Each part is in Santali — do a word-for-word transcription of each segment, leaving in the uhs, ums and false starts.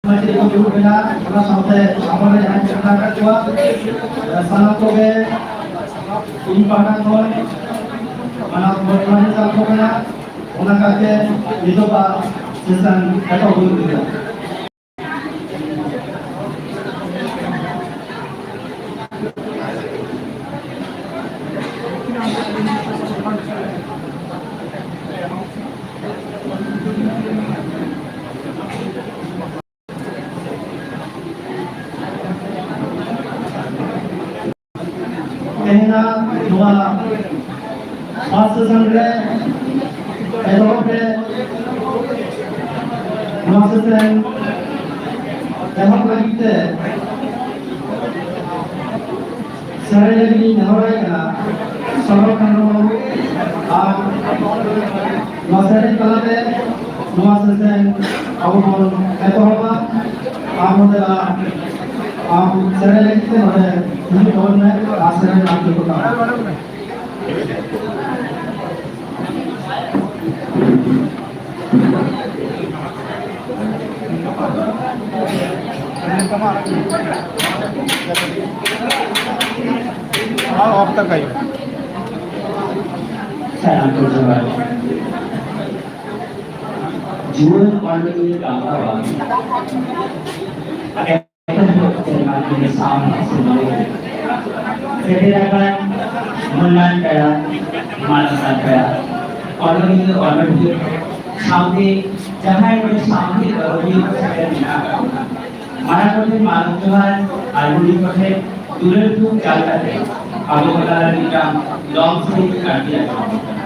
ᱢᱟᱹᱡᱷᱤ ᱠᱚ ᱫᱩᱲᱩᱵ ᱮᱱᱟ, ᱚᱱᱟ ᱥᱟᱶᱛᱮ ᱟᱵᱚᱨᱮᱱ ᱡᱟᱦᱟᱸᱭ ᱠᱚ ᱢᱮᱱᱟᱜ ᱟᱠᱟᱫ ᱠᱚᱣᱟ, ᱥᱟᱱᱟᱢ ᱠᱚᱜᱮ ᱤᱧ ᱯᱟᱦᱴᱟ ᱠᱷᱚᱱ ᱢᱟᱱᱟᱣ ᱢᱚᱬᱮ ᱥᱟᱞ ᱠᱚ ᱢᱮᱱᱟᱜ, ᱚᱱᱟ ᱠᱟᱛᱮ ᱱᱤᱛᱚᱜᱟᱜ ᱥᱮᱥᱚᱱ ᱮᱛᱚᱦᱚᱵ ᱦᱩᱭᱩᱜ ᱠᱟᱱᱟ᱾ ᱛᱮᱦᱮᱧᱟᱜ ᱱᱚᱣᱟ first session ᱨᱮ ᱮᱛᱚᱦᱚᱵ ᱨᱮ ᱱᱚᱣᱟ session ᱮᱦᱚᱵ ᱞᱟᱹᱜᱤᱫ ᱛᱮ ᱥᱮᱨᱮᱧ ᱞᱟᱹᱜᱤᱫ ᱤᱧ ᱱᱮᱦᱚᱨᱟᱭ ᱠᱟᱱᱟ ᱥᱚᱨᱚᱞ ᱦᱮᱢᱵᱨᱚᱢ ᱵᱟᱹᱵᱩ, ᱟᱨ ᱱᱚᱣᱟ ᱥᱮᱨᱮᱧ ᱛᱟᱞᱟᱛᱮ ᱱᱚᱣᱟ session ᱟᱵᱚ ᱵᱚᱱ ᱮᱛᱚᱦᱚᱵᱟ᱾ ᱟᱢ ᱱᱚᱰᱮ ᱟᱢ ᱥᱮᱨᱮᱧ ᱞᱟᱹᱜᱤᱫ ᱛᱮ ᱱᱚᱰᱮ ᱦᱤᱡᱩᱜ ᱛᱟᱵᱚᱱ ᱢᱮ ᱟᱨ ᱥᱮᱨᱮᱧ ᱟᱢ ᱴᱷᱤᱠ ᱠᱟᱜ ᱢᱮ᱾ ᱥᱟᱱᱟᱢ ᱠᱚ ᱡᱚᱦᱟᱨ᱾ ᱡᱩᱣᱟᱹᱱ ᱚᱱᱚᱞᱤᱭᱟᱹ ᱜᱟᱶᱛᱟ ᱵᱟᱝ ᱮᱛᱚᱦᱚᱵ ᱥᱮᱨᱢᱟ ᱠᱷᱚᱱ ᱥᱟᱶᱦᱮᱫ ᱥᱮᱨᱢᱟ ᱨᱮ ᱥᱮᱴᱮᱨ ᱟᱠᱟᱱ ᱢᱟᱹᱱᱟᱱ ᱯᱮᱲᱟ, ᱢᱟᱱᱚᱛᱟᱱ ᱯᱮᱲᱟ, ᱚᱱᱚᱞᱤᱭᱟᱹ, ᱚᱱᱚᱞᱤᱭᱟᱹ ᱥᱟᱶᱛᱮ ᱡᱟᱦᱟᱸᱭ ᱱᱚᱰᱮ ᱥᱟᱶᱦᱮᱫ ᱜᱟᱞᱚᱪᱤᱭᱟᱹ ᱠᱚ ᱥᱮᱴᱮᱨ ᱢᱮᱱᱟᱜ ᱟᱠᱟᱫ ᱵᱚᱱᱟ, ᱢᱟᱲᱟᱝ ᱠᱚᱴᱷᱮᱱ ᱢᱟᱱᱚᱛ ᱡᱚᱦᱟᱨ ᱟᱨ ᱦᱩᱰᱤᱧ ᱠᱚᱴᱷᱮᱱ ᱫᱩᱞᱟᱹᱲ ᱛᱷᱩᱢ ᱪᱟᱞ ᱠᱟᱛᱮ ᱟᱵᱚ ᱠᱚ ᱛᱟᱞᱟ ᱨᱮ ᱢᱤᱫᱴᱟᱝ ᱞᱚᱝ ᱥᱮᱨᱮᱧ ᱟᱹᱰᱤ ᱟᱸᱡᱚᱢ ᱟᱵᱚᱱ ᱠᱟᱱᱟ᱾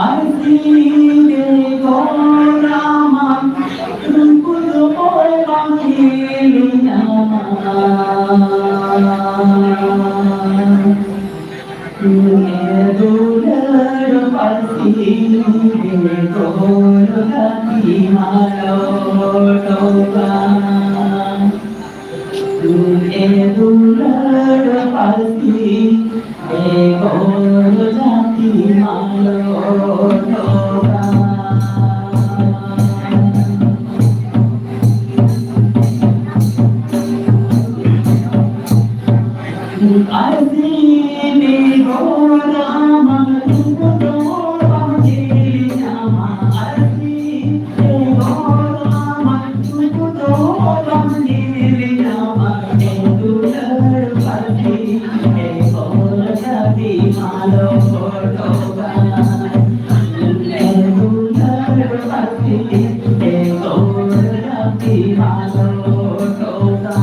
ᱟᱨᱥᱤ ᱵᱮᱜᱚᱨ ᱟᱢᱟᱜ ᱨᱩᱯ ᱫᱚ ᱚᱠᱚᱭ ᱵᱟᱝ ᱧᱮᱞ ᱧᱟᱢᱟ᱾ ᱮ ᱫᱩᱞᱟᱹᱲ ᱯᱟᱹᱨᱥᱤ ᱵᱮᱜᱚᱨ ᱜᱟᱛᱮ ᱢᱟᱞᱚᱴᱚᱜᱼᱟ᱾ ᱮ ᱫᱩᱞᱟᱹᱲ ᱯᱟᱹᱨᱥᱤ ᱵᱮᱜᱚᱨ ᱡᱟᱹᱛᱤ ᱢᱟᱞᱚᱴᱚᱜᱼᱟ᱾ ᱟᱨᱥᱤ ᱵᱮᱜᱚᱨ ᱟᱢᱟᱜ ᱨᱩᱯ ᱫᱚ ᱵᱟᱝ ᱧᱮᱞ ᱧᱟᱢᱟ᱾ ᱟᱨᱥᱤ ᱵᱮᱜᱚᱨ ᱟᱢᱟᱜ ᱨᱩᱯ ᱫᱚ ᱵᱟᱝ ᱧᱮᱞ ᱧᱟᱢᱟ᱾ ᱮ ᱫᱩᱞᱟᱹᱲ ᱯᱟᱹᱨᱥᱤ ᱵᱮᱜᱚᱨ ᱡᱟᱹᱛᱤ ᱢᱟᱞᱚᱴᱚᱜᱼᱟ᱾ ᱮ ᱫᱩᱞᱟᱹᱲ ᱯᱟᱹᱨᱥᱤ ᱵᱮᱜᱚᱨ ᱡᱟᱹᱛᱤ ᱢᱟᱞᱚᱴᱚᱜᱼᱟ᱾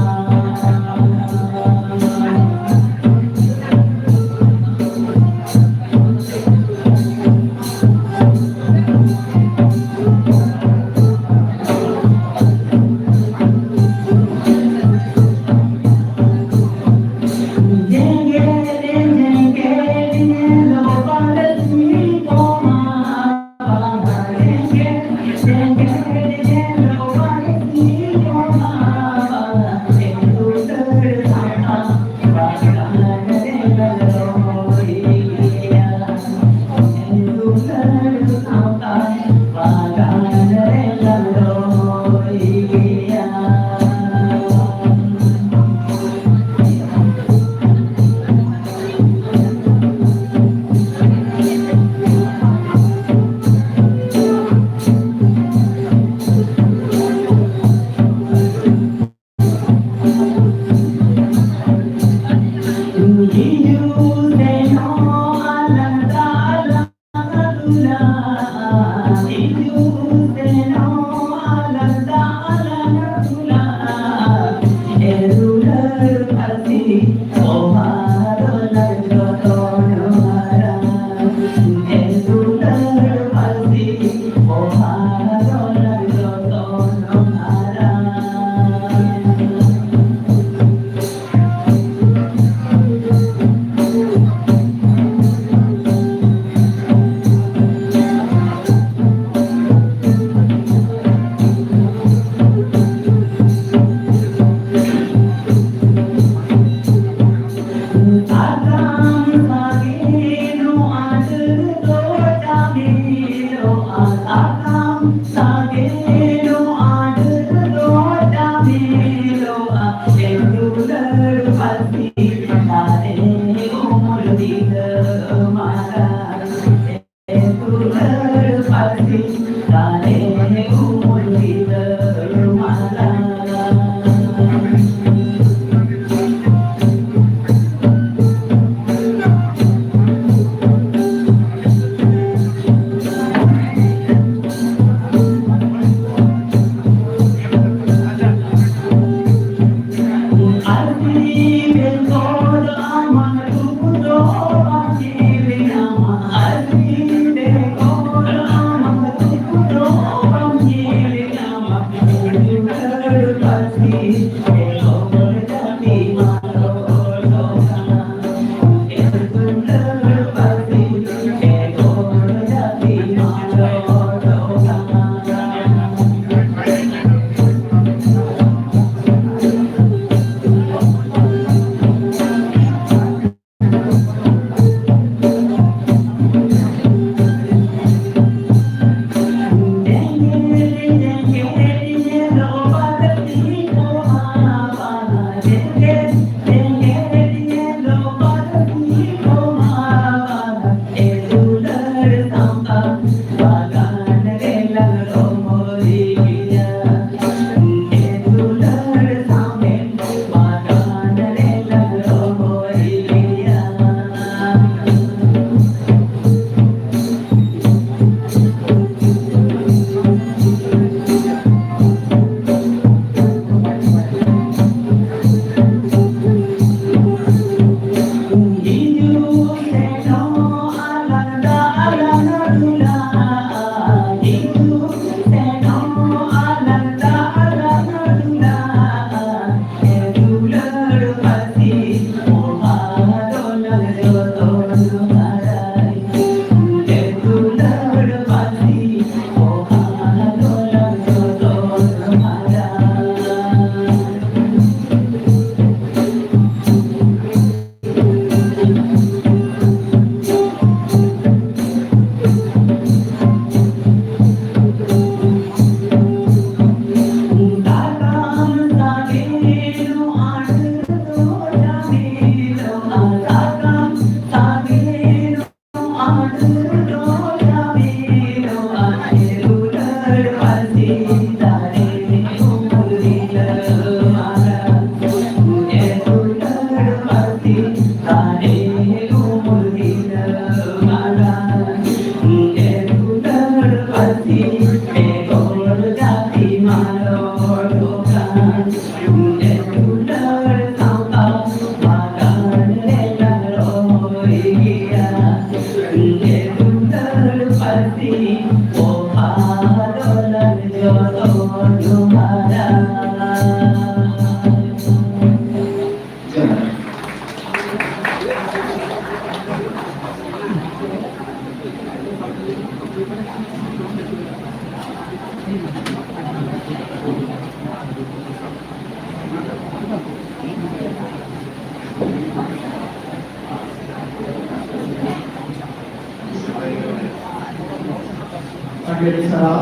ᱟᱹᱰᱤ ᱟᱹᱰᱤ ᱥᱟᱨᱦᱟᱣ᱾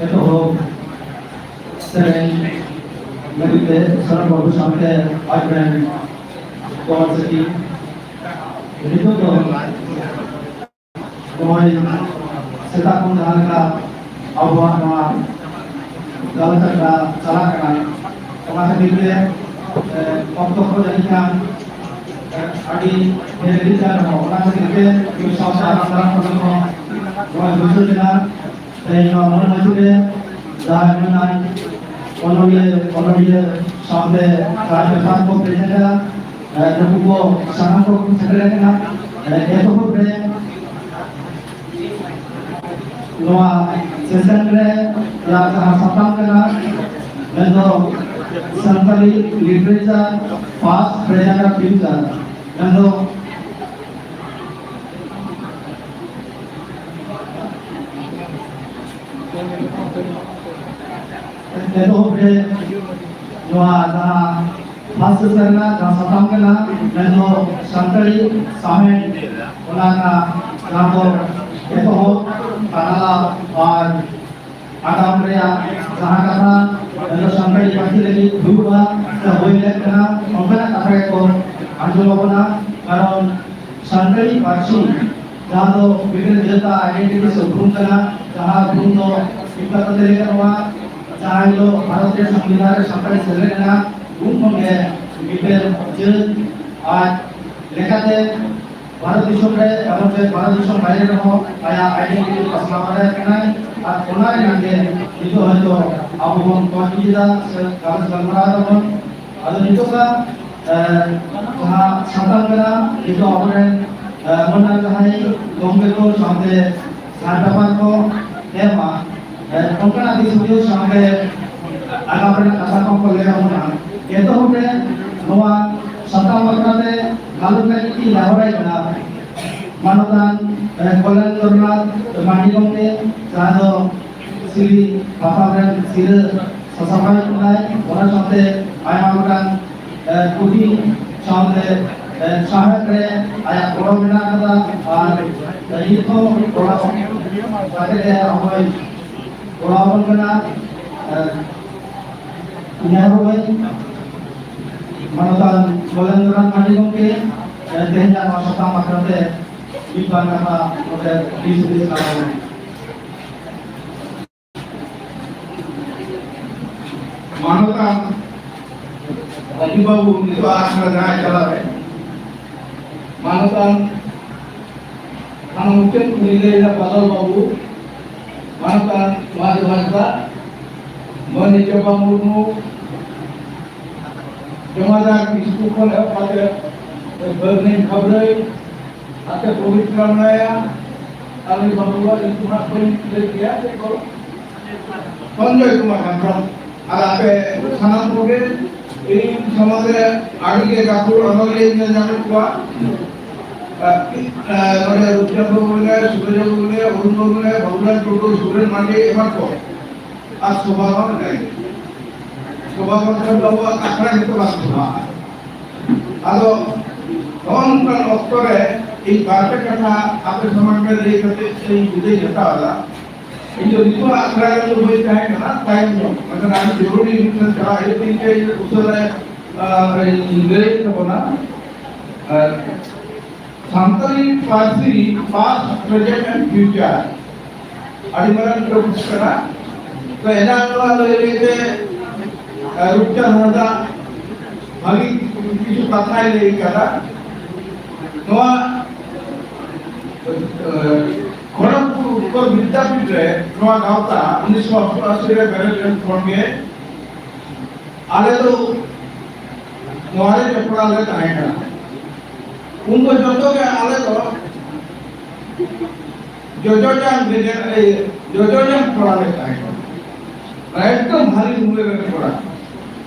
ᱮᱛᱚᱦᱚᱵ ᱥᱮᱨᱮᱧ ᱞᱟᱹᱜᱤᱫ ᱛᱮ ᱥᱚᱨᱚᱱ ᱵᱟᱹᱵᱩ ᱥᱟᱶᱛᱮ ᱟᱡ ᱨᱮᱱ ᱠᱚᱲᱟ ᱥᱟᱹᱠᱷᱤ᱾ ᱱᱤᱛᱚᱜ ᱫᱚ ᱱᱚᱜᱼᱚᱭ ᱥᱮᱛᱟᱜ ᱠᱷᱚᱱ ᱡᱟᱦᱟᱸ ᱞᱮᱠᱟ ᱟᱵᱚᱣᱟᱜ ᱱᱚᱣᱟ ᱜᱟᱞᱚᱪ ᱟᱠᱷᱲᱟ ᱪᱟᱞᱟᱜ ᱠᱟᱱᱟ, ᱚᱱᱟ ᱠᱷᱟᱹᱛᱤᱨ ᱛᱮ, ᱮ, ᱚᱠᱛᱚ ᱠᱚ ᱡᱟᱹᱱᱤᱡ ᱠᱷᱟᱱ, ᱮ, ᱟᱹᱰᱤ ᱰᱷᱮᱨ ᱤᱫᱤᱜ ᱠᱟᱱ ᱨᱮᱦᱚᱸ, ᱚᱱᱟ ᱠᱷᱟᱹᱛᱤᱨ ᱛᱮ ᱢᱤᱫ ᱥᱟᱶᱛᱮ ᱟᱨᱟᱢ ᱫᱟᱨᱟᱢ ᱠᱟᱛᱮ ᱦᱚᱸ ᱱᱚᱣᱟ ᱵᱩᱡᱷᱟᱹᱣ ᱞᱮᱱᱟ᱾ ᱛᱮᱦᱮᱧ ᱱᱚᱣᱟ ᱢᱚᱬᱮ ᱢᱟᱹᱡᱷᱤ ᱨᱮ ᱡᱟᱦᱟᱸ ᱢᱮᱱᱟᱭ ᱚᱱᱚᱞᱤᱭᱟᱹ, ᱚᱱᱚᱞᱤᱭᱟᱹ ᱥᱟᱶᱛᱮ ᱡᱟᱦᱟᱸ ᱯᱮᱯᱟᱨ ᱠᱚ ᱯᱨᱮᱡᱮᱱᱴᱟ, ᱮ, ᱱᱩᱠᱩ ᱠᱚ ᱥᱟᱱᱟᱢ ᱠᱚ ᱥᱮᱴᱮᱨ ᱟᱠᱟᱱᱟ᱾ ᱮ, ᱮᱛᱚᱦᱚᱵ ᱨᱮ ᱱᱚᱣᱟ ᱥᱮᱥᱚᱱ ᱨᱮ ᱡᱟᱦᱟᱸ ᱥᱟᱛᱟᱢ ᱠᱟᱱᱟ, ᱢᱮᱱᱫᱚ ᱥᱟᱱᱛᱟᱲᱤ literature, past, present ᱟᱨ future᱾ ᱢᱮᱱᱫᱚ ᱮᱛᱚᱦᱚᱵ ᱨᱮ ᱱᱚᱣᱟ ᱡᱟᱦᱟᱸ first session ᱨᱮᱱᱟᱜ ᱡᱟᱦᱟᱸ ᱥᱟᱛᱟᱢ ᱠᱟᱱᱟ, ᱢᱮᱱᱫᱚ ᱥᱟᱱᱛᱟᱲᱤ ᱥᱟᱶᱦᱮᱫ, ᱚᱱᱟ ᱨᱮᱱᱟᱜ ᱡᱟᱦᱟᱸ ᱫᱚ ᱮᱛᱚᱦᱚᱵ, ᱛᱟᱞᱟ ᱟᱨ ᱟᱜᱟᱢ ᱨᱮᱭᱟᱜ ᱡᱟᱦᱟᱸ ᱠᱟᱛᱷᱟ, ᱢᱮᱱᱫᱚ ᱥᱟᱱᱛᱟᱲᱤ ᱯᱟᱹᱨᱥᱤ ᱞᱟᱹᱜᱤᱫ ᱦᱩᱭᱩᱜᱼᱟ ᱥᱮ ᱦᱩᱭ ᱞᱮᱱ ᱠᱟᱱᱟ, ᱚᱱᱠᱟᱱᱟᱜ ᱠᱟᱛᱷᱟ ᱜᱮᱠᱚ ᱟᱸᱡᱚᱢ ᱟᱵᱚᱱᱟ᱾ ᱠᱟᱨᱚᱱ ᱥᱟᱱᱛᱟᱲᱤ ᱯᱟᱹᱨᱥᱤ ᱡᱟᱦᱟᱸ ᱫᱚ ᱢᱤᱫᱴᱮᱱ ᱡᱟᱹᱛᱟᱜ identity ᱥᱮ ᱩᱯᱨᱩᱢ ᱠᱟᱱᱟ, ᱡᱟᱦᱟᱸ ᱩᱯᱨᱩᱢ ᱫᱚ ᱢᱤᱫ ᱠᱟᱛᱷᱟ ᱛᱮ ᱞᱟᱹᱭ ᱜᱟᱱᱚᱜᱼᱟ, ᱡᱟᱦᱟᱸ ᱦᱤᱞᱳᱜ ᱵᱷᱟᱨᱚᱛ ᱨᱮ ᱥᱚᱝᱵᱤᱫᱷᱟᱱ ᱨᱮ ᱥᱟᱱᱛᱟᱲᱤ ᱥᱮᱞᱮᱫ ᱮᱱᱟ, ᱩᱱ ᱠᱷᱚᱱ ᱜᱮ ᱢᱤᱫᱴᱮᱱ ᱡᱟᱹᱛ ᱟᱡ ᱞᱮᱠᱟᱛᱮ ᱵᱷᱟᱨᱚᱛ ᱫᱤᱥᱚᱢ ᱨᱮ ᱮᱵᱚᱝ ᱪᱮ ᱵᱷᱟᱨᱚᱛ ᱫᱤᱥᱚᱢ ᱵᱟᱭᱨᱮ ᱨᱮᱦᱚᱸ ᱟᱭᱟᱜ identity ᱯᱟᱥᱱᱟᱣ ᱫᱟᱲᱮᱭᱟᱜ ᱠᱟᱱᱟᱭ᱾ ᱟᱨ ᱚᱱᱟ ᱨᱮᱱᱟᱜ ᱜᱮ ᱱᱤᱛᱚᱜ ᱦᱚᱭᱛᱳ ᱟᱵᱚ ᱵᱚᱱ ᱠᱚᱪ ᱤᱫᱤᱭᱮᱫᱟ ᱥᱮ ᱜᱟᱞᱚᱪ ᱜᱟᱞᱢᱟᱨᱟᱣ ᱫᱟᱵᱚᱱ᱾ ᱟᱫᱚ ᱱᱤᱛᱚᱜ ᱫᱚ, ᱮ, ᱡᱟᱦᱟᱸ ᱥᱟᱛᱟᱢ ᱠᱟᱱᱟ, ᱱᱤᱛᱚᱜ ᱟᱵᱚᱨᱮᱱ, ᱮ, ᱢᱟᱹᱱᱟᱱ ᱡᱟᱦᱟᱸᱭ ᱜᱚᱢᱠᱮ ᱠᱚ ᱥᱟᱶᱛᱮ ᱡᱟᱦᱟᱸ ᱯᱮᱯᱟᱨ ᱠᱚ ᱮᱢᱟ, ᱮ, ᱚᱱᱠᱟᱱᱟᱜ ᱫᱤᱥ ᱦᱩᱫᱤᱥ ᱥᱟᱶᱛᱮ ᱟᱜᱟᱢ ᱨᱮᱱᱟᱜ ᱠᱟᱛᱷᱟ ᱠᱚᱦᱚᱸ ᱠᱚ ᱞᱟᱹᱭ ᱟᱵᱚᱱᱟ᱾ ᱮᱛᱚᱦᱚᱵ ᱨᱮ ᱱᱚᱣᱟ ᱥᱟᱛᱟᱢ ᱵᱟᱠᱷᱨᱟ ᱛᱮ ᱜᱟᱞᱚᱪ ᱞᱟᱹᱜᱤᱫ ᱤᱧ ᱱᱮᱦᱚᱨᱟᱭ ᱠᱟᱱᱟ᱾ ᱢᱟᱱᱚᱛᱟᱱ ᱠᱚᱞᱮᱱᱫᱨᱚᱱᱟᱛᱷ ᱢᱟᱹᱡᱷᱤ ᱜᱚᱢᱠᱮ, ᱡᱟᱦᱟᱸ ᱫᱚ ᱥᱤᱞᱤ ᱯᱟᱛᱷᱟᱢ ᱨᱮᱱ ᱥᱤᱨᱟᱹ ᱥᱟᱥᱟᱯᱲᱟᱣ ᱠᱟᱱᱟᱭ, ᱚᱱᱟ ᱥᱟᱶᱛᱮ ᱟᱭᱢᱟ ᱜᱚᱴᱟᱝ ᱯᱩᱛᱷᱤ ᱥᱟᱶᱛᱮ ᱥᱟᱶᱦᱮᱫ ᱨᱮ ᱟᱭᱟᱜ ᱜᱚᱲᱚ ᱢᱮᱱᱟᱜ ᱟᱠᱟᱫᱟ᱾ ᱟᱨ ᱱᱤᱛ ᱦᱚᱸ ᱜᱚᱲᱚ ᱠᱟᱛᱮ ᱜᱮ ᱟᱵᱚᱭ ᱜᱚᱲᱚ ᱟᱵᱚᱱ ᱠᱟᱱᱟ᱾ ᱱᱮᱦᱚᱨᱚᱜ ᱟᱹᱧ ᱢᱟᱱᱚᱛᱟᱱ ᱠᱚᱞᱮᱱᱫᱨᱚᱱᱟᱛᱷ ᱢᱟᱹᱡᱷᱤ ᱜᱚᱢᱠᱮ, ᱛᱮᱦᱮᱧᱟᱜ ᱱᱚᱣᱟ ᱥᱟᱛᱟᱢ ᱵᱟᱠᱷᱨᱟ ᱛᱮ ᱢᱤᱫ ᱵᱟᱨ ᱠᱟᱛᱷᱟ ᱱᱚᱰᱮ ᱫᱤᱥ ᱦᱩᱫᱤᱥ ᱟᱞᱟᱝ᱾ ᱢᱟᱱᱚᱛᱟᱱ ᱨᱟᱡᱩ ᱵᱟᱹᱵᱩ ᱱᱤᱛᱚᱜ ᱟᱥᱲᱟ ᱡᱟᱦᱟᱸᱭ ᱪᱟᱞᱟᱣ ᱨᱮ, ᱢᱟᱱᱚᱛᱟᱱ ᱚᱱᱟ ᱢᱩᱪᱟᱹᱫ ᱠᱚ ᱞᱟᱹᱭ ᱞᱮᱫᱟ ᱵᱟᱫᱚᱞ ᱵᱟᱹᱵᱩ, ᱢᱟᱱᱚᱛᱟᱱ ᱱᱚᱣᱟ ᱡᱚᱢᱟᱡᱽ ᱫᱟ, ᱢᱟᱹᱱᱤᱡ ᱪᱚᱢᱯᱟ ᱢᱩᱨᱢᱩ, ᱡᱚᱢᱟᱫᱟᱨ ᱠᱤᱥᱠᱩ ᱠᱷᱚᱱ ᱮᱦᱚᱵ ᱠᱟᱛᱮ ᱵᱟᱹᱨᱱᱤ ᱠᱷᱟᱵᱽᱨᱟᱹᱭ, ᱟᱛᱮ ᱯᱚᱵᱤᱛᱨᱟ ᱢᱮᱱᱟᱭᱟ, ᱟᱨ ᱩᱱᱤ ᱵᱟᱹᱵᱩᱣᱟᱜ ᱧᱩᱛᱩᱢ ᱦᱟᱸᱜ ᱵᱟᱹᱧ ᱞᱟᱹᱭ ᱠᱮᱭᱟ, ᱪᱮᱫ ᱠᱚ? ᱥᱚᱧᱡᱚᱭ ᱠᱩᱢᱟᱨ ᱦᱮᱢᱵᱨᱚᱢ᱾ ᱟᱨ ᱟᱯᱮ ᱥᱟᱱᱟᱢ ᱠᱚᱜᱮ ᱤᱧ ᱥᱚᱢᱟᱡᱽ ᱨᱮ ᱟᱹᱰᱤ ᱜᱮ ᱜᱟᱹᱠᱷᱩᱲ ᱚᱱᱚᱞᱤᱭᱟᱹᱧ ᱧᱮᱞ ᱧᱟᱢᱮᱫ ᱠᱚᱣᱟ᱾ ᱟᱨ, ᱟᱨ, ᱱᱚᱰᱮ ᱨᱩᱯᱪᱟᱸᱫᱽ ᱵᱟᱹᱵᱩ ᱢᱮᱱᱟᱭᱟ, ᱥᱩᱨᱚᱡ ᱵᱟᱹᱵᱩ ᱢᱮᱱᱟᱭᱟ, ᱚᱨᱩᱱ ᱵᱟᱹᱵᱩ ᱢᱮᱱᱟᱭᱟ, ᱵᱟᱵᱩᱞᱟᱞ ᱴᱩᱰᱩ, ᱥᱩᱨᱮᱱ ᱢᱟᱱᱰᱤ, ᱮᱢᱟᱱ ᱠᱚ᱾ ᱟᱨ ᱥᱚᱵᱷᱟ ᱦᱚᱸ ᱢᱮᱱᱟᱭ ᱜᱮᱭᱟ᱾ ᱥᱚᱵᱷᱟ ᱵᱟᱝᱠᱷᱟᱱ ᱫᱚ ᱟᱵᱚᱣᱟᱜ ᱟᱠᱷᱲᱟ ᱜᱮᱛᱚ ᱵᱟᱝ ᱥᱚᱵᱷᱟᱜᱼᱟ᱾ ᱟᱫᱚ ᱱᱚᱜᱼᱚ ᱱᱚᱝᱠᱟᱱ ᱚᱠᱛᱚ ᱨᱮ ᱤᱧ ᱵᱟᱨ ᱯᱮ ᱠᱟᱛᱷᱟ ᱟᱯᱮ ᱥᱟᱢᱟᱝ ᱨᱮ ᱞᱟᱹᱭ ᱠᱟᱛᱮ ᱤᱧ ᱵᱤᱫᱟᱹᱭ ᱦᱟᱛᱟᱣ ᱮᱫᱟ᱾ ᱤᱧ ᱫᱚ ᱱᱤᱛᱚᱜ ᱟᱠᱷᱲᱟ ᱨᱮ ᱫᱚ ᱵᱟᱹᱧ ᱛᱟᱦᱮᱸ ᱠᱟᱱᱟ, ᱛᱟᱭᱚᱢ ᱧᱚᱜ, ᱢᱮᱱᱠᱷᱟᱱ ᱟᱹᱰᱤ ᱡᱚᱨᱩᱨᱤ ᱢᱤᱫᱴᱮᱱ ᱪᱟᱞᱟᱜ ᱦᱩᱭᱩᱜ ᱛᱤᱧ ᱛᱮ ᱤᱧ ᱩᱥᱟᱹᱨᱟ, ᱟᱨ, ᱤᱧ ᱞᱟᱹᱭ ᱛᱟᱵᱚᱱᱟ᱾ ᱟᱨ ᱥᱟᱱᱛᱟᱲᱤ ᱯᱟᱹᱨᱥᱤ past, present and future ᱟᱹᱰᱤ ᱢᱟᱨᱟᱝ topic ᱠᱟᱱᱟ᱾ ᱛᱚ ᱮᱱᱟᱝ ᱱᱚᱣᱟ ᱞᱟᱹᱭ ᱞᱟᱹᱭ ᱛᱮ, ᱟᱨ, ᱨᱩᱯᱪᱟᱸᱫᱽ ᱦᱟᱸᱥᱫᱟ ᱵᱷᱟᱹᱜᱤ ᱠᱤᱪᱷᱩ ᱠᱟᱛᱷᱟᱭ ᱞᱟᱹᱭ ᱠᱟᱫᱟ᱾ ᱱᱚᱣᱟ ᱠᱷᱚᱲᱚᱜᱽᱯᱩᱨ ᱩᱛᱠᱚᱞ ᱵᱤᱫᱽᱫᱟᱯᱤᱴ ᱨᱮ ᱱᱚᱣᱟ ᱜᱟᱶᱛᱟ ᱩᱱᱤᱥᱥᱚ ᱚᱥᱴᱚᱟᱥᱤ ᱨᱮ ᱵᱮᱨᱮᱫ ᱞᱮᱱ ᱠᱷᱚᱱ ᱜᱮ ᱟᱞᱮ ᱫᱚ ᱱᱚᱣᱟ ᱨᱮ ᱡᱚᱯᱲᱟᱣ ᱞᱮ ᱛᱟᱦᱮᱸ ᱠᱟᱱᱟ᱾ ᱩᱱ ᱫᱚ ᱡᱚᱛᱚ ᱜᱮ ᱟᱞᱮ ᱫᱚ ᱡᱚᱡᱚ ᱡᱟᱝ ᱜᱮ, ᱡᱚᱡᱚ ᱡᱟᱝ ᱠᱚᱲᱟ ᱞᱮ ᱛᱟᱦᱮᱸ ᱠᱟᱱᱟ᱾ ᱮᱠᱫᱚᱢ ᱵᱷᱟᱹᱜᱤ ᱩᱢᱮᱨ ᱨᱮᱱ ᱠᱚᱲᱟ᱾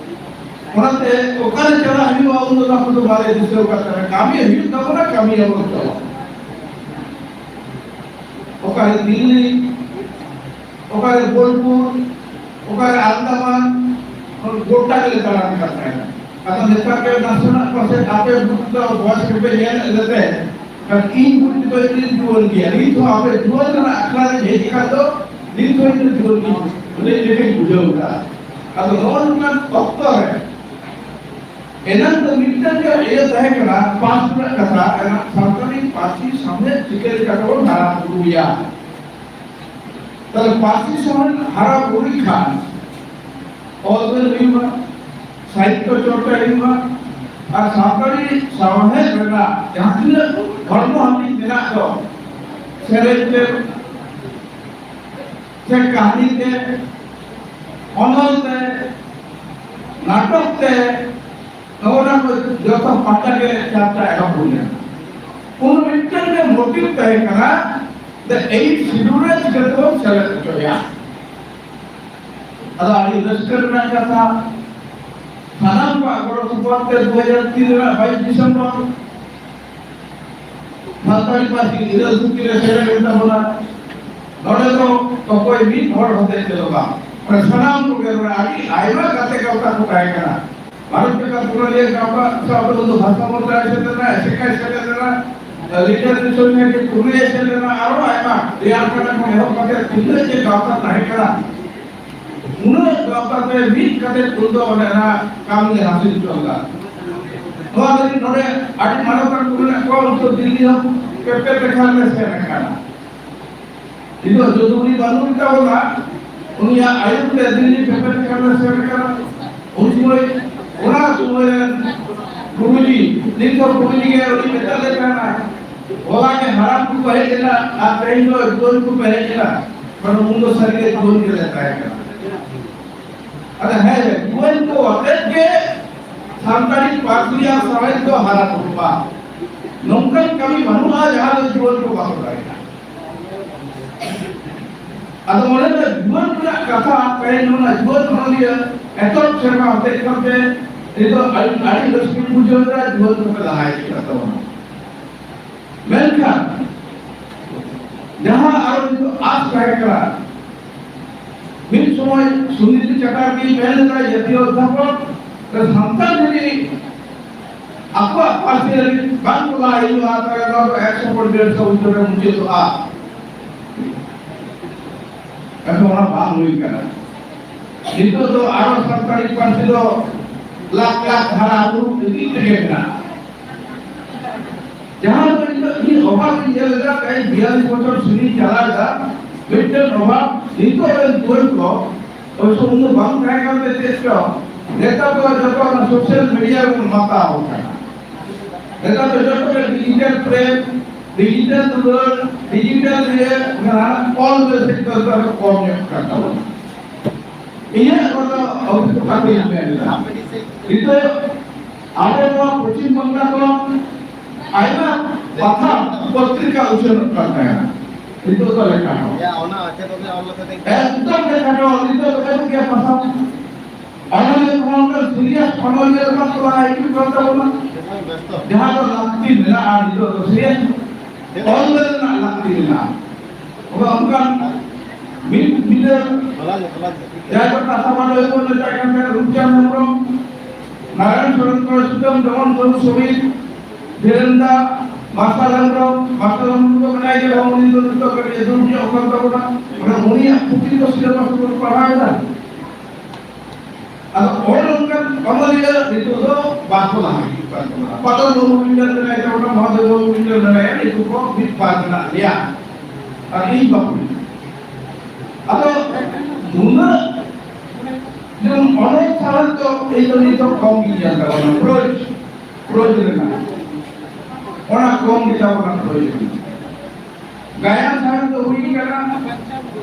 ᱚᱱᱟᱛᱮ ᱚᱠᱟᱨᱮ ᱪᱟᱞᱟᱜ ᱦᱩᱭᱩᱜᱼᱟ, ᱩᱱ ᱫᱚ ᱚᱱᱟ ᱠᱚᱫᱚ ᱵᱟᱞᱮ ᱫᱤᱥᱟᱹ ᱟᱠᱟᱫ ᱛᱟᱦᱮᱸ᱾ ᱠᱟᱹᱢᱤ ᱦᱩᱭᱩᱜ ᱛᱟᱵᱚᱱᱟ, ᱠᱟᱹᱢᱤᱭᱟᱵᱚᱱ ᱪᱟᱞᱟᱜ᱾ ᱚᱠᱟᱨᱮ ᱫᱤᱞᱞᱤ, ᱚᱠᱟᱨᱮ ᱵᱳᱞᱯᱩᱨ, ᱚᱠᱟᱨᱮ ᱟᱱᱫᱟᱢᱟᱱ, ᱜᱚᱴᱟ ᱜᱮᱞᱮ ᱫᱟᱬᱟᱱ ᱠᱟᱱ ᱛᱟᱦᱮᱸᱱᱟ᱾ ᱟᱫᱚ ᱱᱮᱛᱟᱨ ᱜᱮ ᱱᱟᱥᱮᱱᱟᱜ ᱯᱟᱥᱮᱡ ᱟᱯᱮ ᱵᱩᱡᱽ ᱫᱚ ᱵᱚᱭᱮᱥ ᱨᱮᱯᱮ ᱧᱮᱞ ᱞᱮᱫ ᱛᱮ, ᱠᱟᱨᱚᱱ ᱤᱧ ᱵᱩᱡᱽ ᱫᱚ ᱤᱧ ᱡᱩᱣᱟᱹᱱ ᱜᱮᱭᱟ᱾ ᱱᱤᱛ ᱦᱚᱸ ᱟᱯᱮ ᱡᱩᱣᱟᱹᱱ ᱨᱮᱱᱟᱜ ᱟᱠᱷᱲᱟ ᱨᱮ ᱦᱮᱡ ᱟᱠᱟᱱ ᱫᱚ ᱱᱤᱛ ᱦᱚᱸ ᱤᱧ ᱫᱚ ᱡᱩᱣᱟᱹᱱ ᱜᱮ ᱞᱮᱠᱟᱧ ᱵᱩᱡᱷᱟᱹᱣ ᱮᱫᱟ᱾ ᱟᱫᱚ ᱱᱚᱜᱼᱚ ᱱᱚᱝᱠᱟᱱ ᱚᱠᱛᱚ ᱨᱮ ᱮᱱᱟᱝ ᱫᱚ ᱢᱤᱫᱴᱟᱝ ᱜᱮ ᱤᱭᱟᱹ ᱛᱟᱦᱮᱸ ᱠᱟᱱᱟ, ᱯᱟᱥ ᱨᱮᱱᱟᱜ ᱠᱟᱛᱷᱟ, ᱮᱱᱟᱝ ᱥᱟᱱᱛᱟᱲᱤ ᱯᱟᱹᱨᱥᱤ ᱥᱟᱶᱦᱮᱫ ᱪᱤᱠᱟᱹ ᱞᱮᱠᱟ ᱛᱮᱵᱚᱱ ᱦᱟᱨᱟ ᱵᱩᱨᱩᱭᱟ᱾ ᱛᱟᱦᱞᱮ ᱯᱟᱹᱨᱥᱤ ᱥᱟᱶᱦᱮᱫ ᱦᱟᱨᱟ ᱵᱩᱨᱩᱭ ᱠᱷᱟᱱ ᱚᱞ ᱵᱮᱞ ᱦᱩᱭᱩᱜᱼᱟ, ᱥᱟᱦᱤᱛᱭᱚ ᱪᱚᱨᱪᱟ ᱦᱩᱭᱩᱜᱼᱟ, ᱟᱨ ᱥᱟᱱᱛᱟᱲᱤ ᱥᱟᱶᱦᱮᱫ ᱨᱮᱱᱟᱜ ᱡᱟᱦᱟᱸ ᱛᱤᱱᱟᱹᱜ ᱦᱚᱲᱢᱚ ᱦᱟᱹᱴᱤᱧ ᱢᱮᱱᱟᱜ ᱫᱚ, ᱥᱮᱨᱮᱧ ᱛᱮ, ᱥᱮ ᱠᱟᱹᱦᱱᱤ ᱛᱮ, ᱚᱱᱚᱞ ᱛᱮ, ᱱᱟᱴᱚᱠ ᱛᱮ, ᱱᱚᱜᱼᱚ ᱱᱟ ᱠᱚ ᱡᱚᱛᱚ ᱯᱟᱦᱴᱟ ᱜᱮ ᱪᱟᱨᱪᱟ ᱮᱦᱚᱵ ᱦᱩᱭ ᱞᱮᱱᱟ᱾ ᱩᱱ ᱢᱤᱫᱴᱟᱝ ᱜᱮ ᱢᱳᱴᱤᱵᱷ ᱛᱟᱦᱮᱸ ᱠᱟᱱᱟ, the eighth schedule ᱨᱮ ᱪᱤᱠᱟᱹ ᱛᱮᱵᱚᱱ ᱥᱮᱞᱮᱫ ᱦᱚᱪᱚᱭᱟ᱾ ᱟᱫᱚ ᱟᱹᱰᱤ ᱨᱟᱹᱥᱠᱟᱹ ᱨᱮᱱᱟᱜ ᱠᱟᱛᱷᱟ, ᱥᱟᱱᱟᱢ ᱠᱚᱣᱟᱜ ᱜᱚᱲᱚ ᱥᱚᱯᱚᱦᱚᱫ ᱛᱮ ᱫᱩ ᱦᱟᱡᱟᱨ ᱛᱤᱱ ᱨᱮᱱᱟᱜ ᱵᱟᱭᱤᱥ ᱰᱤᱥᱮᱢᱵᱚᱨ ᱥᱟᱱᱛᱟᱲᱤ ᱯᱟᱹᱨᱥᱤ ᱜᱤᱨᱟᱹ ᱥᱩᱪᱤ ᱨᱮ ᱥᱮᱞᱮᱫ ᱮᱱ ᱛᱟᱵᱚᱱᱟ᱾ ᱱᱚᱰᱮ ᱫᱚ ᱚᱠᱚᱭ ᱢᱤᱫ ᱦᱚᱲ ᱦᱚᱛᱮᱡ ᱛᱮᱫᱚ ᱵᱟᱝ, ᱢᱟᱱᱮ ᱥᱟᱱᱟᱢ ᱠᱚᱜᱮ ᱱᱚᱰᱮ ᱟᱹᱰᱤ ᱟᱭᱢᱟ ᱜᱟᱛᱮ ᱜᱟᱶᱛᱟ ᱠᱚ ᱛᱟᱦᱮᱸ ᱠᱟᱱᱟ᱾ ᱵᱷᱟᱨᱚᱛ ᱡᱟᱠᱟᱛ ᱯᱩᱨᱟᱹ ᱜᱟᱶᱛᱟ ᱥᱟᱶᱛᱮ ᱩᱱᱫᱚ ᱵᱷᱟᱥᱟ ᱢᱚᱱᱛᱨᱟᱭ ᱥᱮᱞᱮᱫ ᱞᱮᱱᱟ, ᱮᱥᱮᱠᱟᱭ ᱥᱮᱞᱮᱫ ᱞᱮᱱᱟ, ᱞᱤᱴᱟᱨᱮᱪᱟᱨ ᱥᱚᱢᱤᱛᱤ ᱯᱩᱨᱱᱤᱭᱟᱭ ᱥᱮᱞᱮᱫ ᱞᱮᱱᱟ, ᱟᱨᱚ ᱟᱭᱢᱟ ᱨᱮᱭᱟᱲ ᱠᱟᱱᱟ ᱠᱷᱚᱱ ᱮᱦᱚᱵ ᱠᱟᱛᱮ ᱛᱤᱱᱟᱹᱜ ᱡᱮ ᱜᱟᱶᱛᱟ ᱛᱟᱦᱮᱸ ᱠᱟᱱᱟ, ᱩᱱᱟᱹᱜ ᱜᱟᱶᱛᱟ ᱛᱮ ᱢᱤᱫ ᱠᱟᱛᱮ ᱩᱱᱫᱚ ᱚᱸᱰᱮ ᱚᱱᱟ ᱠᱟᱹᱢᱤ ᱞᱮ ᱦᱟᱹᱥᱤᱞ ᱦᱚᱪᱚ ᱞᱮᱫᱟ᱾ ᱱᱚᱣᱟ ᱞᱟᱹᱜᱤᱫ ᱱᱚᱰᱮ ᱟᱹᱰᱤ ᱢᱟᱱᱚᱛᱟᱱ ᱠᱚ ᱢᱮᱱᱟᱜ ᱠᱚᱣᱟ, ᱩᱱᱠᱩ ᱫᱤᱞᱞᱤ ᱦᱚᱸ ᱯᱮ ᱯᱮ ᱯᱮᱠᱷᱟ ᱞᱮ ᱥᱮᱱ ᱟᱠᱟᱱᱟ᱾ ᱱᱤᱛᱚᱜ ᱡᱚᱫᱩᱢᱚᱱᱤ ᱵᱟᱹᱱᱩᱜ ᱛᱟᱵᱚᱱᱟ, ᱩᱱᱤᱭᱟᱜ ᱟᱹᱭᱩᱨ ᱛᱮ ᱫᱤᱞᱞᱤ ᱯᱮ ᱯᱮ ᱯᱮᱠᱷᱟ ᱞᱮ ᱥᱮᱱ ᱟᱠᱟᱱᱟ᱾ ᱩᱱ ᱥᱚᱢᱚᱭ, ᱚᱱᱟ ᱥᱚᱢᱚᱭ ᱨᱮᱱ ᱜᱩᱨᱩᱡᱤ, ᱱᱤᱛ ᱦᱚᱸ ᱜᱩᱨᱩᱡᱤ ᱜᱮ ᱩᱱᱤ ᱢᱮᱛᱟ ᱞᱮ ᱠᱟᱱᱟ, ᱦᱚᱞᱟ ᱜᱮ ᱦᱟᱲᱟᱢ ᱠᱚᱠᱚ ᱦᱮᱡ ᱞᱮᱱᱟ ᱟᱨ ᱛᱮᱦᱮᱧ ᱫᱚ ᱡᱩᱣᱟᱹᱱ ᱠᱚᱯᱮ ᱦᱮᱡ ᱮᱱᱟ, ᱢᱟᱱᱮ ᱩᱱ ᱫᱚ ᱥᱟᱹᱨᱤ ᱜᱮ ᱡᱩᱣᱟᱹᱱ ᱜᱮᱞᱮ ᱛᱟᱦᱮᱸ ᱠᱟᱱᱟ᱾ ᱟᱫᱚ ᱦᱮᱸ, ᱡᱩᱣᱟᱹᱱ ᱠᱚ ᱟᱛᱮᱫ ᱜᱮ ᱥᱟᱱᱛᱟᱲᱤ ᱯᱟᱹᱨᱥᱤ ᱟᱨ ᱥᱟᱶᱦᱮᱫ ᱫᱚ ᱦᱟᱨᱟ ᱛᱚᱨᱚᱜᱼᱟ᱾ ᱱᱚᱝᱠᱟᱱ ᱠᱟᱹᱢᱤ ᱵᱟᱹᱱᱩᱜᱼᱟ ᱡᱟᱦᱟᱸ ᱫᱚ ᱡᱩᱣᱟᱹᱱ ᱠᱚ ᱵᱟᱠᱚ ᱫᱟᱲᱮᱭᱟᱜᱼᱟ᱾ ᱟᱫᱚ ᱚᱸᱰᱮ ᱫᱚ ᱡᱩᱣᱟᱹᱱ ᱨᱮᱱᱟᱜ ᱠᱟᱛᱷᱟ ᱛᱮᱦᱮᱧ ᱱᱚᱣᱟ ᱡᱩᱣᱟᱹᱱ ᱚᱱᱚᱞᱤᱭᱟᱹ ᱮᱛᱚᱦᱚᱵ ᱥᱮᱨᱢᱟ ᱦᱚᱛᱮᱡ ᱠᱟᱛᱮ ᱱᱤᱛᱚᱜ ᱟᱹᱰᱤ, ᱟᱹᱰᱤ ᱨᱟᱹᱥᱠᱟᱹᱧ ᱵᱩᱡᱷᱟᱹᱣ ᱮᱫᱟ, ᱡᱩᱣᱟᱹᱱ ᱠᱚᱯᱮ ᱞᱟᱦᱟ ᱤᱫᱤᱜ ᱠᱟᱱ ᱛᱟᱵᱚᱱᱟ᱾ ᱢᱮᱱᱠᱷᱟᱱ ᱡᱟᱦᱟᱸ ᱟᱨᱚ ᱱᱤᱛᱚᱜ ᱟᱥ ᱛᱟᱦᱮᱸ ᱠᱟᱱᱟ, ᱢᱤᱫ ᱥᱚᱢᱚᱭ ᱥᱩᱱᱤᱛᱤ ᱪᱟᱴᱟᱨᱡᱤ ᱢᱮᱱ ᱞᱮᱫᱟᱭ, ᱡᱟᱛᱤᱭᱚ ᱚᱫᱽᱫᱷᱟᱯᱚᱠ ᱨᱮ ᱥᱟᱱᱛᱟᱲ ᱡᱩᱫᱤ ᱟᱠᱚᱣᱟᱜ ᱯᱟᱹᱨᱥᱤ ᱞᱟᱹᱜᱤᱫ ᱵᱟᱝ ᱠᱚ ᱞᱟᱦᱟ ᱦᱤᱡᱩᱜᱼᱟ, ᱛᱟᱦᱚᱞᱮ ᱱᱚᱣᱟ ᱫᱚ ᱮᱠᱥᱚ ᱠᱷᱚᱱ ᱰᱮᱲᱥᱚ ᱩᱛᱟᱹᱨ ᱨᱮ ᱢᱩᱪᱟᱹᱫᱚᱜᱼᱟ᱾ ᱮᱱᱠᱷᱟᱱ ᱚᱱᱟ ᱵᱟᱝ ᱦᱩᱭ ᱠᱟᱱᱟ᱾ ᱱᱤᱛᱚᱜ ᱫᱚ ᱟᱨᱚ ᱥᱟᱱᱛᱟᱲᱤ ᱯᱟᱹᱨᱥᱤ ᱫᱚ ᱞᱟᱠᱷ ᱞᱟᱠᱷ ᱦᱟᱨᱟ ᱵᱩᱨᱩ ᱤᱫᱤ ᱛᱮᱜᱮ ᱢᱮᱱᱟᱜᱼᱟ᱾ ᱡᱟᱦᱟᱸ ᱫᱚ ᱱᱤᱛᱚᱜ ᱤᱧ ᱚᱵᱷᱟᱵ ᱤᱧ ᱧᱮᱞ ᱮᱫᱟ, ᱛᱮᱦᱮᱧ ᱵᱤᱭᱟᱞᱤᱥ ᱵᱚᱪᱷᱚᱨ ᱥᱩᱫᱷᱤᱧ ᱪᱟᱞᱟᱣ ᱮᱫᱟ, ᱢᱤᱫᱴᱮᱱ ᱚᱵᱷᱟᱵ ᱱᱤᱛᱚᱜ ᱨᱮᱱ ᱡᱩᱣᱟᱹᱱ ᱠᱚ, ᱚᱵᱚᱥᱥᱚ ᱩᱱ ᱫᱚ ᱵᱟᱝ ᱛᱟᱦᱮᱸ ᱠᱟᱱ ᱛᱮ ᱪᱮᱫ ᱪᱚ, ᱱᱮᱛᱟᱨ ᱫᱚ ᱡᱚᱛᱚ ᱚᱱᱟ social media ᱨᱮᱵᱚᱱ ᱢᱟᱛᱟᱣ ᱠᱟᱱᱟ᱾ ᱱᱮᱛᱟᱨ ᱫᱚ ᱡᱚᱛᱚ ᱜᱮ digital frame, digital ᱫᱩᱞᱟᱹᱲ, digital ᱤᱭᱟᱹ, ᱚᱱᱟ ᱚᱞ ᱫᱚ ᱥᱮ ᱫᱚ ᱠᱚᱢ ᱧᱚᱜ ᱠᱟᱱ ᱛᱟᱵᱚᱱᱟ᱾ ᱤᱧᱟᱹᱜ ᱱᱚᱣᱟ ᱫᱚ ᱚᱵᱷᱤᱜᱽᱜᱚᱛᱟ ᱛᱮᱧ ᱢᱮᱱ ᱮᱫᱟ᱾ ᱱᱤᱛᱚᱜ ᱟᱵᱚ ᱱᱚᱣᱟ ᱯᱚᱪᱷᱤᱢ ᱵᱟᱝᱞᱟ ᱠᱷᱚᱱ ᱟᱭᱢᱟ ᱯᱟᱛᱷᱟᱢ ᱯᱚᱛᱨᱤᱠᱟ ᱩᱪᱷᱟᱹᱱᱚᱜ ᱠᱟᱱ ᱛᱟᱦᱮᱸᱱᱟ, ᱱᱤᱛᱚᱜ ᱫᱚ ᱞᱮᱠᱷᱟ ᱦᱚᱸ ᱭᱟ, ᱚᱱᱟ ᱟᱪᱪᱷᱟ ᱛᱚᱵᱮ ᱚᱞ ᱠᱟᱛᱮ ᱮᱠᱫᱚᱢ ᱞᱮᱠᱷᱟ ᱦᱚᱸ ᱱᱤᱛᱚᱜ ᱫᱚ ᱵᱟᱹᱱᱩᱜ ᱜᱮᱭᱟ ᱯᱟᱛᱷᱟᱢ᱾ ᱚᱱᱟ ᱞᱟᱹᱜᱤᱫ ᱦᱚᱸ ᱚᱱᱠᱟ serious ᱚᱱᱚᱞᱤᱭᱟᱹ ᱨᱮᱱᱟᱜ ᱛᱚ ᱵᱟᱝ ᱦᱤᱡᱩᱜ ᱠᱟᱱ ᱛᱟᱵᱚᱱᱟ᱾ ᱡᱟᱦᱟᱸ ᱫᱚ ᱞᱟᱹᱠᱛᱤ ᱢᱮᱱᱟᱜᱼᱟ, ᱱᱤᱛᱚᱜ ᱫᱚ serious ᱚᱞ ᱨᱮᱱᱟᱜ ᱞᱟᱹᱠᱛᱤ ᱢᱮᱱᱟᱜᱼᱟ᱾ ᱚᱱᱟ ᱚᱱᱠᱟᱱ ᱢᱤᱫ ᱧᱤᱫᱟᱹ ᱡᱟᱦᱟᱸᱭ ᱫᱚ ᱠᱟᱛᱷᱟ ᱵᱟᱰᱟᱭ ᱵᱚᱱ ᱢᱮᱛᱟᱭ ᱠᱟᱱ ᱛᱟᱦᱮᱸᱫ ᱨᱩᱯᱪᱟᱸᱫᱽ ᱦᱮᱢᱵᱨᱚᱢ, ᱱᱟᱨᱟᱭᱚᱱ ᱥᱚᱨᱮᱱ ᱠᱚ ᱥᱩᱫᱟᱹᱢ ᱫᱚᱢᱚᱱ ᱫᱷᱚᱱ ᱥᱚᱢᱤᱛ, ᱫᱷᱤᱨᱮᱱᱫᱟ, ᱢᱟᱨᱥᱟᱞ ᱦᱮᱢᱵᱨᱚᱢ, ᱢᱟᱨᱥᱟᱞ ᱦᱮᱢᱵᱨᱚᱢ ᱫᱚ ᱢᱮᱱᱟᱭ ᱜᱮ ᱨᱮᱦᱚᱸ ᱩᱱᱤ ᱫᱚ ᱱᱤᱛᱚᱜ ᱠᱟᱹᱴᱤᱡ ᱮ ᱫᱩᱲᱩᱵ ᱧᱚᱜ ᱟᱠᱟᱱ ᱛᱟᱵᱚᱱᱟ᱾ ᱢᱟᱱᱮ ᱩᱱᱤᱭᱟᱜ ᱯᱩᱛᱷᱤ ᱠᱚ syllabus ᱠᱚ ᱯᱟᱲᱦᱟᱣ ᱮᱫᱟ᱾ ᱟᱫᱚ ᱚᱱᱮ ᱚᱱᱠᱟᱱ ᱚᱱᱚᱞᱤᱭᱟᱹ ᱱᱤᱛᱚᱜ ᱫᱚ ᱵᱟᱠᱚ ᱞᱟᱦᱟ ᱦᱤᱡᱩᱜ ᱠᱟᱱ ᱛᱟᱵᱚᱱᱟ᱾ ᱯᱟᱛᱚᱞ ᱵᱟᱹᱵᱩ ᱢᱤᱫᱴᱟᱝ ᱢᱮᱱᱟᱭ ᱛᱟᱵᱚᱱᱟ, ᱢᱚᱦᱚᱫᱮᱵ ᱵᱟᱹᱵᱩ ᱢᱤᱫᱴᱟᱝ ᱢᱮᱱᱟᱭᱟ, ᱱᱤᱛᱚᱜ ᱠᱚ ᱢᱤᱫ ᱵᱟᱨ ᱢᱮᱱᱟᱜ ᱞᱮᱭᱟ᱾ ᱟᱨ ᱤᱧ ᱵᱟᱹᱵᱩ᱾ ᱟᱫᱚ ᱱᱩᱱᱟᱹᱜ ᱡᱮᱢᱚᱱ ᱚᱱᱚᱞ ᱥᱟᱶᱦᱮᱫ ᱫᱚ ᱤᱧ ᱫᱚ ᱱᱤᱛᱚᱜ ᱠᱚᱢ ᱜᱤᱧ ᱧᱮᱞ ᱛᱟᱵᱚᱱᱟ᱾ ᱯᱨᱳᱡᱽ, ᱯᱨᱳᱡᱽ ᱨᱮᱱᱟᱜ ᱚᱱᱟ ᱠᱚᱢ ᱜᱮ ᱛᱟᱵᱚᱱᱟ ᱯᱨᱳᱡᱽ ᱨᱮᱱᱟᱜ᱾ ᱜᱟᱭᱟᱱ ᱥᱟᱶᱦᱮᱫ ᱫᱚ ᱦᱩᱭ ᱠᱟᱱᱟ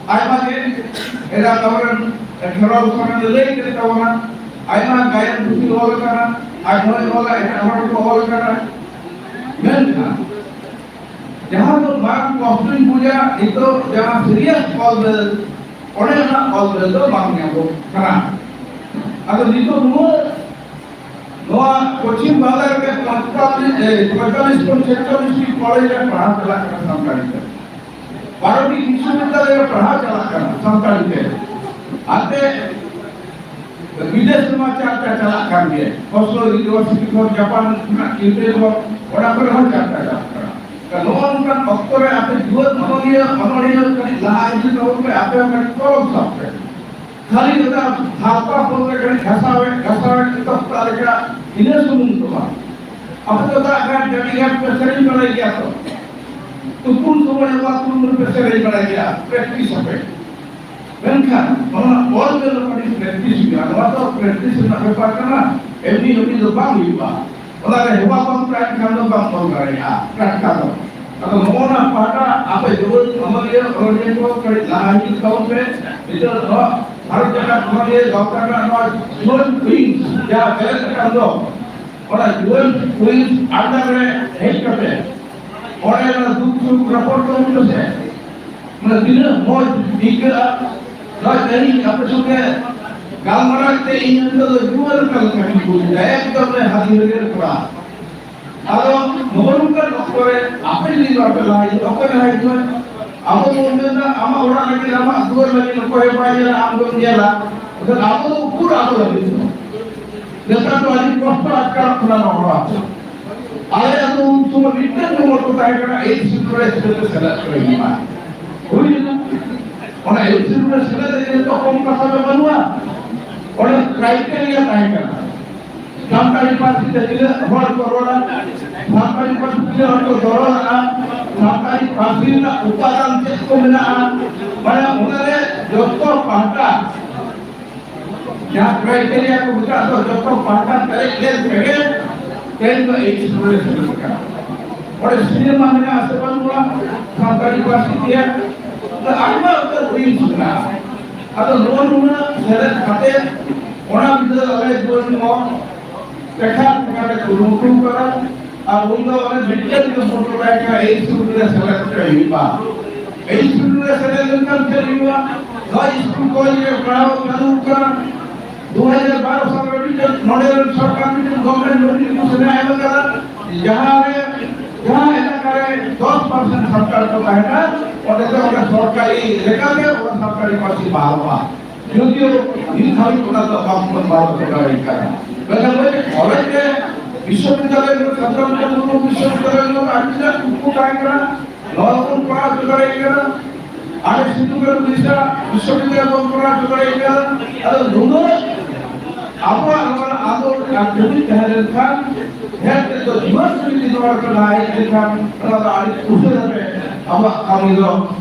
ᱟᱭᱢᱟ ᱜᱮ, ᱮᱴᱟᱜ ᱟᱵᱚᱨᱮᱱ ᱠᱷᱮᱨᱣᱟᱞ ᱥᱚᱢᱟᱡᱽ ᱮ ᱞᱟᱹᱭ ᱠᱮᱫ ᱛᱟᱵᱚᱱᱟ, ᱟᱭᱢᱟ ᱜᱟᱭᱟᱱ ᱯᱩᱛᱷᱤ ᱚᱞ ᱟᱠᱟᱱᱟ, ᱟᱡ ᱦᱚᱸᱭ ᱚᱞᱟ, ᱮᱴᱟᱜ ᱦᱚᱲ ᱠᱚ ᱚᱞ ᱟᱠᱟᱱᱟ᱾ ᱢᱮᱱᱠᱷᱟᱱ ᱡᱟᱦᱟᱸ ᱫᱚ ᱢᱟᱨᱟᱝ ᱠᱚᱥᱴᱚᱧ ᱵᱩᱡᱟ, ᱱᱤᱛᱚᱜ ᱡᱟᱦᱟᱸ serious ᱚᱞ ᱵᱮᱞ, ᱚᱸᱰᱮ ᱚᱱᱟ ᱚᱞ ᱵᱮᱞ ᱫᱚ ᱵᱟᱝ ᱧᱟᱢᱚᱜ ᱠᱟᱱᱟ᱾ ᱟᱫᱚ ᱱᱤᱛᱚᱜ ᱱᱚᱣᱟ ᱱᱚᱣᱟ ᱯᱚᱪᱷᱤᱢ ᱵᱟᱝᱞᱟ ᱨᱮ ᱯᱚᱸᱭᱛᱟᱞᱞᱤᱥ, ᱮ, ᱯᱚᱸᱭᱛᱟᱞᱞᱤᱥ ᱠᱷᱚᱱ ᱪᱷᱮᱪᱪᱚᱞᱞᱤᱥ ᱴᱤ ᱠᱚᱞᱮᱡᱽ ᱨᱮ ᱯᱟᱲᱦᱟᱣ ᱪᱟᱞᱟᱜ ᱠᱟᱱᱟ ᱥᱟᱱᱛᱟᱲᱤ ᱛᱮ᱾ ᱵᱟᱨᱚᱴᱤ ᱵᱤᱥᱥᱚᱵᱤᱫᱽᱫᱟᱞᱚᱭ ᱨᱮ ᱯᱟᱲᱦᱟᱣ ᱪᱟᱞᱟᱜ ᱠᱟᱱᱟ ᱥᱟᱱᱛᱟᱲᱤ ᱛᱮ᱾ ᱟᱛᱮ ᱵᱤᱫᱮᱥ ᱨᱮᱢᱟ ᱪᱟᱨᱪᱟ ᱪᱟᱞᱟᱜ ᱠᱟᱱ ᱜᱮ, ᱚᱥᱞᱳ ᱤᱭᱩᱱᱤᱵᱷᱟᱨᱥᱤᱴᱤ ᱠᱷᱚᱱ, ᱡᱟᱯᱟᱱ ᱠᱷᱚᱱᱟᱜ, ᱤᱭᱩᱠᱨᱮᱱ ᱠᱷᱚᱱ, ᱚᱱᱟ ᱠᱚᱨᱮ ᱦᱚᱸ ᱪᱟᱨᱪᱟ ᱪᱟᱞᱟᱜ ᱠᱟᱱᱟ᱾ ᱛᱚ, ᱱᱚᱜᱼᱚ ᱱᱚᱝᱠᱟᱱ ᱚᱠᱛᱚ ᱨᱮ ᱟᱯᱮ ᱡᱩᱣᱟᱹᱱ ᱚᱱᱚᱞᱤᱭᱟᱹ, ᱚᱱᱚᱞᱤᱭᱟᱹ ᱠᱟᱹᱴᱤᱡ ᱞᱟᱦᱟ ᱤᱫᱤ ᱛᱟᱵᱚᱱ ᱯᱮ, ᱟᱯᱮ ᱦᱚᱸ ᱠᱟᱹᱴᱤᱡ ᱠᱚᱞᱚᱢ ᱥᱟᱵ ᱯᱮ᱾ ᱠᱷᱟᱹᱞᱤ ᱚᱱᱟ ᱦᱟᱨᱯᱟ ᱯᱷᱳᱱ ᱨᱮ ᱠᱟᱹᱴᱤᱡ ᱜᱷᱟᱥᱟᱣᱮᱫ, ᱜᱷᱟᱥᱟᱣᱮᱫ ᱛᱚᱠᱛᱟ ᱞᱮᱠᱟ, ᱤᱱᱟᱹ ᱥᱩᱢᱩᱝ ᱫᱚ ᱵᱟᱝ᱾ ᱟᱯᱮ ᱫᱚ ᱫᱟᱜ ᱜᱷᱟᱴ, ᱰᱟᱹᱰᱤ ᱜᱷᱟᱴ ᱯᱮ ᱥᱮᱨᱮᱧ ᱵᱟᱲᱟᱭ ᱜᱮᱭᱟ ᱛᱚ? ᱛᱩᱯᱩᱱ ᱥᱚᱢᱚᱭ ᱚᱠᱟ ᱛᱩᱯᱩᱱ ᱨᱮᱯᱮ ᱥᱮᱨᱮᱧ ᱵᱟᱲᱟᱭ ᱜᱮᱭᱟ, ᱯᱨᱮᱠᱴᱤᱥ ᱟᱯᱮ᱾ ᱢᱮᱱᱠᱷᱟᱱ ᱚᱱᱟ ᱚᱞ ᱵᱮᱞ ᱨᱮ ᱠᱟᱹᱴᱤᱡ ᱯᱨᱮᱠᱴᱤᱥ ᱦᱩᱭᱩᱜᱼᱟ᱾ ᱱᱚᱣᱟ ᱫᱚ ᱯᱨᱮᱠᱴᱤᱥ ᱨᱮᱱᱟᱜ ᱵᱮᱯᱟᱨ ᱠᱟᱱᱟ, ᱮᱢᱱᱤ ᱮᱢᱱᱤ ᱫᱚ ᱵᱟᱝ ᱦᱩᱭᱩᱜᱼᱟ᱾ ᱚᱱᱟ ᱨᱮ ᱦᱮᱣᱟ ᱵᱟᱝ ᱛᱟᱦᱮᱱ ᱠᱷᱟᱱ ᱫᱚ ᱵᱟᱢ ᱚᱞ ᱫᱟᱲᱮᱭᱟᱜᱼᱟ ᱴᱟᱴᱠᱟ ᱫᱚ᱾ ᱟᱫᱚ ᱱᱚᱜᱼᱚ ᱱᱟ ᱯᱟᱦᱴᱟ ᱟᱯᱮ ᱡᱩᱣᱟᱹᱱ ᱚᱱᱚᱞᱤᱭᱟᱹ, ᱚᱱᱚᱞᱤᱭᱟᱹ ᱠᱚ ᱠᱟᱹᱴᱤᱡ ᱞᱟᱦᱟ ᱦᱤᱡᱩᱜ ᱛᱟᱵᱚᱱ ᱯᱮ᱾ ᱱᱤᱛᱚᱜ ᱫᱚ ᱵᱷᱟᱨᱚᱛ ᱡᱟᱠᱟᱛ ᱚᱱᱚᱞᱤᱭᱟᱹ ᱜᱟᱶᱛᱟ ᱨᱮᱱᱟᱜ ᱱᱚᱣᱟ ᱡᱩᱣᱟᱹᱱ ᱩᱭᱤᱝ ᱡᱟᱦᱟᱸ ᱵᱮᱨᱮᱫ ᱟᱠᱟᱱ ᱫᱚ, ᱚᱱᱟ ᱡᱩᱣᱟᱹᱱ ᱩᱭᱤᱝ under ᱨᱮ ᱦᱮᱡ ᱠᱟᱛᱮ ᱚᱸᱰᱮ ᱚᱱᱟ ᱫᱩᱠ ᱥᱩᱠ ᱨᱚᱯᱚᱲ ᱛᱟᱵᱚᱱ ᱯᱮᱥᱮ᱾ ᱢᱟᱱᱮ ᱛᱤᱱᱟᱹᱜ ᱢᱚᱡᱽ ᱟᱹᱭᱠᱟᱹᱜᱼᱟ᱾ ᱱᱚᱣᱟ ᱛᱮᱦᱮᱧ ᱟᱯᱮ ᱥᱚᱸᱜᱮ ᱜᱟᱞᱢᱟᱨᱟᱣ ᱛᱮ ᱤᱧ ᱱᱤᱛᱚᱜ ᱫᱚ ᱡᱩᱣᱟᱹᱱ ᱞᱮᱠᱟ ᱞᱮᱠᱟᱧ ᱵᱩᱡᱽ ᱮᱫᱟ, ᱮᱠᱫᱚᱢ ᱞᱮ ᱦᱟᱹᱛᱤ ᱦᱟᱹᱨᱭᱟᱹᱲ ᱠᱚᱲᱟ᱾ ᱟᱫᱚ ᱱᱚᱜᱼᱚ ᱱᱚᱝᱠᱟᱱ ᱚᱠᱛᱚ ᱨᱮ ᱟᱯᱮ ᱡᱩᱫᱤ ᱵᱟᱯᱮ ᱞᱟᱦᱟ ᱦᱤᱡᱩᱜᱼᱟ, ᱚᱠᱚᱭ ᱞᱟᱦᱟ ᱦᱤᱡᱩᱜᱼᱟ? ᱟᱵᱚ ᱵᱚᱱ ᱢᱮᱱᱟ, ᱟᱢᱟᱜ ᱚᱲᱟᱜ ᱞᱟᱹᱜᱤᱫ, ᱟᱢᱟᱜ ᱫᱩᱣᱟᱹᱨ ᱞᱟᱹᱜᱤᱫ ᱚᱠᱚᱭ ᱦᱚᱸ ᱵᱟᱭ ᱧᱮᱞᱟ, ᱟᱢ ᱜᱮᱢ ᱧᱮᱞᱟ᱾ ᱮᱱᱠᱷᱟᱱ ᱟᱵᱚ ᱫᱚ ᱩᱠᱩᱨ ᱟᱵᱚ ᱞᱟᱹᱜᱤᱫ ᱫᱚ? ᱱᱮᱛᱟᱨ ᱫᱚ ᱟᱹᱰᱤ ᱠᱚᱥᱴᱚ ᱟᱴᱠᱟᱨᱚᱜ ᱠᱟᱱᱟ ᱱᱚᱣᱟ ᱚᱲᱟᱜ ᱨᱮ᱾ ᱟᱞᱮ ᱟᱹᱛᱩ ᱩᱱ ᱥᱚᱢᱚᱭ ᱢᱤᱫᱴᱟᱝ ᱜᱮ ᱢᱚᱛᱚ ᱛᱟᱦᱮᱸ ᱠᱟᱱᱟ, ᱮᱭᱤᱪ ᱥᱤᱰᱩᱞ ᱨᱮ ᱥᱮᱞᱮᱫ ᱠᱚ ᱦᱩᱭᱩᱜᱼᱟ᱾ ᱦᱩᱭ ᱮᱱᱟ᱾ ᱚᱱᱟ ᱮᱭᱤᱪ ᱥᱤᱰᱩᱞ ᱨᱮ ᱥᱮᱞᱮᱫ ᱞᱟᱹᱜᱤᱫ ᱫᱚ ᱠᱚᱢ ᱠᱟᱛᱷᱟ ᱫᱚ ᱵᱟᱹᱱᱩᱜᱼᱟ᱾ ᱚᱸᱰᱮ ᱠᱨᱟᱭᱴᱮᱨᱤᱭᱟ ᱛᱟᱦᱮᱸ ᱠᱟᱱᱟ᱾ ᱥᱟᱱᱛᱟᱲᱤ ᱯᱟᱹᱨᱥᱤ ᱛᱮ ᱛᱤᱱᱟᱹᱜ ᱦᱚᱲ ᱠᱚ ᱨᱚᱲᱟ, ᱥᱟᱱᱛᱟᱲᱤ ᱯᱟᱹᱨᱥᱤ ᱛᱤᱱᱟᱹᱜ ᱦᱚᱲ ᱠᱚ ᱫᱚᱨᱚᱲᱟ, ᱥᱟᱱᱛᱟᱲᱤ ᱯᱟᱹᱨᱥᱤ ᱨᱮᱱᱟᱜ ᱩᱯᱟᱫᱟᱱ ᱪᱮᱫ ᱠᱚ ᱢᱮᱱᱟᱜᱼᱟ, ᱢᱟᱱᱮ ᱚᱱᱟᱨᱮ ᱡᱚᱛᱚ ᱯᱟᱦᱴᱟ ᱡᱟᱦᱟᱸ ᱠᱨᱟᱭᱴᱮᱨᱤᱭᱟ ᱠᱚ ᱢᱮᱛᱟᱜ ᱫᱚ, ᱡᱚᱛᱚ ᱯᱟᱦᱴᱟ ᱯᱮᱨᱮᱡ ᱞᱮᱱ ᱛᱮᱜᱮ ᱛᱮᱦᱮᱧ ᱫᱚ ᱮᱭᱤᱪ ᱥᱤᱰᱩᱞ ᱨᱮ ᱥᱮᱞᱮᱫ ᱠᱟᱱᱟ᱾ ᱚᱸᱰᱮ ᱥᱤᱱᱮᱢᱟ ᱢᱮᱱᱟᱜᱼᱟ ᱥᱮ ᱵᱟᱹᱱᱩᱜᱼᱟ, ᱥᱟᱱᱛᱟᱲᱤ ᱯᱟᱹᱨᱥᱤ ᱛᱮ ᱟᱭᱢᱟ ᱩᱛᱟᱹᱨ ᱩᱭᱤᱝᱥ ᱢᱮᱱᱟᱜᱼᱟ᱾ ᱟᱫᱚ ᱱᱚᱜᱼᱚ ᱱᱩᱱᱟᱹᱜ ᱥᱮᱞᱮᱫ ᱠᱟᱛᱮ ᱚᱱᱟ ᱵᱤᱫᱟᱹᱞ ᱟᱞᱮ ᱡᱩᱣᱟᱹᱱ ᱠᱚ ᱴᱮᱠᱟᱣ ᱴᱮᱠᱟᱣ ᱞᱮ ᱠᱩᱨᱩᱢᱩᱴᱩ ᱠᱟᱫᱟ᱾ ᱟᱨ ᱩᱱ ᱫᱚ ᱚᱱᱮ ᱢᱤᱫᱴᱮᱱ ᱜᱮ ᱢᱚᱴᱚ ᱛᱟᱦᱮᱸ ᱠᱟᱱᱟ, ᱮᱭᱤᱪ ᱥᱤᱰᱩᱞ ᱨᱮ ᱥᱮᱞᱮᱫ ᱦᱚᱪᱚᱭ ᱦᱩᱭᱩᱜᱼᱟ᱾ ᱮᱭᱤᱪ ᱥᱤᱰᱩᱞ ᱨᱮ ᱥᱮᱞᱮᱫ ᱞᱮᱱᱠᱷᱟᱱ ᱪᱮᱫ ᱦᱩᱭᱩᱜᱼᱟ? ᱱᱚᱣᱟ ᱥᱠᱩᱞ ᱠᱚᱞᱮᱡᱽ ᱨᱮ ᱯᱟᱲᱦᱟᱣ ᱪᱟᱹᱞᱩ ᱠᱟᱱᱟ᱾ ᱫᱩ ᱦᱟᱡᱟᱨ ᱵᱟᱨᱚ ᱥᱟᱞ ᱨᱮ ᱢᱤᱫᱴᱮᱱ ᱱᱚᱰᱮ ᱨᱮᱱ ᱥᱚᱨᱠᱟᱨ ᱢᱤᱫᱴᱮᱱ ᱜᱚᱵᱷᱚᱨᱱᱢᱮᱱᱴ ᱱᱳᱴᱤᱯᱷᱤᱠᱮᱥᱚᱱ ᱮ ᱮᱢ ᱠᱟᱫᱟ, ᱡᱟᱦᱟᱸ ᱨᱮ, ᱡᱟᱦᱟᱸ ᱮᱞᱟᱠᱟ ᱨᱮ ᱫᱚᱥ ᱯᱟᱨᱥᱮᱱᱴ ᱥᱟᱱᱛᱟᱲ ᱠᱚ ᱛᱟᱦᱮᱱᱟ, ᱚᱸᱰᱮ ᱫᱚ ᱚᱸᱰᱮ ᱥᱚᱨᱠᱟᱨᱤ ᱞᱮᱠᱟᱛᱮ ᱚᱱᱟ ᱥᱟᱱᱛᱟᱲᱤ ᱯᱟᱹᱨᱥᱤ ᱵᱟᱦᱟᱞᱚᱜᱼᱟ᱾ ᱡᱩᱫᱤᱭᱳ ᱱᱤᱛ ᱦᱟᱹᱵᱤᱡ ᱚᱱᱟ ᱫᱚ ᱵᱟᱝ ᱵᱚᱱ ᱵᱟᱦᱟᱞ ᱦᱚᱪᱚ ᱫᱟᱲᱮ ᱠᱟᱫᱟ᱾ ᱢᱮᱱᱠᱷᱟᱱ ᱱᱚᱜᱼᱚᱭ ᱡᱮ ᱠᱚᱞᱮᱡᱽ ᱨᱮ, ᱵᱤᱥᱥᱚᱵᱤᱫᱽᱫᱟᱞᱚᱭ ᱨᱮ, ᱥᱟᱱᱛᱟᱲ ᱢᱩᱨᱢᱩ ᱵᱤᱥᱥᱚᱵᱤᱫᱽᱫᱟᱞᱚᱭ ᱨᱮ ᱟᱹᱰᱤ ᱜᱟᱱ ᱩᱱᱠᱩ ᱛᱟᱦᱮᱸ ᱠᱟᱱᱟ, ᱱᱚᱣᱟ ᱵᱚᱱ ᱠᱚᱨᱟᱣ ᱦᱚᱪᱚ ᱫᱟᱲᱮ ᱠᱟᱫᱟ᱾ ᱟᱞᱮ ᱥᱤᱫᱩ ᱠᱟᱹᱱᱦᱩ ᱵᱤᱨᱥᱟ ᱵᱤᱥᱥᱚᱵᱤᱫᱽᱫᱟᱞᱚᱭ ᱵᱚᱱ ᱠᱚᱨᱟᱣ ᱦᱚᱪᱚ ᱫᱟᱲᱮ ᱠᱟᱫᱟ᱾ ᱟᱫᱚ ᱱᱩᱱᱟᱹᱜ ᱟᱵᱚᱣᱟᱜ ᱱᱚᱣᱟ ᱟᱸᱫᱳᱲ ᱟᱨ ᱡᱩᱢᱤᱫ ᱛᱟᱦᱮᱸ ᱞᱮᱱᱠᱷᱟᱱ, ᱰᱷᱮᱨ ᱛᱮᱫ ᱫᱚ ᱡᱩᱣᱟᱹᱱ ᱠᱚ ᱡᱩᱫᱤ ᱱᱚᱣᱟ ᱨᱮᱠᱚ ᱞᱟᱦᱟ ᱦᱮᱡ ᱞᱮᱱᱠᱷᱟᱱ, ᱱᱚᱣᱟ ᱫᱚ ᱟᱹᱰᱤ ᱩᱥᱟᱹᱨᱟ ᱛᱮ ᱟᱵᱚᱣᱟᱜ ᱠᱟᱹᱢᱤ ᱫᱚ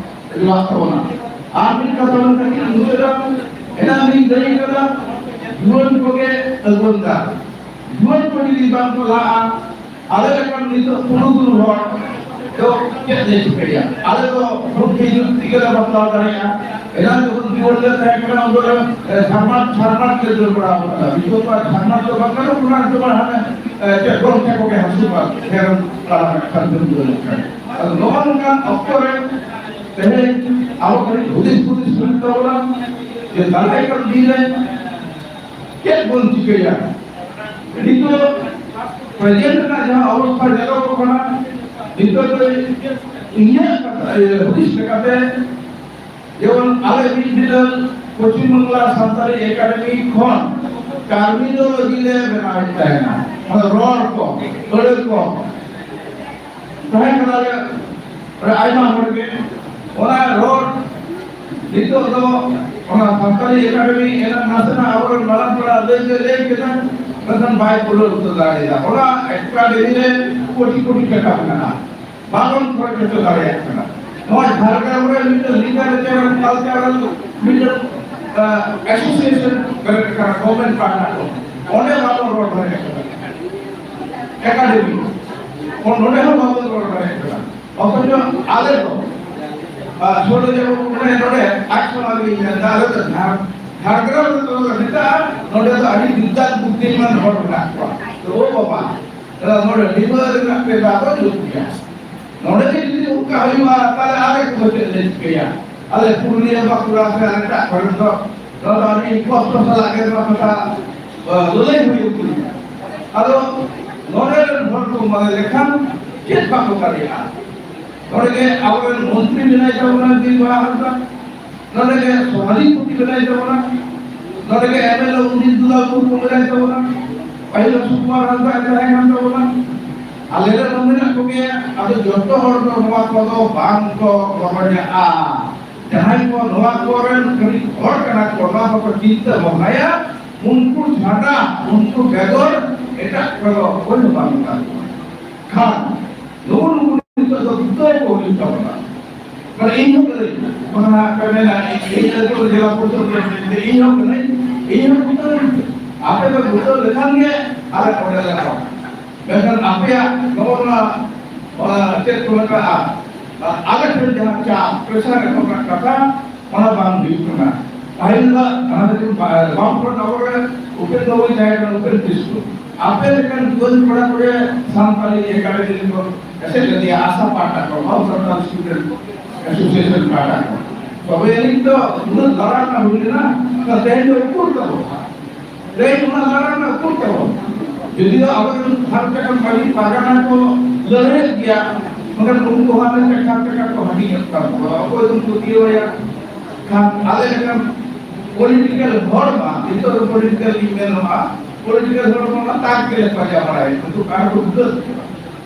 ᱪᱟᱞᱟᱜ ᱛᱟᱵᱚᱱᱟ᱾ ᱟᱨ ᱢᱤᱫ ᱠᱟᱛᱷᱟ ᱞᱮᱠᱟ ᱛᱮ ᱢᱩᱪᱟᱹᱫᱟ, ᱮᱱᱟᱝ ᱞᱤᱧ ᱞᱟᱹᱭ ᱠᱟᱫᱟ, ᱡᱩᱣᱟᱹᱱ ᱠᱚᱜᱮ ᱟᱹᱜᱩᱣᱟᱹᱱ ᱫᱟᱨ᱾ ᱡᱩᱣᱟᱹᱱ ᱠᱚ ᱡᱩᱫᱤ ᱵᱟᱝ ᱠᱚ ᱞᱟᱦᱟᱜᱼᱟ, ᱟᱞᱮ ᱞᱮᱠᱟᱱ ᱱᱤᱛᱚᱜ ᱯᱩᱨᱩᱫᱷᱩᱞ ᱦᱚᱲ ᱫᱚ ᱪᱮᱫ ᱞᱮ ᱪᱤᱠᱟᱹᱭᱟ? ᱟᱞᱮ ᱫᱚ ᱵᱩᱫᱽᱫᱷᱤ ᱡᱩᱠᱛᱤ ᱜᱮᱞᱮ ᱵᱟᱛᱞᱟᱣ ᱫᱟᱲᱮᱭᱟᱜᱼᱟ᱾ ᱮᱱᱟᱝ ᱡᱚᱠᱷᱚᱱ ᱡᱩᱣᱟᱹᱱ ᱞᱮ ᱛᱟᱦᱮᱸ ᱠᱟᱱᱟ, ᱩᱱ ᱫᱚ, ᱮ, ᱡᱷᱟᱨᱱᱟᱴ, ᱡᱷᱟᱨᱱᱟᱴ ᱞᱮ ᱫᱟᱹᱲ ᱵᱟᱲᱟ ᱟᱠᱟᱫᱟ᱾ ᱱᱤᱛᱚᱜ ᱫᱚ ᱟᱨ ᱡᱷᱟᱨᱱᱟᱴ ᱫᱚ ᱵᱟᱝ ᱜᱟᱱᱚᱜ ᱠᱟᱱᱟ, ᱱᱤᱛᱚᱜ ᱢᱟ ᱦᱟᱱᱮ, ᱮ, ᱪᱮᱫ ᱜᱚᱱᱴᱷᱮ ᱠᱚᱜᱮ ᱦᱟᱹᱥᱩ ᱠᱚᱣᱟ, ᱢᱮᱨᱚᱢ ᱠᱟᱲᱟ ᱢᱮᱫ ᱠᱷᱟᱱ ᱫᱟᱹᱲ ᱫᱟᱹᱲ ᱞᱮᱱᱠᱷᱟᱱ᱾ ᱟᱫᱚ ᱱᱚᱜᱼᱚ ᱱᱚᱝᱠᱟᱱ ᱚᱠᱛᱚ ᱨᱮ ᱛᱮᱦᱮᱧ ᱟᱵᱚ ᱠᱟᱹᱴᱤᱡ ᱦᱩᱫᱤᱥ ᱦᱩᱫᱤᱥ ᱦᱩᱭᱩᱜ ᱛᱟᱵᱚᱱᱟ ᱡᱮ ᱫᱟᱨᱟᱭ ᱠᱟᱱ ᱫᱤᱱ ᱨᱮ ᱪᱮᱫ ᱵᱚᱱ ᱪᱤᱠᱟᱹᱭᱟ? ᱱᱤᱛᱚᱜ present ᱨᱮᱱᱟᱜ ᱡᱟᱦᱟᱸ ᱚᱵᱚᱥᱛᱷᱟ ᱧᱮᱞᱚᱜᱚᱜ ᱠᱟᱱᱟ, ᱱᱤᱛᱚᱜ ᱫᱚ ᱤᱧᱟᱹᱜ ᱠᱟᱛᱷᱟ, ᱤᱭᱟᱹ, ᱦᱩᱫᱤᱥ ᱞᱮᱠᱟᱛᱮ, ᱡᱮᱢᱚᱱ ᱟᱞᱮ ᱢᱤᱫ ᱵᱤᱫᱟᱹᱞ ᱯᱚᱪᱷᱤᱢ ᱵᱟᱝᱞᱟ ᱥᱟᱱᱛᱟᱲᱤ ᱮᱠᱟᱰᱮᱢᱤ ᱠᱷᱚᱱ terminology ᱞᱮ ᱵᱮᱱᱟᱣᱮᱫ ᱛᱟᱦᱮᱱᱟ, ᱢᱟᱱᱮ ᱨᱚᱲ ᱠᱚ, ᱟᱹᱲᱟᱹ ᱠᱚ᱾ ᱛᱟᱦᱮᱸ ᱠᱟᱱᱟᱞᱮ ᱟᱭᱢᱟ ᱦᱚᱲ ᱜᱮ᱾ ᱚᱱᱟ ᱨᱚᱲ ᱱᱤᱛᱚᱜ ᱫᱚ ᱚᱱᱟ ᱥᱟᱱᱛᱟᱲᱤ ᱮᱠᱟᱰᱮᱢᱤ ᱮᱱᱟᱝ ᱱᱟᱥᱮᱱᱟᱜ ᱟᱵᱚᱨᱮᱱ ᱢᱟᱨᱟᱝ ᱯᱮᱲᱟ ᱞᱟᱹᱭ ᱫᱚᱭ ᱞᱟᱹᱭ ᱠᱮᱫᱟ, ᱢᱮᱱᱠᱷᱟᱱ ᱵᱟᱭ ᱯᱩᱨᱟᱹᱣ ᱦᱚᱪᱚ ᱫᱟᱲᱮᱭᱟᱫᱟ᱾ ᱚᱱᱟ ᱮᱠᱟᱰᱮᱢᱤ ᱨᱮ ᱠᱳᱴᱤ ᱠᱳᱴᱤ ᱴᱟᱠᱟ ᱢᱮᱱᱟᱜᱼᱟ, ᱵᱟᱵᱚᱱ ᱠᱷᱚᱨᱚᱪ ᱦᱚᱪᱚ ᱫᱟᱲᱮᱭᱟᱜ ᱠᱟᱱᱟ᱾ ᱱᱚᱣᱟ ᱡᱷᱟᱲᱜᱨᱟᱢ ᱨᱮ ᱢᱤᱫᱴᱟᱝ literature and cultural ᱢᱤᱫᱴᱟᱝ, ᱟᱸ, association ᱵᱮᱨᱮᱫ ᱠᱟᱱᱟ government ᱯᱟᱦᱴᱟ ᱠᱷᱚᱱ, ᱚᱸᱰᱮ ᱵᱟᱵᱚᱱ ᱨᱚᱲ ᱫᱟᱲᱮᱭᱟᱜ ᱠᱟᱱᱟ᱾ ᱮᱠᱟᱰᱮᱢᱤ ᱱᱚᱰᱮ ᱦᱚᱸ ᱵᱟᱵᱚᱱ ᱨᱚᱲ ᱫᱟᱲᱮᱭᱟᱜ ᱠᱟᱱᱟ᱾ ᱚᱛᱷᱚᱪᱚ ᱟᱞᱮ ᱫᱚ, ᱟᱨ ᱱᱚᱰᱮ ᱡᱮᱢᱚᱱ ᱱᱚᱰᱮ, ᱱᱚᱰᱮ ᱟᱡ ᱥᱚᱢᱟᱡᱽ ᱨᱤᱧ ᱢᱮᱱᱫᱟ, ᱟᱞᱮ ᱫᱚ ᱡᱷᱟᱲ-, ᱡᱷᱟᱲᱜᱨᱟᱢ ᱨᱮᱫᱚ ᱢᱮᱛᱟᱜᱼᱟ, ᱱᱚᱰᱮ ᱫᱚ ᱟᱹᱰᱤ ᱵᱤᱫᱽᱫᱟᱱ ᱵᱩᱫᱽᱫᱷᱤᱢᱟᱱ ᱦᱚᱲ ᱢᱮᱱᱟᱜ ᱠᱚᱣᱟ᱾ ᱛᱚ ᱳ ᱵᱟᱵᱟ, ᱱᱚᱰᱮ ᱰᱤᱢᱟᱹ ᱨᱮᱱᱟᱜ ᱯᱮ ᱫᱟᱜ ᱫᱚ ᱧᱩᱛ ᱜᱮᱭᱟ᱾ ᱱᱚᱰᱮ ᱜᱮ ᱡᱩᱫᱤ ᱚᱱᱠᱟ ᱦᱩᱭᱩᱜᱼᱟ, ᱛᱟᱦᱞᱮ ᱟᱞᱮ ᱠᱚᱫᱚ ᱪᱮᱫ ᱞᱮ ᱪᱤᱠᱟᱹᱭᱟ? ᱟᱞᱮ ᱯᱩᱨᱩᱞᱤᱭᱟᱹ, ᱵᱟᱸᱠᱩᱲᱟ ᱥᱮ ᱟᱨ ᱮᱴᱟᱜ ᱠᱚᱨᱮ ᱫᱚ ᱱᱚᱣᱟ ᱫᱚ ᱟᱹᱰᱤ ᱠᱚᱥᱴᱚ ᱥᱟᱞᱟᱜ ᱜᱮ ᱱᱚᱣᱟ ᱠᱟᱛᱷᱟ, ᱟ, ᱞᱟᱹᱞᱟᱹᱭ ᱦᱩᱭᱩᱜ ᱠᱟᱱᱟ᱾ ᱟᱫᱚ ᱱᱚᱰᱮ ᱨᱮᱱ ᱦᱚᱲ ᱠᱚ ᱢᱚᱱᱮ ᱞᱮᱠᱷᱟᱱ ᱪᱮᱫ ᱵᱟᱠᱚ ᱫᱟᱲᱮᱭᱟᱜᱼᱟ᱾ ᱱᱚᱰᱮ ᱜᱮ ᱟᱵᱚᱨᱮᱱ ᱢᱚᱱᱛᱨᱤ ᱢᱮᱱᱟᱭ ᱛᱟᱵᱚᱱᱟ ᱵᱤᱨ ᱵᱟᱦᱟ ᱦᱟᱸᱥᱫᱟ, ᱱᱚᱰᱮ ᱜᱮ ᱥᱚᱵᱷᱟᱫᱷᱤᱯᱚᱛᱤ ᱢᱮᱱᱟᱭ ᱛᱟᱵᱚᱱᱟ, ᱱᱚᱰᱮ ᱜᱮ ᱮᱢ ᱮᱞ ᱮ ᱩᱱᱤᱛ ᱫᱩᱞᱟᱞ ᱢᱩᱨᱢᱩ ᱢᱮᱱᱟᱭ ᱛᱟᱵᱚᱱᱟ, ᱯᱟᱹᱦᱤᱞ ᱥᱩᱠᱩᱢᱟᱨ ᱦᱟᱸᱥᱫᱟ ᱮ ᱛᱟᱦᱮᱸ ᱠᱟᱱ ᱛᱟᱵᱚᱱᱟ᱾ ᱟᱞᱮ ᱨᱮᱱ ᱦᱚᱸ ᱢᱮᱱᱟᱜ ᱠᱚᱜᱮᱭᱟ᱾ ᱟᱫᱚ ᱡᱚᱛᱚ ᱦᱚᱲ ᱫᱚ ᱱᱚᱣᱟ ᱠᱚᱫᱚ ᱵᱟᱝ ᱠᱚ ᱜᱚᱨᱚᱡᱟᱜᱼᱟ᱾ ᱡᱟᱦᱟᱸᱭ ᱠᱚ ᱱᱚᱣᱟ ᱠᱚᱨᱮᱱ ᱠᱟᱹᱴᱤᱡ ᱦᱚᱲ ᱠᱟᱱᱟ ᱠᱚ, ᱱᱚᱣᱟ ᱠᱚᱠᱚ ᱪᱤᱱᱛᱟᱹ ᱵᱷᱟᱵᱽᱱᱟᱭᱟ, ᱩᱱᱠᱩ ᱪᱷᱟᱰᱟ, ᱩᱱᱠᱩ ᱵᱮᱜᱚᱨ ᱮᱴᱟᱜ ᱠᱚᱫᱚ ᱚᱠᱚᱭ ᱦᱚᱸ ᱵᱟᱝ ᱢᱮᱛᱟ ᱠᱚᱣᱟ᱾ ᱠᱷᱟᱱ ᱱᱩᱜᱼᱩ ᱱᱩᱠᱩ ᱱᱤᱛᱚᱜ ᱫᱚ ᱵᱩᱫᱽᱫᱷᱚ ᱠᱚ ᱦᱩᱭᱩᱜ ᱛᱟᱵᱚᱱᱟ᱾ ᱢᱟᱱᱮ ᱤᱧ ᱦᱚᱸ ᱠᱟᱹᱱᱟᱹᱧ, ᱚᱱᱟ ᱯᱮ ᱢᱮᱱᱟ, ᱤᱧ ᱟᱹᱛᱩ ᱡᱮᱞᱟ ᱯᱚᱨᱤᱥᱚᱫ ᱨᱮ ᱤᱧ ᱦᱚᱸ ᱠᱟᱹᱱᱟᱹᱧ, ᱤᱧ ᱦᱚᱸ ᱵᱩᱫᱽᱫᱷᱚ ᱠᱟᱹᱱᱟᱹᱧ᱾ ᱟᱯᱮ ᱯᱮ ᱵᱩᱫᱽᱫᱷᱚ ᱞᱮᱠᱷᱟᱱ ᱜᱮ ᱟᱞᱮ ᱚᱸᱰᱮ ᱞᱮ ᱨᱚᱲᱟ᱾ ᱢᱮᱱᱠᱷᱟᱱ ᱟᱯᱮᱭᱟᱜ ᱱᱚᱜᱼᱚ ᱱᱚᱣᱟ, ᱚᱱᱟ ᱪᱮᱫ ᱠᱚ ᱢᱮᱛᱟᱜᱼᱟ, ᱟᱞᱮ ᱴᱷᱮᱱ ᱡᱟᱦᱟᱸ ᱪᱟᱯ, pressure ᱮ ᱮᱢᱚᱜ ᱨᱮᱱᱟᱜ ᱠᱟᱛᱷᱟ, ᱚᱱᱟ ᱵᱟᱝ ᱦᱩᱭᱩᱜ ᱠᱟᱱᱟ᱾ ᱯᱟᱹᱦᱤᱞ ᱫᱚ ᱡᱟᱦᱟᱸ ᱫᱚ ᱵᱟ-, ᱵᱟᱢᱯᱷᱨᱚᱱᱴ ᱟᱵᱚᱨᱮᱱ ᱩᱯᱮᱱ ᱵᱟᱵᱩᱭ ᱛᱟᱦᱮᱸ ᱠᱟᱱᱟ, ᱩᱯᱮᱱ ᱠᱤᱥᱠᱩ᱾ ᱟᱯᱮ ᱞᱮᱠᱟᱱ ᱡᱩᱣᱟᱹᱱ ᱠᱚᱲᱟ ᱠᱚᱜᱮ ᱥᱟᱱᱛᱟᱲᱤ ᱮᱠᱟᱰᱮᱢᱤ ᱨᱮᱠᱚ ᱮᱥᱮᱫ ᱞᱮᱫᱮᱭᱟ, ᱟᱥᱟ ᱯᱟᱦᱴᱟ ᱠᱷᱚᱱ, All Santal Student Association ᱯᱟᱦᱴᱟ ᱠᱷᱚᱱ᱾ ᱛᱚᱵᱮ ᱟᱹᱱᱤᱡ ᱫᱚ ᱩᱱᱟᱹᱜ ᱞᱟᱲᱟ ᱨᱮᱱᱟᱜ ᱦᱩᱭ ᱞᱮᱱᱟ, ᱛᱮᱦᱮᱧ ᱫᱚ ᱩᱠᱩᱨ ᱛᱟᱵᱚ? ᱞᱟᱹᱭ ᱚᱱᱟ ᱫᱟᱨᱟᱭ ᱨᱮᱱᱟᱜ ᱩᱠᱩᱨ ᱛᱟᱵᱚᱱ᱾ ᱡᱩᱫᱤ ᱟᱵᱚᱨᱮᱱ ᱥᱟᱱᱛᱟᱲ ᱢᱟᱹᱡᱷᱤ ᱯᱟᱨᱜᱟᱱᱟ ᱠᱚ ᱞᱟᱹᱲᱦᱟᱹᱭᱮᱫ ᱜᱮᱭᱟ, ᱢᱮᱱᱠᱷᱟᱱ ᱩᱱᱠᱩ ᱦᱚᱸ ᱟᱞᱮ ᱪᱟᱠᱷᱟ ᱪᱟᱠᱷᱟ ᱠᱚ ᱦᱟᱹᱴᱤᱧᱚᱜ ᱠᱟᱱ ᱛᱟᱵᱚᱱᱟ᱾ ᱚᱠᱚᱭ ᱫᱚᱢ ᱯᱟᱹᱛᱭᱟᱹᱣᱟᱭᱟ? ᱠᱷᱟᱱ ᱟᱞᱮ ᱞᱮᱠᱟᱱ political ᱦᱚᱲ ᱢᱟ, ᱱᱤᱛᱚᱜ ᱫᱚ political ᱤᱧ ᱢᱮᱱᱚᱜᱼᱟ, political ᱦᱚᱲ ᱢᱟ ᱛᱟᱠ ᱜᱮᱞᱮ ᱯᱟᱸᱡᱟ ᱵᱟᱲᱟᱭᱮᱫ, ᱩᱱᱠᱩ ᱠᱟᱨ ᱠᱚ ᱵᱷᱩᱜᱟᱹᱜ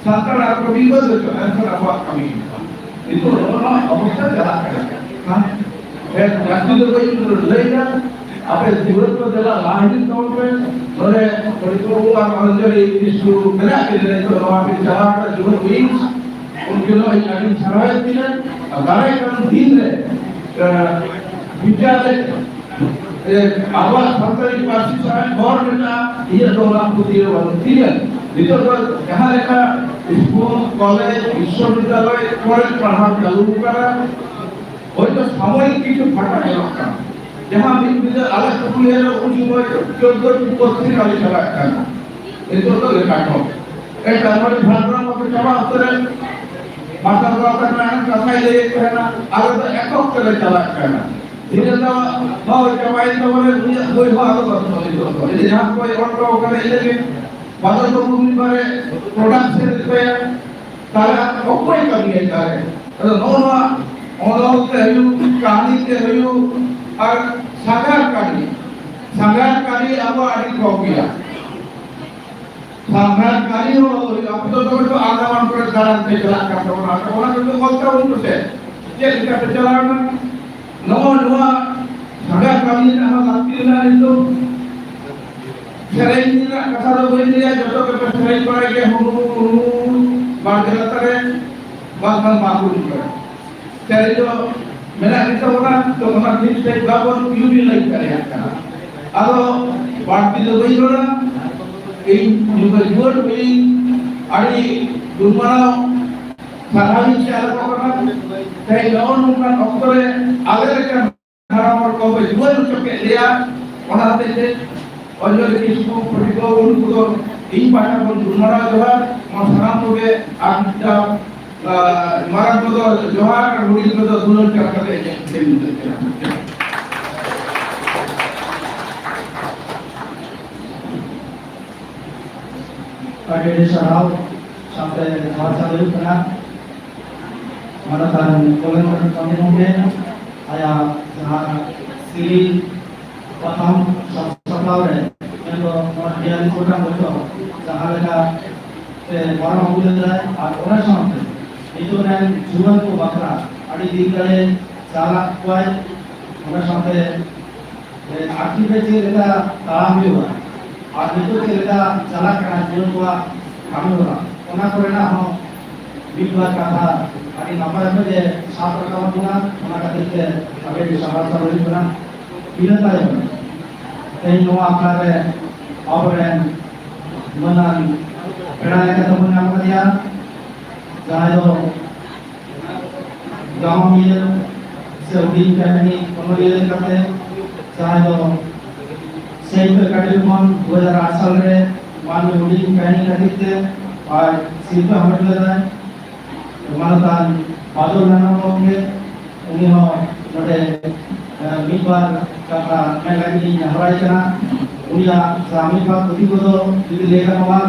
ᱥᱟᱱᱛᱟᱲ ᱟᱨ ᱠᱚ ᱵᱤᱵᱟᱹᱫ ᱦᱚᱪᱚᱜᱼᱟ, ᱮᱱᱠᱷᱟᱱ ᱟᱵᱚᱣᱟᱜ ᱠᱟᱹᱢᱤ ᱦᱩᱭᱩᱜᱼᱟ᱾ ᱱᱤᱛᱚᱜ ᱱᱚᱜᱼᱚ ᱱᱚᱣᱟ ᱚᱵᱚᱥᱛᱟ ᱪᱟᱞᱟᱜ ᱠᱟᱱᱟ᱾ ᱦᱮᱸ? ᱦᱮᱸ, ᱡᱟᱹᱥᱛᱤ ᱫᱚ ᱵᱟᱹᱧ ᱞᱟᱹᱭᱫᱟ, ᱟᱯᱮ ᱡᱩᱣᱟᱹᱱ ᱠᱚ ᱫᱮᱞᱟ ᱞᱟᱦᱟ ᱦᱤᱡᱩᱜ ᱛᱟᱵᱚᱱ ᱯᱮ᱾ ᱱᱚᱰᱮ ᱯᱚᱱᱰᱤᱛ ᱵᱟᱵᱩ ᱟᱨ ᱚᱱᱚᱱᱡᱚᱞᱤ ᱠᱤᱥᱠᱩ ᱢᱮᱱᱟᱜ ᱠᱤᱱᱟ, ᱱᱤᱛᱚᱜ ᱱᱚᱣᱟ ᱠᱤᱱ ᱪᱟᱞᱟᱣ ᱠᱟᱱᱟ, ᱡᱩᱣᱟᱹᱱ wings, ᱩᱱᱠᱤᱱ ᱦᱚᱸ ᱤᱧ ᱟᱹᱰᱤᱧ ᱥᱟᱨᱦᱟᱣᱮᱫ ᱠᱤᱱᱟ᱾ ᱟᱨ ᱫᱟᱨᱟᱭ ᱠᱟᱱ ᱫᱤᱱ ᱨᱮ, ᱮ, ᱵᱤᱪᱟᱨ ᱨᱮ, ᱮ, ᱟᱵᱚᱣᱟᱜ ᱥᱟᱱᱛᱟᱲᱤ ᱯᱟᱹᱨᱥᱤ ᱥᱟᱶᱦᱮᱫ ᱦᱚᱨ ᱢᱮᱱᱟᱜᱼᱟ, ᱤᱧᱟᱹᱜ ᱫᱚ ᱚᱱᱟ ᱯᱟᱹᱛᱭᱟᱹᱣ ᱵᱟᱹᱱᱩᱜ ᱛᱤᱧᱟᱹ᱾ ᱱᱤᱛᱚᱜ ᱫᱚ ᱡᱟᱦᱟᱸ ᱞᱮᱠᱟ ᱥᱠᱩᱞ, ᱠᱚᱞᱮᱡᱽ, ᱵᱤᱥᱥᱚᱵᱤᱫᱽᱫᱟᱞᱚᱭ ᱠᱚᱨᱮ ᱯᱟᱲᱦᱟᱣ ᱪᱟᱹᱞᱩ ᱟᱠᱟᱱᱟ, ᱦᱳᱭᱛᱳ ᱥᱟᱢᱚᱭᱤᱠ ᱠᱤᱪᱷᱩ ᱯᱷᱟᱸᱠᱟ ᱧᱮᱞᱚᱜ ᱠᱟᱱᱟ᱾ ᱡᱟᱦᱟᱸ ᱢᱤᱫ ᱵᱤᱫᱟᱹ ᱟᱞᱮ ᱥᱩᱨ ᱨᱮ ᱩᱱ ᱥᱚᱢᱚᱭ ᱪᱳᱫᱽᱫᱳ ᱴᱤ ᱯᱚᱛᱨᱤᱠᱟ ᱞᱮ ᱪᱟᱞᱟᱜ ᱠᱟᱱᱟ, ᱱᱤᱛᱚᱜ ᱫᱚ ᱞᱮᱠᱟ ᱠᱚᱢ᱾ ᱮᱴᱟᱜ ᱦᱚᱲ ᱡᱷᱟᱲᱜᱨᱟᱢ ᱠᱚ ᱪᱟᱵᱟ ᱩᱛᱟᱹᱨᱮᱱ, ᱢᱟᱥᱴᱟᱨ ᱵᱟᱵᱟ ᱛᱟᱠᱚ ᱱᱟᱜ ᱠᱟᱛᱷᱟᱭ ᱞᱟᱹᱭᱮᱫ ᱛᱟᱦᱮᱱᱟ, ᱟᱞᱮ ᱫᱚ ᱮᱠᱚᱠ ᱛᱮᱞᱮ ᱪᱟᱞᱟᱜ ᱠᱟᱱᱟ᱾ ᱫᱷᱤᱨᱮ ᱫᱚ ᱦᱚᱸ ᱪᱟᱵᱟᱭᱮᱱ ᱛᱟᱵᱚᱱᱟ, ᱩᱱᱤᱭᱟᱜ ᱵᱳᱭ ᱦᱚᱸ ᱟᱫᱚ ᱵᱟᱹᱱᱩᱜᱼᱟ ᱱᱤᱛᱚᱜ ᱫᱚ᱾ ᱤᱧ ᱡᱟᱦᱟᱸ ᱠᱚᱭ ᱚᱞ ᱦᱚᱴᱚ ᱠᱟᱫᱟ ᱤᱱᱟᱹᱜᱮ᱾ ᱵᱟᱫᱚᱞ ᱵᱟᱹᱵᱩ ᱢᱤᱫ ᱵᱟᱨᱮ production ᱮᱫ ᱛᱟᱭᱟ, ᱛᱟᱦᱞᱮ ᱚᱠᱚᱭ ᱠᱟᱹᱢᱤᱭᱟ ᱛᱟᱦᱞᱮ? ᱟᱫᱚ ᱱᱚᱜᱼᱚ ᱱᱚᱣᱟ ᱚᱱᱚᱞ ᱛᱮ ᱦᱩᱭᱩᱜ, ᱠᱟᱹᱦᱱᱤ ᱛᱮ ᱦᱩᱭᱩᱜ, ᱟᱨ ᱥᱟᱸᱜᱷᱟᱨ ᱠᱟᱹᱦᱱᱤ, ᱥᱟᱸᱜᱷᱟᱨ ᱠᱟᱹᱦᱱᱤ ᱟᱵᱚ ᱟᱹᱰᱤ ᱠᱚᱢ ᱜᱮᱭᱟ᱾ ᱥᱟᱸᱜᱷᱟᱨ ᱠᱟᱹᱦᱱᱤ ᱦᱚᱸ ᱦᱩᱭᱩᱜᱼᱟ᱾ ᱟᱯᱮ ᱫᱚ ᱛᱚᱵᱮ ᱛᱚ ᱟᱱᱫᱟᱢᱟᱱ ᱠᱚᱨᱮ ᱫᱟᱬᱟᱱ ᱯᱮ ᱪᱟᱞᱟᱜ ᱠᱟᱱ ᱛᱟᱵᱚᱱᱟ, ᱟᱫᱚ ᱚᱱᱟ ᱠᱚᱫᱚ ᱚᱞ ᱛᱟᱵᱚᱱ ᱯᱮᱥᱮ᱾ ᱪᱮᱫ ᱞᱮᱠᱟ ᱯᱮ ᱪᱟᱞᱟᱣ ᱮᱱᱟ? ᱱᱚᱜᱼᱚ ᱱᱚᱣᱟ ᱥᱟᱸᱜᱷᱟᱨ ᱠᱟᱹᱦᱱᱤ ᱨᱮᱱᱟᱜ ᱦᱚᱸ ᱞᱟᱹᱠᱛᱤ ᱢᱮᱱᱟᱜᱼᱟ ᱱᱤᱛᱚᱜ᱾ ᱥᱮᱨᱮᱧ ᱨᱮᱱᱟᱜ ᱠᱟᱛᱷᱟ ᱫᱚ ᱵᱟᱹᱧ ᱞᱟᱹᱭᱟ, ᱡᱚᱛᱚ ᱜᱮᱯᱮ ᱥᱮᱨᱮᱧ ᱵᱟᱲᱟᱭ ᱜᱮᱭᱟ, ᱦᱩᱲᱩ ᱦᱩᱲᱩ ᱵᱟᱲᱜᱮ ᱞᱟᱛᱟᱨ ᱨᱮ, ᱵᱟᱝᱠᱷᱟᱱ ᱵᱟᱝ ᱦᱩᱲᱩ ᱠᱚᱨᱮ᱾ ᱥᱮᱨᱮᱧ ᱫᱚ ᱢᱮᱱᱟᱜ ᱜᱮ ᱛᱟᱵᱚᱱᱟ, ᱛᱚ ᱚᱱᱟ ᱴᱷᱤᱠ ᱥᱟᱺᱦᱤᱡ ᱵᱟᱵᱚᱱ ᱤᱭᱩᱴᱤᱞᱟᱭᱤᱡᱽ ᱫᱟᱲᱮᱭᱟᱜ ᱠᱟᱱᱟ᱾ ᱟᱫᱚ ᱵᱟᱹᱲᱛᱤ ᱫᱚ ᱵᱟᱹᱧ ᱨᱚᱲᱟ, ᱤᱧ ᱱᱚᱝᱠᱟ ᱡᱩᱣᱟᱹᱱ ᱠᱚ ᱤᱧ ᱟᱹᱰᱤ ᱜᱩᱱᱢᱟᱱᱟᱣ ᱥᱟᱨᱦᱟᱣ ᱤᱧ ᱪᱟᱞ ᱟᱠᱚ ᱠᱟᱱᱟ᱾ ᱛᱮᱦᱮᱧ ᱱᱚᱜᱼᱚ ᱱᱚᱝᱠᱟᱱ ᱚᱠᱛᱚ ᱨᱮ ᱟᱞᱮ ᱞᱮᱠᱟᱱ ᱦᱟᱲᱟᱢ ᱦᱚᱲ ᱠᱚ ᱡᱩᱣᱟᱹᱱ ᱦᱚᱪᱚ ᱠᱮᱫ ᱞᱮᱭᱟ᱾ ᱚᱱᱟ ᱦᱚᱛᱮᱡ ᱛᱮ ᱚᱧᱡᱚᱞᱤ ᱠᱤᱥᱠᱩ ᱯᱟᱹᱴᱤ ᱠᱚ ᱩᱱᱠᱩ ᱫᱚ ᱤᱧ ᱯᱟᱦᱴᱟ ᱠᱷᱚᱱ ᱜᱩᱱᱢᱟᱱᱟᱣ ᱡᱚᱦᱟᱨ᱾ ᱱᱚᱣᱟ ᱥᱟᱱᱟᱢ ᱠᱚᱜᱮ ᱟᱨ ᱢᱤᱫᱴᱟᱝ, ᱟᱨ ᱢᱟᱨᱟᱝ ᱠᱚᱫᱚ ᱡᱚᱦᱟᱨ ᱟᱨ ᱦᱩᱰᱤᱧ ᱠᱚᱫᱚ ᱫᱩᱞᱟᱹᱲ ᱪᱟᱞ ᱠᱟᱛᱮ ᱤᱧᱟᱹᱜ ᱠᱟᱛᱷᱟᱧ ᱢᱩᱪᱟᱹᱫ ᱠᱮᱫᱟ᱾ ᱟᱹᱰᱤ ᱟᱹᱰᱤ ᱥᱟᱨᱦᱟᱣ᱾ ᱥᱟᱶᱛᱮ ᱡᱚᱦᱟᱨ ᱪᱟᱞ ᱦᱩᱭᱩᱜ ᱠᱟᱱᱟ ᱢᱟᱱᱚᱛᱟᱱ ᱠᱚᱞᱮᱱ ᱠᱟᱹᱢᱤ ᱜᱚᱢᱠᱮ, ᱟᱭᱟᱜ ᱡᱟᱦᱟᱸ ᱥᱤᱨᱤᱧ ᱯᱟᱛᱷᱟᱢ ᱥᱟᱯᱲᱟᱣ ᱨᱮ, ᱢᱮᱱᱫᱚ ᱱᱚᱣᱟ ᱵᱤᱭᱟᱞᱤᱥ ᱜᱚᱴᱟᱝ ᱵᱚᱪᱷᱚᱨ ᱡᱟᱦᱟᱸ ᱞᱮᱠᱟ ᱛᱮ ᱯᱟᱨᱚᱢ ᱟᱹᱜᱩ ᱞᱮᱫᱟᱭ, ᱟᱨ ᱚᱱᱟ ᱥᱟᱶᱛᱮ ᱱᱤᱛᱚᱜ ᱨᱮᱱ ᱡᱩᱣᱟᱹᱱ ᱠᱚ ᱵᱟᱠᱷᱨᱟ ᱟᱹᱰᱤ ᱫᱤᱱ ᱫᱟᱲᱮ ᱪᱟᱞᱟᱜ ᱠᱚᱣᱟᱭ᱾ ᱚᱱᱟ ᱥᱟᱶᱛᱮ ᱟᱨ ᱪᱮᱫ ᱞᱮᱠᱟ ᱛᱟᱲᱟᱢ ᱦᱩᱭᱩᱜᱼᱟ, ᱟᱨ ᱱᱤᱛᱚᱜ ᱪᱮᱫ ᱞᱮᱠᱟ ᱪᱟᱞᱟᱜ ᱠᱟᱱᱟ ᱡᱤᱭᱚᱱ ᱠᱚᱣᱟᱜ ᱠᱟᱹᱢᱤ ᱦᱚᱨᱟ, ᱚᱱᱟ ᱠᱚᱨᱮᱱᱟᱜ ᱦᱚᱸ ᱢᱤᱫ ᱵᱟᱨ ᱠᱟᱛᱷᱟ ᱟᱹᱰᱤ ᱱᱟᱯᱟᱭ ᱚᱠᱚᱡ ᱮ ᱥᱟᱵ ᱨᱟᱠᱟᱵ ᱟᱵᱚᱱᱟ᱾ ᱚᱱᱟ ᱠᱷᱟᱹᱛᱤᱨ ᱛᱮ ᱟᱹᱰᱤ ᱟᱹᱰᱤ ᱥᱟᱨᱦᱟᱣ ᱪᱟᱞ ᱦᱩᱭᱩᱜ ᱠᱟᱱᱟ᱾ ᱤᱱᱟᱹ ᱛᱟᱭᱚᱢ ᱛᱮᱦᱮᱧ ᱱᱚᱣᱟ ᱟᱠᱷᱲᱟ ᱨᱮ ᱟᱵᱚᱨᱮᱱ ᱢᱟᱹᱱᱟᱱ ᱯᱮᱲᱟ ᱞᱮᱠᱟᱛᱮ ᱵᱚᱱ ᱧᱟᱢ ᱟᱠᱟᱫᱮᱭᱟ, ᱡᱟᱦᱟᱸᱭ ᱫᱚ ᱜᱟᱢᱟᱢᱤᱭᱟᱹ ᱥᱮ ᱦᱩᱰᱤᱧ ᱠᱟᱹᱦᱱᱤ ᱚᱱᱚᱞᱤᱭᱟᱹ ᱞᱮᱠᱟᱛᱮ, ᱡᱟᱦᱟᱸᱭ ᱫᱚ ᱥᱟᱦᱤᱛᱛᱚ ᱮᱠᱟᱰᱮᱢᱤ ᱠᱷᱚᱱ ᱫᱩ ᱦᱟᱡᱟᱨ ᱟᱴ ᱥᱟᱞ ᱨᱮ ᱢᱟᱹᱱ ᱦᱩᱰᱤᱧ ᱠᱟᱹᱦᱱᱤ ᱠᱷᱟᱹᱛᱤᱨ ᱛᱮ ᱟᱨ ᱥᱤᱨᱯᱟᱹ ᱦᱟᱢᱮᱴ ᱞᱮᱫᱟᱭ᱾ ᱢᱟᱱᱚᱛᱟᱱ ᱵᱟᱫᱚᱞ ᱢᱮᱱᱚᱱ ᱜᱚᱢᱠᱮ, ᱩᱱᱤ ᱦᱚᱸ ᱱᱚᱰᱮ, ᱮ, ᱢᱤᱫ ᱵᱟᱨ ᱠᱟᱛᱷᱟ ᱢᱮᱱ ᱞᱟᱹᱜᱤᱫ ᱤᱧ ᱱᱮᱦᱚᱨᱟᱭ ᱠᱟᱱᱟ᱾ ᱩᱱᱤᱭᱟᱜ ᱡᱟᱦᱟᱸ ᱢᱤᱫ ᱵᱟᱨ ᱯᱩᱛᱷᱤ ᱠᱚᱫᱚ ᱡᱩᱫᱤ ᱞᱟᱹᱭ ᱜᱟᱱᱚᱜᱼᱟ,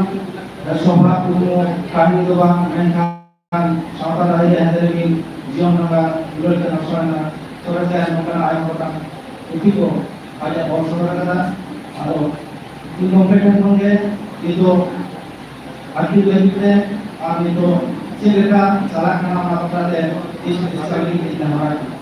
ᱥᱚᱵᱷᱟ ᱠᱩᱠᱢᱩ ᱠᱟᱹᱦᱱᱤ ᱫᱚ ᱵᱟᱝ, ᱢᱮᱱᱠᱷᱟᱱ ᱥᱟᱶᱛᱟ ᱞᱟᱹᱲᱦᱟᱹᱭ ᱨᱮ ᱦᱮᱸᱫᱮ ᱨᱤᱢᱤᱞ, ᱡᱤᱭᱚᱱ ᱰᱷᱚᱸᱜᱟ, ᱫᱩᱞᱟᱹᱲ ᱛᱮ ᱱᱚᱥᱚᱲᱮᱱᱟ, ᱥᱚᱨᱮᱥ ᱜᱟᱭᱟᱱ ᱱᱚᱝᱠᱟᱱᱟᱜ ᱟᱭᱢᱟ ᱜᱚᱴᱟᱝ ᱯᱩᱛᱷᱤ ᱠᱚ ᱟᱡᱟᱜ ᱚᱞ ᱥᱚᱫᱚᱨ ᱟᱠᱟᱫᱟ᱾ ᱟᱫᱚ ᱤᱧ ᱜᱚᱢᱠᱮ ᱴᱷᱮᱱ ᱠᱷᱚᱱ ᱜᱮ ᱱᱤᱛᱚᱜ ᱟᱹᱠᱤᱞ ᱞᱟᱹᱜᱤᱫ ᱛᱮ ᱟᱨ ᱱᱤᱛᱚᱜ ᱪᱮᱫ ᱞᱮᱠᱟ ᱪᱟᱞᱟᱜ ᱠᱟᱱᱟ ᱚᱱᱟ ᱵᱟᱠᱷᱨᱟ ᱛᱮ ᱠᱤᱪᱷᱩ ᱵᱤᱥᱛᱟᱨ ᱞᱟᱹᱜᱤᱫ ᱤᱧ ᱱᱮᱦᱚᱨᱟ ᱠᱟᱱᱟ᱾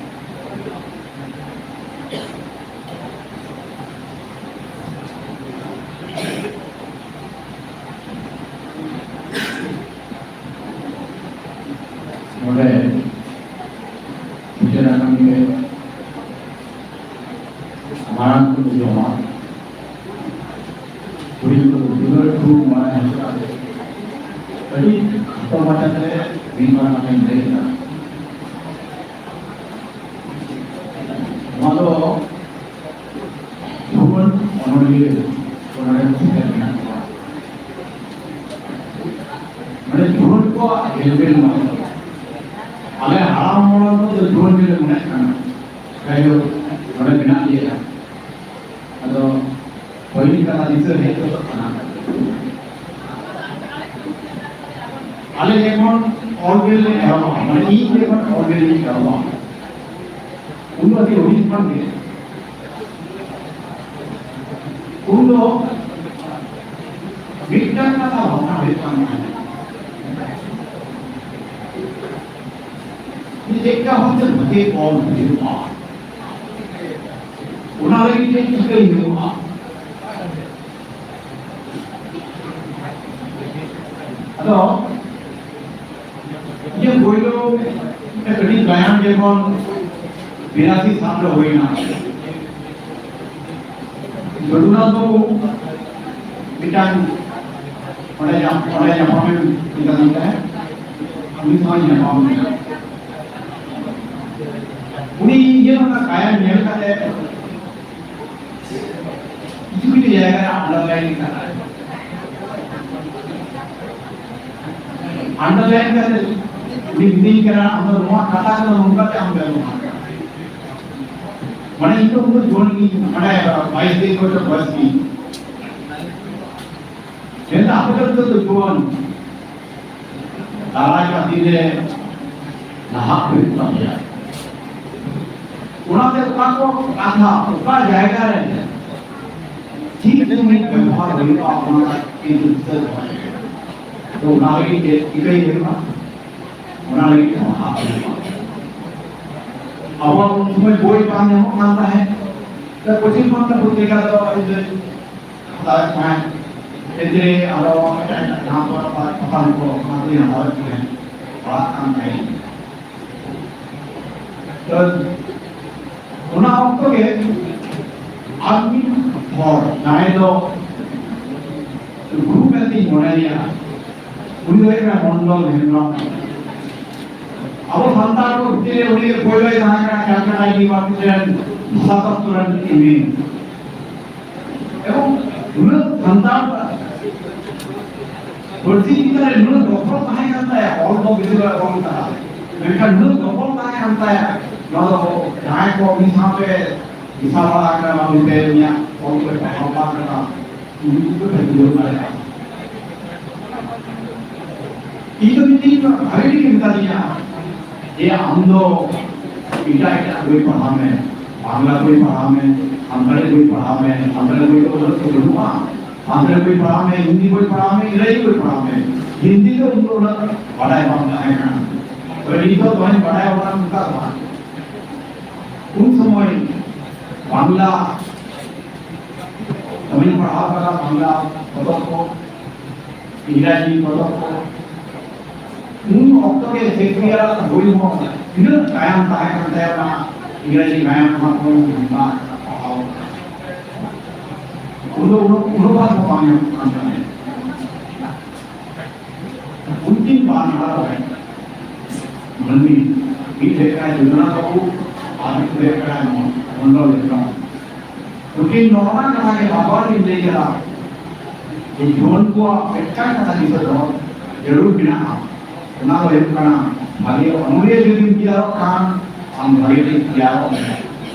ᱱᱚᱰᱮ ᱯᱩᱡᱟᱹ ᱟᱠᱟᱱ ᱜᱮ ᱢᱟᱨᱟᱝ ᱠᱚ ᱡᱚᱢᱟ, ᱦᱩᱰᱤᱧ ᱠᱚ ᱫᱩᱞᱟᱹᱲ ᱠᱚ ᱢᱟᱨᱟᱝ ᱦᱚᱪᱚᱜᱼᱟ᱾ ᱟᱹᱰᱤ ᱠᱷᱟᱴᱚ ᱢᱟᱪᱷᱟ ᱛᱮ ᱢᱤᱫ ᱵᱟᱨ ᱠᱟᱛᱷᱟᱧ ᱞᱟᱹᱭ ᱮᱫᱟ᱾ ᱱᱚᱣᱟ ᱫᱚ ᱡᱩᱣᱟᱹᱱ ᱚᱱᱚᱞᱤᱭᱟᱹ ᱠᱚ ᱱᱚᱰᱮ ᱠᱚ ᱥᱮᱴᱮᱨ ᱢᱮᱱᱟᱜ ᱠᱚᱣᱟ᱾ ᱢᱟᱱᱮ ᱡᱩᱣᱟᱹᱱ ᱠᱚᱣᱟᱜ ᱦᱮᱞᱢᱮᱞ ᱱᱚᱣᱟ ᱫᱚ᱾ ᱟᱞᱮ ᱦᱟᱲᱟᱢ ᱦᱚᱲ ᱠᱚ ᱫᱚ ᱡᱩᱣᱟᱹᱱ ᱜᱮᱞᱮ ᱢᱚᱱᱮᱜ ᱠᱟᱱᱟ᱾ ᱡᱟᱭᱦᱳᱠ, ᱱᱚᱰᱮ ᱢᱮᱱᱟᱜ ᱞᱮᱭᱟ᱾ ᱟᱫᱚ ᱯᱟᱹᱦᱤᱞ ᱠᱟᱛᱷᱟ ᱫᱤᱥᱟᱹ ᱦᱮᱡ ᱜᱚᱫᱚᱜ ᱠᱟᱱᱟ᱾ ᱟᱞᱮ ᱡᱚᱠᱷᱚᱱ ᱚᱞ ᱵᱮᱞ ᱞᱮ ᱮᱦᱚᱵᱟ, ᱢᱟᱱᱮ ᱤᱧ ᱡᱚᱠᱷᱚᱱ ᱚᱞ ᱵᱮᱞ ᱤᱧ ᱮᱦᱚᱵᱟ, ᱩᱱ ᱫᱚ ᱟᱹᱰᱤ ᱦᱩᱰᱤᱧ ᱠᱷᱚᱱ ᱜᱮ, ᱩᱱ ᱫᱚ ᱢᱤᱫᱴᱟᱝ ᱠᱟᱛᱷᱟ ᱵᱷᱟᱵᱽᱱᱟ ᱦᱩᱭᱩᱜ ᱠᱟᱱ ᱛᱟᱦᱮᱸᱫ, ᱡᱮ ᱪᱮᱫ ᱞᱮᱠᱟ ᱵᱷᱟᱵᱽᱛᱮ ᱵᱷᱟᱜᱮ ᱚᱞ ᱦᱩᱭᱩᱜᱼᱟ, ᱚᱱᱟ ᱞᱟᱹᱜᱤᱫ ᱪᱮᱫ ᱪᱤᱠᱟᱹᱭ ᱦᱩᱭᱩᱜᱼᱟ᱾ ᱟᱫᱚ ᱤᱧᱟᱹᱜ ᱯᱳᱭᱞᱳ ᱢᱤᱫᱴᱮᱱ ᱠᱟᱹᱴᱤᱡ ᱜᱟᱭᱟᱱ ᱡᱮᱢᱚᱱ ᱵᱤᱨᱟᱥᱤ ᱥᱟᱞ ᱨᱮ ᱦᱩᱭᱱᱟ᱾ ᱡᱚᱫᱩᱱᱟᱛᱷ ᱵᱟᱹᱵᱩ ᱢᱤᱫᱴᱟᱝ ᱚᱸᱰᱮ ᱧᱟᱯ-, ᱚᱸᱰᱮ ᱧᱟᱯᱟᱢᱮ ᱢᱮᱛᱟᱫᱤᱧ ᱛᱟᱦᱮᱸᱫ, ᱩᱱᱤ ᱥᱟᱶ ᱧᱟᱯᱟᱢ ᱮᱱᱟ᱾ ᱩᱱᱤ ᱤᱧ ᱡᱮ ᱚᱱᱟ ᱜᱟᱭᱟᱱ ᱧᱮᱞ ᱠᱟᱛᱮ ᱠᱤᱪᱷᱩ ᱠᱤᱪᱷᱩ ᱡᱟᱭᱜᱟ ᱨᱮ underline ᱠᱟᱫᱟ᱾ Underline ᱠᱟᱛᱮ ᱩᱱᱤ ᱢᱤᱛᱟᱹᱧ ᱠᱟᱱᱟ, "ᱟᱢ ᱫᱚ ᱱᱚᱣᱟ ᱠᱟᱛᱷᱟ ᱠᱚᱫᱚ ᱱᱚᱝᱠᱟ ᱛᱮ ᱟᱢ ᱵᱮᱵᱚᱦᱟᱨ ᱠᱟᱜ ᱢᱮ᱾" ᱢᱟᱱᱮ ᱤᱧ ᱫᱚ ᱩᱱᱟᱹᱜ ᱡᱩᱣᱟᱹᱱ ᱜᱤᱧ ᱵᱟᱰᱟᱭᱟ, ᱵᱟᱭᱤᱥ ᱛᱮᱭᱤᱥ ᱵᱚᱪᱷᱚᱨ ᱵᱚᱭᱮᱥ ᱜᱤᱧ᱾ ᱢᱮᱱᱫᱟ, ᱟᱯᱮ ᱫᱚ ᱱᱤᱛᱚᱜ ᱫᱚ ᱡᱩᱣᱟᱹᱱ, ᱫᱟᱨᱟᱭ ᱠᱟᱱ ᱫᱤᱱ ᱨᱮ ᱱᱟᱦᱟᱜ ᱦᱩᱭᱩᱜ ᱛᱟᱯᱮᱭᱟ᱾ ᱚᱱᱟᱛᱮ ᱚᱠᱟ ᱠᱚ ᱠᱟᱛᱷᱟ, ᱚᱠᱟ ᱡᱟᱭᱜᱟ ᱨᱮ ᱪᱮᱫ ᱡᱤᱱᱤᱥ ᱵᱮᱵᱚᱦᱟᱨ ᱦᱩᱭᱩᱜᱼᱟ, ᱚᱱᱟ ᱠᱤᱱᱛᱩ ᱫᱤᱥᱟᱹ ᱫᱚᱦᱚᱭ ᱦᱩᱭᱩᱜᱼᱟ᱾ ᱛᱚ ᱚᱱᱟ ᱞᱟᱹᱜᱤᱫ ᱪᱮᱫ ᱪᱤᱠᱟᱹᱭ ᱦᱩᱭᱩᱜᱼᱟ, ᱚᱱᱟ ᱞᱟᱹᱜᱤᱫ ᱯᱟᱲᱦᱟᱜ ᱦᱩᱭᱩᱜᱼᱟ᱾ ᱟᱵᱚᱣᱟᱜ ᱩᱱ ᱥᱚᱢᱚᱭ ᱵᱳᱭ ᱵᱟᱝ ᱧᱟᱢᱚᱜ ᱠᱟᱱ ᱛᱟᱦᱮᱸᱫ᱾ ᱛᱚ ᱯᱚᱪᱷᱤᱢ ᱵᱟᱝᱞᱟ ᱯᱚᱛᱨᱤᱠᱟ ᱫᱚ ᱤᱧ ᱫᱚᱧ ᱦᱟᱛᱟᱣᱮᱫ ᱛᱟᱦᱮᱸᱫ᱾ ᱮᱱᱛᱮ ᱟᱨᱚ ᱮᱴᱟᱜ ᱮᱴᱟᱜ ᱡᱟᱦᱟᱸ ᱠᱚ ᱯᱟᱛᱷᱟᱢ ᱠᱚ, ᱚᱱᱟ ᱠᱚᱧ ᱦᱟᱛᱟᱣᱮᱫ ᱛᱟᱦᱮᱸᱫ, ᱯᱟᱲᱦᱟᱜ ᱠᱟᱱ ᱛᱟᱦᱮᱸᱫ᱾ ᱛᱚ ᱚᱱᱟ ᱚᱠᱛᱚ ᱜᱮ ᱟᱨ ᱢᱤᱫ ᱦᱚᱲ, ᱡᱟᱦᱟᱸᱭ ᱫᱚ ᱜᱩᱨᱩ ᱢᱮᱱᱛᱮᱧ ᱢᱚᱱᱮᱭᱟ, ᱩᱱᱤ ᱫᱚ ᱦᱩᱭᱩᱜ ᱠᱟᱱᱟ ᱢᱚᱱᱰᱚᱞ ᱦᱮᱢᱵᱨᱚᱢ᱾ ᱟᱵᱚ ᱥᱟᱱᱛᱟᱲ ᱠᱚ ᱵᱷᱤᱛᱤᱨ ᱨᱮ ᱩᱱᱤ ᱜᱮ ᱯᱳᱭᱞᱳᱭ ᱛᱟᱦᱮᱸ ᱠᱟᱱᱟ ᱠᱟᱞᱠᱟᱴᱟ ᱤᱭᱩᱱᱤᱵᱷᱟᱨᱥᱤᱴᱤ ᱨᱮᱱ ᱵᱷᱟᱥᱟ ᱛᱚᱛᱛᱚ ᱨᱮᱱ ᱮᱢ ᱮ᱾ ᱮᱵᱚᱝ ᱩᱱᱟᱹᱜ ᱥᱟᱱᱛᱟᱲ ᱯᱟᱹᱨᱥᱤ ᱪᱮᱛᱟᱱ ᱨᱮ ᱱᱩᱱᱟᱹᱜ ᱫᱚᱠᱷᱚᱞ ᱛᱟᱦᱮᱸ ᱠᱟᱱ ᱛᱟᱭᱟ, ᱚᱞ ᱫᱚ ᱵᱮᱥᱤ ᱵᱟᱭ ᱚᱞ ᱠᱟᱫᱟ, ᱢᱮᱱᱠᱷᱟᱱ ᱱᱩᱱᱟᱹᱜ ᱫᱚᱠᱷᱚᱞ ᱛᱟᱦᱮᱸ ᱠᱟᱱ ᱛᱟᱭᱟ, ᱱᱚᱣᱟ ᱫᱚ ᱡᱟᱦᱟᱸᱭ ᱠᱚ ᱩᱱᱤ ᱥᱟᱶᱛᱮ ᱢᱮᱥᱟ ᱵᱟᱲᱟ ᱟᱠᱟᱱᱟ, ᱵᱟᱝ ᱩᱱᱤ ᱩᱱᱤᱭᱟᱜ ᱚᱞ ᱠᱚ ᱯᱟᱲᱦᱟᱣ ᱵᱟᱲᱟ ᱟᱠᱟᱱᱟ, ᱩᱱᱠᱩ ᱠᱚ ᱵᱩᱡᱷᱟᱹᱣ ᱫᱟᱲᱮᱭᱟᱜᱼᱟ᱾ ᱤᱧ ᱫᱚ ᱢᱤᱫ ᱫᱤᱱ ᱵᱷᱟᱜᱮ ᱴᱷᱤᱠ ᱮ ᱢᱮᱛᱟᱫᱤᱧᱟ ᱡᱮ, "ᱟᱢ ᱫᱚ ᱮᱴᱟᱜ ᱮᱴᱟᱜ ᱵᱳᱭ ᱯᱟᱲᱦᱟᱣ ᱢᱮ, ᱵᱟᱝᱞᱟ ᱵᱳᱭ ᱯᱟᱲᱦᱟᱣ ᱢᱮ, ᱥᱟᱱᱛᱟᱲᱤ ᱵᱳᱭ ᱯᱟᱲᱦᱟᱣ ᱢᱮ, ᱥᱟᱱᱛᱟᱲᱤ ᱵᱳᱭ ᱫᱚ ᱩᱱᱟᱹᱜ ᱫᱚ ᱵᱟᱹᱱᱩᱜᱼᱟ, ᱥᱟᱱᱛᱟᱲᱤ ᱵᱳᱭ ᱯᱟᱲᱦᱟᱣ ᱢᱮ, ᱦᱤᱱᱫᱤ ᱵᱳᱭ ᱯᱟᱲᱦᱟᱣ ᱢᱮ, ᱤᱝᱨᱮᱡᱤ ᱵᱳᱭ ᱯᱟᱲᱦᱟᱣ ᱢᱮ᱾" ᱦᱤᱱᱫᱤ ᱫᱚ ᱩᱱ ᱫᱚ ᱩᱱᱟᱹᱜ ᱵᱟᱰᱟᱭ ᱵᱟᱝ ᱛᱟᱦᱮᱸ ᱠᱟᱱᱟ, ᱛᱚᱵᱮ ᱱᱤᱛᱚᱜ ᱫᱚᱧ ᱵᱟᱰᱟᱭᱟ, ᱚᱱᱟ ᱚᱱᱠᱟ ᱫᱚ ᱵᱟᱝ᱾ ᱩᱱ ᱥᱚᱢᱚᱭ ᱵᱟᱝᱞᱟ ᱫᱚᱢᱮᱧ ᱯᱟᱲᱦᱟᱣ ᱠᱟᱫᱟ, ᱵᱟᱝᱞᱟ ᱯᱚᱛᱚᱵ ᱠᱚ, ᱤᱝᱨᱟᱡᱤ ᱯᱚᱛᱚᱵ ᱠᱚ᱾ ᱩᱱ ᱚᱠᱛᱚ ᱜᱮ ᱥᱮᱠᱥᱯᱤᱭᱟᱨᱟᱜ ᱵᱳᱭ ᱦᱚᱸ ᱛᱤᱱᱟᱹᱜ ᱜᱟᱭᱟᱱ ᱛᱟᱦᱮᱸ ᱠᱟᱱ ᱛᱟᱭᱟ, ᱚᱱᱟ ᱤᱝᱨᱟᱡᱤ ᱜᱟᱭᱟᱱ, ᱚᱱᱟ ᱠᱚ ᱯᱟᱲᱦᱟᱣ᱾ ᱩᱱ ᱫᱚ ᱩᱱᱟᱹᱜ, ᱩᱱᱟᱹᱜ ᱵᱟᱝ ᱧᱟᱢᱚᱜ ᱠᱟᱱ ᱛᱟᱦᱮᱸᱫ᱾ ᱩᱱᱠᱤᱱ ᱵᱟᱱᱟᱨ ᱢᱟᱹᱱᱢᱤ, ᱢᱤᱫ ᱦᱩᱭᱩᱜ ᱠᱟᱱᱟᱭ ᱡᱳᱡᱚᱱᱟ ᱵᱟᱹᱵᱩ ᱟᱨ ᱢᱤᱫ ᱦᱩᱭᱩᱜ ᱠᱟᱱᱟᱭ ᱢᱚᱱᱰᱚᱞ ᱦᱮᱢᱵᱨᱚᱢ᱾ ᱩᱱᱠᱤᱱ ᱱᱚᱜᱼᱚ ᱱᱟ ᱠᱟᱛᱷᱟ ᱜᱮ ᱵᱟᱨ ᱵᱟᱨ ᱠᱤᱱ ᱞᱟᱹᱭ ᱠᱮᱫᱟ ᱡᱮ ᱡᱩᱣᱟᱹᱱ ᱠᱚᱣᱟᱜ ᱢᱤᱫᱴᱟᱝ ᱠᱟᱛᱷᱟ ᱫᱤᱥᱟᱹ ᱫᱚᱦᱚ ᱡᱟᱹᱨᱩᱲ ᱢᱮᱱᱟᱜᱼᱟ, ᱚᱱᱟ ᱫᱚ ᱦᱩᱭᱩᱜ ᱠᱟᱱᱟ ᱵᱷᱟᱜᱮ ᱚᱱᱚᱞᱤᱭᱟᱹ ᱡᱩᱫᱤᱢ ᱛᱮᱭᱟᱨᱚᱜ ᱠᱷᱟᱱ ᱟᱢ ᱵᱷᱟᱜᱮ ᱴᱷᱤᱠ ᱛᱮᱭᱟᱨᱚᱜ ᱢᱮ,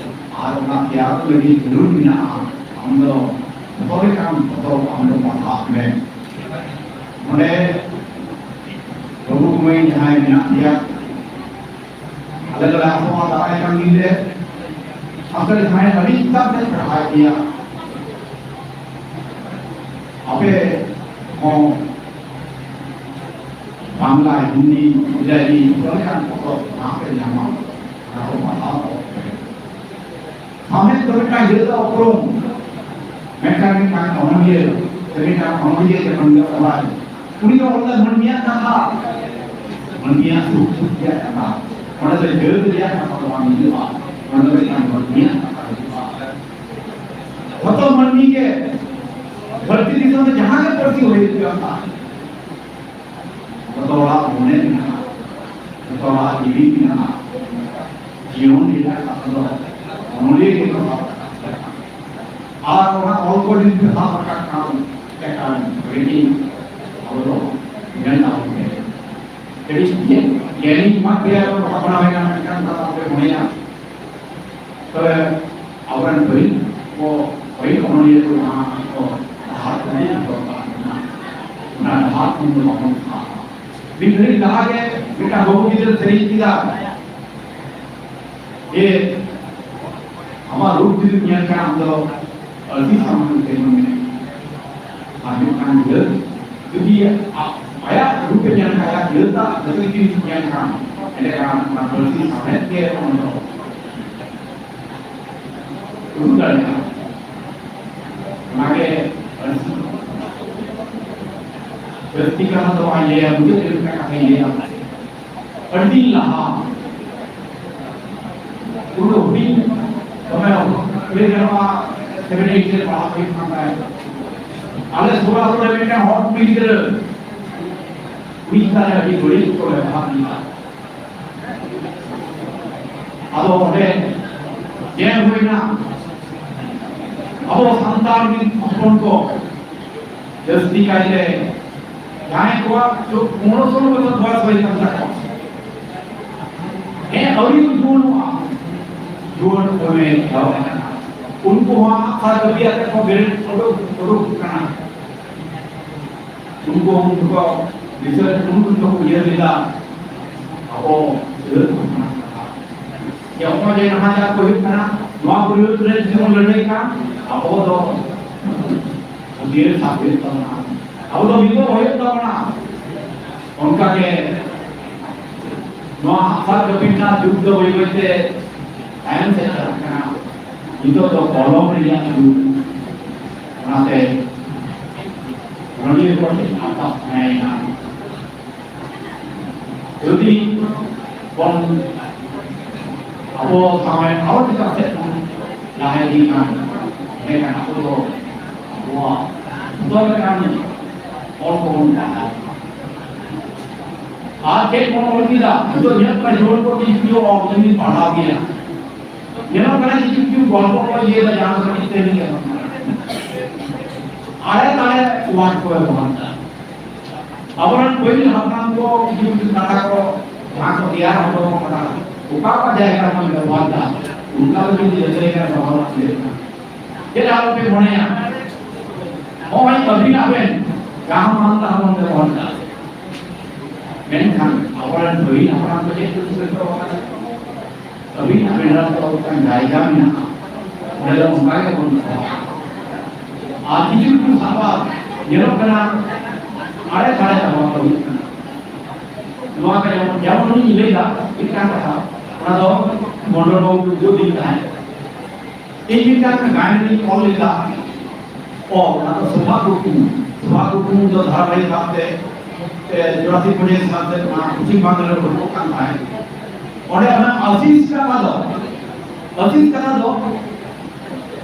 ᱟᱨ ᱚᱱᱟ ᱛᱮᱭᱟᱨᱚᱜ ᱞᱟᱹᱜᱤᱫ ᱡᱟᱹᱨᱩᱲ ᱢᱮᱱᱟᱜᱼᱟ ᱟᱢ ᱫᱚ ᱡᱚᱛᱚ ᱞᱮᱠᱟᱱ ᱯᱚᱛᱚᱵ ᱟᱢ ᱫᱚ ᱯᱟᱲᱦᱟᱜ ᱢᱮ᱾ ᱱᱚᱰᱮ ᱵᱟᱹᱵᱩ ᱢᱟᱹᱭ ᱡᱟᱦᱟᱸᱭ ᱢᱮᱱᱟᱜ ᱯᱮᱭᱟ, ᱟᱞᱮ ᱫᱚᱞᱮ ᱟᱥᱚᱜᱼᱟ ᱫᱟᱨᱟᱭ ᱠᱟᱱ ᱫᱤᱱ ᱨᱮ ᱟᱯᱮ ᱡᱟᱦᱟᱸᱭ ᱟᱹᱰᱤ ᱪᱮᱛᱟᱱ ᱛᱮ ᱯᱟᱲᱦᱟᱣ ᱯᱮᱭᱟ, ᱟᱯᱮ ᱦᱚᱸ ᱵᱟᱝᱞᱟ, ᱦᱤᱱᱫᱤ, ᱤᱝᱨᱟᱡᱤ ᱡᱚᱛᱚ ᱞᱮᱠᱟᱱ ᱯᱚᱛᱚᱵ ᱡᱟᱦᱟᱸ ᱯᱮ ᱧᱟᱢᱟ, ᱚᱱᱟ ᱠᱚ ᱯᱟᱲᱦᱟᱣ ᱛᱟᱵᱚᱱ ᱯᱮ᱾ ᱥᱟᱶᱦᱮᱫ ᱫᱚ ᱢᱤᱫᱴᱟᱝ ᱡᱟᱹᱛ ᱟᱜ ᱩᱯᱨᱩᱢ, ᱢᱮᱱᱠᱷᱟᱱ ᱢᱤᱫᱴᱟᱝ ᱚᱱᱚᱞᱤᱭᱟᱹ ᱥᱮ ᱢᱤᱫᱴᱟᱝ ᱚᱱᱚᱞᱤᱭᱟᱹ ᱥᱮ ᱯᱚᱱᱰᱤᱛ ᱚᱞᱟᱭ, ᱩᱱᱤ ᱫᱚ ᱚᱞ ᱫᱟᱭ ᱢᱟᱹᱱᱢᱤᱭᱟᱜ ᱠᱟᱛᱷᱟ, ᱢᱟᱹᱱᱢᱤᱭᱟᱜ ᱥᱩᱠ ᱫᱩᱠ ᱨᱮᱭᱟᱜ ᱠᱟᱛᱷᱟ᱾ ᱚᱸᱰᱮ ᱫᱚ ᱡᱟᱹᱛ ᱨᱮᱭᱟᱜ ᱠᱟᱛᱷᱟ ᱫᱚ ᱵᱟᱝ ᱦᱤᱡᱩᱜᱼᱟ, ᱚᱸᱰᱮ ᱫᱚ ᱢᱤᱫᱴᱟᱝ ᱢᱟᱹᱱᱢᱤᱭᱟᱜ ᱠᱟᱛᱷᱟ ᱦᱤᱡᱩᱜᱼᱟ᱾ ᱡᱷᱚᱛᱚ ᱢᱟᱹᱱᱢᱤ ᱜᱮ ᱫᱷᱟᱹᱨᱛᱤ ᱫᱤᱥᱚᱢ ᱨᱮ ᱡᱟᱦᱟᱸ ᱜᱮ ᱯᱟᱹᱨᱥᱤ ᱦᱩᱭᱩᱜ ᱠᱟᱱ ᱛᱟᱦᱮᱸ, ᱡᱚᱛᱚ ᱦᱚᱲᱟᱜ ᱢᱚᱱᱮ ᱢᱮᱱᱟᱜᱼᱟ, ᱡᱚᱛᱚ ᱦᱚᱲᱟᱜ ᱡᱤᱣᱤ ᱢᱮᱱᱟᱜᱼᱟ᱾ ᱡᱤᱭᱚᱱ ᱨᱮᱭᱟᱜ ᱠᱟᱛᱷᱟ ᱫᱚ ᱚᱱᱚᱞᱤᱭᱟᱹ ᱜᱮᱠᱚ ᱥᱟᱵ ᱨᱟᱠᱟᱵ ᱫᱟᱲᱮᱭᱟᱜᱼᱟ᱾ ᱟᱨ ᱚᱱᱟ ᱚᱞ ᱠᱚ ᱡᱩᱫᱤ ᱯᱮ ᱥᱟᱵ ᱨᱟᱠᱟᱵ ᱠᱷᱟᱱ, ᱮᱱᱠᱷᱟᱱ ᱨᱤᱰᱤᱝ ᱟᱵᱚ ᱫᱚ ᱧᱮᱞ ᱧᱟᱢ ᱜᱮ᱾ ᱠᱟᱹᱴᱤᱡ ᱜᱮ ᱜᱮᱭᱟᱱᱤ ᱢᱟ ᱜᱮᱭᱟ, ᱵᱷᱟᱵᱽᱱᱟ ᱦᱩᱭ ᱠᱟᱱᱟ, ᱢᱮᱱᱠᱷᱟᱱ ᱚᱱᱟ ᱫᱚ ᱟᱯᱮ ᱢᱚᱱᱮᱭᱟ᱾ ᱛᱚᱵᱮ ᱟᱵᱚᱨᱮᱱ ᱯᱟᱹᱦᱤᱞ ᱠᱚ, ᱯᱟᱹᱦᱤᱞ ᱚᱱᱚᱞᱤᱭᱟᱹ ᱠᱚ ᱡᱟᱦᱟᱸ ᱠᱚ ᱰᱟᱦᱟᱨ ᱠᱚ ᱤᱫᱤ ᱦᱚᱴᱚ ᱠᱟᱜ ᱵᱚᱱᱟ, ᱚᱱᱟ ᱰᱟᱦᱟᱨ ᱠᱷᱚᱱ ᱫᱚ ᱵᱟᱵᱚᱱ ᱥᱟᱦᱟᱜᱼᱟ᱾ ᱢᱤᱫ ᱜᱷᱟᱹᱲᱤᱡ ᱞᱟᱦᱟ ᱜᱮ ᱢᱤᱫᱴᱟᱝ ᱵᱟᱹᱵᱩ ᱜᱤᱫᱽᱨᱟᱹ ᱥᱮᱨᱮᱧ ᱠᱮᱫᱟ, ᱡᱮ ᱟᱢᱟᱜ ᱨᱩᱯ ᱡᱩᱫᱤᱢ ᱧᱮᱞ ᱠᱷᱟᱱ ᱟᱢ ᱫᱚ ᱟᱹᱰᱤ ᱥᱟᱢᱟᱝ ᱨᱮ ᱢᱮᱱᱟᱢ᱾ ᱟᱨ ᱢᱤᱫᱴᱟᱝ ᱜᱤᱫᱽᱨᱟᱹ ᱡᱩᱫᱤ ᱟ-, ᱟᱭᱟᱜ ᱨᱩᱯ ᱮ ᱧᱮᱞ ᱠᱷᱟᱱ, ᱟᱭᱟᱜ ᱜᱤᱫᱽᱨᱟᱹ ᱡᱩᱫᱤ ᱧᱮᱞ ᱠᱷᱟᱱ, ᱮᱸᱰᱮᱠᱷᱟᱱ ᱚᱱᱟ ᱯᱟᱹᱨᱥᱤ ᱥᱟᱶᱦᱮᱫ ᱜᱮ ᱩᱱᱤ ᱫᱚ ᱩᱫᱩᱜ ᱫᱟᱲᱮᱭᱟᱜᱼᱟ᱾ ᱚᱱᱟᱜᱮ ᱟᱹᱰᱤ ᱡᱟᱹᱥᱛᱤ ᱠᱟᱛᱷᱟ ᱫᱚ ᱵᱟᱭ ᱞᱟᱹᱭᱟ, ᱢᱩᱪᱟᱹᱫ ᱨᱮ ᱢᱤᱫᱴᱟᱝ ᱠᱟᱛᱷᱟᱧ ᱞᱟᱹᱭᱟ᱾ ᱟᱹᱰᱤ ᱫᱤᱱ ᱞᱟᱦᱟ ᱩᱱ ᱫᱚ ᱦᱩᱰᱤᱧ, ᱫᱚᱢᱮ ᱞᱟᱹᱭ ᱜᱟᱱᱚᱜᱼᱟ, ᱥᱮᱵᱷᱮᱱ ᱮᱭᱤᱴ ᱨᱮ ᱯᱟᱲᱦᱟᱜ ᱦᱩᱭᱩᱜ ᱠᱟᱱ ᱛᱟᱦᱮᱸᱫ᱾ ᱟᱞᱮ ᱥᱩᱨ ᱟᱹᱛᱩ ᱨᱮ ᱢᱤᱫᱴᱟᱝ ᱦᱚᱲ ᱠᱩᱲᱤ ᱜᱤᱫᱽᱨᱟᱹ, ᱩᱱᱤ ᱪᱮᱛᱟᱱ ᱨᱮ ᱟᱹᱰᱤ ᱵᱟᱹᱲᱤᱡ ᱠᱚ ᱵᱮᱵᱚᱦᱟᱨ ᱞᱮᱫᱟ᱾ ᱟᱫᱚ ᱚᱸᱰᱮ ᱧᱮᱞ ᱦᱩᱭᱱᱟ, ᱟᱵᱚ ᱥᱟᱱᱛᱟᱲ ᱢᱤᱫ ᱦᱚᱯᱚᱱ ᱠᱚ ᱡᱟᱹᱥᱛᱤ ᱠᱟᱭᱛᱮ ᱡᱟᱦᱟᱸᱭ ᱠᱚᱣᱟᱜ ᱪᱚ-, ᱯᱚᱱᱨᱚ ᱥᱳᱞᱳ ᱵᱚᱪᱷᱚᱨ ᱵᱚᱭᱚᱥ ᱦᱩᱭ ᱠᱟᱱ ᱛᱟᱠᱚᱣᱟ, ᱦᱮᱸ, ᱟᱹᱣᱨᱤ ᱠᱚ ᱡᱩᱣᱟᱹᱱᱚᱜᱼᱟ, ᱡᱩᱣᱟᱹᱱ ᱩᱢᱮᱨ ᱮᱦᱚᱵ ᱟᱠᱟᱱᱟ, ᱩᱱᱠᱩ ᱦᱚᱸ ᱟᱜᱼᱥᱟᱨ ᱠᱟᱹᱯᱤ ᱟᱛᱮ ᱠᱚ ᱵᱮᱨᱮᱫ ᱩᱰᱩᱠ, ᱩᱰᱩᱠ ᱠᱟᱱᱟ᱾ ᱩᱱᱠᱩ ᱩᱱᱠᱩ ᱠᱚ ᱫᱤᱥᱟᱹ ᱩᱱᱠᱩ ᱠᱚ ᱩᱭᱦᱟᱹᱨ ᱞᱮᱫᱟ, ᱟᱵᱚ ᱥᱤᱭᱟᱹᱲ ᱠᱚ ᱠᱟᱱᱟ᱾ ᱡᱮ ᱱᱚᱜᱼᱚᱭ ᱡᱮ ᱱᱟᱦᱟᱪᱟᱨ ᱠᱚ ᱦᱩᱭᱩᱜ ᱠᱟᱱᱟ, ᱱᱚᱣᱟ ᱠᱚ ᱵᱤᱨᱩᱫᱽ ᱨᱮ ᱡᱩᱫᱤ ᱵᱚᱱ ᱞᱟᱹᱲᱦᱟᱹᱭ ᱠᱷᱟᱱ, ᱟᱵᱚ ᱫᱚ ᱦᱟᱹᱛᱭᱟᱹᱨ ᱥᱟᱵ ᱦᱩᱭᱩᱜ ᱛᱟᱵᱚᱱᱟ, ᱟᱵᱚ ᱫᱚ ᱢᱤᱫᱚᱜ ᱦᱩᱭᱩᱜ ᱛᱟᱵᱚᱱᱟ᱾ ᱚᱱᱠᱟᱜᱮ ᱱᱚᱣᱟ ᱦᱟᱥᱟ ᱠᱟᱹᱯᱤ ᱨᱮᱱᱟᱜ ᱡᱩᱜᱽ ᱫᱚ ᱵᱟᱹᱭ ᱵᱟᱹᱭᱛᱮ ᱛᱟᱭᱚᱢ ᱥᱮᱫ ᱪᱟᱞᱟᱜ ᱠᱟᱱᱟ᱾ ᱱᱤᱛᱚᱜ ᱫᱚ ᱠᱚᱞᱚᱢ ᱨᱮᱭᱟᱜ ᱡᱩᱜᱽ᱾ ᱚᱱᱟᱛᱮ ᱚᱱᱚᱞᱤᱭᱟᱹ ᱠᱚ ᱴᱷᱮᱱ ᱟᱨᱫᱟᱥ ᱛᱟᱦᱮᱸᱭᱮᱱᱟ, ᱡᱩᱫᱤ ᱵᱚᱱ ᱟᱵᱚ ᱥᱟᱶᱦᱮᱫ ᱟᱨᱚ ᱪᱮᱛᱟᱱ ᱥᱮᱫ ᱵᱚᱱ ᱞᱟᱦᱟ ᱤᱫᱤ ᱠᱷᱟᱱ, ᱮᱸᱰᱮᱠᱷᱟᱱ ᱟᱵᱚ ᱫᱚ ᱟᱵᱚᱣᱟᱜ ᱡᱚᱛᱚ ᱞᱮᱠᱟᱱ ᱚᱞ ᱠᱚᱵᱚᱱ ᱯᱟᱲᱦᱟᱣ᱾ ᱟᱨ ᱪᱮᱫ ᱵᱚᱱ ᱚᱞ ᱠᱮᱫᱟ? ᱱᱤᱛᱚᱜ ᱧᱮᱞᱚᱜ ᱠᱟᱱᱟ, ᱡᱩᱣᱟᱹᱱ ᱠᱚ ᱠᱤᱪᱷᱩ ᱠᱤᱪᱷᱩ ᱚᱞ ᱠᱚ ᱯᱟᱲᱦᱟᱣ ᱜᱮᱭᱟ᱾ ᱧᱮᱞᱚᱜ ᱠᱟᱱᱟ, ᱠᱤᱪᱷᱩ ᱠᱤᱪᱷᱩ ᱜᱚᱞᱯᱚ ᱠᱚ ᱤᱭᱟᱹᱭᱮᱫᱟ, ᱡᱟᱦᱟᱸ ᱫᱚ ᱠᱟᱹᱴᱤᱡ ᱛᱮ ᱞᱟᱹᱭ ᱜᱟᱱᱚᱜ ᱠᱟᱱᱟ᱾ ᱟᱲᱮ ᱛᱟᱲᱮ ᱣᱟᱨᱰ ᱠᱚ ᱵᱮᱵᱚᱦᱟᱨ ᱮᱫᱟ᱾ ᱟᱵᱚᱨᱮᱱ ᱯᱟᱹᱦᱤᱞ ᱦᱟᱯᱲᱟᱢ ᱠᱚ ᱠᱤᱪᱷᱩ ᱠᱤᱪᱷᱩ ᱠᱟᱛᱷᱟ ᱠᱚ ᱡᱟᱦᱟᱸ ᱠᱚ ᱛᱮᱭᱟᱨ ᱦᱚᱴᱚ ᱟᱠᱟᱫᱟ, ᱚᱠᱟ ᱚᱠᱟ ᱡᱟᱭᱜᱟ ᱨᱮᱵᱚᱱ ᱵᱮᱵᱚᱦᱟᱨ ᱮᱫᱟ, ᱚᱱᱠᱟ ᱫᱚ ᱠᱤᱱᱛᱩ ᱡᱚᱛᱚ ᱡᱟᱭᱜᱟ ᱨᱮ ᱵᱮᱵᱚᱦᱟᱨ ᱵᱟᱝ ᱦᱩᱭᱩᱜ ᱠᱟᱱᱟ᱾ ᱪᱮᱫ ᱟᱞᱚᱯᱮ ᱢᱚᱱᱮᱭᱟ, ᱱᱚᱜᱼᱚᱭ ᱟᱹᱵᱤᱱ ᱟᱵᱮᱱ ᱡᱟᱦᱟᱸ ᱢᱟᱱ ᱛᱟᱦᱟᱸ ᱵᱚᱱ ᱵᱮᱵᱚᱦᱟᱨ ᱮᱫᱟ, ᱢᱮᱱᱠᱷᱟᱱ ᱟᱵᱚᱨᱮᱱ ᱯᱟᱹᱦᱤᱞ ᱦᱟᱯᱲᱟᱢ ᱠᱚ ᱪᱮᱫ ᱠᱚ ᱪᱤᱠᱟᱹ ᱦᱚᱴᱚ ᱟᱠᱟᱫᱟ? ᱟᱹᱵᱤᱱ ᱟᱵᱮᱱᱟᱜ ᱫᱚ ᱢᱤᱫᱴᱟᱝ ᱡᱟᱭᱜᱟ ᱢᱮᱱᱟᱜᱼᱟ, ᱚᱸᱰᱮ ᱫᱚ ᱚᱱᱠᱟ ᱜᱮ ᱵᱚᱱ ᱫᱚᱦᱚ ᱠᱟᱜᱼᱟ᱾ ᱟᱨ ᱠᱤᱪᱷᱩ ᱠᱤᱪᱷᱩ ᱥᱟᱯᱟᱵ ᱧᱮᱞᱚᱜ ᱠᱟᱱᱟ, ᱟᱲᱮ ᱫᱷᱟᱨᱮ ᱫᱚᱦᱚ ᱠᱚ ᱦᱩᱭᱩᱜ ᱠᱟᱱᱟ᱾ ᱱᱚᱣᱟ ᱠᱚ ᱡᱮᱢᱚᱱ, ᱡᱮᱢᱚᱱ ᱞᱤᱧ ᱞᱟᱹᱭᱫᱟ ᱢᱤᱫᱴᱟᱝ ᱠᱟᱛᱷᱟ, ᱚᱱᱟ ᱫᱚ ᱢᱚᱱᱰᱚᱞ ᱵᱟᱵᱩ ᱫᱩᱨᱜᱟᱹ ᱫᱤᱱ ᱛᱟᱦᱮᱸ ᱠᱟᱱᱟ᱾ ᱤᱧ ᱢᱤᱫᱴᱟᱝ ᱜᱟᱭᱟᱱ ᱨᱤᱧ ᱚᱞ ᱞᱮᱫᱟ, ᱚ, ᱚᱱᱟ ᱫᱚ ᱥᱚᱵᱷᱟ ᱠᱩᱠᱢᱩ᱾ ᱥᱚᱵᱷᱟ ᱠᱩᱠᱢᱩ ᱫᱚ ᱫᱷᱟᱨᱟᱵᱟᱦᱤᱠ ᱵᱷᱟᱵᱛᱮ, ᱮ, ᱡᱩᱨᱟᱥᱤ ᱯᱚᱧᱪᱟᱥ ᱥᱟᱞ ᱥᱮᱫ ᱚᱱᱟ ᱯᱚᱪᱷᱤᱢ ᱵᱟᱝᱞᱟ ᱨᱮ ᱩᱰᱩᱠᱚᱜ ᱠᱟᱱ ᱛᱟᱦᱮᱸᱫ᱾ ᱚᱸᱰᱮ ᱚᱱᱟ ᱟᱥᱤᱥ ᱠᱟᱛᱷᱟ ᱫᱚ, ᱟᱥᱤᱥ ᱠᱟᱛᱷᱟ ᱫᱚ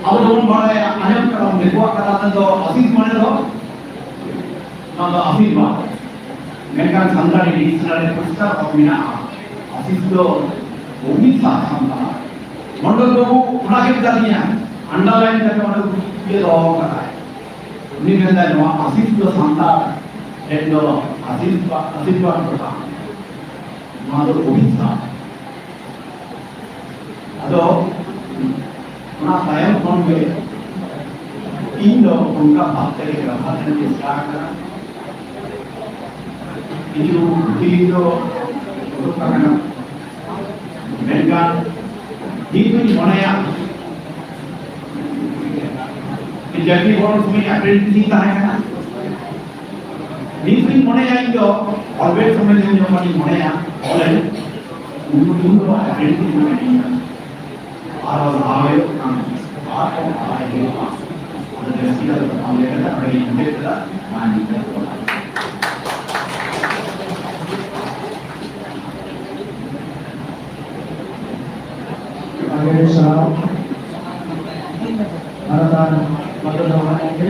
ᱟᱵᱚ ᱫᱚᱵᱚᱱ ᱵᱟᱲᱟᱭᱟ, ᱟᱸᱡᱚᱢ ᱠᱟᱫᱟ ᱵᱚᱱ, ᱫᱤᱠᱩᱣᱟᱜ ᱠᱟᱛᱷᱟ ᱛᱮᱫᱚ ᱟᱥᱤᱥ ᱢᱟᱱᱮ ᱫᱚ ᱚᱱᱟ ᱫᱚ ᱟᱥᱤᱨᱵᱟᱫᱽ᱾ ᱢᱮᱱᱠᱷᱟᱱ ᱥᱟᱱᱛᱟᱲᱤ ᱰᱤᱠᱥᱱᱟᱨᱤ ᱨᱮ ᱯᱚᱨᱤᱥᱠᱟᱨ ᱚᱞ ᱢᱮᱱᱟᱜᱼᱟ, ᱟᱥᱤᱥ ᱫᱚ ᱚᱵᱷᱤᱥᱟᱯ ᱠᱟᱱ ᱛᱟᱵᱚᱱᱟ᱾ ᱢᱚᱱᱰᱚᱞ ᱵᱟᱹᱵᱩ ᱚᱱᱟ ᱜᱮ ᱢᱮᱛᱟᱫᱤᱧᱟ, underline ᱠᱟᱛᱮ ᱚᱸᱰᱮ ᱤᱭᱟᱹ ᱫᱚᱦᱚ ᱠᱟᱫᱟᱭ᱾ ᱩᱱᱤ ᱢᱮᱱᱫᱟᱭ, "ᱱᱚᱣᱟ ᱟᱥᱤᱥ ᱫᱚ ᱥᱟᱱᱛᱟᱲ ᱴᱷᱮᱱ ᱫᱚ ᱟᱥᱤᱨᱵᱟᱫᱽ, ᱟᱥᱤᱨᱵᱟᱫᱽ ᱫᱚ ᱵᱟᱝ, ᱱᱚᱣᱟ ᱫᱚ ᱚᱵᱷᱤᱥᱟᱯ᱾" ᱟᱫᱚ ᱚᱱᱟ ᱛᱟᱭᱚᱢ ᱠᱷᱚᱱ ᱜᱮ ᱤᱧ ᱫᱚ ᱚᱱᱠᱟ ᱵᱷᱟᱵ ᱛᱮᱜᱮ ᱵᱮᱵᱚᱦᱟᱨ ᱨᱮᱱᱟᱜ ᱪᱮᱥᱴᱟ ᱟᱠᱟᱫᱟ᱾ ᱠᱤᱪᱷᱩ ᱫᱤᱱ ᱫᱚ ᱩᱰᱩᱠ ᱟᱠᱟᱱᱟ᱾ ᱢᱮᱱᱠᱷᱟᱱ ᱱᱤᱛ ᱫᱚᱧ ᱢᱚᱱᱮᱭᱟ ᱡᱮ ᱡᱟᱹᱛᱤ ᱦᱚᱲ ᱥᱚᱢᱚᱭ ᱟᱯᱮᱨᱮᱱᱴᱤᱥ ᱤᱧ ᱛᱟᱦᱮᱸ ᱠᱟᱱᱟ᱾ ᱱᱤᱛ ᱫᱚᱧ ᱢᱚᱱᱮᱭᱟ ᱤᱧ ᱫᱚ ᱚᱞᱵᱮᱞ ᱥᱚᱢᱚᱭ ᱫᱚᱧ ᱡᱚᱠᱷᱚᱱᱤᱧ ᱢᱚᱱᱮᱭᱟ, ᱵᱚᱞᱮ ᱩᱱ ᱫᱚ ᱟᱯᱮᱨᱮᱱᱴᱤᱥ ᱤᱧ ᱛᱟᱦᱮᱸ ᱠᱟᱱᱟ᱾ ᱟᱨᱚ ᱞᱟᱦᱟ ᱦᱩᱭᱩᱜ ᱠᱟᱱᱟ, ᱟᱨᱦᱚᱸ ᱞᱟᱦᱟ ᱦᱩᱭᱩᱜᱼᱟ᱾ ᱟᱫᱚ ᱡᱟᱹᱥᱛᱤ ᱠᱟᱛᱮ ᱫᱚ ᱵᱟᱝ ᱞᱟᱹᱭ ᱠᱟᱛᱮ ᱱᱚᱰᱮ ᱜᱤᱧ ᱢᱩᱪᱟᱹᱫ ᱠᱮᱫᱟ᱾ ᱢᱟ ᱱᱤᱝᱠᱟᱹ ᱜᱮ᱾ ᱟᱹᱰᱤ ᱟᱹᱰᱤ ᱥᱟᱨᱦᱟᱣ᱾ ᱢᱟᱱᱚᱛᱟᱱ ᱢᱟᱪᱮᱛ ᱵᱟᱵᱟ ᱜᱚᱢᱠᱮ,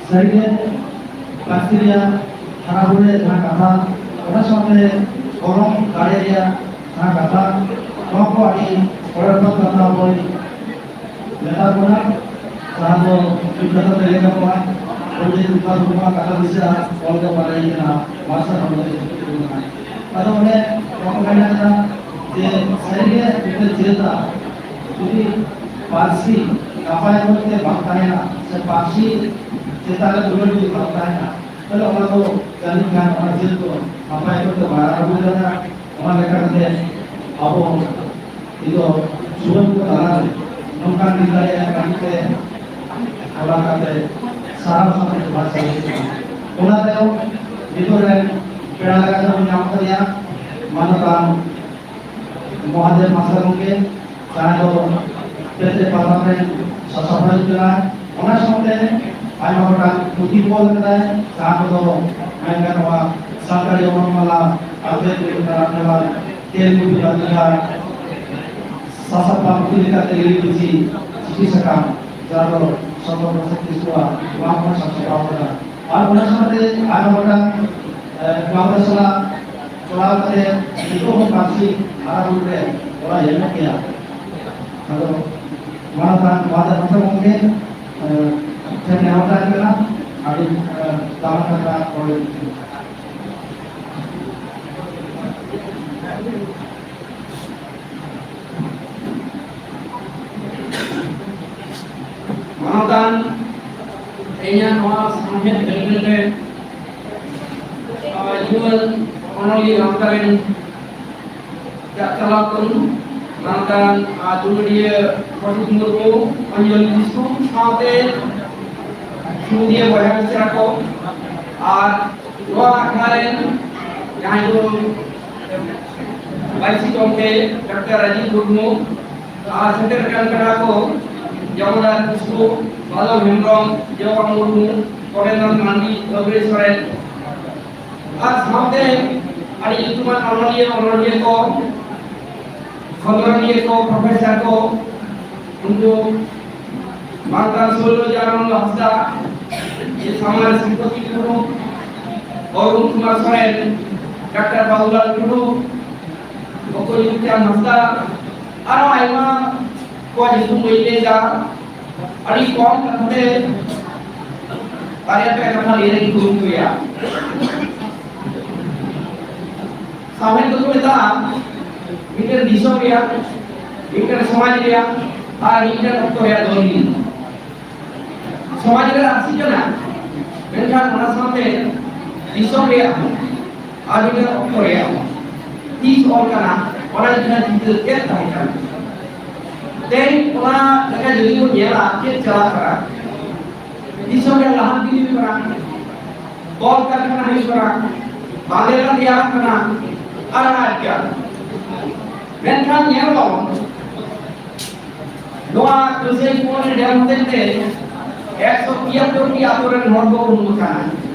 ᱥᱟᱹᱨᱤᱜᱮ ᱯᱟᱹᱨᱥᱤ ᱨᱮᱭᱟᱜ ᱦᱟᱨᱟ ᱵᱩᱨᱩ ᱨᱮᱭᱟᱜ ᱡᱟᱦᱟᱸ ᱠᱟᱛᱷᱟ, ᱚᱱᱟ ᱥᱟᱶᱛᱮ ᱜᱚᱲᱚ ᱫᱟᱲᱮ ᱨᱮᱭᱟᱜ ᱡᱟᱦᱟᱸ ᱠᱟᱛᱷᱟ, ᱱᱚᱣᱟ ᱠᱚ ᱟᱹᱰᱤ ᱯᱚᱨᱮᱨ ᱯᱟᱛᱟ ᱵᱚᱭ ᱢᱮᱛᱟ ᱵᱚᱱᱟ, ᱡᱟᱦᱟᱸ ᱫᱚ ᱢᱤᱫ ᱠᱟᱛᱷᱟ ᱛᱮ ᱞᱟᱹᱭ ᱜᱟᱱᱚᱜᱼᱟ, ᱯᱚᱱᱰᱤᱛ ᱨᱚᱜᱷᱩᱱᱟᱛᱷ ᱢᱩᱨᱢᱩᱣᱟᱜ ᱠᱟᱛᱷᱟ ᱫᱤᱥᱟᱹᱜᱼᱟ, ᱚᱞ ᱜᱮ ᱵᱟᱰᱟᱭ ᱠᱟᱱᱟ, ᱢᱟᱨᱥᱟᱞ ᱦᱚᱲ ᱫᱚ ᱪᱮᱫ ᱠᱚ ᱢᱮᱱᱟ᱾ ᱟᱫᱚ ᱚᱱᱮ ᱵᱟᱠᱚ ᱢᱮᱱ ᱠᱟᱱᱟ ᱡᱮ ᱥᱟᱹᱨᱤᱜᱮ ᱢᱤᱫᱴᱮᱱ ᱪᱮᱫᱟ ᱡᱩᱫᱤ ᱯᱟᱹᱨᱥᱤ ᱱᱟᱯᱟᱭ ᱚᱠᱚᱡᱛᱮ ᱵᱟᱝ ᱛᱟᱦᱮᱱᱟ, ᱥᱮ ᱯᱟᱹᱨᱥᱤ ᱪᱮᱛᱟᱱ ᱨᱮ ᱫᱩᱞᱟᱹᱲ ᱡᱩᱫᱤ ᱵᱟᱝ ᱛᱟᱦᱮᱱᱟ, ᱛᱟᱦᱞᱮ ᱚᱱᱟ ᱫᱚ ᱡᱟᱹᱱᱤᱡ ᱠᱷᱟᱱ ᱚᱱᱟ ᱪᱮᱫ ᱫᱚ ᱱᱟᱯᱟᱭ ᱚᱠᱚᱡᱛᱮ ᱵᱟᱭ ᱟᱬᱜᱚ ᱫᱟᱲᱮᱭᱟᱜᱼᱟ᱾ ᱚᱱᱟ ᱞᱮᱠᱟᱛᱮ ᱟᱵᱚ ᱱᱤᱛᱚᱜ ᱡᱩᱣᱟᱹᱱ ᱠᱚ ᱛᱟᱞᱟᱨᱮ ᱱᱚᱝᱠᱟᱱ ᱢᱤᱫ ᱵᱟᱨᱭᱟ ᱠᱟᱹᱢᱤ ᱛᱮ ᱚᱱᱟ ᱠᱟᱛᱮ ᱥᱟᱨᱟᱣ ᱥᱟᱶᱛᱮ ᱡᱚᱦᱟᱨ ᱪᱟᱞ ᱦᱩᱭᱩᱜ ᱠᱟᱱᱟ᱾ ᱚᱱᱟ ᱛᱟᱭᱚᱢ ᱱᱤᱛᱚᱜ ᱨᱮᱱ ᱯᱮᱲᱟ ᱞᱮᱠᱟᱛᱮ ᱵᱚᱱ ᱧᱟᱢ ᱟᱠᱟᱫᱮᱭᱟ ᱢᱟᱱᱚᱛᱟᱱ ᱢᱚᱦᱟᱫᱮᱵ ᱢᱟᱥᱴᱟᱨ ᱜᱚᱢᱠᱮ, ᱡᱟᱦᱟᱸᱭ ᱫᱚ ᱯᱮᱛᱮ ᱯᱟᱛᱷᱟᱢ ᱨᱮᱱ ᱥᱟᱥᱟᱯᱲᱟᱣᱤᱡ ᱠᱟᱱᱟᱭ᱾ ᱚᱱᱟ ᱥᱟᱶᱛᱮ ᱟᱭᱢᱟ ᱜᱚᱴᱟᱝ ᱯᱩᱛᱷᱤ ᱠᱚ ᱚᱞ ᱠᱟᱫᱟᱭ, ᱡᱟᱦᱟᱸ ᱠᱚᱫᱚ ᱢᱮᱱ ᱜᱟᱱᱚᱜᱼᱟ ᱥᱟᱱᱛᱟᱲᱤ ᱚᱱᱚᱞ ᱢᱟᱞᱟ, ᱟᱵᱮᱫ ᱨᱚᱵᱤᱱᱫᱨᱚᱱᱟᱛᱷ ᱢᱮᱞᱟ, ᱛᱮᱞᱜᱩ ᱵᱤᱵᱷᱟᱜᱽ, ᱥᱟᱥᱟᱯᱟ ᱯᱩᱛᱷᱤ ᱞᱮᱠᱟᱛᱮ ᱞᱤᱞᱤ ᱵᱤᱪᱷᱤ ᱪᱤᱴᱷᱤ ᱥᱟᱠᱟᱢ, ᱡᱟᱦᱟᱸ ᱫᱚ ᱥᱚᱢᱵᱚᱞ ᱯᱨᱚᱥᱟᱫᱽ ᱠᱤᱥᱠᱩᱣᱟᱜ ᱱᱚᱣᱟ ᱠᱚ ᱥᱟᱯᱲᱟᱣ ᱠᱟᱫᱟ᱾ ᱟᱨ ᱚᱱᱟ ᱥᱟᱶᱛᱮ ᱟᱭᱢᱟ ᱜᱚᱴᱟᱝ, ᱮ, ᱜᱟᱶᱛᱟ ᱥᱟᱞᱟᱜ ᱪᱟᱞᱟᱣ ᱠᱟᱛᱮ ᱱᱤᱛᱚᱜ ᱦᱚᱸ ᱯᱟᱹᱨᱥᱤ ᱦᱟᱨᱟ ᱵᱩᱨᱩ ᱨᱮ ᱜᱚᱲᱚᱭ ᱮᱢᱮᱫ ᱜᱮᱭᱟ᱾ ᱟᱫᱚ ᱢᱟᱱᱚᱛᱟᱱ ᱢᱟᱦᱟᱫᱮᱵ ᱢᱟᱥᱴᱟᱨ ᱜᱚᱢᱠᱮ, ᱮ, ᱴᱷᱮᱱ ᱱᱮᱦᱚᱨ ᱛᱟᱦᱮᱱ ᱠᱟᱱᱟ, ᱟᱹᱰᱤ, ᱮ, ᱫᱟᱢᱟᱱ ᱠᱟᱛᱷᱟ ᱨᱚᱲ ᱞᱟᱹᱜᱤᱫ᱾ ᱢᱟᱱᱚᱛᱟᱱ, ᱛᱮᱦᱮᱧᱟᱜ ᱱᱚᱣᱟ ᱥᱟᱶᱦᱮᱫ ᱜᱟᱹᱞᱜᱟᱹᱞ ᱨᱮ ᱦᱟᱸᱥᱫᱟ ᱨᱮᱱ ᱪᱟᱪᱞᱟᱣ ᱠᱚ, ᱢᱟᱱᱚᱛᱟᱱ ᱟᱨ ᱫᱩᱞᱟᱹᱲᱤᱭᱟᱹ ᱯᱨᱚᱫᱤᱯ ᱢᱩᱨᱢᱩ, ᱚᱧᱡᱚᱞᱤ ᱠᱤᱥᱠᱩ ᱥᱟᱶᱛᱮ ᱥᱩᱫᱤᱭᱟᱹ ᱵᱚᱭᱦᱟ ᱢᱤᱥᱨᱟ ᱠᱚ ᱟᱨ ᱱᱚᱣᱟ ᱟᱠᱷᱲᱟ ᱨᱮᱱ ᱡᱟᱦᱟᱸᱭ ᱫᱚ ᱵᱟᱭᱥᱤ ᱜᱚᱢᱠᱮ ᱰᱟᱠᱛᱟᱨ ᱨᱟᱡᱤᱵ ᱢᱩᱨᱢᱩ ᱟᱨ ᱥᱮᱴᱮᱨ ᱟᱠᱟᱱ ᱯᱮᱲᱟ ᱠᱚ ᱡᱚᱢᱚᱫᱟᱨ ᱠᱤᱥᱠᱩ, ᱵᱟᱫᱚᱞ ᱦᱮᱢᱵᱨᱚᱢ, ᱡᱚᱣᱟ ᱢᱩᱨᱢᱩ, ᱠᱚᱨᱮᱱᱫᱨᱚ ᱢᱟᱱᱰᱤ, ᱫᱷᱚᱵᱮ ᱥᱚᱨᱮᱱ ᱟᱨ ᱥᱟᱶᱛᱮ ᱟᱹᱰᱤ ᱧᱩᱛᱩᱢᱟᱱ ᱚᱱᱚᱞᱤᱭᱟᱹ, ᱚᱱᱚᱞᱤᱭᱟᱹ ᱠᱚ, ᱠᱷᱚᱸᱫᱽᱨᱚᱱᱤᱭᱟᱹ ᱠᱚ, ᱯᱨᱚᱯᱷᱮᱥᱚᱨ ᱠᱚ, ᱩᱱᱠᱩ ᱢᱟᱱᱚᱛᱟᱱ ᱥᱩᱨᱡᱚ ᱟᱱᱚᱱᱫᱚ ᱦᱟᱸᱥᱫᱟ, ᱥᱟᱢᱟᱱ ᱥᱨᱤᱯᱚᱛᱤ ᱴᱩᱰᱩ, ᱚᱨᱩᱱ ᱠᱩᱢᱟᱨ ᱥᱚᱨᱮᱱ, ᱰᱟᱠᱛᱟᱨ ᱵᱟᱵᱩᱞᱟᱞ ᱴᱩᱰᱩ, ᱵᱚᱠᱚᱧ ᱨᱩᱯᱪᱟᱸᱫᱽ ᱦᱟᱸᱥᱫᱟ, ᱟᱨᱚ ᱟᱭᱢᱟ ᱠᱚᱣᱟᱜ ᱧᱩᱛᱩᱢ ᱵᱟᱹᱧ ᱞᱟᱹᱭ ᱮᱫᱟ᱾ ᱟᱹᱰᱤ ᱠᱚᱢ ᱠᱟᱛᱷᱟ ᱛᱮ ᱵᱟᱨᱭᱟ ᱯᱮᱭᱟ ᱠᱟᱛᱷᱟ ᱞᱟᱹᱭ ᱨᱮᱧ ᱠᱩᱨᱩᱢᱩᱴᱩᱭᱟ᱾ ᱥᱟᱶᱦᱮᱫ ᱫᱚᱠᱚ ᱢᱮᱛᱟᱜᱼᱟ ᱢᱤᱫᱴᱮᱱ ᱫᱤᱥᱚᱢ ᱨᱮᱭᱟᱜ, ᱢᱤᱫᱴᱮᱱ ᱥᱚᱢᱟᱡᱽ ᱨᱮᱭᱟᱜ ᱟᱨ ᱢᱤᱫᱴᱮᱱ ᱚᱠᱛᱚ ᱨᱮᱭᱟᱜ ᱫᱚᱞᱤᱞ᱾ ᱥᱚᱢᱟᱡᱽ ᱨᱮ ᱟᱹᱨᱥᱤ ᱠᱟᱱᱟ, ᱢᱮᱱᱠᱷᱟᱱ ᱚᱱᱟ ᱥᱟᱶᱛᱮ ᱫᱤᱥᱚᱢ ᱨᱮᱭᱟᱜ ᱦᱚᱸ ᱟᱨ ᱢᱤᱫᱴᱮᱱ ᱚᱠᱛᱚ ᱨᱮᱭᱟᱜ ᱦᱚᱸ ᱛᱤᱥ ᱚᱞ ᱠᱟᱱᱟ, ᱚᱱᱟ ᱞᱮᱠᱟᱱᱟᱜ ᱪᱤᱱᱛᱟᱹ ᱪᱮᱫ ᱛᱟᱦᱮᱸ ᱠᱟᱱᱟ? ᱛᱮᱦᱮᱧ ᱚᱱᱟ ᱞᱮᱠᱟ ᱡᱩᱫᱤ ᱵᱚᱱ ᱧᱮᱞᱟ, ᱪᱮᱫ ᱪᱟᱞᱟᱜ ᱠᱟᱱᱟ? ᱫᱤᱥᱚᱢ ᱨᱮ ᱞᱟᱦᱟᱱᱛᱤ ᱦᱩᱭᱩᱜ ᱠᱟᱱᱟ, ᱠᱚᱞ ᱠᱟᱨᱠᱷᱟᱱᱟ ᱦᱩᱭᱩᱜ ᱠᱟᱱᱟ, ᱵᱟᱸᱫᱮ ᱨᱮ ᱛᱮᱭᱟᱨᱚᱜ ᱠᱟᱱᱟ, ᱟᱨ ᱟᱭᱢᱟ ᱮᱠᱟᱱ᱾ ᱢᱮᱱᱠᱷᱟᱱ ᱧᱮᱞ ᱵᱟᱵᱚᱱ, ᱱᱚᱣᱟ ᱠᱟᱹᱥᱟᱹᱭ ᱠᱩᱢᱟᱹᱨᱤ ᱰᱮᱢ ᱦᱚᱛᱮᱡ ᱛᱮ ᱮᱠᱥᱚ ᱛᱤᱭᱟᱛᱛᱳᱨ ᱴᱤ ᱟᱛᱳ ᱨᱮᱱ ᱦᱚᱲ ᱠᱚ ᱩᱱᱩᱢ ᱟᱠᱟᱱᱟ,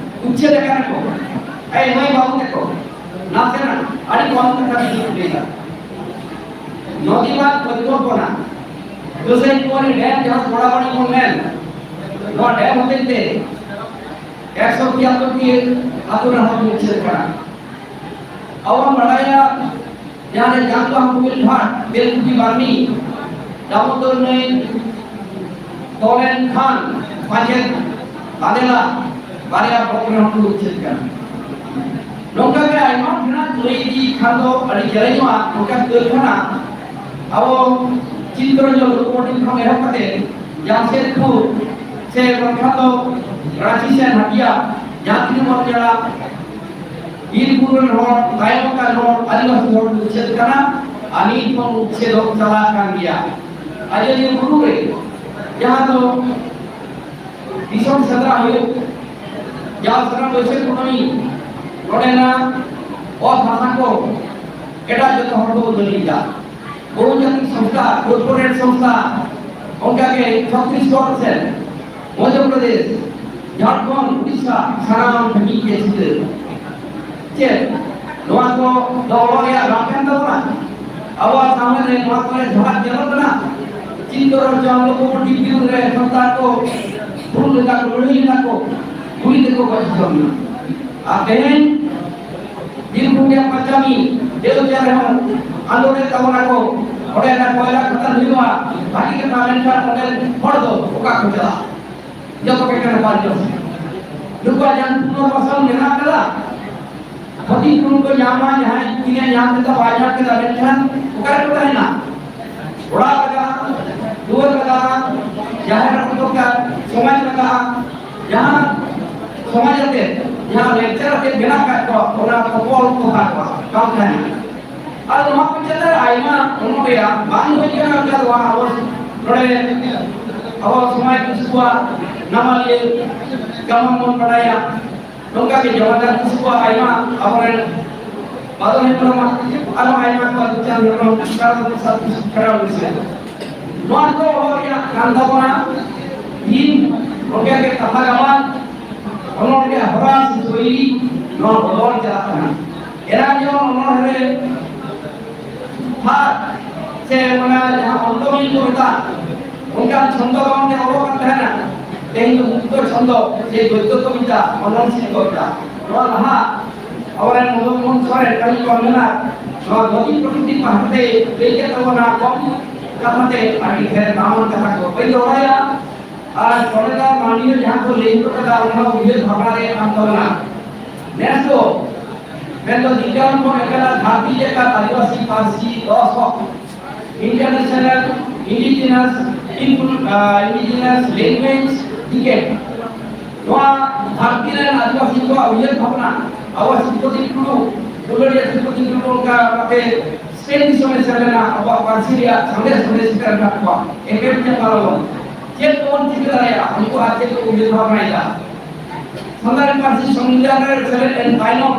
ᱩᱪᱪᱷᱮᱫ ᱟᱠᱟᱱᱟ ᱠᱚ᱾ ᱮᱭ ᱢᱟᱹᱭ ᱵᱟᱹᱵᱩ ᱛᱟᱠᱚ, ᱱᱟᱥᱮᱱᱟᱜ ᱟᱹᱰᱤ ᱠᱚᱢ ᱠᱟᱛᱷᱟ ᱛᱮᱧ ᱞᱟᱹᱭᱫᱟ᱾ ᱱᱚᱫᱤ ᱵᱟᱸᱫᱷ ᱯᱚᱨᱤᱠᱚᱞᱯᱚᱱᱟ, ᱠᱟᱹᱥᱟᱹᱭ ᱠᱩᱢᱟᱹᱨᱤ ᱰᱮᱢ ᱡᱟᱦᱟᱸ ᱵᱚᱲᱟᱵᱚᱲᱤ ᱵᱚᱱ ᱢᱮᱱ, ᱱᱚᱣᱟ ᱰᱮᱢ ᱦᱚᱛᱮᱡ ᱛᱮ ᱮᱠᱥᱚ ᱛᱤᱭᱟᱛᱛᱳᱨ ᱴᱤ ᱟᱛᱳ ᱨᱮᱱ ᱦᱚᱲ ᱠᱚ ᱩᱪᱪᱷᱮᱫ ᱟᱠᱟᱱᱟ᱾ ᱟᱵᱚ ᱵᱚᱱ ᱵᱟᱲᱟᱭᱟ, ᱡᱟᱦᱟᱸ ᱨᱮ ᱡᱟᱝᱜᱚ ᱦᱟᱢᱵᱩᱞ ᱜᱷᱟᱴ, ᱵᱮᱞᱠᱩᱯᱤ ᱵᱟᱨᱱᱤ, ᱫᱟᱢᱳᱫᱚᱨ ᱱᱟᱹᱭ ᱛᱚᱞᱮᱱ ᱠᱷᱟᱱ ᱯᱟᱪᱮᱫ ᱵᱟᱫᱮᱞᱟ ᱵᱟᱨᱭᱟ ᱵᱚᱠ ᱨᱮ ᱦᱚᱸ ᱠᱚ ᱩᱪᱪᱷᱮᱫ ᱠᱟᱱᱟ᱾ ᱱᱚᱝᱠᱟ ᱜᱮ ᱟᱭᱢᱟ ᱴᱷᱮᱱᱟᱜ ᱞᱟᱹᱭ ᱤᱫᱤ ᱠᱷᱟᱱ ᱫᱚ ᱟᱹᱰᱤ ᱪᱮᱞᱮᱧᱚᱜᱼᱟ᱾ ᱱᱚᱝᱠᱟ ᱠᱟᱹᱨᱠᱷᱟᱱᱟ ᱟᱵᱚ ᱪᱤᱛᱨᱚᱧᱡᱚᱱ ᱞᱳᱠᱳᱢᱳᱴᱤᱵᱷ ᱠᱷᱚᱱ ᱮᱦᱚᱵ ᱠᱟᱛᱮ ᱡᱟᱢᱥᱮᱫᱽᱯᱩᱨ ᱥᱮ ᱵᱟᱝᱠᱷᱟᱱ ᱫᱚ ᱨᱟᱸᱪᱤ ᱥᱮ ᱦᱟᱴᱤᱭᱟ ᱡᱟᱦᱟᱸ ᱛᱤᱱᱟᱹᱜ ᱵᱚᱱ ᱧᱮᱞᱟ, ᱵᱤᱨ ᱵᱩᱨᱩ ᱨᱮᱱ ᱦᱚᱲ, ᱛᱟᱭᱚᱢ ᱟᱠᱟᱱ ᱦᱚᱲ, ᱟᱹᱫᱤᱵᱟᱹᱥᱤ ᱦᱚᱲ ᱠᱚ ᱩᱪᱷᱟᱹᱛ ᱠᱟᱱᱟ ᱟᱨ ᱱᱤᱛ ᱦᱚᱸ ᱩᱪᱷᱟᱹᱛ ᱦᱚᱸ ᱪᱟᱞᱟᱜ ᱠᱟᱱ ᱜᱮᱭᱟ᱾ ᱟᱡᱚᱫᱤᱭᱟᱹ ᱵᱩᱨᱩ ᱨᱮ ᱡᱟᱦᱟᱸ ᱫᱚ ᱫᱤᱥᱚᱢ ᱥᱮᱸᱫᱽᱨᱟ ᱦᱩᱭᱩᱜ, ᱡᱟᱣ ᱥᱮᱨᱢᱟ ᱵᱟᱹᱭᱥᱟᱹᱠᱷ ᱠᱩᱱᱟᱹᱢᱤ ᱱᱚᱰᱮᱱᱟᱜ ᱚᱛ ᱦᱟᱥᱟ ᱠᱚ ᱮᱴᱟᱜ ᱡᱚᱛᱚ ᱦᱚᱲ ᱠᱚ ᱵᱟᱹᱜᱤᱭᱮᱫᱟ᱾ ᱵᱚᱦᱩᱡᱟᱛᱤ ᱥᱚᱝᱥᱛᱷᱟ, ᱠᱚᱨᱯᱳᱨᱮᱴ ᱥᱚᱝᱥᱛᱷᱟ, ᱚᱱᱠᱟᱜᱮ ᱪᱷᱚᱛᱨᱤᱥᱜᱚᱲ ᱥᱮᱱ, ᱢᱚᱫᱷᱭᱚ ᱯᱨᱚᱫᱮᱥ, ᱡᱷᱟᱲᱠᱷᱚᱸᱰ, ᱩᱲᱤᱥᱥᱟ, ᱥᱟᱱᱟᱢ ᱦᱟᱹᱵᱤᱡ ᱜᱮ ᱪᱷᱤᱛᱟᱹ᱾ ᱪᱮᱫ ᱱᱚᱣᱟ ᱠᱚ ᱫᱚ ᱚᱞᱚᱜ ᱨᱮᱭᱟᱜ ᱵᱟᱝ ᱠᱟᱱ ᱛᱟᱵᱚᱱᱟ? ᱟᱵᱚᱣᱟᱜ ᱥᱟᱢᱟᱡᱽ ᱨᱮ ᱱᱚᱣᱟ ᱠᱚᱨᱮ ᱡᱷᱟᱲᱟᱜ ᱧᱮᱞᱚᱜ ᱠᱟᱱᱟ᱾ ᱪᱤᱱ ᱫᱚᱨᱚ ᱪᱚᱱᱫᱨᱚ ᱠᱚ ᱵᱤᱨᱩᱫᱷ ᱨᱮ ᱥᱟᱱᱛᱟᱲ ᱠᱚ ᱦᱩᱞ ᱞᱮᱫᱟ ᱠᱚ, ᱞᱟᱹᱲᱦᱟᱹᱭ ᱞᱮᱫᱟ ᱠᱚ, ᱠᱩᱲᱤ ᱛᱮᱠᱚ ᱜᱚᱡ ᱦᱚᱪᱚ ᱞᱮᱱᱟ᱾ ᱟᱨ ᱛᱮᱦᱮᱧ ᱵᱤᱨᱵᱷᱩᱢ ᱨᱮᱭᱟᱜ ᱯᱟᱸᱪᱟᱢᱤ ᱡᱮᱞ ᱨᱮᱦᱚᱸ ᱟᱸᱫᱳᱲ ᱞᱮᱫ ᱛᱟᱵᱚᱱᱟ ᱠᱚ, ᱚᱸᱰᱮ ᱱᱟᱜ ᱠᱚᱭᱞᱟ ᱠᱷᱟᱫᱟᱱ ᱦᱩᱭᱩᱜᱼᱟ, ᱵᱷᱟᱹᱜᱤ ᱠᱟᱛᱷᱟ, ᱢᱮᱱᱠᱷᱟᱱ ᱚᱸᱰᱮ ᱦᱚᱲ ᱫᱚ ᱚᱠᱟ ᱠᱚ ᱪᱟᱞᱟᱜᱼᱟ? ᱡᱚᱛᱚ ᱜᱮ ᱠᱟᱱᱟ ᱵᱟᱨ ᱡᱚᱱ᱾ ᱱᱩᱠᱩᱣᱟᱜ ᱡᱟᱦᱟᱸ ᱯᱩᱱᱚᱨᱵᱟᱥᱚᱱ ᱢᱮᱱᱟᱜ ᱠᱟᱫᱟ, ᱠᱷᱚᱛᱤᱯᱩᱨᱚᱱ ᱠᱚ ᱧᱟᱢᱟ, ᱡᱟᱦᱟᱸᱭ ᱛᱤᱱᱟᱹᱜ ᱧᱟᱢ ᱠᱮᱫᱟ, ᱵᱟᱭ ᱧᱟᱢ ᱠᱮᱫᱟ, ᱢᱮᱱᱠᱷᱟᱱ ᱚᱠᱟ ᱨᱮᱠᱚ ᱛᱟᱦᱮᱱᱟ? ᱚᱲᱟᱜ ᱞᱟᱜᱟᱜᱼᱟ, ᱫᱩᱣᱟᱹᱨ ᱞᱟᱜᱟᱜᱼᱟ, ᱡᱟᱦᱮᱨ ᱨᱟᱹᱯᱩᱫ ᱫᱚᱨᱠᱟᱨ, ᱥᱚᱢᱟᱡᱽ ᱞᱟᱜᱟᱜᱼᱟ, ᱡᱟᱦᱟᱸ ᱥᱚᱢᱟᱡᱽ ᱟᱛᱮ, ᱡᱟᱦᱟᱸ ᱞᱮᱠᱪᱟᱨ ᱟᱛᱮ ᱢᱮᱱᱟᱜ ᱟᱠᱟᱫ ᱠᱚᱣᱟ, ᱚᱱᱟ ᱛᱚᱯᱚᱞ ᱛᱚᱯᱟ ᱠᱚᱣᱟ, ᱵᱟᱝ ᱛᱟᱦᱮᱱᱟ᱾ ᱟᱨ ᱱᱚᱣᱟ ᱠᱚ ᱪᱮᱛᱟᱱ ᱨᱮ ᱟᱭᱢᱟ ᱚᱱᱚᱞᱤᱭᱟᱹ ᱵᱟᱝ ᱦᱩᱭ ᱠᱟᱱᱟ, ᱚᱱᱠᱟ ᱫᱚ ᱵᱟᱝ᱾ ᱟᱵᱚ ᱱᱚᱰᱮ ᱟᱵᱚ ᱥᱚᱢᱟᱡᱽ ᱠᱤᱥᱩᱣᱟᱜ ᱱᱟᱢᱟᱞᱤᱭᱟᱹ ᱜᱟᱢᱟᱢ ᱵᱚᱱ ᱵᱟᱰᱟᱭᱟ, ᱱᱚᱝᱠᱟ ᱜᱮ ᱡᱚᱢᱟᱫᱟᱨ ᱠᱤᱥᱩᱣᱟᱜ ᱟᱭᱢᱟ ᱟᱵᱚᱨᱮᱱ ᱵᱟᱫᱚᱞ ᱦᱮᱢᱵᱨᱚᱢ ᱟᱨᱦᱚᱸ ᱟᱭᱢᱟ ᱠᱚ ᱟᱹᱰᱤ ᱪᱟᱸᱫ ᱦᱮᱢᱵᱨᱚᱢ ᱠᱷᱮᱨᱣᱟᱞ ᱥᱟᱛ ᱠᱷᱮᱨᱣᱟᱞ ᱵᱤᱥᱚᱭ᱾ ᱱᱚᱣᱟ ᱠᱚ ᱚᱞ ᱨᱮᱭᱟᱜ ᱠᱟᱱ ᱛᱟᱵᱚᱱᱟ᱾ ᱤᱧ ᱱᱚᱰᱮ ᱜᱮ ᱠᱟᱛᱷᱟ ᱜᱟᱵᱟᱱ, ᱚᱱᱚᱞ ᱨᱮᱭᱟᱜ ᱦᱚᱨᱟ ᱥᱮ ᱥᱳᱭᱞᱤ ᱱᱚᱣᱟ ᱵᱚᱫᱚᱞ ᱪᱟᱞᱟᱜ ᱠᱟᱱᱟ᱾ ᱮᱱᱟᱝ ᱡᱮᱢᱚᱱ ᱚᱱᱚᱞ ᱨᱮ ᱛᱷᱟᱨ ᱥᱮ ᱚᱱᱟ ᱡᱟᱦᱟᱸ ᱚᱱᱛᱚᱢᱤ ᱠᱚ ᱢᱮᱛᱟᱜ, ᱚᱱᱠᱟᱱ ᱪᱷᱚᱱᱫᱚ ᱵᱟᱝ ᱛᱮ ᱚᱞᱚᱜ ᱠᱟᱱ ᱛᱟᱦᱮᱱᱟ᱾ ᱛᱮᱦᱮᱧ ᱫᱚ ᱢᱩᱠᱛᱚ ᱪᱷᱚᱱᱫᱚ ᱥᱮ ᱜᱚᱫᱽᱫᱚ ᱠᱚ ᱢᱮᱛᱟᱜ, ᱚᱱᱚᱞ ᱥᱮ ᱠᱚ ᱢᱮᱛᱟᱜ᱾ ᱱᱚᱣᱟ ᱞᱟᱦᱟ ᱟᱵᱚᱨᱮᱱ ᱢᱚᱫᱚᱱ ᱢᱳᱦᱚᱱ ᱥᱚᱨᱮᱱ ᱠᱟᱹᱢᱤ ᱠᱚ ᱢᱮᱱᱟᱜ, ᱱᱚᱣᱟ ᱜᱚᱫᱤ ᱯᱨᱚᱠᱨᱤᱛᱤ ᱯᱟᱦᱴᱟ ᱛᱮ ᱞᱟᱹᱭ ᱠᱮᱫ ᱛᱟᱵᱚᱱᱟ ᱠᱚᱢ ᱠᱟᱛᱷᱟ ᱛᱮ ᱟᱹᱰᱤ ᱰᱷᱮᱨ ᱫᱟᱢᱟᱱ ᱠᱟᱛᱷᱟ ᱠᱚ ᱵᱟᱹᱧ ᱫᱚᱦᱚᱭᱟ᱾ ᱟᱨ ᱥᱚᱨᱮᱱ ᱫᱟ ᱢᱟᱹᱱᱢᱤ ᱡᱟᱦᱟᱸ ᱠᱚ ᱞᱟᱹᱭ ᱦᱚᱴᱚ ᱠᱟᱫᱟ, ᱚᱱᱟ ᱩᱭᱦᱟᱹᱨ ᱵᱷᱟᱵᱽᱱᱟ ᱨᱮ ᱠᱟᱱ ᱛᱟᱵᱚᱱᱟ᱾ ᱱᱮᱥ ᱫᱚ ᱢᱮᱱᱫᱚ ᱫᱤᱱ ᱠᱟᱞᱚᱢ ᱠᱷᱚᱱ ᱮᱠᱟᱞ ᱫᱷᱟᱹᱨᱛᱤ ᱞᱮᱠᱟ ᱟᱹᱫᱤᱵᱟᱹᱥᱤ ᱯᱟᱹᱨᱥᱤ ᱫᱚᱥ ᱦᱚᱸ International Indigenous Influ-, ᱟᱸ, Indigenous Language Decade, ᱱᱚᱣᱟ ᱫᱷᱟᱹᱨᱛᱤ ᱨᱮᱱ ᱟᱹᱫᱤᱵᱟᱹᱥᱤ ᱠᱚᱣᱟᱜ ᱩᱭᱦᱟᱹᱨ ᱵᱷᱟᱵᱽᱱᱟ ᱟᱵᱚ ᱥᱤᱵᱽᱯᱨᱚᱫᱤᱯ ᱴᱩᱰᱩ, ᱫᱩᱞᱟᱹᱲᱤᱭᱟᱹ ᱥᱤᱵᱽᱯᱨᱚᱫᱤᱯ ᱴᱩᱰᱩ ᱚᱱᱠᱟ ᱠᱟᱛᱮ ᱥᱯᱮᱱ ᱫᱤᱥᱚᱢᱮ ᱥᱮᱱ ᱞᱮᱱᱟ, ᱟᱵᱚᱣᱟᱜ ᱯᱟᱹᱨᱥᱤ ᱨᱮᱭᱟᱜ ᱥᱟᱸᱫᱮᱥ ᱥᱟᱸᱫᱮᱥ ᱥᱮᱴᱮᱨ ᱟᱠᱟᱫ ᱠᱚᱣᱟ᱾ ᱮᱯᱮᱢ ᱪᱟᱯᱟᱞ ᱟᱵᱚᱱ᱾ ᱪᱮᱫ ᱠᱚᱵᱚᱱ ᱪᱤᱠᱟᱹ ᱫᱟᱲᱮᱭᱟᱜᱼᱟ, ᱩᱱᱠᱩ ᱟᱨ ᱪᱮᱫ ᱠᱚ ᱩᱭᱦᱟᱹᱨ ᱵᱷᱟᱵᱽᱱᱟᱭᱮᱫᱟ? ᱥᱟᱱᱛᱟᱲᱤ ᱯᱟᱹᱨᱥᱤ ᱥᱚᱝᱵᱤᱫᱷᱟᱱ ᱨᱮ ᱥᱮᱞᱮᱫ ᱮᱱ ᱛᱟᱭᱱᱚᱢ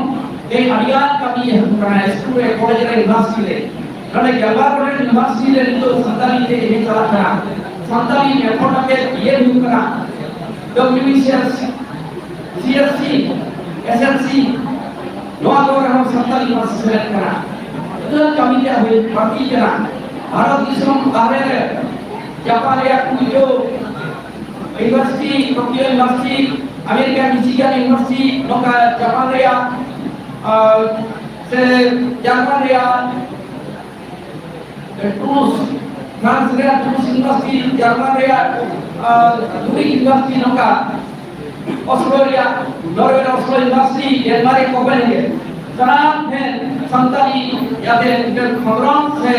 ᱛᱮ ᱟᱹᱰᱤᱜᱟᱱ ᱠᱟᱹᱢᱤ ᱮᱦᱚᱵ ᱟᱠᱟᱱᱟ, ᱥᱠᱩᱞ ᱨᱮ, ᱠᱚᱞᱮᱡᱽ ᱨᱮ, ᱤᱭᱩᱱᱤᱵᱷᱟᱨᱥᱤᱴᱤ ᱨᱮ᱾ ᱱᱚᱰᱮ ᱜᱮᱞᱵᱟᱨ ᱜᱚᱴᱮᱱ ᱤᱭᱩᱱᱤᱵᱷᱟᱨᱥᱤᱴᱤ ᱨᱮ ᱱᱤᱛᱚᱜ ᱥᱟᱱᱛᱟᱲᱤ ᱛᱮ ᱮᱢ ᱮ ᱪᱟᱞᱟᱜ ᱠᱟᱱᱟ᱾ ᱥᱟᱱᱛᱟᱲᱤ ᱢᱮᱛᱷᱚᱰ ᱟᱛᱮ ᱵᱤ ᱮᱰ ᱦᱩᱭᱩᱜ ᱠᱟᱱᱟ᱾ W B C S C, S S C, S S C, ᱱᱚᱣᱟ ᱠᱚ ᱨᱮᱦᱚᱸ ᱥᱟᱱᱛᱟᱲᱤ ᱯᱟᱹᱨᱥᱤ ᱥᱮᱞᱮᱫ ᱠᱟᱱᱟ᱾ ᱩᱛᱟᱹᱨ ᱠᱟᱹᱢᱤ ᱨᱮᱭᱟᱜ ᱦᱩᱭ ᱵᱟᱹᱲᱛᱤ ᱠᱟᱱᱟ᱾ ᱵᱷᱟᱨᱚᱛ ᱫᱤᱥᱚᱢ ᱵᱟᱦᱨᱮ ᱨᱮ ᱡᱟᱯᱟᱱ ᱨᱮᱭᱟᱜ Kyoto university, Tokyo university, America Michigan university, ᱱᱚᱝᱠᱟ ᱡᱟᱯᱟᱱ ᱨᱮᱭᱟᱜ, ᱟᱨ, ᱥᱮ ᱡᱟᱨᱢᱟᱱ ᱨᱮᱭᱟᱜ ᱴᱩᱞᱩᱥ, ᱯᱷᱨᱟᱱᱥ ᱨᱮᱭᱟᱜ ᱴᱩᱞᱩᱥ ᱤᱭᱩᱱᱤᱵᱷᱟᱨᱥᱤᱴᱤ, ᱡᱟᱨᱢᱟᱱ ᱨᱮᱭᱟᱜ, ᱟᱨ, ᱡᱩᱨᱤᱠ ᱤᱭᱩᱱᱤᱵᱷᱟᱨᱥᱤᱴᱤ, ᱱᱚᱝᱠᱟ ᱚᱥᱴᱨᱮᱞᱤᱭᱟ, ᱱᱚᱨᱣᱮ ᱨᱮ ᱚᱥᱞᱳ ᱤᱭᱩᱱᱤᱵᱷᱟᱨᱥᱤᱴᱤ, ᱰᱮᱱᱢᱟᱨᱠ ᱠᱳᱯᱮᱱᱦᱮᱜᱮᱱ, ᱥᱟᱱᱟᱢ ᱴᱷᱮᱱ ᱥᱟᱱᱛᱟᱲᱤ ᱡᱟᱛᱮ ᱢᱤᱫᱴᱮᱱ ᱠᱷᱚᱸᱫᱽᱨᱚᱸᱫᱽ ᱥᱮ,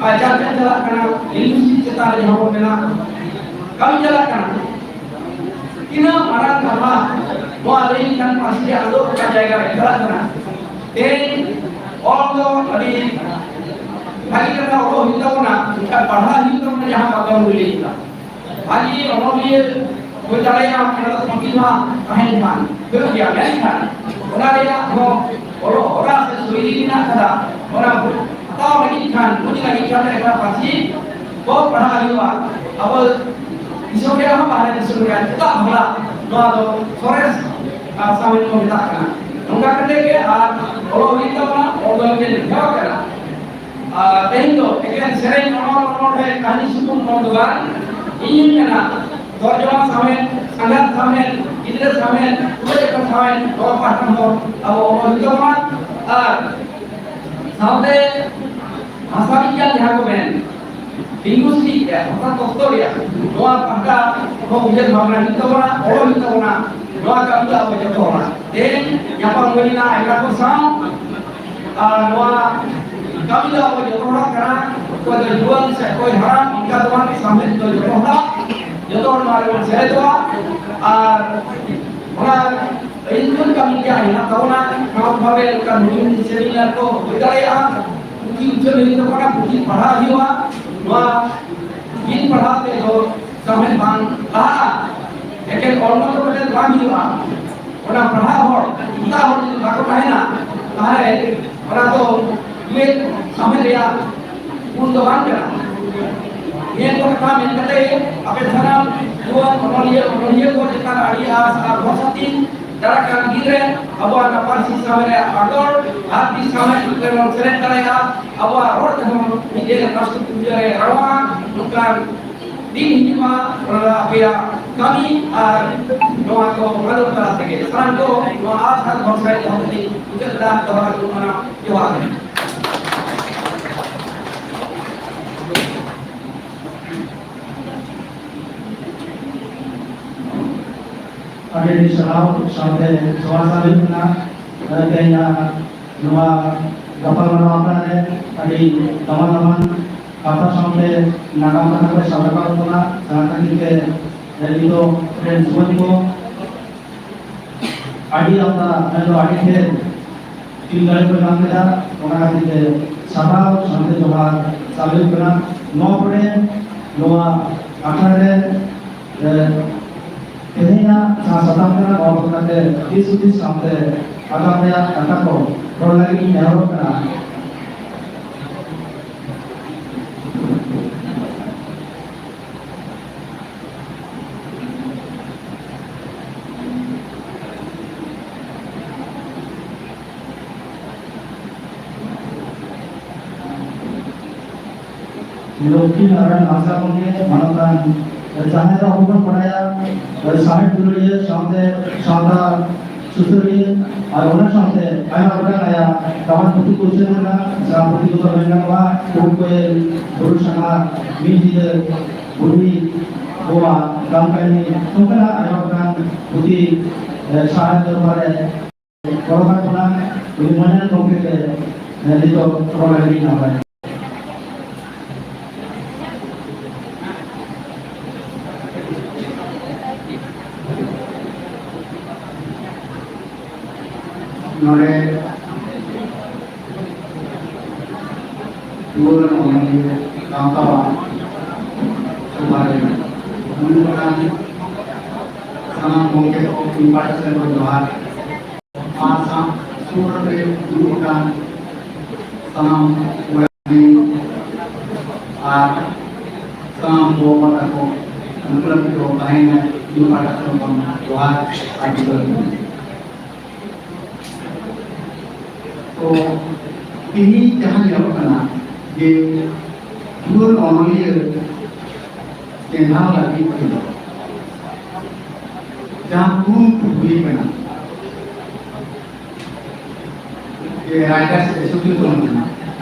ᱟᱨ, ᱪᱟᱨᱪᱟ ᱪᱟᱞᱟᱜ ᱠᱟᱱᱟ, ᱞᱤᱝᱜᱩᱤᱥᱴᱤᱠ ᱪᱮᱛᱟᱱ ᱨᱮ ᱡᱟᱦᱟᱸ ᱵᱚᱱ ᱢᱮᱱᱟ, ᱠᱟᱹᱢᱤ ᱪᱟᱞᱟᱜ ᱠᱟᱱᱟ᱾ ᱛᱤᱱᱟᱹᱜ ᱢᱟᱨᱟᱝ ᱠᱟᱛᱷᱟ ᱱᱚᱣᱟ ᱞᱟᱹᱭ ᱞᱮᱠᱷᱟᱱ ᱯᱟᱹᱨᱥᱤ ᱨᱮᱭᱟᱜ ᱟᱸᱫᱳᱲ ᱚᱠᱟ ᱡᱟᱭᱜᱟ ᱨᱮ ᱪᱟᱞᱟᱜ ᱠᱟᱱᱟ᱾ ᱛᱮᱦᱮᱧ ᱚᱞ ᱫᱚ ᱟᱹᱰᱤ ᱵᱷᱟᱹᱜᱤ ᱠᱟᱛᱷᱟ ᱚᱞᱚᱜ ᱦᱩᱭᱩᱜ ᱛᱟᱵᱚᱱᱟ, ᱢᱮᱱᱠᱷᱟᱱ ᱯᱟᱲᱦᱟᱜ ᱦᱩᱭᱩᱜ ᱛᱟᱵᱚᱱᱟ, ᱡᱟᱦᱟᱸ ᱵᱟᱵᱚᱱ ᱞᱟᱹᱭ ᱠᱮᱫᱟ᱾ ᱵᱷᱟᱹᱜᱤ ᱚᱱᱚᱞᱤᱭᱟᱹ ᱦᱩᱭ ᱫᱟᱲᱮᱭᱟᱜᱼᱟ, ᱚᱱᱟ ᱫᱚ ᱯᱩᱛᱷᱤ ᱢᱟ ᱛᱟᱦᱮᱱ ᱠᱷᱟᱱ, ᱦᱩᱭᱩᱜ ᱜᱮᱭᱟ, ᱢᱮᱱᱠᱷᱟᱱ ᱚᱱᱟ ᱨᱮᱭᱟᱜ ᱦᱚᱸ ᱚᱞᱚᱜ ᱦᱚᱨᱟ ᱥᱮ ᱥᱳᱭᱞᱤ ᱢᱮᱱᱟᱜ ᱠᱟᱫᱟ, ᱚᱱᱟ ᱦᱟᱛᱟᱣ ᱞᱟᱹᱜᱤᱫ ᱠᱷᱟᱱ, ᱵᱩᱡᱽ ᱞᱟᱹᱜᱤᱫ ᱠᱷᱟᱱ ᱮᱴᱟᱜ ᱯᱟᱹᱨᱥᱤ ᱠᱚ ᱯᱟᱲᱦᱟᱣ ᱦᱩᱭᱩᱜᱼᱟ᱾ ᱟᱵᱚ ᱫᱤᱥᱚᱢ ᱨᱮᱭᱟᱜ ᱦᱚᱸ ᱵᱟᱦᱨᱮ ᱫᱤᱥᱚᱢ ᱨᱮᱭᱟᱜ ᱪᱮᱫᱟᱜ ᱵᱷᱟᱞᱟ ᱱᱚᱣᱟ ᱫᱚ ᱥᱚᱨᱮᱥ, ᱟᱨ, ᱥᱟᱶᱦᱮᱫ ᱠᱚ ᱢᱮᱛᱟᱜ ᱠᱟᱱᱟ᱾ ᱱᱚᱝᱠᱟ ᱠᱟᱛᱮ ᱜᱮ ᱟᱨ ᱚᱞᱚᱜ ᱦᱩᱭᱩᱜ ᱛᱟᱵᱚᱱᱟ, ᱚᱞ ᱫᱚ ᱢᱤᱫᱴᱮᱱ ᱞᱮᱠᱷᱟ ᱠᱟᱱᱟ᱾ ᱟᱨ ᱛᱮᱦᱮᱧ ᱫᱚ ᱮᱠᱮᱱ ᱥᱮᱨᱮᱧ, ᱚᱱᱚᱞ, ᱚᱱᱚᱬᱦᱮ, ᱠᱟᱹᱦᱱᱤ ᱥᱩᱢᱩᱝ ᱠᱷᱚᱱ ᱫᱚ ᱵᱟᱝ, ᱤᱧᱤᱧ ᱢᱮᱱᱟ, ᱛᱚᱨᱡᱚᱢᱟ ᱥᱟᱶᱦᱮᱫ, ᱥᱟᱸᱜᱟᱛ ᱥᱟᱶᱦᱮᱫ, ᱜᱤᱫᱽᱨᱟᱹ ᱥᱟᱶᱦᱮᱫ, ᱛᱩᱞᱟᱹᱡᱚᱠᱷᱟ ᱥᱟᱶᱦᱮᱫ, ᱱᱚᱣᱟ ᱯᱟᱦᱴᱟ ᱦᱚᱸ ᱟᱵᱚ ᱚᱱᱚᱞ ᱦᱩᱭᱩᱜ ᱛᱟᱵᱚᱱᱟ᱾ ᱟᱨ ᱥᱟᱶᱛᱮ ᱵᱷᱟᱥᱟ ᱵᱤᱜᱽᱜᱟᱱ ᱡᱟᱦᱟᱸ ᱠᱚ ᱢᱮᱱ, ᱞᱤᱝᱜᱩᱥᱴᱤᱠ ᱨᱮᱭᱟᱜ, ᱵᱷᱟᱥᱟ ᱛᱚᱛᱛᱚ ᱨᱮᱭᱟᱜ, ᱱᱚᱣᱟ ᱯᱟᱦᱴᱟ ᱦᱚᱸ ᱩᱭᱦᱟᱹᱨ ᱵᱷᱟᱵᱽᱱᱟ ᱦᱩᱭᱩᱜ ᱛᱟᱵᱚᱱᱟ, ᱚᱞ ᱦᱩᱭᱩᱜ ᱛᱟᱵᱚᱱᱟ᱾ ᱱᱚᱣᱟ ᱠᱟᱹᱢᱤ ᱫᱚ ᱟᱵᱚ ᱡᱚᱛᱚ ᱦᱚᱲᱟᱜ᱾ ᱛᱮᱦᱮᱧ ᱧᱟᱯᱟᱢ ᱦᱩᱭ ᱞᱮᱱᱟ ᱟᱭᱢᱟ ᱠᱚ ᱥᱟᱶ, ᱟᱨ ᱱᱚᱣᱟ ᱠᱟᱹᱢᱤ ᱫᱚ ᱟᱵᱚ ᱡᱚᱛᱚ ᱦᱚᱲᱟᱜ ᱠᱟᱱᱟ᱾ ᱚᱠᱚᱭ ᱫᱚ ᱡᱩᱣᱟᱹᱱ ᱥᱮ ᱚᱠᱚᱭ ᱦᱟᱲᱟᱢ, ᱚᱱᱠᱟ ᱫᱚ ᱵᱟᱝ, ᱥᱟᱶᱦᱮᱫ ᱫᱚ ᱡᱚᱛᱚ ᱦᱚᱲᱟᱜ᱾ ᱡᱚᱛᱚ ᱦᱚᱲ ᱱᱚᱣᱟ ᱨᱮᱵᱚᱱ ᱥᱮᱞᱮᱫᱚᱜᱼᱟ᱾ ᱟᱨ ᱚᱱᱟ ᱟᱹᱭᱩᱨ ᱠᱟᱹᱢᱤ ᱡᱟᱦᱟᱸ ᱦᱮᱱᱟᱜ ᱛᱟᱵᱚᱱᱟ, ᱥᱟᱶ ᱥᱟᱶᱛᱮ ᱚᱱᱠᱟ ᱱᱩᱭ ᱥᱮᱢᱤᱱᱟᱨ ᱠᱚ ᱦᱩᱭ ᱫᱟᱲᱮᱭᱟᱜᱼᱟ, ᱯᱩᱛᱷᱤ ᱩᱪᱷᱟᱹᱱ ᱦᱩᱭᱩᱜ ᱛᱟᱵᱚᱱᱟ, ᱯᱩᱛᱷᱤ ᱯᱟᱲᱦᱟᱣ ᱦᱩᱭᱩᱜᱼᱟ᱾ ᱱᱚᱣᱟ ᱵᱤᱱ ᱯᱟᱲᱦᱟᱣ ᱛᱮ ᱫᱚ ᱥᱟᱶᱦᱮᱫ ᱵᱟᱝ ᱞᱟᱦᱟᱜᱼᱟ, ᱮᱠᱮᱱ ᱚᱞ ᱢᱚᱛᱚ ᱠᱟᱛᱮ ᱵᱟᱝ ᱦᱩᱭᱩᱜᱼᱟ᱾ ᱚᱱᱟ ᱯᱟᱲᱦᱟᱣ ᱦᱚᱲ, ᱚᱱᱟ ᱦᱚᱲ ᱡᱩᱫᱤ ᱵᱟᱠᱚ ᱛᱟᱦᱮᱱᱟ, ᱛᱟᱦᱚᱞᱮ ᱚᱱᱟ ᱫᱚ ᱢᱤᱫ ᱥᱟᱶᱦᱮᱫ ᱨᱮᱭᱟᱜ ᱜᱩᱱ ᱫᱚ ᱵᱟᱝ ᱠᱟᱱᱟ᱾ ᱱᱤᱭᱟᱹ ᱠᱚ ᱠᱟᱛᱷᱟ ᱢᱮᱱ ᱠᱟᱛᱮ ᱟᱯᱮ ᱥᱟᱱᱟᱢ ᱡᱩᱣᱟᱹᱱ ᱚᱱᱚᱞᱤᱭᱟᱹ, ᱚᱱᱚᱞᱤᱭᱟᱹ ᱠᱚ ᱪᱮᱛᱟᱱ ᱟᱹᱰᱤ ᱟᱸᱥ ᱟᱨ ᱵᱷᱚᱨᱥᱟ ᱛᱤᱧ᱾ ᱫᱟᱨᱟᱭ ᱠᱟᱱ ᱫᱤᱱ ᱨᱮ ᱟᱵᱚᱣᱟᱜ ᱱᱚᱣᱟ ᱯᱟᱹᱨᱥᱤ ᱥᱟᱶᱦᱮᱫ ᱨᱮᱭᱟᱜ ᱟᱸᱫᱳᱲ ᱟᱨ ᱵᱤᱨ ᱥᱟᱶᱦᱮᱫ ᱨᱮᱵᱚᱱ ᱥᱮᱞᱮᱫ ᱫᱟᱲᱮᱭᱟᱜᱼᱟ᱾ ᱟᱵᱚᱣᱟᱜ ᱨᱚᱲ ᱛᱮᱦᱚᱸ ᱢᱤᱫ ᱫᱤᱱ ᱨᱟᱥᱴᱨᱚᱯᱚᱛᱤ ᱨᱮ ᱨᱟᱲᱟᱜᱼᱟ᱾ ᱱᱚᱝᱠᱟᱱ ᱫᱤᱱ ᱦᱤᱡᱩᱜ ᱢᱟ, ᱚᱱᱟ ᱫᱚ ᱟᱯᱮᱭᱟᱜ ᱠᱟᱹᱢᱤ ᱟᱨ ᱱᱚᱣᱟ ᱠᱚ ᱢᱟᱱᱚᱛ ᱛᱟᱞᱟ ᱛᱮᱜᱮ᱾ ᱥᱟᱱᱟᱢ ᱠᱚ ᱱᱚᱣᱟ ᱟᱥ ᱟᱨ ᱵᱷᱚᱨᱥᱟ ᱫᱚᱦᱚ ᱠᱟᱛᱮ ᱢᱩᱪᱟᱹᱫ ᱫᱟ ᱫᱚᱦᱚ ᱠᱟᱛᱮ ᱚᱱᱟ ᱡᱚᱦᱟᱨ᱾ ᱟᱹᱰᱤ ᱟᱹᱰᱤ ᱥᱟᱨᱦᱟᱣ ᱥᱟᱶᱛᱮ ᱡᱚᱦᱟᱨ ᱥᱟᱹᱜᱩᱱ ᱠᱟᱱᱟ᱾ ᱛᱮᱦᱮᱧᱟᱜ ᱱᱚᱣᱟ ᱜᱟᱯᱟᱞᱢᱟᱨᱟᱣ ᱟᱠᱷᱲᱟ ᱨᱮ ᱟᱹᱰᱤ ᱫᱟᱢᱟᱱ ᱫᱟᱢᱟᱱ ᱠᱟᱛᱷᱟ ᱥᱟᱶᱛᱮ ᱱᱟᱜᱟᱢ ᱠᱟᱛᱷᱟ ᱠᱚ ᱥᱟᱵ ᱨᱟᱠᱟᱵ ᱠᱟᱱᱟ᱾ ᱡᱟᱦᱟᱸ ᱠᱷᱟᱹᱛᱤᱨ ᱛᱮ ᱱᱤᱛᱚᱜ ᱨᱮᱱ ᱡᱩᱣᱟᱹᱱ ᱠᱚ ᱟᱹᱰᱤ ᱟᱢᱫᱟ, ᱢᱮᱱᱫᱚ ᱟᱹᱰᱤ ᱰᱷᱮᱨ ᱪᱤᱱ ᱫᱟᱲᱮ ᱠᱚ ᱧᱟᱢ ᱠᱮᱫᱟ᱾ ᱚᱱᱟ ᱠᱷᱟᱹᱛᱤᱨ ᱛᱮ ᱥᱟᱨᱦᱟᱣ ᱥᱟᱶᱛᱮ ᱡᱚᱦᱟᱨ ᱪᱟᱞ ᱦᱩᱭᱩᱜ ᱠᱟᱱᱟ᱾ ᱱᱚᱣᱟ ᱯᱚᱨᱮ ᱱᱚᱣᱟ ᱟᱠᱷᱲᱟ ᱨᱮ, ᱮ, ᱛᱮᱦᱮᱧᱟᱜ ᱡᱟᱦᱟᱸ ᱥᱟᱛᱟᱢ ᱠᱟᱱᱟ, ᱱᱚᱣᱟ ᱵᱟᱠᱷᱨᱟ ᱛᱮ ᱫᱤᱥ ᱦᱩᱫᱤᱥ ᱥᱟᱶᱛᱮ ᱟᱜᱟᱢ ᱨᱮᱭᱟᱜ ᱠᱟᱛᱷᱟ ᱠᱚ ᱨᱚᱲ ᱞᱟᱹᱜᱤᱫ ᱤᱧ ᱱᱮᱦᱚᱨᱚᱜ ᱠᱟᱱᱟ᱾ ᱞᱚᱠᱠᱷᱤ ᱱᱟᱨᱟᱭᱚᱱ ᱦᱟᱸᱥᱫᱟ ᱜᱚᱢᱠᱮ, ᱢᱟᱱᱚᱛᱟᱱ, ᱡᱟᱦᱟᱸᱭ ᱫᱚ ᱟᱵᱚ ᱵᱚᱱ ᱵᱟᱲᱟᱭᱟ, ᱥᱟᱶᱦᱮᱫ ᱫᱩᱞᱟᱹᱲᱤᱭᱟᱹ ᱥᱟᱶᱛᱮ ᱥᱟᱶᱛᱟ ᱥᱩᱥᱟᱹᱨᱤᱭᱟᱹ, ᱟᱨ ᱚᱱᱟ ᱥᱟᱶᱛᱮ ᱟᱭᱢᱟ ᱜᱚᱴᱟᱝ ᱟᱭᱟᱜ ᱫᱟᱢᱟᱱ ᱯᱩᱛᱷᱤ ᱠᱚ ᱩᱪᱷᱟᱹᱱ ᱟᱠᱟᱱᱟ᱾ ᱡᱟᱦᱟᱸ ᱯᱩᱛᱷᱤ ᱠᱚᱫᱚ ᱢᱮᱱ ᱜᱟᱱᱚᱜᱼᱟ, ᱠᱩᱲ ᱠᱚᱭᱮᱞ, ᱵᱩᱨᱩ ᱥᱟᱸᱜᱷᱟᱨ, ᱢᱤᱫ ᱧᱤᱫᱟᱹ, ᱵᱩᱲᱦᱤ ᱜᱚᱣᱟ, ᱜᱟᱢ ᱠᱟᱹᱦᱱᱤ, ᱱᱚᱝᱠᱟᱱᱟᱜ ᱟᱭᱢᱟ ᱜᱚᱴᱟᱝ ᱯᱩᱛᱷᱤ, ᱮ, ᱥᱟᱶᱦᱮᱫ ᱫᱚᱨᱵᱟᱨ ᱨᱮ ᱚᱰᱚᱠ ᱟᱠᱟᱱᱟ᱾ ᱩᱱᱤ ᱢᱟᱹᱱᱟᱱ ᱜᱚᱢᱠᱮ ᱜᱮ, ᱮ, ᱱᱤᱛᱚᱜ ᱨᱚᱲ ᱞᱟᱹᱜᱤᱫ ᱱᱟᱯᱟᱭ᱾ ᱫᱩᱣᱟᱹᱨ ᱚᱱᱚᱞᱤᱭᱟᱹ ᱜᱟᱶᱛᱟᱣᱟᱜ ᱥᱚᱵᱷᱟ ᱨᱮ ᱫᱩᱲᱩᱵ ᱟᱠᱟᱱ ᱥᱟᱱᱟᱢ ᱜᱚᱢᱠᱮ ᱠᱚ ᱤᱧ ᱯᱟᱦᱴᱟ ᱥᱮᱫ ᱠᱷᱚᱱ ᱡᱚᱦᱟᱨ᱾ ᱟᱨ ᱥᱟᱶ ᱥᱩᱨ ᱨᱮ ᱫᱩᱲᱩᱵ ᱟᱠᱟᱱ ᱥᱟᱱᱟᱢ ᱵᱚᱭᱦᱟ ᱟᱨ ᱥᱟᱱᱟᱢ ᱜᱚ ᱵᱟᱵᱟ ᱛᱟᱠᱚ, ᱩᱱᱠᱩ ᱞᱟᱹᱜᱤᱫ ᱫᱚ ᱛᱟᱦᱮᱸᱭᱮᱱᱟ ᱤᱧ ᱯᱟᱦᱴᱟ ᱥᱮᱫ ᱠᱷᱚᱱ ᱡᱚᱦᱟᱨ ᱟᱨ ᱡᱩᱫᱟᱹ᱾ ᱛᱚ, ᱛᱮᱦᱮᱧ ᱡᱟᱦᱟᱸ ᱧᱮᱞᱚᱜ ᱠᱟᱱᱟ ᱡᱮ ᱡᱩᱣᱟᱹᱱ ᱚᱱᱚᱞᱤᱭᱟᱹ ᱪᱮᱸᱜᱷᱟᱣ ᱞᱟᱹᱜᱤᱫ ᱛᱮ ᱡᱟᱦᱟᱸ ᱠᱩᱨᱩᱢᱩᱴᱩ ᱦᱩᱭ ᱠᱟᱱᱟ, ᱡᱮ ᱨᱟᱭᱴᱟᱨᱥ ᱮᱥᱳᱥᱤᱭᱮᱥᱚᱱ ᱠᱟᱱᱟ,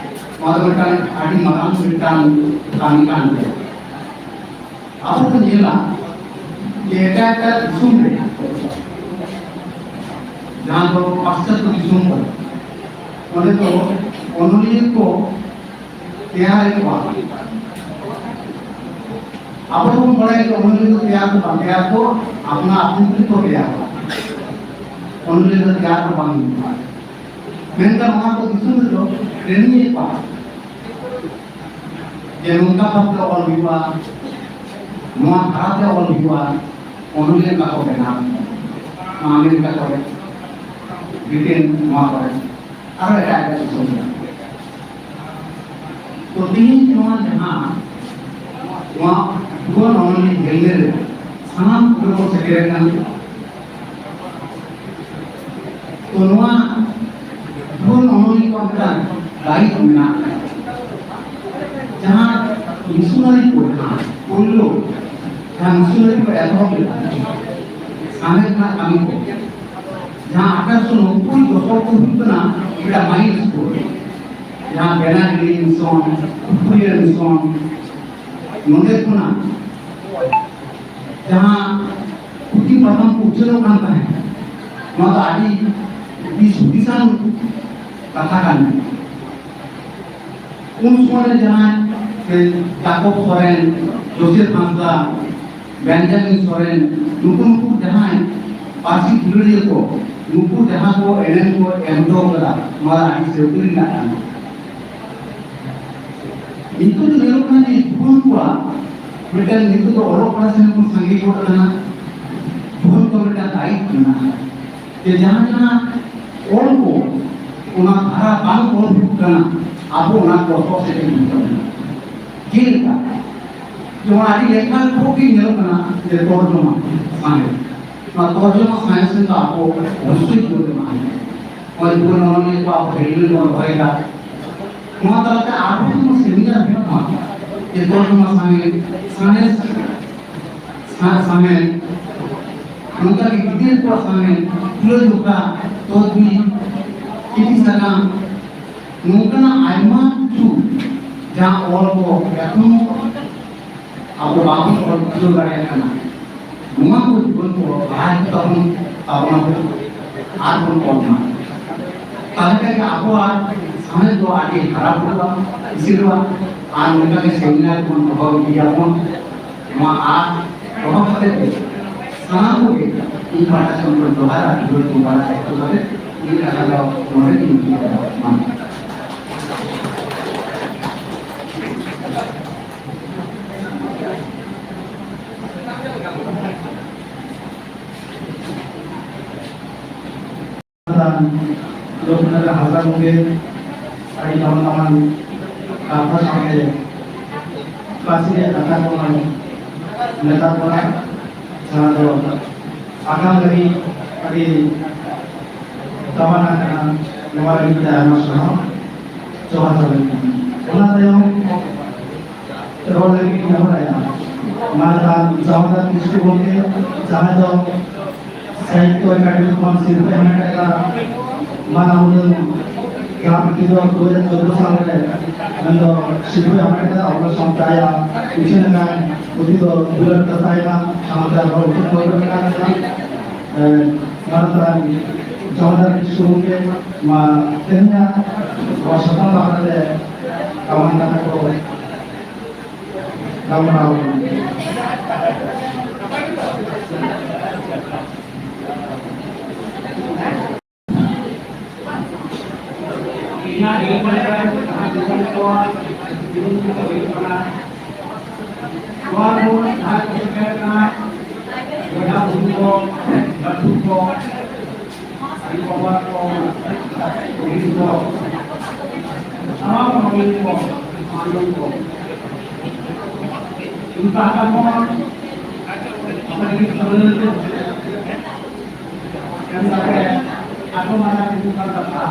ᱱᱚᱣᱟ ᱫᱚ ᱢᱤᱫᱴᱟᱝ ᱟᱹᱰᱤ ᱢᱟᱨᱟᱝ ᱢᱤᱫᱴᱟᱝ ᱠᱟᱹᱢᱤ ᱠᱟᱱ ᱜᱮᱭᱟ᱾ ᱟᱵᱚ ᱵᱚᱱ ᱧᱮᱞᱟ ᱡᱮ ᱮᱴᱟᱜ ᱮᱴᱟᱜ ᱫᱤᱥᱚᱢ ᱨᱮ, ᱡᱟᱦᱟᱸ ᱫᱚ ᱯᱟᱥᱪᱟᱛᱛᱚ ᱫᱤᱥᱚᱢ ᱠᱚ, ᱚᱸᱰᱮ ᱫᱚ ᱚᱱᱚᱞᱤᱭᱟᱹ ᱠᱚ ᱛᱮᱭᱟᱨᱮᱫ ᱠᱚᱣᱟ᱾ ᱟᱵᱚ ᱫᱚᱵᱚᱱ ᱵᱟᱲᱟᱭᱟ ᱡᱮ ᱚᱱᱚᱞᱤᱭᱟᱹ ᱫᱚ ᱛᱮᱭᱟᱨ ᱫᱚ ᱵᱟᱝ ᱛᱮᱭᱟᱨ ᱠᱚ, ᱟᱯᱱᱟ ᱟᱯᱱᱤ ᱛᱮᱜᱮ ᱠᱚ ᱛᱮᱭᱟᱨ ᱠᱚᱣᱟ᱾ ᱚᱱᱚᱞᱤᱭᱟᱹ ᱫᱚ ᱛᱮᱭᱟᱨ ᱫᱚ ᱵᱟᱝ ᱦᱩᱭᱩᱜᱼᱟ᱾ ᱢᱮᱱᱠᱷᱟᱱ ᱚᱱᱟ ᱠᱚ ᱫᱤᱥᱚᱢ ᱨᱮᱫᱚ ᱴᱨᱮᱱᱤᱝ ᱮᱫ ᱠᱚᱣᱟ ᱡᱮ ᱱᱚᱝᱠᱟ ᱵᱷᱟᱵᱛᱮ ᱚᱞ ᱦᱩᱭᱩᱜᱼᱟ, ᱱᱚᱣᱟ ᱫᱷᱟᱨᱟᱛᱮ ᱚᱞ ᱦᱩᱭᱩᱜᱼᱟ᱾ ᱚᱱᱚᱞᱤᱭᱟᱹ ᱚᱱᱠᱟ ᱠᱚ ᱵᱮᱱᱟᱣ, ᱟᱢᱮᱨᱤᱠᱟ ᱠᱚᱨᱮ, ᱵᱨᱤᱴᱮᱱ, ᱱᱚᱣᱟ ᱠᱚᱨᱮ, ᱟᱨᱚ ᱮᱴᱟᱜ ᱮᱴᱟᱜ ᱫᱤᱥᱚᱢ ᱨᱮ᱾ ᱛᱚ, ᱛᱮᱦᱮᱧ ᱱᱚᱣᱟ ᱡᱟᱦᱟᱸ, ᱱᱚᱣᱟ ᱡᱩᱣᱟᱹᱱ ᱚᱱᱚᱞᱤᱭᱟᱹ ᱧᱮᱞ ᱨᱮ ᱥᱟᱱᱟᱢ ᱠᱚᱜᱮ ᱵᱚᱱ ᱥᱮᱴᱮᱨ ᱟᱠᱟᱱ ᱜᱮᱭᱟ᱾ ᱛᱚ, ᱱᱚᱣᱟ ᱡᱩᱣᱟᱹᱱ ᱚᱱᱚᱞᱤᱭᱟᱹ ᱠᱚᱣᱟᱜ ᱢᱤᱫᱴᱟᱝ ᱫᱟᱭᱤᱛᱛᱚ ᱢᱮᱱᱟᱜ ᱟᱠᱟᱫᱟ᱾ ᱡᱟᱦᱟᱸ ᱢᱤᱥᱚᱱᱟᱨᱤ ᱠᱚ, ᱡᱟᱦᱟᱸ ᱯᱳᱭᱞᱳ, ᱡᱟᱦᱟᱸ ᱢᱤᱥᱚᱱᱟᱨᱤ ᱠᱚ ᱮᱛᱚᱦᱚᱵ ᱞᱮᱫᱟ, ᱥᱟᱶᱦᱮᱫ ᱨᱮᱱᱟᱜ ᱠᱟᱹᱢᱤ ᱠᱚ, ᱡᱟᱦᱟᱸ ᱟᱴᱷᱟᱨᱚᱥᱚ ᱱᱚᱵᱵᱳᱭ ᱫᱚᱥᱚᱠ ᱠᱚ ᱦᱩᱭᱩᱜ ᱠᱟᱱᱟ, ᱢᱤᱫᱴᱟᱝ ᱢᱟᱭᱤᱞ ᱥᱴᱳᱱ᱾ ᱡᱟᱦᱟᱸ ᱵᱮᱱᱟᱜᱤᱨᱤ ᱢᱤᱥᱚᱱ, ᱩᱯᱨᱩᱭᱟᱹ ᱢᱤᱥᱚᱱ, ᱱᱚᱰᱮ ᱠᱷᱚᱱᱟᱜ ᱡᱟᱦᱟᱸ ᱯᱩᱛᱷᱤ ᱯᱟᱛᱷᱟᱢ ᱠᱚ ᱩᱪᱷᱟᱹᱱᱚᱜ ᱠᱟᱱ ᱛᱟᱦᱮᱸᱫ, ᱱᱚᱣᱟ ᱫᱚ ᱟᱹᱰᱤ ᱫᱤᱥ ᱦᱩᱫᱤᱥᱟᱱ ᱠᱟᱛᱷᱟ ᱠᱟᱱ ᱜᱮᱭᱟ᱾ ᱩᱱ ᱥᱚᱢᱚᱭ ᱨᱮ ᱡᱟᱦᱟᱸᱭ, ᱮ, ᱡᱟᱠᱚᱵ ᱥᱚᱨᱮᱱ, ᱡᱳᱥᱮᱯ ᱦᱟᱸᱥᱫᱟ, ᱵᱮᱱᱡᱟᱢᱤᱱ ᱥᱚᱨᱮᱱ, ᱱᱩᱠᱩ ᱱᱩᱠᱩ ᱡᱟᱦᱟᱸᱭ ᱯᱟᱹᱨᱥᱤ ᱫᱩᱞᱟᱹᱲᱤᱭᱟᱹ ᱠᱚ, ᱱᱩᱠᱩ ᱡᱟᱦᱟᱸ ᱠᱚ ᱮᱱᱮᱢ ᱠᱚ ᱮᱢ ᱦᱚᱴᱚ ᱠᱟᱫᱟ, ᱱᱚᱣᱟ ᱫᱚ ᱟᱹᱰᱤ ᱥᱟᱹᱣᱠᱟᱹ ᱨᱮᱱᱟᱜ ᱠᱟᱱᱟ᱾ ᱱᱤᱛᱚᱜ ᱫᱚ ᱧᱮᱞᱚᱜ ᱠᱟᱱᱟ ᱡᱮ ᱡᱩᱣᱟᱹᱱ ᱠᱚᱣᱟᱜ ᱢᱤᱫᱴᱟᱝ, ᱱᱤᱛᱚᱜ ᱫᱚ ᱚᱞᱚᱜ ᱯᱟᱲᱦᱟᱜ ᱥᱮᱱ ᱵᱚᱱ ᱥᱟᱸᱜᱮ ᱜᱚᱫ ᱠᱟᱱᱟ᱾ ᱡᱩᱣᱟᱹᱱ ᱠᱚ ᱢᱤᱫᱴᱟᱝ ᱫᱟᱭᱤᱛᱛᱚ ᱢᱮᱱᱟᱜᱼᱟ ᱡᱮ ᱡᱟᱦᱟᱸ ᱡᱟᱦᱟᱸ ᱚᱞ ᱠᱚ, ᱚᱱᱟ ᱫᱷᱟᱨᱟ ᱵᱟᱝ ᱚᱞ ᱦᱩᱭᱩᱜ ᱠᱟᱱᱟ, ᱟᱵᱚ ᱚᱱᱟ ᱠᱚ ᱥᱚᱦᱚᱡ ᱥᱮᱴᱮᱨ ᱦᱩᱭᱩᱜ ᱛᱟᱵᱚᱱᱟ᱾ ᱪᱮᱫ ᱞᱮᱠᱟ? ᱡᱮᱢᱚᱱ ᱟᱹᱰᱤ ᱞᱮᱠᱷᱟ ᱠᱚ ᱜᱮ ᱧᱮᱞᱚᱜ ᱠᱟᱱᱟ ᱡᱮ ᱛᱚᱨᱡᱚᱢᱟ ᱥᱟᱶᱦᱮᱫ, ᱱᱚᱣᱟ ᱛᱚᱨᱡᱚᱢᱟ ᱥᱟᱶᱦᱮᱫ ᱥᱮᱱ ᱫᱚ ᱟᱵᱚ ᱚᱵᱚᱥᱥᱳᱭ ᱡᱳᱨ ᱮᱢᱟᱜ ᱦᱩᱭᱩᱜᱼᱟ᱾ ᱱᱚᱜᱼᱚᱭ ᱡᱩᱣᱟᱹᱱ ᱚᱱᱚᱞᱤᱭᱟᱹ ᱠᱚ ᱟᱵᱚ ᱦᱮᱸᱰᱤᱞ ᱵᱚᱱ ᱫᱚᱦᱚᱭᱮᱫᱟ᱾ ᱱᱚᱣᱟ ᱛᱟᱞᱟᱛᱮ ᱟᱨᱦᱚᱸ ᱡᱮᱢᱚᱱ ᱥᱮᱢᱤᱱᱟᱨ ᱦᱩᱭᱩᱜ ᱢᱟ, ᱡᱮ ᱛᱚᱨᱡᱚᱢᱟ ᱥᱟᱶᱦᱮᱫ, ᱥᱟᱬᱮᱥ, ᱥᱟ-, ᱥᱟᱶᱦᱮᱫ, ᱱᱚᱝᱠᱟ ᱜᱮ ᱜᱤᱫᱽᱨᱟᱹ ᱠᱚᱣᱟᱜ ᱥᱟᱶᱦᱮᱫ, ᱛᱩᱞᱟᱹᱡᱚᱠᱷᱟ, ᱛᱚᱫᱵᱤ, ᱪᱤᱴᱷᱤ ᱥᱟᱠᱟᱢ, ᱱᱚᱝᱠᱟᱱᱟᱜ ᱟᱭᱢᱟ ᱠᱤᱪᱷᱩ ᱡᱟᱦᱟᱸ ᱚᱞ ᱠᱚ ᱮᱠᱷᱚᱱ ᱟᱵᱚ ᱵᱟᱵᱚᱱ ᱚᱞ ᱵᱩᱡᱷᱟᱹᱣ ᱫᱟᱲᱮᱭᱟᱜ ᱠᱟᱱᱟ᱾ ᱱᱚᱣᱟ ᱠᱚ ᱡᱩᱣᱟᱹᱱ ᱠᱚ ᱞᱟᱦᱟ ᱦᱤᱡᱩᱜ ᱛᱟᱵᱚᱱ, ᱛᱟᱵᱚᱱᱟ ᱠᱚ, ᱟᱨ ᱵᱚᱱ ᱚᱞ ᱢᱟ᱾ ᱛᱟᱦᱞᱮ ᱠᱷᱟᱱ ᱜᱮ ᱟᱵᱚᱣᱟᱜ ᱥᱟᱶᱦᱮᱫ ᱫᱚ ᱟᱹᱰᱤ ᱦᱟᱨᱟ ᱵᱩᱨᱩᱜᱼᱟ, ᱤᱥᱤᱨᱚᱜᱼᱟ, ᱟᱨ ᱱᱚᱝᱠᱟ ᱜᱮ ᱥᱮᱢᱤᱱᱟᱨ ᱵᱚᱱ ᱫᱚᱦᱚ ᱤᱫᱤᱭᱟᱵᱚᱱ᱾ ᱱᱚᱣᱟ ᱟᱨ ᱫᱚᱦᱚ ᱠᱟᱛᱮ ᱜᱮ ᱥᱟᱱᱟᱢ ᱠᱚᱜᱮ ᱤᱧ ᱯᱟᱦᱴᱟ ᱥᱮᱱ ᱠᱷᱚᱱ ᱡᱚᱦᱟᱨ ᱟᱨ ᱡᱩᱣᱟᱹᱱ ᱠᱚ ᱯᱟᱦᱴᱟ ᱥᱮᱱ ᱠᱷᱚᱱ ᱠᱟᱛᱮ ᱤᱧ ᱠᱟᱛᱷᱟ ᱫᱚ ᱱᱚᱰᱮ ᱜᱤᱧ ᱢᱩᱪᱟᱹᱫ ᱮᱫᱟ᱾ ᱢᱟ᱾ ᱞᱚᱠᱷᱱᱟᱛᱷ ᱦᱟᱸᱥᱫᱟ ᱜᱚᱢᱠᱮ ᱟᱹᱰᱤ ᱫᱟᱢᱟᱱ ᱫᱟᱢᱟᱱ ᱠᱟᱛᱷᱟ ᱥᱟᱶᱛᱮ ᱯᱟᱹᱨᱥᱤ ᱨᱮᱭᱟᱜ ᱠᱟᱛᱷᱟ ᱠᱚ ᱢᱮᱛᱟᱫ ᱵᱚᱱᱟ, ᱡᱟᱦᱟᱸ ᱫᱚ ᱟᱜᱟᱢ ᱞᱟᱹᱜᱤᱫ ᱟᱹᱰᱤ ᱫᱟᱢᱟᱱᱟᱜ ᱠᱟᱱᱟ᱾ ᱱᱚᱣᱟ ᱞᱟᱹᱜᱤᱫ ᱛᱮ ᱟᱭᱢᱟ ᱥᱟᱨᱦᱟᱣ᱾ ᱡᱚᱦᱟᱨ ᱥᱟᱹᱜᱩᱱ᱾ ᱚᱱᱟ ᱛᱟᱭᱚᱢ ᱨᱚᱲ ᱞᱟᱹᱜᱤᱫ ᱤᱧ ᱱᱮᱦᱚᱨᱟᱭᱟ ᱢᱟᱱᱚᱛᱟᱱ ᱡᱟᱢᱟᱫᱟᱨ ᱠᱤᱥᱠᱩ ᱜᱚᱢᱠᱮ, ᱡᱟᱦᱟᱸᱭ ᱫᱚ ᱥᱟᱦᱤᱛᱛᱚ ᱮᱠᱟᱰᱮᱢᱤ ᱠᱷᱚᱱ ᱥᱤᱨᱯᱟᱹ ᱦᱟᱢᱮᱴ ᱟᱠᱟᱫᱟ᱾ ᱢᱟᱱ ᱟᱢᱚᱞ ᱡᱟᱦᱟᱸ ᱯᱩᱛᱷᱤ ᱫᱚ ᱫᱩ ᱦᱟᱡᱟᱨ ᱪᱳᱫᱫᱳ ᱥᱟᱞ ᱨᱮ ᱢᱮᱱᱫᱚ ᱥᱤᱨᱯᱟᱹ ᱦᱟᱢᱮᱴ ᱟᱠᱟᱫᱟ, ᱚᱱᱟ ᱥᱟᱶᱛᱮ ᱟᱭᱟᱜ ᱩᱪᱷᱟᱹᱱ ᱟᱠᱟᱱ ᱯᱩᱛᱷᱤ ᱫᱚ ᱫᱩᱞᱟᱹᱲ ᱫᱟᱸᱥᱟᱭ ᱨᱮᱱᱟᱜ ᱥᱟᱶᱛᱮ ᱟᱨᱦᱚᱸ ᱩᱪᱷᱟᱹᱱ ᱯᱚᱨᱚᱵᱽ ᱨᱮ ᱢᱮᱱᱟᱜ ᱟᱠᱟᱫᱟ᱾ ᱮ, ᱢᱟᱱᱚᱛᱟᱱ ᱡᱟᱢᱟᱫᱟᱨ ᱠᱤᱥᱠᱩ ᱜᱚᱢᱠᱮ, ᱢᱟ ᱛᱮᱦᱮᱧᱟᱜ ᱱᱚᱣᱟ ᱥᱟᱛᱟᱢ ᱵᱟᱠᱷᱨᱟ ᱛᱮ ᱫᱟᱢᱟᱱ ᱠᱟᱛᱷᱟ ᱠᱚ ᱜᱟᱞᱢᱟᱨᱟᱣ ᱟᱵᱚᱱ᱾ ᱧᱩᱛᱩᱢ ᱛᱮᱫᱚ ᱦᱩᱭᱩᱜ ᱠᱟᱱᱟ, ᱱᱚᱣᱟ ᱠᱚ ᱡᱟᱦᱟᱸᱭ ᱠᱚ ᱥᱮᱴᱮᱨ ᱠᱟᱱᱟ, ᱵᱚᱭᱦᱟ ᱵᱩᱦᱤᱱ ᱠᱚ, ᱞᱟᱹᱴᱩ ᱠᱚ, ᱟᱭᱳ ᱵᱟᱵᱟ ᱠᱚ, ᱵᱩᱦᱤᱱ ᱠᱚ, ᱥᱟᱱᱟᱢ ᱦᱚᱲ ᱠᱚ, ᱢᱟᱹᱱᱢᱤ ᱠᱚ, ᱤᱧ ᱯᱟᱦᱴᱟ ᱠᱷᱚᱱ ᱟᱯᱮ ᱞᱟᱹᱜᱤᱫ ᱥᱟᱹᱜᱩᱱ ᱮᱢ ᱠᱟᱛᱮ ᱟᱠᱚ ᱢᱟᱨᱟᱝ ᱧᱩᱛᱩᱢ ᱠᱟᱱ ᱠᱟᱛᱷᱟ᱾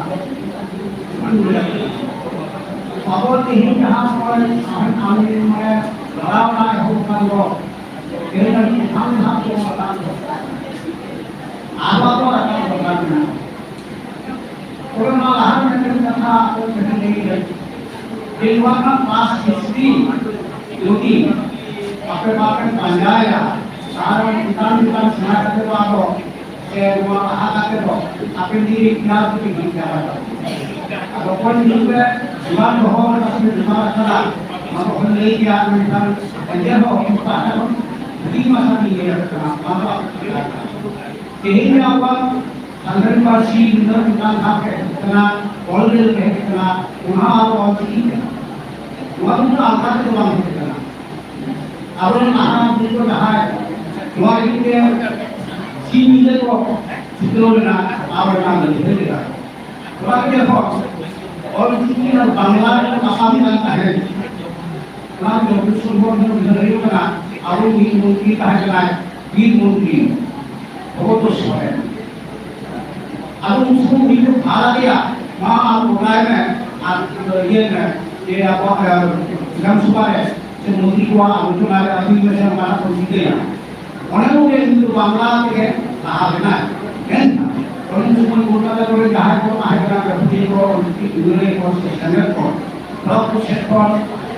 ᱟᱵᱚ ᱛᱮᱦᱮᱧ ᱡᱟᱦᱟᱸ ᱱᱚᱜᱼᱚᱭ ᱟᱢ ᱢᱟᱱᱮ ᱞᱟᱲᱟᱣ ᱨᱮᱱᱟᱜ ᱮᱦᱚᱵ ᱠᱟᱱ ᱫᱚ, ᱛᱮᱦᱮᱧ ᱟᱹᱰᱤ ᱥᱟᱱ ᱫᱷᱟᱯ ᱵᱚᱱ ᱨᱟᱠᱟᱵ ᱫᱚ, ᱟᱵᱚ ᱫᱚ ᱨᱟᱠᱟᱵ ᱫᱚᱨᱠᱟᱨ ᱢᱮᱱᱟᱜᱼᱟ᱾ ᱛᱚᱵᱮ ᱱᱚᱣᱟ ᱞᱟᱦᱟ ᱨᱮ ᱢᱤᱫᱴᱮᱱ ᱠᱟᱛᱷᱟ ᱟᱵᱚ ᱠᱟᱹᱴᱤᱡ ᱞᱟᱹᱭ ᱞᱮ, ᱡᱮ ᱱᱚᱣᱟ ᱨᱮᱱᱟᱜ past history ᱡᱩᱫᱤ ᱟᱯᱮ ᱵᱟᱯᱮ ᱯᱟᱸᱡᱟᱭᱟ, ᱟᱨ ᱪᱮᱛᱟᱱ ᱪᱮᱛᱟᱱ ᱥᱮᱬᱟ ᱠᱟᱛᱮ ᱫᱚ ᱟᱫᱚ ᱥᱮ ᱱᱚᱣᱟ ᱞᱟᱦᱟ ᱠᱟᱛᱮ ᱫᱚ ᱦᱟᱯᱮᱱ ᱫᱤᱱ ᱨᱮ ᱤᱛᱤᱦᱟᱥ ᱫᱚ ᱦᱤᱲᱤᱧ ᱪᱟᱵᱟᱭ ᱛᱟᱵᱚᱱᱟ᱾ ᱟᱫᱚ ᱚᱠᱚᱭ ᱧᱩᱛᱩᱢ ᱨᱮ ᱡᱚᱜᱟᱲ ᱫᱚᱦᱚ ᱠᱟᱛᱮ ᱡᱚᱜᱟᱲ ᱟᱠᱟᱫᱟ, ᱚᱱᱟ ᱫᱚ ᱚᱦᱚᱧ ᱞᱟᱹᱭ ᱠᱮᱭᱟ, ᱢᱮᱱᱠᱷᱟᱱ ᱮᱱᱛᱮ ᱨᱮᱦᱚᱸ ᱩᱱᱠᱩ ᱯᱟᱦᱴᱟ ᱠᱷᱚᱱ ᱦᱩᱰᱤᱧ ᱢᱟᱪᱷᱟ ᱜᱤᱧ ᱞᱟᱹᱭ ᱟᱯᱮ ᱠᱟᱱᱟ, ᱚᱱᱟ ᱫᱚ ᱟᱯᱮ ᱠᱟᱱᱟ᱾ ᱛᱮᱦᱮᱧ ᱟᱵᱚᱣᱟᱜ ᱥᱟᱱᱛᱟᱲᱤ ᱯᱟᱹᱨᱥᱤ ᱱᱤᱱᱟᱹᱜ ᱪᱮᱛᱟᱱ ᱫᱷᱟᱯ ᱨᱮ ᱦᱮᱡ ᱟᱠᱟᱱᱟ, ᱚᱞ ᱵᱮᱞ ᱨᱮ ᱦᱮᱡ ᱟᱠᱟᱱᱟ, ᱚᱱᱟ ᱟᱵᱚ ᱚᱞ ᱪᱤᱠᱤ ᱠᱟᱱᱟ᱾ ᱱᱚᱣᱟ ᱫᱚ ᱟᱞᱜᱟ ᱛᱮᱫᱚ ᱵᱟᱝ ᱦᱮᱡ ᱟᱠᱟᱱᱟ᱾ ᱟᱵᱚᱨᱮᱱ ᱞᱟᱦᱟ ᱫᱤᱱ ᱠᱚ ᱡᱟᱦᱟᱸᱭ ᱱᱚᱣᱟ ᱤᱫᱤ ᱛᱮ ᱥᱤᱧ ᱧᱤᱫᱟᱹ ᱠᱚ ᱪᱷᱩᱴᱟᱹᱣ ᱞᱮᱱᱟ, ᱟᱵᱚ ᱨᱮᱱᱟᱜ ᱞᱟᱹᱲᱦᱟᱹᱭ ᱞᱮᱫᱟ᱾ ᱚᱱᱟ ᱜᱮ ᱡᱚᱠᱷᱚᱱ ᱚᱞ ᱪᱤᱠᱤ ᱟᱨ ᱵᱟᱝᱞᱟ ᱨᱮ ᱛᱟᱯᱟᱢ ᱠᱟᱱ ᱛᱟᱦᱮᱸᱫ, ᱚᱱᱟ ᱡᱚᱛᱚ ᱥᱚᱢᱵᱷᱚᱵ ᱫᱚ ᱩᱭᱦᱟᱹᱨ ᱦᱩᱭᱩᱜ ᱠᱟᱱᱟ, ᱟᱵᱚ ᱢᱤᱫ ᱢᱚᱱᱛᱨᱤ ᱛᱟᱦᱮᱸ ᱠᱟᱱᱟᱭ, ᱵᱤᱨ ᱢᱚᱱᱛᱨᱤ ᱵᱷᱚᱜᱚᱛ ᱥᱚᱨᱮᱱ᱾ ᱟᱫᱚ ᱩᱱ ᱥᱚᱢᱚᱭ ᱩᱱᱤ ᱠᱚ ᱵᱷᱟᱲᱟ ᱟᱫᱮᱭᱟ, ᱢᱟ ᱟᱢ ᱜᱚᱴᱟᱭ ᱢᱮ ᱟᱨ ᱤᱭᱟᱹᱭ ᱢᱮ, ᱡᱮ ᱟᱵᱚᱣᱟᱜ, ᱮ, ᱵᱤᱫᱷᱟᱱ ᱥᱚᱵᱷᱟ ᱨᱮ ᱥᱮ ᱢᱚᱱᱛᱨᱤ ᱠᱚᱣᱟᱜ ᱟᱞᱳᱪᱚᱱᱟ ᱨᱮ ᱟᱹᱜᱩᱭ ᱢᱮ ᱥᱮ ᱚᱱᱠᱟᱱᱟᱜ ᱠᱚ ᱪᱤᱠᱟᱹᱭᱟ᱾ ᱚᱱᱟ ᱠᱚᱜᱮ ᱩᱱᱤ ᱫᱚ ᱵᱟᱝᱞᱟ ᱛᱮᱜᱮ ᱞᱟᱦᱟ ᱞᱮᱱᱟᱭ᱾ ᱢᱮᱱᱠᱷᱟᱱ ᱩᱱ ᱥᱚᱢᱚᱭ ᱠᱳᱞᱠᱟᱛᱟ ᱠᱚᱨᱮ ᱡᱟᱦᱟᱸᱭ ᱠᱚ ᱛᱟᱦᱮᱸ ᱠᱟᱱᱟ, ᱜᱟᱹᱠᱷᱩᱲᱤᱭᱟᱹ ᱠᱚ, ᱚᱞᱪᱤᱠᱤ ᱫᱩᱞᱟᱹᱲᱤᱭᱟᱹ ᱠᱚ ᱥᱮ ᱥᱮᱢᱞᱮᱫ ᱠᱚ, ᱛᱚᱨᱚᱯ ᱠᱚ ᱥᱮᱫ ᱠᱷᱚᱱ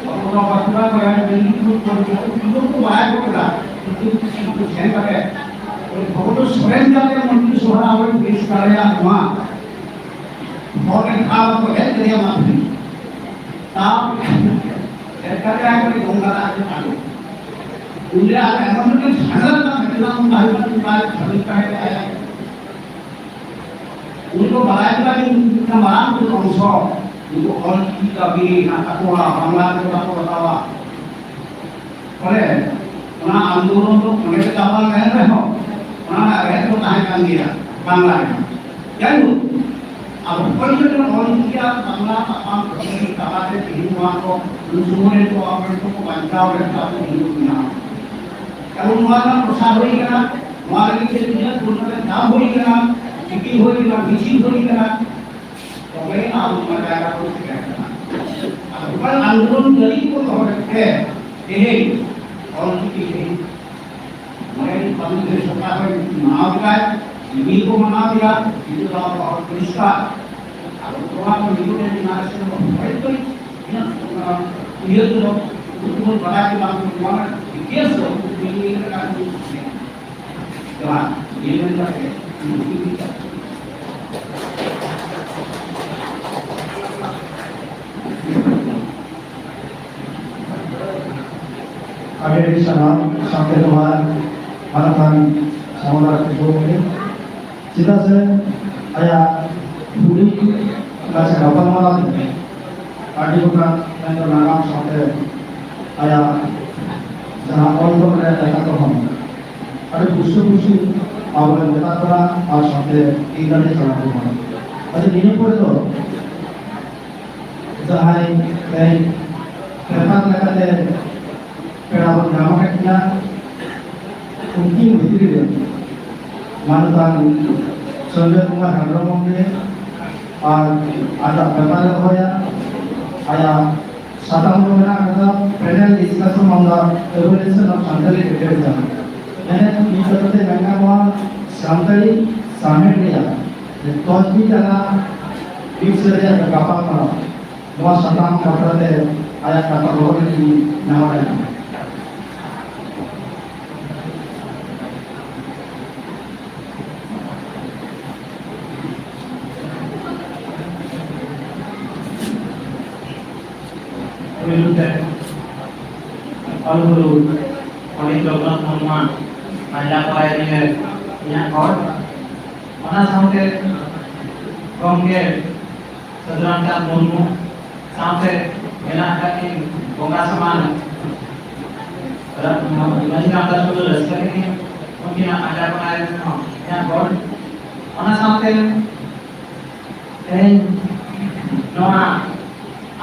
ᱟᱵᱚ ᱱᱚᱣᱟ ᱵᱟᱸᱠᱩᱲᱟ ᱠᱚᱨᱮ ᱢᱮᱱᱫᱤᱧ ᱠᱚ ᱠᱚ ᱠᱚ ᱠᱚ ᱵᱟᱲᱟᱭ ᱜᱚᱫ ᱠᱮᱫᱟ᱾ ᱠᱤᱱᱛᱩ ᱠᱤᱪᱷᱩ ᱠᱚ ᱥᱮᱱ ᱠᱟᱛᱮ ᱵᱷᱚᱜᱚᱛ ᱥᱚᱨᱮᱱ ᱡᱟᱛᱮ ᱢᱚᱱᱛᱨᱤ ᱥᱚᱵᱷᱟ ᱨᱮ ᱟᱵᱚᱭ ᱯᱮᱥ ᱫᱟᱲᱮᱭᱟᱜ ᱱᱚᱣᱟ ᱦᱚᱲ ᱨᱮᱱ ᱴᱷᱟᱶ ᱠᱚ ᱦᱮᱡ ᱫᱟᱲᱮᱭᱟᱜ ᱢᱟ᱾ ᱛᱟᱣ ᱮᱴᱠᱮᱴᱚᱬᱮ ᱟᱭ ᱠᱚᱨᱮ ᱫᱚᱝ ᱜᱟᱰᱟ ᱟᱡ ᱟᱞᱚ᱾ ᱩᱱᱨᱮ ᱟᱨ ᱮᱢᱚᱱ ᱢᱤᱫᱴᱮᱱ ᱥᱟᱜᱟᱲ ᱨᱮᱱᱟᱜ ᱜᱷᱚᱴᱚᱱᱟ ᱚᱱᱠᱟ ᱦᱩᱭᱩᱜ ᱠᱟᱱᱟ, ᱩᱱ ᱫᱚ ᱵᱟᱲᱟᱭ ᱠᱮᱫᱟ ᱡᱮ ᱩᱱᱠᱩ ᱢᱤᱫᱴᱟᱝ ᱢᱟᱨᱟᱝ ᱩᱛᱟᱹᱨ ᱚᱝᱥᱚ ᱩᱱᱠᱩ ᱚᱞ ᱪᱤᱠᱤ ᱫᱟᱹᱵᱤ ᱦᱮᱱᱟᱜ ᱛᱟᱠᱚᱣᱟ, ᱵᱟᱝᱞᱟ ᱛᱮ ᱵᱟᱠᱚ ᱦᱟᱛᱟᱣᱟ᱾ ᱯᱷᱚᱞᱮ ᱚᱱᱟ ᱟᱱᱫᱳᱞᱚᱱ ᱫᱚ ᱚᱸᱰᱮ ᱜᱮ ᱪᱟᱵᱟ ᱞᱮᱱ ᱨᱮᱦᱚᱸ, ᱚᱱᱟ ᱨᱮᱱᱟᱜ ᱨᱮᱦᱮᱫ ᱫᱚ ᱛᱟᱦᱮᱸ ᱠᱟᱱ ᱜᱮᱭᱟ ᱵᱟᱝᱞᱟ ᱨᱮ᱾ ᱡᱟᱭᱦᱳᱠ, ᱟᱵᱚ ᱯᱟᱹᱦᱤᱞ ᱨᱮᱱ ᱚᱞ ᱪᱤᱠᱤ ᱟᱨ ᱵᱟᱝᱞᱟ ᱛᱟᱯᱟᱢ ᱠᱷᱟᱹᱯᱟᱹᱨᱤ ᱛᱟᱞᱟᱛᱮ ᱛᱮᱦᱮᱧ ᱱᱚᱣᱟ ᱠᱚ ᱩᱱ ᱥᱚᱢᱚᱭ ᱨᱮᱱ ᱠᱚ ᱟᱵᱚᱨᱮᱱ ᱠᱚ ᱵᱟᱧᱪᱟᱣ ᱞᱮᱱ ᱛᱟᱵᱚ ᱦᱤᱡᱩᱜ ᱠᱟᱱᱟ᱾ ᱮᱵᱚᱝ ᱱᱚᱣᱟ ᱨᱮᱱᱟᱜ ᱯᱨᱚᱥᱟᱨ ᱦᱩᱭ ᱠᱟᱱᱟ, ᱱᱚᱣᱟ ᱞᱟᱹᱜᱤᱫ ᱛᱮ ᱛᱤᱱᱟᱹᱜ ᱯᱚᱨᱤᱢᱟᱱ ᱫᱟᱢ ᱦᱩᱭ ᱠᱟᱱᱟ, ᱪᱤᱴᱷᱤ ᱦᱩᱭ ᱠᱟᱱᱟ, ᱢᱤᱪᱷᱤᱞ ᱦᱩᱭ ᱠᱟᱱᱟ, ᱛᱚᱵᱮ ᱟᱵᱚ ᱱᱚᱣᱟ ᱡᱟᱭᱜᱟ ᱵᱚᱱ ᱥᱮᱴᱮᱨ ᱠᱟᱱᱟ᱾ ᱟᱫᱚ ᱚᱱᱟ ᱟᱱᱫᱳᱞᱚᱱ ᱡᱟᱹᱨᱤ ᱠᱚ ᱫᱚᱦᱚ ᱠᱮᱫ ᱛᱮ ᱛᱮᱦᱮᱧ ᱚᱞ ᱪᱤᱠᱤ ᱛᱮᱦᱮᱧ ᱢᱚᱬᱮ ᱫᱤᱱ ᱯᱟᱹᱱᱤ ᱫᱷᱟᱹᱨᱤᱡ ᱥᱚᱨᱠᱟᱨ ᱦᱚᱸᱭ ᱢᱟᱱᱟᱣ ᱠᱮᱫᱟᱭ, ᱡᱤᱣᱤ ᱠᱚ ᱢᱟᱱᱟᱣ ᱠᱮᱫᱟ, ᱱᱤᱛᱚᱜ ᱫᱚ ᱟᱵᱚ ᱦᱚᱲ ᱯᱚᱨᱤᱥᱠᱟᱨ᱾ ᱟᱫᱚ ᱱᱚᱣᱟ ᱠᱚ ᱱᱤᱛᱚᱜ ᱨᱮ ᱡᱟᱦᱟᱸ ᱥᱮ ᱦᱚᱭᱛᱳ ᱤᱧᱟᱹᱜ, ᱚᱱᱟ ᱩᱭᱦᱟᱹᱨ ᱛᱮᱫᱚ ᱩᱱᱠᱩ ᱵᱚᱱ ᱵᱟᱰᱟᱭ ᱠᱮᱫᱟ, ᱱᱚᱣᱟ ᱨᱮᱱᱟᱜ ᱰᱤᱴᱮᱞᱥ ᱫᱚ ᱩᱱᱠᱩ ᱵᱤᱞᱤᱭᱚᱱ ᱴᱟᱠᱟ ᱠᱚ ᱡᱚᱦᱟᱨ, ᱱᱤᱭᱟᱹ ᱢᱮᱱ ᱠᱟᱛᱮ ᱟᱹᱰᱤ ᱟᱹᱰᱤ ᱥᱟᱨᱦᱟᱣ᱾ ᱥᱟᱶᱛᱮ ᱱᱚᱣᱟ ᱢᱟᱱᱚᱛᱟᱱ ᱥᱟᱢᱚᱞᱟᱞ ᱠᱤᱥᱠᱩ ᱜᱚᱢᱠᱮ, ᱪᱮᱫᱟᱜ ᱥᱮ ᱟᱭᱟᱜ ᱦᱩᱰᱤᱧ ᱢᱟᱪᱷᱟ ᱜᱟᱯᱟᱞᱢᱟᱨᱟᱣ ᱛᱮ ᱟᱹᱰᱤ ᱜᱚᱴᱟᱝ ᱢᱮᱱᱫᱚ ᱱᱟᱜᱟᱢ ᱥᱟᱶᱛᱮ ᱟᱭᱟᱜ ᱡᱟᱦᱟᱸ ᱚᱞ ᱫᱚᱦᱚ ᱨᱮᱭᱟᱜ ᱠᱟᱛᱷᱟ ᱠᱚᱦᱚᱸ ᱟᱹᱰᱤ ᱵᱩᱥᱩ ᱵᱩᱥᱩ ᱟᱵᱚᱨᱮᱱ ᱱᱮᱛᱟ ᱠᱚᱲᱟ ᱟᱨ ᱥᱟᱶᱛᱮ ᱤᱧ ᱫᱟᱲᱮ ᱪᱟᱞᱟᱣ ᱠᱚ ᱠᱟᱱᱟ᱾ ᱟᱫᱚ ᱱᱤᱭᱟᱹ ᱯᱚᱨᱮ ᱫᱚ ᱡᱟᱦᱟᱸᱭ ᱛᱮᱦᱮᱧ ᱯᱮᱯᱟᱨ ᱞᱮᱠᱟᱛᱮ ᱯᱮᱲᱟ ᱵᱚᱱ ᱧᱟᱢ ᱟᱠᱟᱫ ᱠᱤᱱᱟ, ᱩᱱᱠᱤᱱ ᱵᱷᱤᱛᱨᱤ ᱨᱮ ᱢᱟᱱᱚᱛᱟᱱ ᱥᱚᱧᱡᱚᱭ ᱠᱩᱢᱟᱨ ᱦᱮᱢᱵᱨᱚᱢ ᱜᱚᱢᱠᱮ ᱟᱨ ᱟᱡᱟᱜ ᱯᱮᱯᱟᱨ ᱮ ᱫᱚᱦᱚᱭᱟ, ᱟᱭᱟᱜ ᱥᱟᱛᱟᱢ ᱫᱚ ᱢᱮᱱᱟᱜ ᱟᱠᱟᱫᱟ Panel Discussion on the Evolution of Santali Literature᱾ ᱢᱮᱱᱮᱫ ᱢᱤᱫ ᱠᱟᱛᱷᱟ ᱛᱮ ᱢᱮᱱ ᱜᱟᱱᱚᱜᱼᱟ, ᱥᱟᱱᱛᱟᱲᱤ ᱥᱟᱶᱦᱮᱫ ᱨᱮᱭᱟᱜ ᱛᱚᱡᱵᱤᱡ ᱟᱱᱟᱜ ᱵᱤᱥᱚᱭ ᱨᱮᱭᱟᱜ ᱜᱟᱯᱟᱞᱢᱟᱨᱟᱣ, ᱱᱚᱣᱟ ᱥᱟᱛᱟᱢ ᱵᱟᱠᱷᱨᱟ ᱛᱮ ᱟᱭᱟᱜ ᱠᱟᱛᱷᱟ ᱫᱚᱦᱚ ᱞᱟᱹᱜᱤᱫ ᱤᱧ ᱱᱮᱦᱚᱨ ᱮᱫᱟ᱾ ᱯᱩᱭᱞᱩ ᱛᱮ ᱚᱞ ᱜᱩᱨᱩ ᱯᱚᱱᱰᱤᱛ ᱨᱚᱜᱷᱩᱱᱟᱛᱷ ᱢᱩᱨᱢᱩᱣᱟᱜ ᱯᱟᱸᱡᱟ ᱯᱟᱭ ᱨᱮ ᱤᱧᱟᱹᱜ ᱦᱚᱲ, ᱚᱱᱟ ᱥᱟᱶᱛᱮ ᱜᱚᱢᱠᱮ ᱥᱟᱹᱫᱷᱩ ᱨᱟᱢᱪᱟᱸᱫᱽ ᱢᱩᱨᱢᱩ ᱥᱟᱶᱛᱮ ᱢᱮᱱᱟᱜ ᱟᱠᱟᱫ ᱠᱤᱱ ᱵᱚᱸᱜᱟ ᱥᱚᱢᱟᱱ ᱢᱟᱹᱡᱷᱤ ᱨᱟᱢᱫᱟᱥ ᱴᱩᱰᱩ, ᱨᱟᱹᱥᱠᱟᱹ ᱨᱮᱜᱮ ᱩᱱᱠᱤᱱᱟᱜ ᱯᱟᱸᱡᱟ ᱠᱚ ᱧᱟᱢ ᱨᱮᱦᱚᱸ ᱤᱧᱟᱹᱜ ᱜᱚᱰ᱾ ᱚᱱᱟ ᱥᱟᱶᱛᱮ ᱛᱮᱦᱮᱧ ᱱᱚᱣᱟ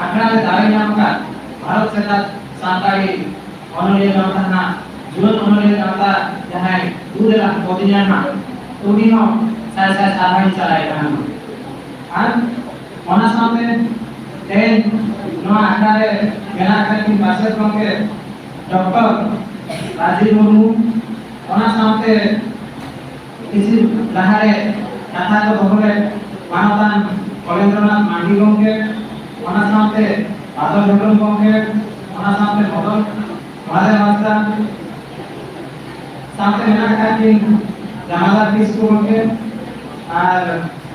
ᱟᱠᱷᱲᱟ ᱨᱮ ᱫᱟᱣᱮ ᱧᱟᱢ ᱟᱠᱟᱫ ᱵᱷᱟᱨᱚᱛ ᱥᱮᱫᱟᱜ ᱥᱟᱱᱛᱟᱲᱤ ᱚᱱᱚᱞᱤᱭᱟᱹ ᱜᱟᱶᱛᱟ ᱨᱮᱱᱟᱜ ᱡᱩᱣᱟᱹᱱ ᱚᱱᱚᱞᱤᱭᱟᱹ ᱜᱟᱶᱛᱟ ᱡᱟᱦᱟᱸᱭ ᱫᱩ ᱨᱮᱱᱟᱜ ᱵᱚᱫᱤᱧᱟ ᱨᱮᱱᱟᱜ, ᱩᱱᱤ ᱦᱚᱸ ᱥᱟᱭ ᱥᱟᱭ ᱥᱟᱨᱦᱟᱣ ᱤᱧ ᱪᱟᱞᱟᱭ ᱠᱟᱱᱟ᱾ ᱟᱨ ᱚᱱᱟ ᱥᱟᱶᱛᱮ ᱛᱮᱦᱮᱧ ᱱᱚᱣᱟ ᱟᱠᱷᱲᱟ ᱨᱮ ᱢᱮᱱᱟᱜ ᱟᱠᱟᱫ ᱠᱤᱱ ᱯᱟᱨᱥᱮᱛ ᱜᱚᱢᱠᱮ ᱰᱚᱠᱴᱚᱨ ᱨᱟᱡᱤᱵᱽ ᱢᱩᱨᱢᱩ, ᱚᱱᱟ ᱥᱟᱶᱛᱮ ᱠᱤᱪᱷᱩ ᱞᱟᱦᱟᱨᱮ ᱠᱟᱛᱷᱟ ᱠᱚ ᱫᱚᱦᱚ ᱞᱮᱫ ᱢᱟᱱᱚᱛᱟᱱ ᱠᱚᱞᱮᱱᱫᱨᱚᱱᱟᱛᱷ ᱢᱟᱱᱰᱤ ᱜᱚᱢᱠᱮ, ᱚᱱᱟ ᱥᱟᱶᱛᱮ ᱵᱟᱫᱚᱞ ᱦᱮᱢᱵᱨᱚᱢ ᱜᱚᱢᱠᱮ, ᱚᱱᱟ ᱥᱟᱶᱛᱮ ᱢᱚᱫᱚᱱ ᱢᱚᱦᱟᱫᱮᱵ ᱦᱟᱸᱥᱫᱟ, ᱥᱟᱶᱛᱮ ᱢᱮᱱᱟᱜ ᱟᱠᱟᱫ ᱠᱤᱱ ᱡᱟᱢᱟᱞᱟ ᱠᱤᱥᱠᱩ ᱜᱚᱢᱠᱮ ᱟᱨ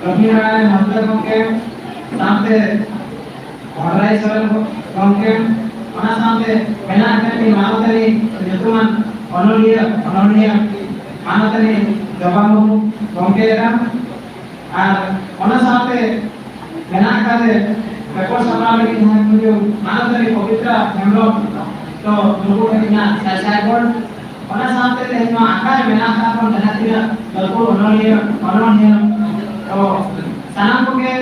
ᱞᱚᱠᱷᱢᱤ ᱱᱟᱨᱟᱭᱚᱱ ᱦᱟᱸᱥᱫᱟ ᱜᱚᱢᱠᱮ, ᱥᱟᱶᱛᱮ ᱵᱷᱚᱰᱨᱟᱭ ᱥᱚᱨᱮᱱ ᱜᱚᱢᱠᱮ, ᱚᱱᱟ ᱥᱟᱶᱛᱮ ᱢᱮᱱᱟᱜ ᱟᱠᱟᱫ ᱠᱤᱱ ᱢᱟᱱᱚᱛᱟᱱᱤ ᱧᱩᱛᱩᱢᱟᱱ ᱚᱱᱚᱞᱤᱭᱟᱹ, ᱚᱱᱚᱞᱤᱭᱟᱹ ᱢᱟᱱᱚᱛᱟᱱᱤ ᱡᱚᱵᱟ ᱢᱩᱨᱢᱩ ᱜᱚᱢᱠᱮ ᱮᱨᱟ, ᱟᱨ ᱚᱱᱟ ᱥᱟᱶᱛᱮ ᱢᱮᱱᱟᱜ ᱟᱠᱟᱫ ᱨᱮ ᱵᱮᱯᱚᱨ ᱥᱟᱯᱲᱟᱣ ᱞᱟᱹᱜᱤᱫ ᱡᱟᱦᱟᱸ ᱠᱚ ᱢᱟᱱᱚᱛᱟᱱᱤ ᱯᱚᱵᱤᱛᱨᱟ ᱦᱮᱢᱵᱨᱚᱢ, ᱛᱚ ᱱᱩᱠᱩ ᱴᱷᱮᱱ ᱤᱧᱟᱹᱜ ᱥᱟᱭ ᱥᱟᱭ ᱜᱚᱰ᱾ ᱚᱱᱟ ᱥᱟᱶᱛᱮ ᱛᱮᱦᱮᱧ ᱱᱚᱣᱟ ᱟᱠᱷᱲᱟ ᱨᱮ ᱢᱮᱱᱟᱜ ᱟᱠᱟᱫ ᱵᱚᱱ ᱡᱟᱦᱟᱸ ᱛᱤᱱᱟᱹᱜ ᱜᱟᱹᱠᱷᱩᱲ ᱚᱱᱚᱞᱤᱭᱟᱹ, ᱚᱱᱚᱞᱤᱭᱟᱹ, ᱛᱚ ᱥᱟᱱᱟᱢ ᱠᱚᱜᱮ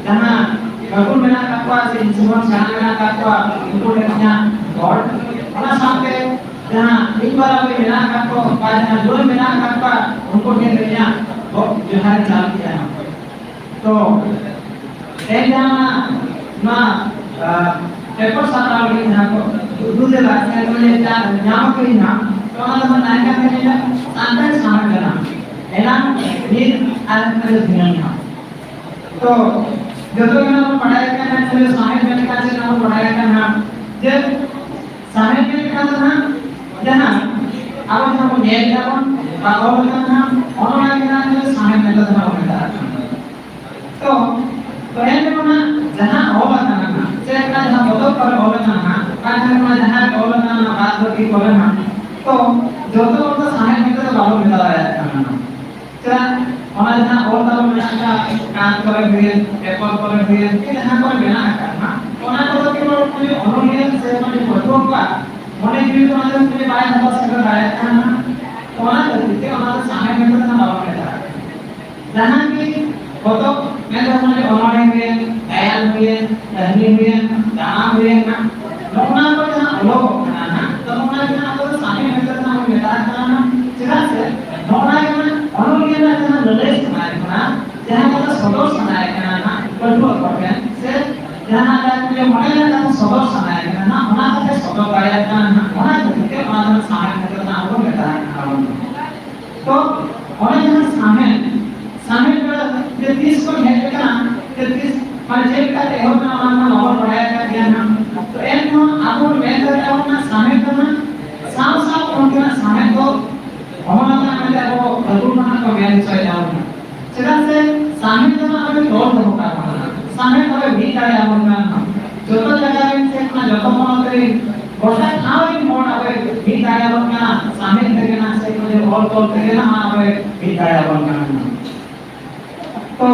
ᱡᱟᱦᱟᱸ ᱜᱟᱹᱠᱷᱩᱲ ᱢᱮᱱᱟᱜ ᱟᱠᱟᱫ ᱠᱚᱣᱟ ᱥᱮ ᱤᱧ ᱥᱚᱢᱟᱱ ᱥᱮᱬᱟ ᱢᱮᱱᱟᱜ ᱟᱠᱟᱫ ᱠᱚᱣᱟ, ᱩᱱᱠᱩ ᱴᱷᱮᱱ ᱤᱧᱟᱹᱜ ᱜᱚᱰ᱾ ᱚᱱᱟ ᱥᱟᱶᱛᱮ ᱡᱟᱦᱟᱸ ᱤᱧ ᱵᱟᱨᱟ ᱵᱚᱭ ᱢᱮᱱᱟᱜ ᱟᱠᱟᱫ ᱠᱚ, ᱵᱟ ᱡᱟᱦᱟᱸ ᱡᱩᱣᱟᱹᱱ ᱢᱮᱱᱟᱜ ᱟᱠᱟᱫ ᱠᱚᱣᱟ, ᱩᱱᱠᱩ ᱴᱷᱮᱱ ᱤᱧᱟᱹᱜ ᱜᱚᱰ ᱡᱚᱦᱟᱨ ᱤᱧ ᱪᱟᱞ ᱠᱮᱫᱼᱟ᱾ ᱛᱚ ᱛᱮᱦᱮᱧ ᱡᱟᱦᱟᱸ ᱱᱚᱣᱟ, ᱟ, ᱯᱮᱯᱟᱨ ᱥᱟᱯᱲᱟᱣ ᱞᱟᱹᱜᱤᱫ ᱡᱟᱦᱟᱸ ᱠᱚ ᱩᱫᱩᱜ ᱞᱮᱫᱟ ᱥᱮ ᱱᱚᱰᱮ ᱡᱟ-, ᱧᱟᱢ ᱟᱠᱟᱫᱟᱹᱧ ᱦᱟᱸᱜ, ᱛᱚ ᱚᱱᱟ ᱫᱚ ᱦᱟᱸᱜ ᱛᱟᱦᱮᱸ ᱠᱟᱱ ᱛᱟᱹᱞᱤᱧᱟ ᱥᱟᱱᱛᱟᱲ ᱥᱟᱶᱦᱮᱫ ᱨᱮᱱᱟᱜ ᱮᱱᱟᱝ ᱱᱤᱛ ᱟᱨ ᱢᱤᱫᱴᱟᱝ ᱫᱷᱤᱱᱟᱹᱝ ᱦᱟᱸᱜ᱾ ᱛᱚ ᱡᱚᱛᱚ ᱜᱮ ᱱᱚᱣᱟ ᱵᱚᱱ ᱵᱟᱰᱟᱭ ᱠᱟᱱᱟ ᱥᱮ ᱥᱟᱶᱦᱮᱫ ᱢᱮᱱ ᱞᱮᱠᱷᱟᱱ ᱪᱮᱫ ᱱᱚᱣᱟ ᱵᱚᱱ ᱵᱟᱰᱟᱭ ᱠᱟᱱᱟ ᱦᱟᱸᱜ, ᱡᱮ ᱥᱟᱶᱦᱮᱫ ᱢᱮᱱ ᱞᱮᱠᱷᱟᱱ ᱫᱚ ᱦᱟᱸᱜ ᱡᱟᱦᱟᱸ ᱟᱵᱚ ᱡᱟᱦᱟᱸ ᱵᱚᱱ ᱧᱮᱞ ᱮᱫᱟ ᱵᱚᱱ ᱵᱟ ᱚᱞ ᱟᱠᱟᱱ ᱦᱟᱸᱜ, ᱚᱱᱟ ᱜᱮ ᱦᱟᱸᱜ ᱥᱟᱶᱦᱮᱫ ᱢᱮᱱᱛᱮ ᱫᱚ ᱦᱟᱸᱜ ᱵᱚᱱ ᱢᱮᱛᱟᱜ ᱠᱟᱱᱟ᱾ ᱛᱚ, ᱛᱚ ᱮᱱ ᱨᱮᱦᱚᱸ ᱱᱟᱜ ᱡᱟᱦᱟᱸ ᱚᱞ ᱟᱠᱟᱱᱟ ᱱᱟᱜ, ᱥᱮ ᱚᱱᱟ ᱡᱟᱦᱟᱸ ᱯᱚᱛᱚᱵ ᱠᱚᱨᱮ ᱚᱞ ᱟᱠᱟᱱᱟ ᱱᱟᱜ, ᱚᱱᱟ ᱡᱟᱦᱟᱸ, ᱚᱱᱟ ᱡᱟᱦᱟᱸ ᱚᱞ ᱟᱠᱟᱱᱟ ᱱᱟᱜ, ᱵᱟᱫ ᱵᱟᱹᱠᱤ ᱠᱚᱨᱮ ᱱᱟᱜ, ᱛᱚ ᱡᱚᱛᱚ ᱦᱚᱲ ᱫᱚ ᱥᱟᱶᱦᱮᱫ ᱢᱮᱱᱛᱮ ᱫᱚ ᱵᱟᱵᱚᱱ ᱢᱮᱛᱟ ᱫᱟᱲᱮᱭᱟᱜ ᱠᱟᱱᱟ ᱱᱟᱜ᱾ ᱪᱮᱫᱟᱜ? ᱚᱱᱟ ᱡᱟᱦᱟᱸ ᱚᱞ ᱛᱟᱵᱚᱱ ᱢᱮᱱᱟᱜ ᱟᱠᱟᱫ, ᱠᱟᱸᱛ ᱠᱚᱨᱮ ᱦᱩᱭᱮᱱ, ᱯᱮᱯᱟᱨ ᱠᱚᱨᱮ ᱦᱩᱭᱮᱱ, ᱪᱮ ᱡᱟᱦᱟᱸ ᱠᱚᱨᱮ ᱢᱮᱱᱟᱜ ᱟᱠᱟᱫ ᱱᱟᱜ, ᱚᱱᱟ ᱠᱚᱫᱚ ᱠᱮᱵᱚᱞ ᱩᱱᱤ ᱚᱱᱚᱞᱤᱭᱟᱹ ᱥᱮ ᱩᱱᱤ ᱯᱟᱹᱴᱷᱩᱣᱟᱹ ᱠᱚᱣᱟᱜ ᱢᱚᱱᱮ ᱡᱤᱣᱤ ᱫᱚ ᱚᱱᱟ ᱫᱚ ᱩᱱᱤ ᱵᱟᱭ ᱦᱟᱛᱟᱣ ᱥᱮᱴᱮᱨ ᱫᱟᱲᱮᱭᱟᱜ ᱠᱟᱱᱟ ᱱᱟᱜ᱾ ᱚᱱᱟ ᱠᱷᱟᱹᱛᱤᱨ ᱛᱮ ᱚᱱᱟ ᱫᱚ ᱥᱟᱶᱦᱮᱫ ᱢᱮᱱᱛᱮ ᱫᱚ ᱵᱟᱵᱚᱱ ᱢᱮᱛᱟᱜ ᱠᱟᱱᱟ᱾ ᱡᱟᱦᱟᱸ ᱜᱮ ᱯᱚᱛᱚᱵ ᱢᱮᱱ ᱫᱚ ᱚᱱᱟ ᱚᱱᱚᱬᱦᱮ ᱦᱩᱭᱮᱱ, ᱜᱟᱭᱟᱱ ᱦᱩᱭᱮᱱ, ᱠᱟᱹᱦᱱᱤ ᱦᱩᱭᱮᱱ, ᱜᱟᱢᱟᱢ ᱦᱩᱭᱮᱱ ᱱᱟᱜ, ᱱᱚᱜᱼᱚ ᱱᱟ ᱠᱚ ᱡᱟᱦᱟᱸ ᱚᱞᱚᱜᱚᱜ ᱠᱟᱱᱟ ᱱᱟᱜ, ᱛᱚ ᱱᱚᱜᱼᱚ ᱱᱟ ᱜᱮ ᱱᱟᱜ ᱟᱵᱚ ᱫᱚ ᱥᱟᱶᱦᱮᱫ ᱢᱮᱱᱛᱮ ᱫᱚ ᱱᱟᱜ ᱵᱚᱱ ᱢᱮᱛᱟᱜ ᱠᱟᱱᱟ ᱱᱟᱜ᱾ ᱪᱮᱫᱟᱜ ᱥᱮ ᱱᱚᱜᱼᱚ ᱱᱟ ᱜᱮ ᱱᱟᱜ ᱚᱱᱚᱞᱤᱭᱟᱹ ᱨᱮᱱᱟᱜ ᱡᱟᱦᱟᱸ ᱞᱟᱹᱞᱟᱹᱭ ᱥᱟᱱᱟᱭᱮ ᱠᱟᱱᱟ, ᱡᱟᱦᱟᱸ ᱠᱟᱛᱷᱟ ᱥᱚᱫᱚᱨ ᱥᱟᱱᱟᱭᱮ ᱠᱟᱱᱟ ᱱᱟᱜ ᱯᱟᱹᱴᱷᱩᱣᱟᱹ ᱠᱚ ᱴᱷᱮᱱ, ᱥᱮ ᱡᱟᱦᱟᱸ ᱟᱡ ᱢᱚᱱᱮ ᱨᱮᱱᱟᱜ ᱠᱟᱛᱷᱟ ᱥᱚᱫᱚᱨ ᱥᱟᱱᱟᱭᱮ ᱠᱟᱱᱟ ᱱᱟᱜ, ᱚᱱᱟ ᱠᱟᱛᱷᱟᱭ ᱥᱚᱫᱚᱨ ᱫᱟᱲᱮᱭᱟᱜ ᱠᱟᱱᱟ ᱱᱟᱜ, ᱚᱱᱟ ᱠᱷᱟᱹᱛᱤᱨ ᱛᱮ ᱚᱱᱟ ᱫᱚ ᱥᱟᱶᱦᱮᱫ ᱢᱮᱱᱛᱮ ᱫᱚ ᱱᱟᱜ ᱵᱚᱱ ᱢᱮᱛᱟᱜ ᱠᱟᱱᱟ ᱵᱚᱱ᱾ ᱛᱚ ᱚᱱᱮ ᱡᱟᱦᱟᱸ ᱥᱟᱶᱦᱮᱫ, ᱥᱟᱶᱦᱮᱫ ᱫᱚ ᱡᱮ ᱛᱤᱥ ᱠᱷᱚᱱ ᱦᱮᱡ ᱟᱠᱟᱱᱟ, ᱡᱮ ᱛᱤᱥ, ᱢᱟᱱᱮ ᱪᱮᱫ ᱞᱮᱠᱟᱛᱮ ᱮᱦᱚᱵ ᱮᱱᱟ, ᱚᱱᱟ ᱢᱟ ᱵᱟᱵᱚᱱ ᱵᱟᱲᱟᱭ ᱟᱠᱟᱫ ᱜᱮᱭᱟ ᱱᱟᱜ᱾ ᱛᱚ ᱮᱱᱦᱚᱸ ᱟᱵᱚ ᱵᱚᱱ ᱢᱮᱱ ᱫᱟᱲᱮᱭᱟᱜᱼᱟ ᱵᱚᱱ ᱱᱟᱜ ᱥᱟᱶᱦᱮᱫ ᱫᱚ ᱱᱟᱜ ᱥᱟᱶ ᱥᱟᱶ ᱠᱷᱚᱱ ᱜᱮ ᱱᱟᱜ ᱥᱟᱶᱦᱮᱫ ᱫᱚ ᱦᱚᱸ ᱱᱟᱜ ᱢᱮᱱᱛᱮ ᱟᱵᱚ ᱟᱹᱜᱩ ᱠᱷᱚᱱᱟᱜ ᱠᱚ ᱢᱮᱱ ᱦᱚᱪᱚᱭᱮᱫᱟ ᱵᱚᱱ ᱱᱟᱜ᱾ ᱪᱮᱫᱟᱜ ᱥᱮ ᱥᱟᱶᱦᱮᱫ ᱫᱚ ᱱᱟᱜ ᱟᱵᱚᱭ ᱛᱚᱞ ᱫᱚᱦᱚ ᱠᱟᱜ ᱵᱚᱱᱟ ᱱᱟᱜ᱾ ᱥᱟᱶᱦᱮᱫ ᱟᱵᱚᱭ ᱢᱤᱫ ᱫᱟᱲᱮᱭᱟᱵᱚᱱ ᱠᱟᱱᱟ ᱱᱟᱜ᱾ ᱡᱚᱛᱚ ᱡᱟᱭᱜᱟ ᱨᱮᱱ ᱥᱮ ᱠᱷᱚᱱᱟᱜ ᱡᱚᱛᱚ ᱯᱚᱱᱚᱛ ᱨᱮᱱ ᱜᱚᱴᱟ ᱴᱷᱟᱶ ᱨᱮᱱ ᱦᱚᱲ ᱟᱵᱚᱭ ᱢᱤᱫ ᱫᱟᱲᱮᱭᱟᱵᱚᱱ ᱠᱟᱱᱟ, ᱥᱟᱶᱦᱮᱫ ᱛᱮᱜᱮ ᱱᱟᱜ ᱥᱮ ᱚᱞ ᱛᱚᱞ ᱛᱮᱜᱮ ᱱᱟᱜ ᱟᱵᱚᱭ ᱢᱤᱫ ᱫᱟᱲᱮᱭᱟᱵᱚᱱ ᱠᱟᱱᱟ ᱱᱟᱜ᱾ ᱛᱚ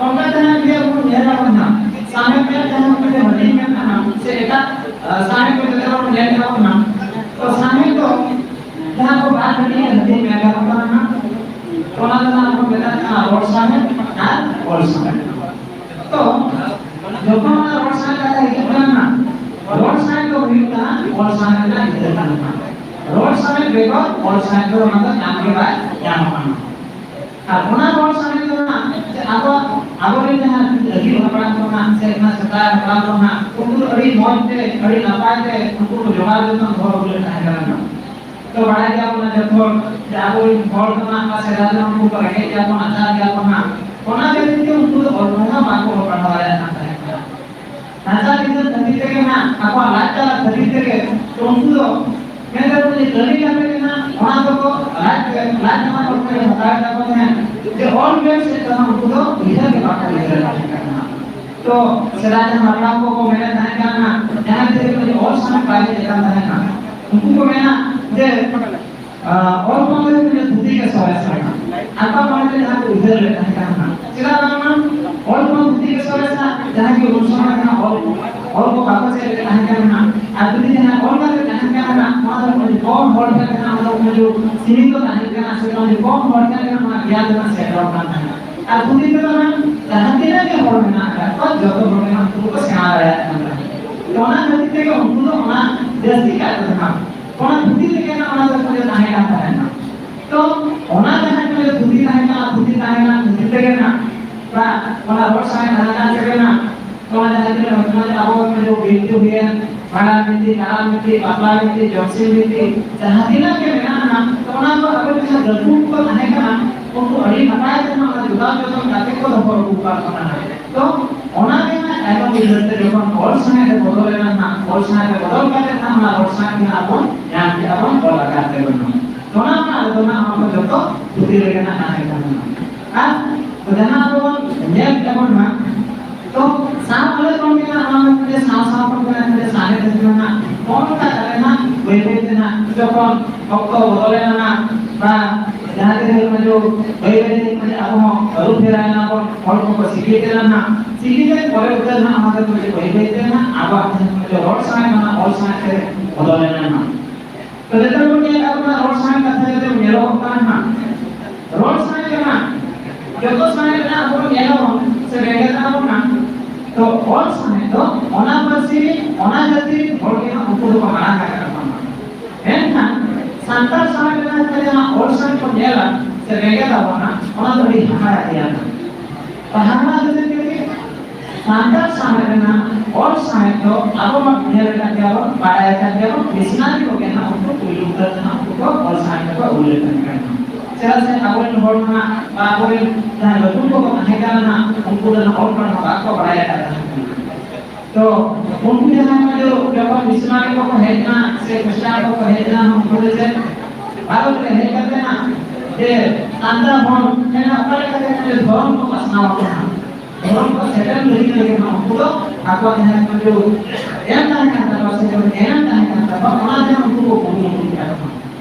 ᱚᱱᱠᱟ ᱡᱟᱦᱟᱸ ᱜᱮ ᱟᱵᱚ ᱧᱮᱞ ᱟᱵᱚᱱ ᱱᱟᱜ, ᱥᱟᱶᱦᱮᱫ ᱨᱮᱭᱟᱜ ᱡᱟᱦᱟᱸ ᱢᱤᱫᱴᱮᱱ ᱦᱟᱹᱴᱤᱧ ᱢᱮᱱᱟᱜᱼᱟ ᱥᱮ ᱮᱴᱟᱜ, ᱟ, ᱥᱟᱶᱦᱮᱫ ᱠᱚ ᱡᱚᱛᱚ ᱵᱚᱱ ᱧᱮᱞ ᱟᱵᱚᱱ ᱱᱟᱜ᱾ ᱛᱚ ᱥᱟᱶᱦᱮᱫ ᱫᱚ ᱡᱟᱦᱟᱸ ᱠᱚ ᱵᱟᱨ ᱦᱟᱹᱴᱤᱧ ᱦᱟᱹᱴᱤᱧ ᱢᱮᱱ ᱜᱟᱱᱚᱜ ᱠᱟᱱᱟ ᱱᱟᱜ, ᱚᱱᱟ ᱫᱚ ᱱᱟᱜ ᱵᱚᱱ ᱢᱮᱛᱟᱜ ᱠᱟᱱᱟ ᱨᱚᱲ ᱥᱟᱶᱦᱮᱫ ᱟᱨ ᱚᱞ ᱥᱟᱶᱦᱮᱫ᱾ ᱛᱚ ᱡᱚᱠᱷᱚᱱ ᱚᱱᱟ ᱨᱚᱲ ᱥᱟᱶᱦᱮᱫ ᱠᱟᱛᱷᱟ ᱦᱤᱡᱩᱜ ᱠᱟᱱᱟ ᱱᱟᱜ, ᱨᱚᱲ ᱥᱟᱶᱦᱮᱫ ᱫᱚ ᱦᱩᱭᱩᱜ ᱠᱟᱱᱟ ᱚᱞ ᱥᱟᱶᱦᱮᱫ ᱨᱮᱱᱟᱜ ᱜᱤᱫᱽᱨᱟᱹ ᱠᱟᱱᱟ ᱱᱟᱜ᱾ ᱨᱚᱲ ᱥᱟᱶᱦᱮᱫ ᱵᱮᱜᱚᱨ ᱚᱞ ᱥᱟᱶᱦᱮᱫ ᱫᱚ ᱚᱱᱟ ᱫᱚ ᱧᱟᱢ ᱜᱮ ᱵᱟᱭ ᱧᱟᱢᱚᱜ ᱠᱟᱱᱟ᱾ ᱟᱨ ᱚᱱᱟ ᱨᱚᱲ ᱥᱟᱶᱦᱮᱫ ᱫᱚ ᱱᱟᱜ ᱡᱮ ᱟᱵᱚᱣᱟᱜ, ᱟᱵᱚᱨᱮᱱ ᱡᱟᱦᱟᱸ ᱟᱹᱜᱤᱞ ᱦᱟᱯᱲᱟᱢ ᱠᱚ ᱱᱟᱜ ᱥᱮ ᱚᱱᱟ ᱥᱮᱫᱟᱭ ᱦᱟᱯᱲᱟᱢ ᱠᱚ ᱱᱟᱜ, ᱩᱱᱠᱩ ᱫᱚ ᱟᱹᱰᱤ ᱢᱚᱡᱽ ᱛᱮ, ᱟᱹᱰᱤ ᱱᱟᱯᱟᱭ ᱛᱮ ᱩᱱᱠᱩ ᱠᱚ ᱡᱚᱜᱟᱣ ᱡᱚᱛᱚᱱ ᱫᱚᱦᱚ ᱟᱹᱜᱩ ᱞᱮᱫ ᱛᱟᱦᱮᱸ ᱠᱟᱱᱟ ᱱᱟᱜ᱾ ᱛᱚ ᱵᱟᱲᱟᱭ ᱜᱮᱭᱟ ᱵᱚᱱ ᱱᱟᱜ ᱡᱚᱛᱚ ᱦᱚᱲ ᱡᱮ ᱟᱵᱚᱨᱮᱱ ᱦᱚᱲ ᱫᱚ ᱱᱟᱜ ᱚᱱᱟ ᱥᱮᱫᱟᱭ ᱫᱚ ᱩᱱᱠᱩ ᱠᱚ ᱨᱮᱸᱜᱮᱡ ᱜᱮᱭᱟ ᱠᱚ, ᱱᱟᱪᱟᱨ ᱜᱮᱭᱟ ᱠᱚ ᱱᱟᱜ᱾ ᱚᱱᱟ ᱠᱷᱟᱹᱛᱤᱨ ᱛᱮ ᱩᱱᱠᱩ ᱫᱚ ᱚᱞ ᱯᱟᱲᱦᱟᱣ ᱵᱟᱝᱠᱚ ᱚᱞ ᱯᱟᱲᱦᱟᱣ ᱫᱟᱲᱮᱭᱟᱜ ᱠᱟᱱ ᱛᱟᱦᱮᱸ ᱠᱟᱱᱟ᱾ ᱱᱟᱪᱟᱨ ᱜᱤᱫᱽᱨᱟᱹ ᱠᱷᱟᱹᱛᱤᱨ ᱛᱮᱜᱮ ᱱᱟᱜ, ᱟᱠᱚᱣᱟᱜ ᱞᱟᱡ ᱡᱟᱞᱟ ᱠᱷᱟᱹᱛᱤᱨ ᱛᱮᱜᱮ ᱩᱱᱠᱩ ᱫᱚ ᱢᱮᱱ ᱫᱟᱠᱚ ᱡᱮ ᱠᱟᱹᱢᱤ ᱠᱟᱛᱮ ᱜᱮ ᱱᱟᱜ ᱚᱱᱟ ᱫᱚᱠᱚ ᱞᱟᱡ, ᱞᱟᱡ ᱡᱟᱞᱟ ᱠᱚ ᱛᱮᱜᱮ ᱦᱟᱛᱟᱣ ᱮᱫᱟ ᱠᱚ ᱛᱟᱦᱮᱸᱫ, ᱡᱮ ᱚᱞ ᱵᱮᱞ ᱥᱮᱫ ᱫᱚ ᱱᱟᱜ ᱩᱱᱠᱩ ᱫᱚ ᱩᱭᱦᱟᱹᱨ ᱜᱮ ᱵᱟᱠᱚ ᱩᱭᱦᱟᱹᱨ ᱫᱟᱲᱮᱭᱟᱜ ᱠᱟᱱᱟ᱾ ᱛᱚ ᱥᱮᱫᱟᱭ ᱨᱮᱱ ᱦᱟᱯᱲᱟᱢ ᱠᱚᱠᱚ ᱢᱮᱱᱮᱫ ᱛᱟᱦᱮᱸ ᱠᱟᱱᱟ ᱱᱟᱜ, ᱡᱟᱦᱟᱸ ᱛᱤᱱᱟᱹᱜ ᱜᱮ ᱚᱞ ᱥᱟᱶᱦᱮᱫ ᱵᱟᱭ ᱦᱮᱡ ᱟᱠᱟᱱ ᱛᱟᱦᱮᱸ ᱠᱟᱱᱟ, ᱩᱱᱠᱩ ᱠᱚ ᱢᱮᱱᱟ ᱡᱮ, ᱟᱸ, ᱚᱞ ᱯᱟᱲᱦᱟᱣ ᱨᱮ ᱫᱷᱩᱛᱤ ᱜᱮ ᱥᱚᱨᱮᱥ ᱠᱟᱱᱟ᱾ ᱟᱠᱚᱣᱟᱜ ᱢᱚᱱᱮ ᱛᱮ ᱡᱟᱦᱟᱸ ᱠᱚ ᱩᱭᱦᱟᱹᱨ ᱞᱮᱫ ᱛᱟᱦᱮᱸ ᱠᱟᱱᱟ ᱱᱟᱜ, ᱪᱮᱫᱟᱜ ᱵᱟᱝᱢᱟ ᱚᱞ ᱠᱷᱚᱱ ᱫᱷᱩᱛᱤ ᱜᱮ ᱥᱚᱨᱮᱥᱟ, ᱡᱟᱦᱟᱸ ᱜᱮ ᱩᱱ ᱥᱚᱢᱚᱭ ᱨᱮᱱᱟᱜ ᱚᱞ, ᱚᱞ ᱠᱚ ᱵᱟᱠᱚ ᱪᱮᱫ ᱞᱮᱫ ᱛᱟᱦᱮᱸ ᱠᱟᱱᱟ ᱱᱟᱜ᱾ ᱟᱨ ᱡᱩᱫᱤ ᱡᱟᱦᱟᱸ ᱚᱞ ᱠᱟᱛᱮ ᱛᱟᱦᱮᱸ ᱠᱟᱱᱟ ᱱᱟᱜ, ᱚᱱᱟ ᱫᱚ ᱟᱹᱰᱤ ᱠᱚᱢ ᱦᱚᱲ ᱴᱷᱮᱱ ᱠᱷᱚᱱᱟᱜ ᱚᱱᱟ ᱫᱚ ᱩᱱ ᱡᱚᱠᱷᱚᱱ ᱥᱤᱢᱤᱛᱚ ᱛᱟᱦᱮᱸ ᱠᱟᱱᱟ, ᱥᱮ ᱟᱹᱰᱤ ᱠᱚᱢ ᱦᱚᱲ ᱴᱷᱮᱱ ᱠᱷᱚᱱᱟᱜ ᱚᱱᱟ ᱜᱮᱭᱟᱱ ᱫᱚ ᱱᱟᱜ ᱥᱮᱴᱮᱨᱚᱜ ᱠᱟᱱ ᱛᱟᱦᱮᱸᱫ᱾ ᱟᱨ ᱫᱷᱩᱛᱤ ᱛᱮᱫᱚ ᱱᱟᱜ ᱡᱟᱦᱟᱸ ᱛᱤᱱᱟᱹᱜ ᱜᱮ ᱦᱚᱲ ᱢᱮᱱᱟᱜ ᱟᱠᱟᱫ ᱠᱚᱣᱟ, ᱡᱚᱛᱚ ᱦᱚᱲ ᱜᱮ ᱱᱟᱜ ᱩᱱᱠᱩ ᱫᱚᱠᱚ ᱥᱮᱬᱟ ᱫᱟᱲᱮᱭᱟᱜ ᱠᱟᱱ ᱛᱟᱦᱮᱸᱫ᱾ ᱛᱚ ᱚᱱᱟ ᱠᱷᱟᱹᱛᱤᱨ ᱛᱮᱜᱮ ᱩᱱᱠᱩ ᱫᱚ ᱚᱱᱟ ᱡᱟᱹᱥᱛᱤ ᱠᱟᱭ ᱛᱮᱫᱚ ᱱᱟᱜ ᱚᱱᱟ ᱫᱷᱩᱛᱤ ᱛᱮᱜᱮ ᱱᱟᱜ ᱚᱱᱟ ᱫᱚ ᱛᱟᱦᱮᱸ ᱠᱟᱱ ᱛᱟᱦᱮᱸᱫ᱾ ᱛᱚ ᱚᱱᱟ ᱡᱟᱦᱟᱸ ᱛᱤᱱᱟᱹᱜ ᱫᱷᱩᱛᱤ ᱛᱟᱦᱮᱸ ᱠᱟᱱᱟ, ᱫᱷᱩᱛᱤ ᱛᱟᱦᱮᱸ ᱠᱟᱱᱟ, ᱫᱷᱩᱛᱤ ᱛᱮᱜᱮ ᱱᱟᱜ ᱵᱟ ᱚᱱᱟ ᱨᱚᱲ ᱥᱟᱶᱦᱮᱫ ᱛᱟᱦᱮᱸ ᱠᱟᱱ ᱛᱮᱜᱮ ᱱᱟᱜ ᱛᱚ ᱚᱱᱟ ᱡᱟᱦᱟᱸ ᱛᱤᱱᱟᱹᱜ ᱦᱚᱲ ᱠᱟᱱᱟ, ᱟᱵᱚ ᱱᱚᱜᱼᱚᱭ ᱡᱮ ᱵᱤᱱᱛᱤ ᱦᱩᱭᱮᱱ, ᱵᱷᱟᱸᱰᱟᱱ ᱵᱤᱱᱛᱤ, ᱠᱟᱨᱟᱢ ᱵᱤᱱᱛᱤ, ᱵᱟᱯᱞᱟ ᱵᱤᱱᱛᱤ, ᱡᱚᱢᱥᱤᱢ ᱵᱤᱱᱛᱤ, ᱡᱟᱦᱟᱸ ᱛᱤᱱᱟᱹᱜ ᱜᱮ ᱢᱮᱱᱟᱜᱼᱟ ᱱᱟᱜ, ᱛᱚ ᱚᱱᱟ ᱫᱚ ᱟᱵᱚ ᱡᱟᱦᱟᱸ ᱜᱟᱹᱠᱷᱩᱲ ᱠᱚ ᱛᱟᱦᱮᱸ ᱠᱟᱱᱟ, ᱩᱱᱠᱩ ᱟᱹᱰᱤ ᱱᱟᱯᱟᱭ ᱛᱮ ᱱᱟᱜ ᱚᱱᱟ ᱡᱚᱜᱟᱣ ᱡᱚᱛᱚᱱ ᱠᱟᱛᱮ ᱠᱚ ᱫᱚᱦᱚ ᱟᱹᱜᱩ ᱟᱠᱟᱫ ᱵᱚᱱᱟ ᱱᱟᱜ᱾ ᱛᱚ ᱚᱱᱟ ᱜᱮ ᱱᱟᱜ ᱛᱟᱭᱱᱚᱢ ᱵᱤᱫᱟᱹᱞ ᱛᱮ ᱡᱚᱠᱷᱚᱱ ᱚᱞ ᱥᱟᱶᱦᱮᱫ ᱨᱮ ᱵᱚᱫᱚᱞ ᱮᱱᱟ ᱱᱟᱜ, ᱚᱞ ᱥᱟᱶᱦᱮᱫ ᱨᱮ ᱵᱚᱫᱚᱞ ᱠᱟᱛᱮ ᱱᱟᱜ ᱚᱱᱟ ᱚᱞ ᱥᱟᱶᱦᱮᱫ ᱜᱮ ᱱᱟᱜ ᱵᱚᱱ ᱧᱟᱢ ᱠᱮᱫᱟ ᱵᱚᱱ ᱚᱞ ᱟᱠᱟᱫ ᱛᱮᱵᱚᱱ ᱱᱟᱜ᱾ ᱚᱱᱟ ᱢᱟ ᱟᱞᱮ ᱫᱚ ᱱᱟᱜ ᱚᱱᱟ ᱠᱚ ᱡᱚᱛᱚ ᱯᱩᱛᱷᱤ ᱨᱮᱜᱮ ᱱᱟᱜ ᱛᱟᱦᱮᱸ ᱠᱟᱱᱟ᱾ ᱟᱨ ᱡᱟᱦᱟᱸ ᱟᱵᱚ ᱵᱚᱱ ᱧᱮᱞ ᱛᱟᱵᱚᱱ ᱱᱟᱜ, ᱛᱚ ᱥᱟᱶ ᱟᱞᱮ ᱠᱷᱚᱱ ᱜᱮ ᱱᱟᱜ ᱚᱱᱟ ᱢᱤᱫᱴᱮᱱ ᱥᱟᱶ ᱥᱟᱶ ᱠᱷᱚᱱ ᱜᱮ ᱱᱟᱜ ᱢᱤᱫᱴᱮᱱ ᱥᱟᱶᱦᱮᱫ ᱦᱤᱡᱩᱜᱼᱟ ᱱᱟᱜ᱾ ᱱᱚᱜᱼᱚ ᱱᱚᱝᱠᱟ ᱠᱟᱛᱮ ᱱᱟᱜ ᱵᱟᱹᱭ ᱵᱟᱹᱭ ᱛᱮ ᱱᱟᱜ ᱡᱚᱠᱷᱚᱱ ᱚᱠᱛᱚ ᱵᱚᱫᱚᱞ ᱮᱱᱟ ᱱᱟᱜ, ᱵᱟ ᱡᱟᱦᱟᱸ ᱛᱤᱱᱟᱹᱜ ᱢᱟᱱᱮ ᱵᱟᱹᱭ ᱵᱟᱹᱭ ᱛᱮ ᱢᱟᱱᱮ ᱟᱵᱚ ᱦᱚᱸ ᱟᱹᱨᱩ ᱯᱷᱮᱨᱟᱣ ᱮᱱᱟ ᱵᱚᱱ, ᱦᱚᱲ ᱠᱚᱠᱚ ᱥᱤᱠᱷᱤᱛ ᱮᱱᱟ ᱱᱟᱜ, ᱥᱤᱠᱷᱤᱛ ᱮᱱ ᱯᱚᱨᱮ ᱩᱛᱟᱹᱨ ᱱᱟᱜ ᱚᱱᱟ ᱫᱚ ᱢᱟᱱᱮ ᱵᱟᱹᱭ ᱵᱟᱹᱭ ᱛᱮ ᱱᱟᱜ ᱟᱵᱚᱣᱟᱜ ᱡᱟᱦᱟᱸ ᱢᱟᱱᱮ ᱨᱚᱲ ᱥᱟᱶᱦᱮᱫ ᱚᱱᱟ ᱚᱞ ᱥᱟᱶᱦᱮᱫ ᱛᱮ ᱵᱚᱫᱚᱞ ᱮᱱᱟ ᱱᱟᱜ᱾ ᱛᱚ ᱱᱮᱛᱟᱨ ᱵᱚᱱ ᱧᱮᱞ ᱮᱫᱟ ᱵᱚᱱ ᱨᱚᱲ ᱥᱟᱶᱦᱮᱫ ᱠᱟᱛᱷᱟ ᱡᱟᱛᱮ ᱧᱮᱞᱚᱜᱚᱜ ᱠᱟᱱᱟ ᱱᱟᱜ, ᱨᱚᱲ ᱥᱟᱶᱦᱮᱫ ᱨᱮᱱᱟᱜ ᱡᱚᱛᱚ ᱥᱟᱶᱦᱮᱫ ᱨᱮᱱᱟᱜ ᱟᱵᱚ ᱵᱚᱱ ᱧᱮᱞ ᱟᱵᱚᱱ ᱥᱮ ᱵᱮᱸᱜᱮᱫ ᱟᱵᱚᱱ ᱱᱟᱜ, ᱛᱚ ᱚᱞ ᱥᱟᱶᱦᱮᱫ ᱫᱚ ᱚᱱᱟ ᱯᱟᱹᱨᱥᱤ ᱨᱤᱱ, ᱚᱱᱟ ᱡᱟᱹᱛᱤ ᱨᱤᱱ ᱦᱚᱲ ᱜᱮ ᱱᱟᱜ ᱩᱱᱠᱩ ᱫᱚᱠᱚ ᱢᱟᱲᱟᱝ ᱟᱠᱟᱫ ᱵᱚᱱᱟ᱾ ᱢᱮᱱᱠᱷᱟᱱ ᱥᱟᱱᱛᱟᱲ ᱥᱟᱶᱦᱮᱫ ᱨᱮᱱᱟᱜ ᱡᱟᱦᱟᱸ ᱚᱞ ᱥᱟᱶᱦᱮᱫ ᱵᱚᱱ ᱧᱮᱞᱟ ᱥᱮ ᱵᱮᱸᱜᱮᱫ ᱟᱵᱚᱱ ᱱᱟᱜ, ᱚᱱᱟ ᱫᱚ ᱟᱹᱰᱤ ᱦᱟᱦᱟᱲᱟ ᱜᱮᱭᱟ᱾ ᱛᱚ ᱦᱟᱦᱟᱲᱟ ᱫᱚ ᱪᱮᱫ ᱠᱷᱟᱹᱛᱤᱨ? ᱥᱟᱱᱛᱟᱲ ᱥᱟᱶᱦᱮᱫ ᱨᱮᱱᱟᱜ ᱚᱞ ᱥᱟᱶᱦᱮᱫ ᱫᱚ ᱟᱵᱚ ᱢᱟ ᱧᱮᱞ ᱟᱠᱟᱫ ᱜᱮᱭᱟ ᱵᱚᱱ, ᱵᱟᱲᱟᱭ ᱟᱠᱟᱫ ᱜᱮᱭᱟ ᱵᱚᱱ, ᱢᱤᱥᱱᱟᱨᱤ ᱠᱚᱜᱮ ᱱᱟᱜ ᱩᱱᱠᱩ ᱯᱩᱭᱞᱩ ᱩᱛᱟᱹᱨ ᱱᱟᱜ ᱩᱱᱠᱩ ᱠᱚ ᱚᱞ ᱥᱟᱶᱦᱮᱫ ᱫᱚᱠᱚ ᱟᱹᱜᱩ ᱞᱮᱫ ᱛᱟᱦᱮᱸ ᱠᱟᱱᱟ᱾ ᱪᱮᱫᱟᱜ ᱥᱮ ᱟᱵᱚᱨᱮᱱ ᱦᱚᱲ ᱢᱟ ᱵᱟ ᱟᱵᱚᱨᱮᱱ ᱡᱟᱦᱟᱸᱭ ᱞᱟᱹᱴᱩ ᱠᱚᱠᱚ ᱛᱟᱦᱮᱸ ᱠᱟᱱᱟ ᱱᱟᱜ, ᱩᱱᱠᱩ ᱫᱚ ᱱᱟᱜ ᱚᱞ ᱯᱟᱲᱦᱟᱣ ᱵᱟᱠᱚ ᱵᱟᱲᱟᱭ ᱟᱠᱟᱫ ᱛᱟᱦᱮᱸ ᱠᱟᱱᱟ᱾ ᱛᱚ ᱩᱱᱠᱩ ᱡᱟᱦᱟᱸᱭ ᱠᱚ ᱡᱚᱠᱷᱚᱱ ᱢᱤᱥᱱᱟᱨᱤ ᱠᱚᱠᱚ ᱦᱮᱡ ᱮᱱᱟ ᱥᱮ ᱠᱷᱨᱤᱥᱴᱟᱱ ᱠᱚᱠᱚ ᱦᱮᱡ ᱮᱱᱟ, ᱩᱱᱠᱩ ᱫᱚ ᱪᱮᱫ ᱵᱷᱟᱨᱚᱛ ᱨᱮ ᱦᱮᱡ ᱠᱟᱛᱮ ᱱᱟᱜ ᱡᱮ ᱥᱟᱱᱛᱟᱲ ᱦᱚᱲ ᱴᱷᱮᱱ ᱚᱠᱟ ᱞᱮᱠᱟᱛᱮ ᱢᱟᱱᱮ ᱫᱷᱚᱨᱚᱢ ᱠᱚ ᱯᱟᱥᱱᱟᱣ ᱟᱠᱟᱱᱟ, ᱫᱷᱚᱨᱚᱢ ᱠᱚ ᱥᱮᱴᱮᱨ ᱞᱟᱹᱜᱤᱫ ᱛᱮᱜᱮ ᱱᱟᱜ ᱩᱱᱠᱩ ᱫᱚ ᱟᱠᱚᱣᱟᱜ ᱡᱟᱦᱟᱸ ᱢᱟᱱᱮ ᱮᱢ ᱛᱟᱦᱮᱸ ᱠᱟᱱ ᱛᱟᱠᱚᱣᱟ ᱥᱮ ᱮᱱᱮᱢ ᱛᱟᱦᱮᱸ ᱠᱟᱱ ᱛᱟᱠᱚᱣᱟ, ᱚᱱᱟ ᱡᱟᱦᱟᱸ ᱩᱱᱠᱩ ᱠᱚ ᱠᱩᱨᱩᱢᱩᱴᱩ ᱠᱮᱫᱟ ᱠᱚ᱾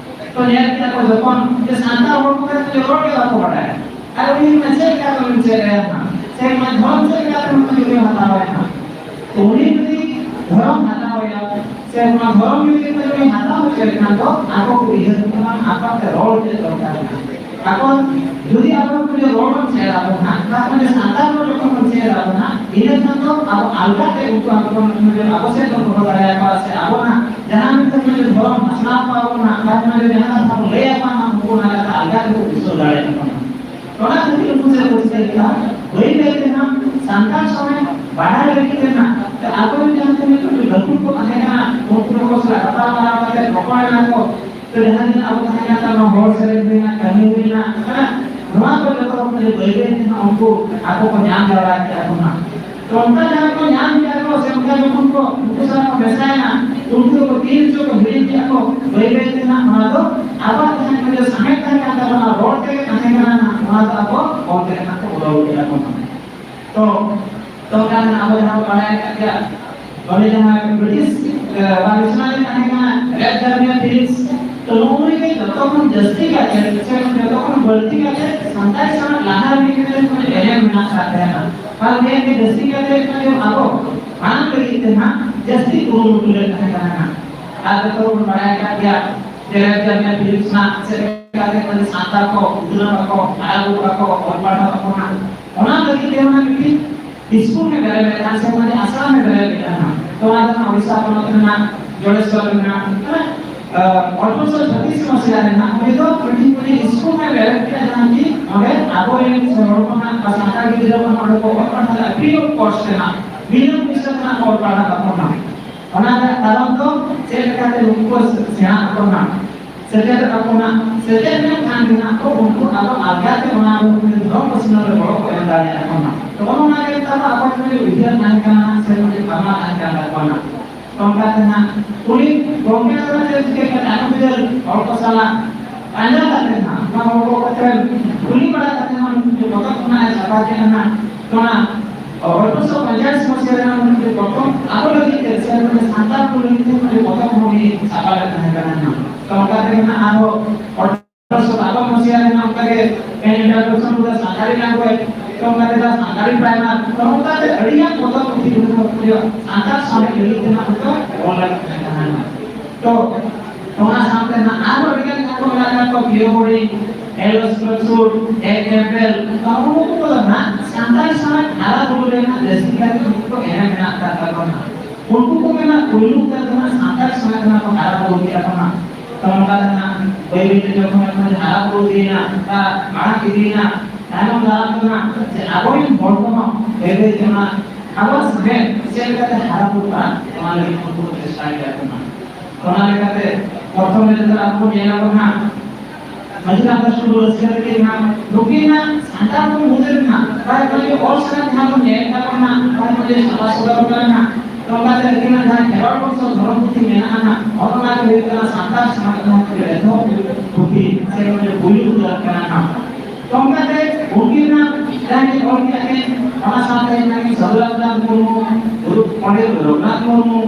ᱛᱚ ᱧᱮᱞ ᱠᱮᱫᱟ ᱠᱚ ᱡᱚᱠᱷᱚᱱ ᱡᱮ ᱥᱟᱱᱛᱟᱲ ᱦᱚᱲ ᱠᱚ ᱨᱚᱲ ᱜᱮ ᱵᱟᱠᱚ ᱵᱟᱰᱟᱭᱟ, ᱟᱨ ᱩᱱᱤ ᱢᱟ ᱪᱮᱫ ᱞᱮᱠᱟ ᱛᱮᱵᱚᱱ ᱪᱮᱫ ᱟᱭᱟ ᱦᱟᱸᱜ? ᱥᱮ ᱚᱱᱟ ᱫᱷᱚᱨᱚᱢ ᱪᱮᱫ ᱞᱮᱠᱟ ᱛᱮᱵᱚᱱ ᱩᱱᱤ ᱵᱚᱱ ᱦᱟᱛᱟᱣ ᱟᱭᱟ ᱦᱟᱸᱜ? ᱛᱚ ᱩᱱᱤ ᱡᱩᱫᱤ ᱫᱷᱚᱨᱚᱢ ᱦᱟᱛᱟᱣ ᱟᱭᱟ, ᱥᱮ ᱚᱱᱟ ᱫᱷᱚᱨᱚᱢ ᱡᱩᱫᱤ ᱩᱱᱤ ᱦᱟᱛᱟᱣ ᱦᱚᱪᱚᱭᱮ ᱠᱷᱟᱱ ᱫᱚ ᱟᱠᱚ ᱠᱚ ᱩᱭᱦᱟᱹᱨ ᱠᱟᱜᱼᱟ, ᱟᱠᱚ ᱛᱮ ᱨᱚᱲ ᱪᱮᱫ ᱫᱚᱨᱠᱟᱨ ᱠᱟᱱᱟ᱾ ᱟᱠᱚ ᱡᱩᱫᱤ ᱟᱵᱚ ᱠᱚ ᱨᱚᱲ ᱵᱚᱱ ᱪᱮᱫ ᱟᱵᱚᱱ ᱦᱟᱸᱜ, ᱛᱟᱨ ᱢᱟᱱᱮ ᱥᱟᱱᱛᱟᱲ ᱨᱚᱲ ᱡᱚᱠᱷᱚᱱ ᱵᱚᱱ ᱪᱮᱫ ᱟᱵᱚᱱ ᱦᱟᱸᱜ, ᱤᱱᱟᱹ ᱠᱷᱟᱱ ᱫᱚ ᱟᱵᱚ ᱟᱞᱜᱟ ᱛᱮ ᱩᱱᱠᱩ ᱟᱵᱚ ᱵᱚᱱ, ᱟᱵᱚ ᱥᱮᱫ ᱵᱚᱱ ᱫᱚᱦᱚ ᱫᱟᱲᱮᱭᱟᱠᱚᱣᱟ, ᱥᱮ ᱟᱵᱚᱱᱟᱜ ᱡᱟᱦᱟᱸ ᱢᱤᱫᱴᱟᱝ ᱢᱤᱫᱴᱟᱝ ᱫᱷᱚᱨᱚᱢ ᱯᱟᱥᱱᱟᱣ ᱠᱚᱣᱟ ᱵᱚᱱ ᱦᱟᱸᱜ, ᱛᱟᱨ ᱢᱟᱱᱮ ᱡᱟᱦᱟᱸ ᱠᱟᱛᱷᱟ ᱵᱚᱱ ᱞᱟᱹᱭ ᱟᱠᱚᱣᱟ ᱦᱟᱸᱜ, ᱩᱱᱠᱩ ᱚᱱᱟ ᱠᱟᱛᱷᱟ ᱟᱞᱜᱟ ᱛᱮᱠᱚ ᱵᱩᱡᱷᱟᱹᱣ ᱫᱟᱲᱮᱭᱟᱜ ᱛᱟᱵᱚᱱᱟ᱾ ᱚᱱᱟ ᱠᱷᱟᱹᱛᱤᱨ ᱩᱱᱠᱩ ᱪᱮᱫ ᱠᱚ ᱪᱤᱠᱟᱹ ᱠᱮᱫᱟ? ᱵᱟᱹᱭ ᱵᱟᱹᱭ ᱛᱮ ᱦᱟᱸᱜ ᱥᱟᱱᱛᱟᱲ ᱥᱚᱢᱟᱡᱽ ᱵᱟᱰᱟᱭ ᱞᱟᱹᱜᱤᱫ ᱛᱮ ᱦᱟᱸᱜ, ᱟᱠᱚ ᱨᱮᱱ ᱡᱟᱦᱟᱸ ᱛᱤᱱᱟᱹᱜ ᱠᱚ ᱜᱟᱹᱠᱷᱩᱲ ᱠᱚ ᱛᱟᱦᱮᱸ ᱠᱟᱱᱟ, ᱩᱱᱠᱩ ᱠᱚ ᱥᱟᱞᱟᱜ ᱜᱟᱯᱟᱞ ᱢᱟᱨᱟᱣ ᱠᱟᱛᱮ ᱨᱚᱯᱚᱲ ᱮᱱᱟ ᱠᱚ᱾ ᱛᱚ ᱡᱟᱦᱟᱸ ᱛᱤᱱᱟᱹᱜ ᱟᱵᱚ ᱛᱟᱦᱮᱸ ᱠᱟᱱ ᱛᱟᱵᱚᱱᱟ, ᱦᱚᱲ ᱥᱮᱨᱮᱧ ᱦᱩᱭᱱᱟ, ᱠᱟᱹᱢᱤ ᱦᱩᱭᱱᱟ, ᱦᱮᱸ, ᱱᱚᱣᱟ ᱠᱚ ᱡᱚᱛᱚ ᱵᱟᱹᱭ ᱵᱟᱹᱭ ᱛᱮ ᱦᱟᱸᱜ ᱩᱱᱠᱩ ᱟᱠᱚ ᱠᱚ ᱧᱟᱢ ᱡᱟᱣᱨᱟ ᱠᱮᱫᱟ ᱠᱚ ᱦᱟᱸᱜ᱾ ᱛᱚ ᱚᱱᱠᱟ ᱡᱟᱦᱟᱸ ᱠᱚ ᱧᱟᱢ ᱠᱮᱫᱟ ᱠᱚ, ᱥᱮ ᱚᱱᱠᱟ ᱡᱚᱠᱷᱚᱱ ᱠᱚ ᱩᱱᱠᱩ ᱥᱟᱞᱟᱜ ᱠᱚ ᱢᱮᱥᱟᱭᱮᱱᱟ, ᱩᱱᱠᱩ ᱫᱚᱠᱚ ᱛᱤᱱ ᱪᱚ ᱠᱚ ᱦᱤᱲᱤᱧ ᱠᱮᱫᱟ ᱠᱚ, ᱵᱟᱹᱭ ᱵᱟᱹᱭ ᱛᱮ ᱦᱟᱸᱜ ᱱᱚᱣᱟ ᱫᱚ ᱟᱵᱚᱣᱟᱜ ᱡᱟᱦᱟᱸ ᱠᱚ ᱥᱟᱶᱦᱮᱫ ᱛᱟᱦᱮᱸ ᱠᱟᱱ ᱛᱟᱵᱚᱱᱟ, ᱨᱚᱲ ᱛᱮᱜᱮ ᱛᱟᱦᱮᱸ ᱠᱟᱱᱟ ᱦᱟᱸᱜ, ᱱᱚᱣᱟ ᱫᱚ ᱟᱵᱚ ᱚᱞ ᱛᱮ ᱦᱟᱸᱜ ᱠᱚ ᱵᱚᱫᱚᱞ ᱠᱮᱫᱟ ᱠᱚ ᱦᱟᱸᱜ᱾ ᱛᱚ, ᱛᱚ ᱚᱱᱠᱟ ᱜᱮ ᱟᱵᱚ ᱡᱟᱦᱟᱸ ᱵᱚᱱ ᱵᱟᱲᱟᱭ ᱟᱠᱟᱫ ᱜᱮᱭᱟ, ᱚᱸᱰᱮ ᱡᱟᱦᱟᱸ ᱵᱨᱤᱴᱤᱥ, ᱮ, ᱵᱟ ᱢᱤᱥᱚᱱᱟᱨᱤ ᱛᱟᱦᱮᱸ ᱠᱟᱱᱟ, ᱨᱮᱞᱯᱷ ᱡᱟᱨᱢᱤᱭᱟ ᱯᱷᱤᱞᱤᱯᱥ, ᱛᱚ ᱱᱩᱜᱼᱩᱭ ᱜᱮ ᱡᱚᱛᱚ ᱠᱷᱚᱱ ᱡᱟᱹᱥᱛᱤ ᱠᱟᱛᱮ, ᱥᱮ ᱡᱚᱛᱚ ᱠᱷᱚᱱ ᱵᱟᱹᱲᱛᱤ ᱠᱟᱛᱮ ᱥᱟᱱᱛᱟᱲᱤ ᱥᱟᱶᱦᱮᱫ ᱞᱟᱦᱟ ᱨᱮᱜᱮ ᱢᱤᱫᱴᱮᱱ ᱮᱱᱮᱢ ᱢᱮᱱᱟᱜ ᱟᱠᱟᱫ ᱛᱟᱦᱮᱱᱟ᱾ ᱟᱨ ᱱᱤᱭᱟᱹ ᱜᱮ ᱡᱟᱹᱥᱛᱤ ᱠᱟᱛᱮ ᱢᱟᱱᱮ ᱟᱵᱚ ᱢᱟᱲᱟᱝ ᱞᱟᱹᱜᱤᱫ ᱛᱮ ᱱᱟᱜ ᱡᱟᱹᱥᱛᱤ ᱠᱩᱨᱩᱢᱩᱴᱩ ᱞᱮ ᱛᱟᱦᱮᱸ ᱠᱟᱱᱟ ᱱᱟᱜ᱾ ᱟᱨ ᱡᱚᱛᱚ ᱵᱚᱱ ᱵᱟᱲᱟᱭ ᱟᱠᱟᱫ ᱜᱮᱭᱟ, ᱡᱮ ᱨᱮᱞᱯᱷ ᱡᱟᱨᱢᱤᱭᱟ ᱯᱷᱤᱞᱤᱯᱥ ᱱᱟᱜ ᱪᱮᱫ ᱞᱮᱠᱟᱛᱮ ᱢᱟᱱᱮ ᱥᱟᱱᱛᱟᱲ ᱠᱚ ᱩᱛᱱᱟᱹᱣ ᱟᱠᱚ, ᱦᱟᱨᱟ ᱵᱩᱨᱩ ᱟᱠᱚ, ᱚᱞ ᱯᱟᱲᱦᱟᱣ ᱟᱠᱚ ᱱᱟᱜ᱾ ᱚᱱᱟ ᱞᱟᱹᱜᱤᱫ ᱛᱮ ᱚᱱᱟ ᱢᱤᱫᱴᱤᱡ ᱥᱠᱩᱞ ᱮ ᱵᱮᱨᱮᱫ ᱞᱮᱫᱟ, ᱥᱮ ᱢᱟᱱᱮ ᱟᱥᱲᱟ ᱮ ᱵᱮᱨᱮᱫ ᱞᱮᱫᱟ ᱱᱟᱜ᱾ ᱛᱚ ᱚᱱᱟ ᱫᱚ ᱱᱟᱜ ᱳᱰᱤᱥᱟ ᱯᱚᱱᱚᱛ ᱨᱮᱱᱟᱜ ᱡᱚᱲᱮᱥᱣᱚᱨ ᱨᱮ ᱢᱮᱱᱟᱜᱼᱟ᱾ ᱟᱴᱷᱨᱚᱥᱚ ᱪᱷᱟᱛᱤᱥ ᱢᱟᱥᱤᱦᱟ ᱨᱮ ᱱᱟᱜ ᱩᱱᱤ ᱫᱚ ᱢᱤᱫᱴᱤᱡ ᱩᱱᱤ ᱥᱠᱩᱞ ᱮ ᱵᱮᱨᱮᱫ ᱠᱮᱫᱟ, ᱡᱟᱦᱟᱸ ᱠᱤ ᱚᱸᱰᱮ ᱟᱵᱚᱨᱮᱱ ᱥᱮ ᱦᱚᱲ ᱠᱚ ᱱᱟᱜ ᱵᱟ ᱥᱟᱱᱛᱟᱲ ᱜᱤᱫᱽᱨᱟᱹ ᱠᱚ ᱱᱟᱜ ᱚᱸᱰᱮ ᱠᱚ ᱚᱞ ᱯᱟᱲᱦᱟᱣ ᱫᱟᱲᱮᱭᱟᱜᱼᱟ, ᱯᱷᱨᱤ ᱚᱯᱷ ᱠᱚᱥᱴ ᱛᱮ ᱱᱟᱜ, ᱵᱤᱱᱟᱹ ᱯᱩᱭᱥᱟᱹ ᱛᱮ ᱱᱟᱜ ᱚᱞ ᱯᱟᱲᱦᱟᱣ ᱟᱠᱚ ᱱᱟᱜ᱾ ᱚᱱᱟ ᱨᱮᱭᱟᱜ ᱠᱟᱨᱚᱱ ᱫᱚ ᱪᱮᱫ ᱞᱮᱠᱟᱛᱮ ᱱᱩᱠᱩ ᱠᱚ ᱥᱮᱬᱟ ᱟᱠᱚ ᱱᱟᱜ, ᱥᱮᱪᱮᱫ ᱟᱠᱚ ᱱᱟᱜ, ᱥᱮᱪᱮᱫ ᱞᱮᱱᱠᱷᱟᱱ ᱜᱮ ᱱᱟᱜ ᱠᱚ ᱩᱱᱠᱩ ᱟᱫᱚ ᱟᱞᱜᱟ ᱛᱮ ᱚᱱᱟ ᱫᱷᱚᱨᱚᱢ ᱯᱟᱹᱥᱱᱟᱹᱣ ᱨᱮ ᱜᱚᱲᱚ ᱠᱚ ᱮᱢ ᱫᱟᱲᱮᱭᱟᱜᱼᱟ ᱠᱚ ᱱᱟᱜ᱾ ᱛᱚ ᱚᱱᱟ ᱜᱮ ᱱᱮᱛᱟᱨ ᱫᱚ ᱟᱠᱚ ᱴᱷᱮᱱ ᱩᱭᱦᱟᱹᱨ ᱛᱟᱦᱮᱸ ᱠᱟᱱᱟ ᱥᱮ ᱢᱤᱫᱴᱮᱱ ᱵᱷᱟᱵᱽᱱᱟ ᱛᱟᱦᱮᱸ ᱠᱟᱱ ᱛᱟᱠᱚᱣᱟ ᱱᱟᱜ᱾ ᱛᱚ ᱚᱱᱠᱟ ᱛᱮ ᱱᱟᱜ ᱩᱱᱤ ᱜᱚᱢᱠᱮ ᱫᱚ ᱪᱮᱫ ᱪᱤᱠᱟᱹ ᱠᱟᱛᱮ ᱟᱠᱚ ᱵᱤᱫᱟᱹᱞ ᱦᱚᱲ ᱠᱚ ᱥᱟᱞᱟᱜ ᱯᱟᱸᱡᱟ ᱠᱟᱛᱮ ᱱᱟᱜ, ᱚᱱᱟ ᱦᱚᱲ ᱠᱚ ᱠᱟᱛᱮ ᱠᱩᱞᱤ ᱵᱟᱲᱟ ᱠᱟᱛᱮ ᱱᱟᱜ ᱩᱱᱠᱩ ᱯᱚᱛᱚᱵ ᱠᱷᱚᱱᱟᱜ ᱮ ᱪᱷᱟᱯᱟ ᱠᱮᱫᱼᱟ ᱱᱟᱜ᱾ ᱚᱱᱟ ᱟᱴᱷᱨᱚᱥᱚ ᱯᱚᱧᱪᱟᱥ ᱢᱟᱥᱤᱦᱟ ᱨᱮᱱᱟᱜ ᱢᱤᱫᱴᱮᱱ ᱯᱚᱛᱚᱵ ᱟᱵᱚ ᱞᱟᱹᱜᱤᱫ ᱛᱮ ᱥᱮ ᱢᱟᱱᱮ ᱥᱟᱱᱛᱟᱲ ᱠᱚ ᱞᱟᱹᱜᱤᱫ ᱛᱮ ᱢᱤᱫᱴᱮᱱ ᱯᱚᱛᱚᱵ ᱦᱚᱸ ᱩᱱᱤ ᱪᱷᱟᱯᱟ ᱞᱮᱫ ᱛᱟᱦᱮᱸ ᱠᱟᱱᱟ ᱱᱟᱜ᱾ ᱛᱚ ᱚᱱᱠᱟ ᱛᱮᱜᱮ ᱱᱟᱜ ᱟᱨᱦᱚᱸ ᱟᱴᱷᱨᱚᱥᱚ ᱵᱟᱵᱚᱱ ᱢᱟᱥᱤᱦᱟ ᱨᱮᱱᱟᱜ ᱚᱱᱠᱟ ᱜᱮ introduction to the Santali language, ᱛᱚ ᱚᱱᱠᱟ ᱛᱮ ᱫᱚ ᱥᱟᱱᱛᱟᱲᱤ primer, ᱛᱚ ᱚᱱᱠᱟ ᱛᱮ ᱟᱹᱰᱤ ᱜᱟᱱ ᱯᱚᱛᱚᱵ ᱯᱩᱛᱷᱤ ᱠᱚ ᱥᱟᱱᱛᱟᱲ ᱥᱟᱶᱦᱮᱫ ᱞᱟᱹᱜᱤᱫ ᱛᱮ ᱱᱟᱜ ᱚᱱᱠᱟ ᱚᱞ ᱞᱟᱹᱜᱤᱫ ᱛᱟᱦᱮᱸ ᱠᱟᱱᱟ᱾ ᱛᱚ ᱚᱱᱟ ᱥᱟᱶᱛᱮ ᱱᱟᱜ ᱟᱨᱦᱚᱸ ᱟᱹᱰᱤ ᱜᱟᱱ ᱡᱟᱦᱟᱸ ᱠᱚ ᱢᱮᱱᱟᱜ ᱟᱠᱟᱫ ᱠᱚᱣᱟ, ᱯᱤᱭᱳ ᱵᱳᱨᱰᱤᱝ, ᱮᱞ ᱥᱩᱨ ᱥᱩᱨ, ᱮ ᱠᱮᱢᱯᱵᱮᱞ, ᱛᱚ ᱩᱱᱠᱩ ᱠᱚᱫᱚ ᱱᱟᱜ ᱥᱟᱱᱛᱟᱲ ᱥᱟᱶᱦᱮᱫ ᱦᱟᱨᱟ ᱵᱩᱨᱩ ᱨᱮ ᱱᱟᱜ ᱡᱟᱹᱥᱛᱤ ᱠᱟᱛᱮ ᱩᱱᱠᱩ ᱠᱚ ᱮᱱᱮᱢ ᱢᱮᱱᱟᱜ ᱟᱠᱟᱫ ᱛᱟᱠᱚᱣᱟ ᱱᱟᱜ᱾ ᱩᱱᱠᱩ ᱠᱚᱜᱮ ᱱᱟᱜ ᱯᱩᱭᱞᱩ ᱩᱛᱟᱹᱨ ᱫᱚ ᱱᱟᱜ ᱥᱟᱱᱛᱟᱲ ᱥᱟᱶᱦᱮᱫ ᱨᱮᱱᱟᱜ ᱠᱚ ᱦᱟᱨᱟ ᱵᱩᱨᱩ ᱠᱮᱫᱟ ᱠᱚ ᱱᱟᱜ᱾ ᱛᱚ ᱱᱚᱝᱠᱟ ᱛᱮ ᱱᱟᱜ ᱵᱟᱹᱭ ᱵᱟᱹᱭ ᱛᱮ ᱡᱚᱠᱷᱚᱱ ᱡᱚᱠᱷᱚᱱ ᱦᱟᱨᱟ ᱵᱩᱨᱩ ᱤᱫᱤᱭᱮᱱᱟ, ᱚᱱᱠᱟ ᱢᱟᱲᱟᱝ ᱤᱫᱤᱭᱮᱱᱟ, ᱛᱟᱭᱱᱚᱢ ᱫᱟᱨᱟᱢ ᱫᱚ ᱱᱟᱜ ᱡᱮ ᱟᱵᱚᱨᱮᱱ ᱦᱚᱲ ᱠᱚᱦᱚᱸ ᱵᱟᱹᱭ ᱵᱟᱹᱭ ᱛᱮ ᱚᱱᱟ ᱟᱵᱚᱣᱟᱜ ᱥᱟᱶᱦᱮᱫ ᱪᱮᱫ ᱞᱮᱠᱟᱛᱮ ᱦᱟᱨᱟ ᱵᱩᱨᱩᱜᱼᱟ, ᱚᱱᱟ ᱞᱟᱹᱜᱤᱫ ᱩᱱᱠᱩ ᱠᱚ ᱪᱮᱥᱴᱟᱭ ᱜᱮᱭᱟ ᱠᱚ ᱱᱟᱜ᱾ ᱚᱱᱟ ᱞᱮᱠᱟᱛᱮ ᱯᱨᱚᱛᱷᱚᱢ ᱨᱮ ᱱᱮᱛᱟᱨ ᱟᱵᱚ ᱵᱚᱱ ᱧᱮᱞ ᱟᱵᱚᱱ ᱦᱟᱸᱜ, ᱢᱟᱹᱡᱷᱤ ᱦᱟᱲᱟᱢ ᱫᱚ ᱥᱩᱫᱷᱩ ᱨᱟᱹᱥᱠᱟᱹ ᱨᱮᱜᱮ ᱦᱟᱸᱜ, ᱱᱩᱠᱤᱱ ᱦᱟᱸᱜ ᱥᱟᱱᱛᱟᱲ ᱠᱚ ᱢᱩᱫᱽ ᱨᱮ ᱦᱟᱸᱜ ᱯᱨᱟᱭ ᱢᱟᱱᱮ ᱚᱞ ᱥᱟᱱᱟᱢ ᱡᱟᱦᱟᱸ ᱵᱚᱱ ᱧᱮᱞ ᱟᱵᱚᱱ ᱦᱟᱸᱜ, ᱯᱨᱟᱭ ᱢᱟᱱᱮ ᱥᱟᱯᱷᱟ ᱥᱚᱫᱚᱨ ᱠᱟᱱᱟ ᱦᱟᱸᱜ᱾ ᱛᱚ ᱚᱱᱠᱟᱛᱮ ᱟᱹᱠᱤᱱᱟᱜ ᱡᱟᱦᱟᱸ ᱠᱷᱮᱨᱣᱟᱲ ᱵᱚᱝᱥᱚ ᱫᱷᱚᱨᱚᱢ ᱯᱩᱛᱷᱤ ᱢᱮᱱᱟᱜᱼᱟ ᱦᱟᱸᱜ, ᱚᱱᱟ ᱫᱚ ᱦᱩᱭᱩᱜ ᱠᱟᱱᱟ ᱥᱟᱱᱛᱟᱲ ᱥᱚᱢᱟᱡᱽ ᱨᱮᱱᱟᱜ ᱮᱛᱚᱦᱚᱵ ᱯᱩᱛᱷᱤ ᱥᱮ ᱢᱟᱱᱮ ᱯᱩᱭᱞᱩ ᱩᱛᱟᱹᱨ ᱠᱟᱱᱟ ᱦᱟᱸᱜ᱾ ᱛᱚ ᱚᱱᱠᱟᱛᱮ ᱩᱱᱠᱤᱱ ᱨᱮᱱᱟᱜ ᱡᱟᱦᱟᱸ ᱠᱤᱱ ᱚᱞ ᱠᱮᱫᱟ ᱠᱤᱱ, ᱚᱱᱟ ᱥᱟᱶᱛᱮ ᱡᱟᱦᱟᱸ ᱠᱤᱱ ᱥᱟᱹᱫᱷᱩ ᱨᱟᱢᱪᱟᱸᱫᱽ ᱢᱩᱨᱢᱩ, ᱜᱩᱨᱩ ᱯᱚᱱᱰᱤᱛ ᱨᱚᱜᱷᱩᱱᱟᱛᱷ ᱢᱩᱨᱢᱩ,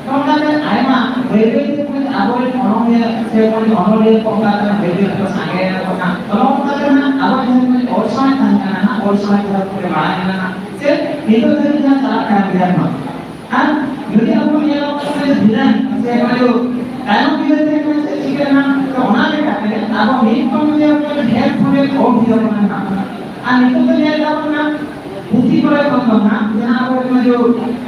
ᱛᱚ ᱚᱱᱠᱟᱛᱮ ᱟᱭᱢᱟ ᱵᱟᱹᱭ ᱵᱟᱹᱭ ᱛᱮ ᱟᱵᱚᱨᱮᱱ ᱚᱱᱚᱞᱤᱭᱟᱹ ᱥᱮ ᱚᱱᱚᱞᱤᱭᱟᱹ ᱠᱚ ᱚᱱᱠᱟᱛᱮ ᱵᱟᱹᱭ ᱵᱟᱹᱭ ᱛᱮᱠᱚ ᱥᱟᱸᱜᱮᱭᱮᱱᱟ ᱠᱚ ᱱᱟᱜ᱾ ᱛᱚ ᱱᱚᱜᱼᱚ ᱱᱚᱝᱠᱟᱛᱮ ᱱᱟᱜ ᱟᱵᱚᱣᱟᱜ ᱡᱟᱦᱟᱸ ᱛᱤᱱᱟᱹᱜ ᱚᱞ ᱥᱟᱶᱦᱮᱫ ᱛᱟᱦᱮᱸ ᱠᱟᱱᱟ ᱱᱟᱜ, ᱚᱞ ᱥᱟᱶᱦᱮᱫ ᱫᱚ ᱯᱩᱨᱟᱹ ᱢᱟᱲᱟᱝ ᱮᱱᱟ ᱱᱟᱜ᱾ ᱥᱮ ᱱᱤᱛᱚᱜ ᱫᱷᱟᱹᱵᱤᱡ ᱡᱟᱦᱟᱸ ᱪᱟᱞᱟᱜ ᱠᱟᱱ ᱜᱮᱭᱟ ᱱᱟᱜ, ᱟᱨ ᱡᱩᱫᱤ ᱟᱵᱚ ᱵᱚᱱ ᱧᱮᱞᱟ ᱚᱱᱟ ᱫᱷᱤᱱᱟᱹᱝ ᱥᱮ ᱚᱱᱟ ᱫᱚ ᱛᱟᱭᱚᱢ ᱵᱤᱫᱟᱹᱞ ᱛᱮ ᱚᱱᱟ ᱪᱮᱫ ᱪᱤᱠᱟᱹᱜᱼᱟ, ᱛᱚ ᱚᱱᱟ ᱞᱮᱠᱟᱛᱮ ᱟᱵᱚ ᱢᱤᱫ ᱠᱷᱚᱱ ᱡᱩᱫᱤ ᱟᱵᱚ ᱰᱷᱮᱨ ᱠᱷᱚᱱ ᱰᱷᱮᱨ ᱚᱞ ᱦᱩᱭ ᱟᱵᱚᱱᱟ ᱱᱟᱦᱟᱜ᱾ ᱟᱨ ᱱᱤᱛᱚᱜ ᱫᱚ ᱧᱮᱞ ᱫᱟᱵᱚᱱ ᱱᱟᱦᱟᱜ ᱯᱩᱛᱷᱤ ᱠᱚᱨᱮ ᱠᱷᱚᱱ ᱫᱚ ᱱᱟᱦᱟᱜ ᱡᱟᱦᱟᱸ ᱟᱵᱚ ᱚᱱᱟ ᱡᱮ,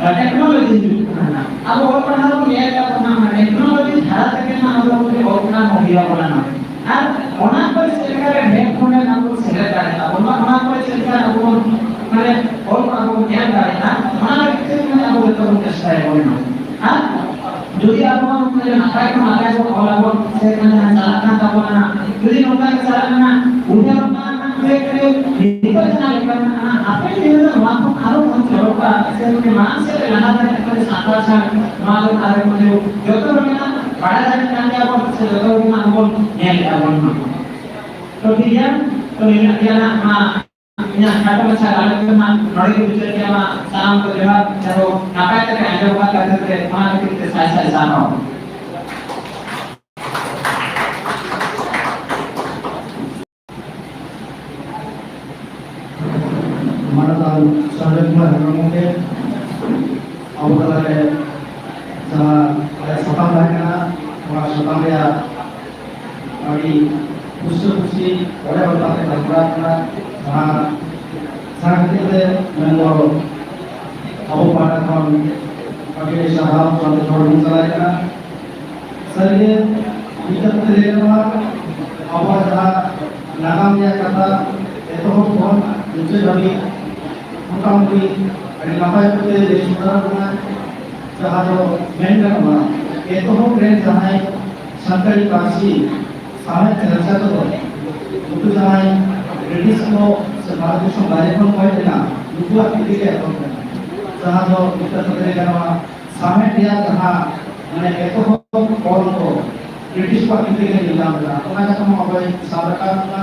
ᱟ, technology ᱦᱤᱡᱩᱜ ᱠᱟᱱᱟ ᱱᱟᱦᱟᱜ, ᱟᱵᱚ ᱚᱞ ᱯᱟᱲᱦᱟᱣ ᱵᱚᱱ ᱧᱮᱞ ᱫᱟᱵᱚᱱ ᱱᱟᱦᱟᱜ, ᱚᱱᱟ technology ᱫᱷᱟᱨᱟ ᱛᱮᱜᱮ ᱱᱟᱦᱟᱜ ᱟᱵᱚ ᱚᱞ ᱯᱟᱲᱦᱟᱣ ᱦᱚᱸ ᱦᱩᱭ ᱟᱵᱚᱱᱟ ᱱᱟᱦᱟᱜ᱾ ᱟᱨ ᱚᱱᱟ ᱠᱚᱨᱮ ᱪᱮᱫ ᱞᱮᱠᱟ ᱨᱮ ᱰᱷᱮᱨ ᱠᱷᱚᱱ ᱰᱷᱮᱨ ᱟᱵᱚ ᱵᱚᱱ ᱥᱮᱞᱮᱫ ᱫᱟᱲᱮᱭᱟᱜᱼᱟ, ᱚᱱᱟ, ᱚᱱᱟ ᱠᱚᱨᱮ ᱪᱮᱫ ᱞᱮᱠᱟ ᱟᱵᱚ ᱵᱚᱱ, ᱢᱟᱱᱮ, ᱚᱞ ᱯᱟᱲᱦᱟᱣ ᱵᱚᱱ ᱧᱮᱞ ᱫᱟᱲᱮᱭᱟᱜᱼᱟ, ᱚᱱᱟ ᱞᱟᱹᱜᱤᱫ ᱛᱮ, ᱢᱟᱱᱮ, ᱟᱵᱚ ᱡᱚᱛᱚ ᱵᱚᱱ ᱪᱮᱥᱴᱟᱭᱟ ᱵᱚᱱ᱾ ᱟᱨ ᱡᱩᱫᱤ ᱟᱵᱚ, ᱢᱟᱱᱮ, ᱱᱟᱯᱟᱭ ᱠᱷᱚᱱ ᱱᱟᱯᱟᱭ ᱵᱚᱱ ᱚᱞ ᱟᱵᱚᱱ, ᱥᱮ, ᱢᱟᱱᱮ, ᱡᱟᱦᱟᱸ ᱪᱟᱞᱟᱜ ᱠᱟᱱ ᱛᱟᱵᱚᱱᱟ, ᱡᱩᱫᱤ ᱱᱚᱝᱠᱟ ᱜᱮ ᱪᱟᱞᱟᱜ ᱠᱟᱱᱟ, ᱩᱭᱦᱟᱹᱨᱚᱜ ᱠᱟᱱᱟ, ᱡᱮ, ᱱᱤᱛᱚᱜ ᱡᱟᱦᱟᱸ ᱞᱮᱠᱟ ᱢᱮᱱᱟᱜᱼᱟ, ᱦᱟᱯᱮᱱ ᱫᱤᱱ ᱨᱮ ᱱᱚᱣᱟ ᱠᱷᱚᱱ ᱟᱨᱚ ᱵᱚᱱ ᱪᱚᱨᱚᱠᱟ, ᱥᱮ, ᱢᱟᱱᱮ, ᱢᱟᱲᱟᱝ ᱥᱮᱫ ᱞᱮ ᱞᱟᱦᱟ ᱫᱟᱲᱮᱭᱟᱜᱼᱟ, ᱢᱟᱱᱮ, ᱥᱟᱱᱛᱟᱲ ᱥᱟᱶ ᱱᱚᱣᱟ ᱫᱚ ᱟᱨᱚ, ᱢᱟᱱᱮ, ᱡᱚᱛᱚ ᱦᱚᱲ ᱜᱮ ᱱᱟᱜ ᱵᱟᱲᱟᱭ ᱫᱟᱲᱮᱭᱟᱜ ᱠᱟᱱ ᱜᱮᱭᱟ ᱵᱚᱱ, ᱥᱮ ᱡᱚᱛᱚ ᱦᱚᱲ ᱜᱮ ᱱᱟᱜ ᱵᱚᱱ ᱧᱮᱞᱮᱫᱼᱟ ᱵᱚᱱ ᱱᱟᱜ᱾ ᱛᱚ ᱴᱷᱤᱠ ᱜᱮᱭᱟ, ᱛᱚ ᱱᱤᱱᱟᱹᱜ ᱜᱮ ᱱᱟᱜ ᱢᱟ ᱤᱧᱟᱹᱜ ᱠᱷᱟᱴᱚ ᱢᱟᱪᱷᱟ ᱜᱟᱞᱚᱪ ᱫᱚ ᱱᱟᱜ ᱱᱚᱰᱮ ᱜᱮ ᱢᱩᱪᱟᱹᱫ ᱜᱮᱭᱟ᱾ ᱢᱟ ᱥᱟᱱᱟᱢ ᱠᱚ ᱡᱚᱦᱟᱨ, ᱟᱨᱦᱚᱸ ᱱᱟᱯᱟᱭ ᱛᱮᱯᱮ ᱟᱸᱡᱚᱢ ᱟᱠᱟᱫ ᱠᱷᱟᱹᱛᱤᱨ ᱛᱮ ᱚᱱᱟ ᱠᱷᱟᱹᱛᱤᱨ ᱛᱮ ᱥᱟᱭ ᱥᱟᱭ ᱥᱟᱨᱦᱟᱣ᱾ ᱟᱵᱚ ᱛᱟᱞᱟᱨᱮ ᱡᱟᱦᱟᱸ ᱟᱞᱮ ᱥᱟᱛᱟᱢ ᱛᱟᱦᱮᱸ ᱠᱟᱱᱟ, ᱚᱱᱟ ᱥᱟᱛᱟᱢ ᱨᱮᱭᱟᱜ ᱟᱹᱰᱤ ᱯᱩᱥᱴᱟᱹ ᱯᱩᱥᱴᱤ ᱚᱸᱰᱮ ᱵᱟᱯᱞᱟ ᱛᱮ ᱜᱟᱞᱢᱟᱨᱟᱣ ᱠᱟᱱᱟ᱾ ᱡᱟᱦᱟᱸ ᱡᱟᱦᱟᱸ ᱠᱷᱟᱹᱛᱤᱨ ᱛᱮ ᱢᱮᱱᱫᱚ ᱟᱵᱚ ᱯᱟᱦᱴᱟ ᱠᱷᱚᱱ ᱟᱹᱰᱤ ᱟᱹᱰᱤ ᱥᱟᱨᱦᱟᱣ ᱥᱟᱶᱛᱮ ᱡᱚᱦᱟᱨ ᱵᱚᱱ ᱪᱟᱞᱟᱭ ᱠᱟᱱᱟ᱾ ᱥᱟᱹᱨᱤᱜᱮ ᱢᱤᱫ ᱠᱟᱛᱷᱟ ᱛᱮ ᱞᱟᱹᱭ ᱜᱟᱱᱚᱜᱼᱟ, ᱟᱵᱚᱣᱟᱜ ᱡᱟᱦᱟᱸ ᱱᱟᱜᱟᱢ ᱨᱮᱭᱟᱜ ᱠᱟᱛᱷᱟ ᱮᱛᱚᱦᱚᱵ ᱠᱷᱚᱱ ᱢᱩᱪᱟᱹᱫ ᱫᱷᱟᱹᱵᱤᱡ ᱢᱚᱴᱟᱢᱩᱴᱤ ᱟᱹᱰᱤ ᱱᱟᱯᱟᱭ ᱠᱚᱛᱮ ᱞᱟᱹᱭ ᱥᱚᱫᱚᱨ ᱠᱟᱱᱟ᱾ ᱡᱟᱦᱟᱸ ᱫᱚ ᱢᱮᱱ ᱜᱟᱱᱚᱜᱼᱟ, ᱮᱛᱚᱦᱚᱵ ᱨᱮ ᱡᱟᱦᱟᱸᱭ ᱥᱟᱱᱛᱟᱲᱤ ᱯᱟᱹᱨᱥᱤ ᱥᱟᱶᱦᱮᱫ ᱪᱟᱨᱪᱟ ᱠᱚᱫᱚ ᱱᱩᱠᱩ ᱡᱟᱦᱟᱸᱭ ᱵᱨᱤᱴᱤᱥ ᱠᱚ ᱥᱮ ᱵᱷᱟᱨᱚᱛ ᱫᱤᱥᱚᱢ ᱵᱟᱭᱨᱮ ᱠᱷᱚᱱ ᱠᱚ ᱦᱮᱡ ᱞᱮᱱᱟ, ᱱᱩᱠᱩᱣᱟᱜ ᱛᱤ ᱛᱮᱜᱮ ᱮᱛᱚᱦᱚᱵ ᱞᱮᱱᱟ᱾ ᱡᱟᱦᱟᱸ ᱫᱚ ᱢᱤᱫ ᱠᱟᱛᱷᱟ ᱛᱮ ᱞᱟᱹᱭ ᱜᱟᱱᱚᱜᱼᱟ, ᱥᱟᱶᱦᱮᱫ ᱨᱮᱭᱟᱜ ᱡᱟᱦᱟᱸ ᱢᱟᱱᱮ ᱮᱛᱚᱦᱚᱵ ᱚᱞ ᱠᱚ ᱵᱨᱤᱴᱤᱥ ᱠᱚᱣᱟᱜ ᱛᱤ ᱛᱮᱜᱮ ᱧᱮᱞ ᱧᱟᱢ ᱞᱮᱱᱟ᱾ ᱚᱱᱟ ᱠᱟᱛᱷᱟ ᱦᱚᱸ ᱟᱵᱚᱭ ᱥᱟᱵ ᱨᱟᱠᱟᱵ ᱮᱫᱟ,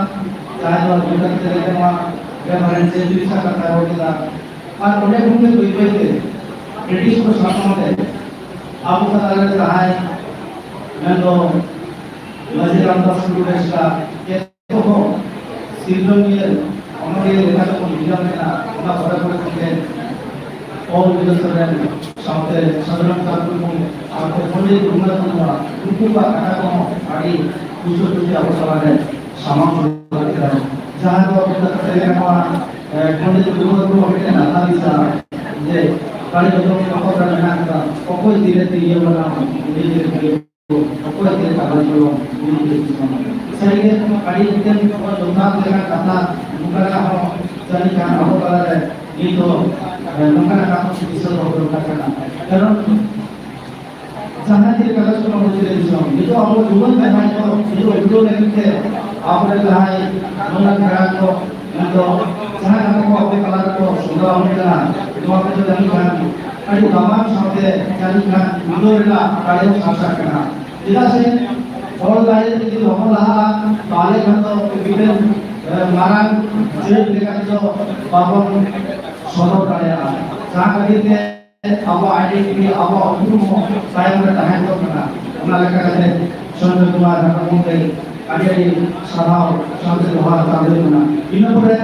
ᱡᱟᱦᱟᱸ ᱫᱚ ᱢᱤᱫ ᱠᱟᱛᱷᱟ ᱛᱮ ᱞᱟᱹᱭ ᱜᱟᱱᱚᱜᱼᱟ, ᱨᱮᱵᱷᱟᱨᱮᱱᱰ ᱡᱮᱢᱥ ᱞᱩᱭᱤᱥ ᱟᱜ ᱠᱟᱛᱷᱟ ᱨᱚᱲ ᱠᱮᱫᱟ᱾ ᱟᱨ ᱚᱸᱰᱮ ᱠᱷᱚᱱ ᱜᱮ ᱵᱟᱹᱭ ᱵᱟᱹᱭ ᱛᱮ ᱵᱨᱤᱴᱤᱥ ᱠᱚ ᱥᱟᱶ ᱥᱟᱶᱛᱮ ᱟᱵᱚ ᱛᱟᱞᱟᱨᱮ ᱡᱟᱦᱟᱸᱭ ᱢᱮᱱᱫᱚ ᱢᱟᱹᱡᱷᱤ ᱨᱟᱢᱫᱟᱥ ᱴᱩᱰᱩ ᱵᱮᱥᱨᱟ ᱮᱛᱚᱦᱚᱵ ᱥᱤᱨᱡᱚᱱᱤᱭᱟᱹ ᱚᱱᱚᱞᱤᱭᱟᱹ ᱞᱮᱠᱟ ᱛᱮᱵᱚᱱ ᱵᱤᱞᱚᱢ ᱮᱱᱟ, ᱚᱱᱟ ᱯᱚᱨᱮ ᱯᱚᱨᱮ ᱛᱮ ᱚᱞ ᱵᱤᱞᱚᱢ ᱨᱮᱱ ᱥᱟᱶᱛᱮ ᱥᱟᱫᱷᱩᱨᱟᱢ ᱥᱟᱨ ᱢᱩᱨᱢᱩ ᱟᱨ ᱯᱚᱱᱰᱤᱛ ᱨᱚᱜᱷᱩᱱᱟᱛᱷ ᱢᱩᱨᱢᱩᱣᱟᱜ ᱩᱱᱠᱩ ᱠᱚᱣᱟᱜ ᱠᱟᱛᱷᱟ ᱠᱚᱦᱚᱸ ᱟᱹᱰᱤ ᱩᱪᱟᱹᱲ ᱩᱪᱟᱹᱲ ᱟᱵᱚ ᱛᱟᱞᱟᱨᱮ ᱥᱟᱢᱟᱝ ᱥᱚᱫᱚᱨ ᱠᱮᱫᱟ᱾ ᱡᱟᱦᱟᱸ ᱫᱚ ᱢᱤᱫ ᱠᱟᱛᱷᱟ ᱛᱮ ᱞᱟᱹᱭ ᱜᱟᱱᱚᱜᱼᱟ, ᱮ, ᱯᱚᱱᱰᱤᱛ ᱨᱚᱜᱷᱩᱱᱟᱛᱷ ᱢᱩᱨᱢᱩ ᱢᱤᱫᱴᱮᱱ ᱠᱟᱛᱷᱟ ᱫᱤᱥᱟᱹ ᱡᱮ ᱠᱟᱹᱲᱤ ᱦᱚᱯᱚᱱ ᱠᱚ ᱨᱮ ᱢᱮᱱᱟᱜ ᱟᱠᱟᱫᱟ, ᱚᱠᱚᱭ ᱛᱤᱨᱮ ᱛᱤᱨᱭᱳ ᱵᱟᱱᱟᱢ, ᱩᱱᱤ ᱛᱤᱨᱮ ᱛᱤᱨᱭᱳ ᱚᱠᱚᱭ ᱛᱮ ᱠᱟᱜᱚᱡᱽ ᱠᱚᱞᱚᱢ ᱩᱱᱤ ᱜᱮ ᱫᱩᱥᱢᱚᱱ᱾ ᱥᱟᱹᱨᱤᱜᱮ ᱟᱹᱰᱤ ᱢᱤᱫᱴᱮᱱ ᱡᱚᱛᱷᱟᱛ ᱞᱮᱠᱟᱱ ᱠᱟᱛᱷᱟ, ᱱᱚᱝᱠᱟᱱᱟᱜ ᱦᱚᱸ ᱡᱟᱹᱱᱤᱡ ᱠᱷᱟᱱ ᱟᱵᱚ ᱛᱟᱞᱟᱨᱮ ᱱᱤᱛ ᱫᱚ, ᱮ, ᱱᱚᱝᱠᱟᱱᱟᱜ ᱠᱟᱛᱷᱟ ᱫᱤᱥᱟᱹ ᱫᱚᱦᱚ ᱫᱚᱨᱠᱟᱨ ᱠᱟᱱᱟ᱾ ᱠᱟᱨᱚᱱ ᱡᱟᱦᱟᱸ ᱛᱤᱨᱮ ᱠᱟᱜᱚᱡᱽ ᱠᱚᱞᱚᱢ ᱦᱩᱭ ᱫᱟᱲᱮᱭᱟᱜ ᱫᱤᱥᱚᱢ, ᱱᱤᱛᱚᱜ ᱟᱵᱚ ᱡᱩᱣᱟᱹᱱ ᱡᱟᱦᱟᱸᱭ ᱠᱚ ᱱᱤᱛᱚᱜ ᱩᱰᱟᱹᱣ ᱞᱟᱹᱜᱤᱫ ᱛᱮ ᱟᱵᱚᱨᱮᱱ ᱡᱟᱦᱟᱸᱭ ᱱᱚᱣᱟ ᱠᱷᱮᱞᱟ ᱠᱚ ᱢᱮᱱᱫᱚ ᱡᱟᱦᱟᱸ ᱠᱟᱛᱷᱟ ᱠᱚ ᱟᱵᱚ ᱛᱟᱞᱟ ᱨᱮᱠᱚ ᱥᱚᱫᱚᱨ ᱟᱵᱚᱱ ᱠᱟᱱᱟ, ᱱᱚᱣᱟ ᱠᱚᱫᱚ ᱡᱟᱹᱱᱤᱡ ᱠᱷᱟᱱ ᱟᱹᱰᱤ ᱫᱟᱢᱟᱱ ᱥᱟᱶᱛᱮ ᱡᱟᱹᱱᱤᱡ ᱠᱷᱟᱱ ᱩᱰᱟᱹᱣ ᱨᱮᱱᱟᱜ ᱫᱟᱲᱮ ᱦᱚᱸ ᱥᱟᱨᱥᱟᱜ ᱠᱟᱱᱟ᱾ ᱪᱮᱫᱟᱜ ᱥᱮ ᱚᱞ ᱫᱟᱲᱮ ᱡᱩᱫᱤ ᱵᱟᱵᱚᱱ ᱞᱟᱦᱟᱜᱼᱟ, ᱛᱟᱦᱚᱞᱮ ᱠᱷᱟᱱ ᱫᱚ ᱢᱤᱫᱴᱮᱱ, ᱮ, ᱢᱟᱨᱟᱝ ᱡᱟᱹᱛ ᱞᱮᱠᱟ ᱛᱮᱫᱚ ᱵᱟᱵᱚᱱ ᱥᱚᱫᱚᱨ ᱫᱟᱲᱮᱭᱟᱜᱼᱟ᱾ ᱡᱟᱦᱟᱸ ᱠᱷᱟᱹᱛᱤᱨ ᱛᱮ ᱟᱵᱚᱣᱟᱜ identity, ᱟᱵᱚᱣᱟᱜ ᱩᱯᱨᱩᱢ ᱦᱚᱸ ᱛᱟᱭᱚᱢ ᱨᱮ ᱛᱟᱦᱮᱸ ᱠᱚᱜ ᱠᱟᱱᱟ᱾ ᱚᱱᱟ ᱞᱮᱠᱟ ᱠᱟᱛᱮ ᱥᱚᱧᱡᱚᱭ ᱠᱩᱢᱟᱨ ᱦᱮᱢᱵᱨᱚᱢ ᱜᱚᱢᱠᱮ ᱟᱹᱰᱤ ᱟᱹᱰᱤ ᱥᱟᱨᱦᱟᱣ ᱥᱟᱶᱛᱮ ᱡᱚᱦᱟᱨ ᱪᱟᱞ ᱦᱩᱭᱩᱜ ᱠᱟᱱᱟ᱾ ᱤᱱᱟᱹ ᱯᱚᱨᱮ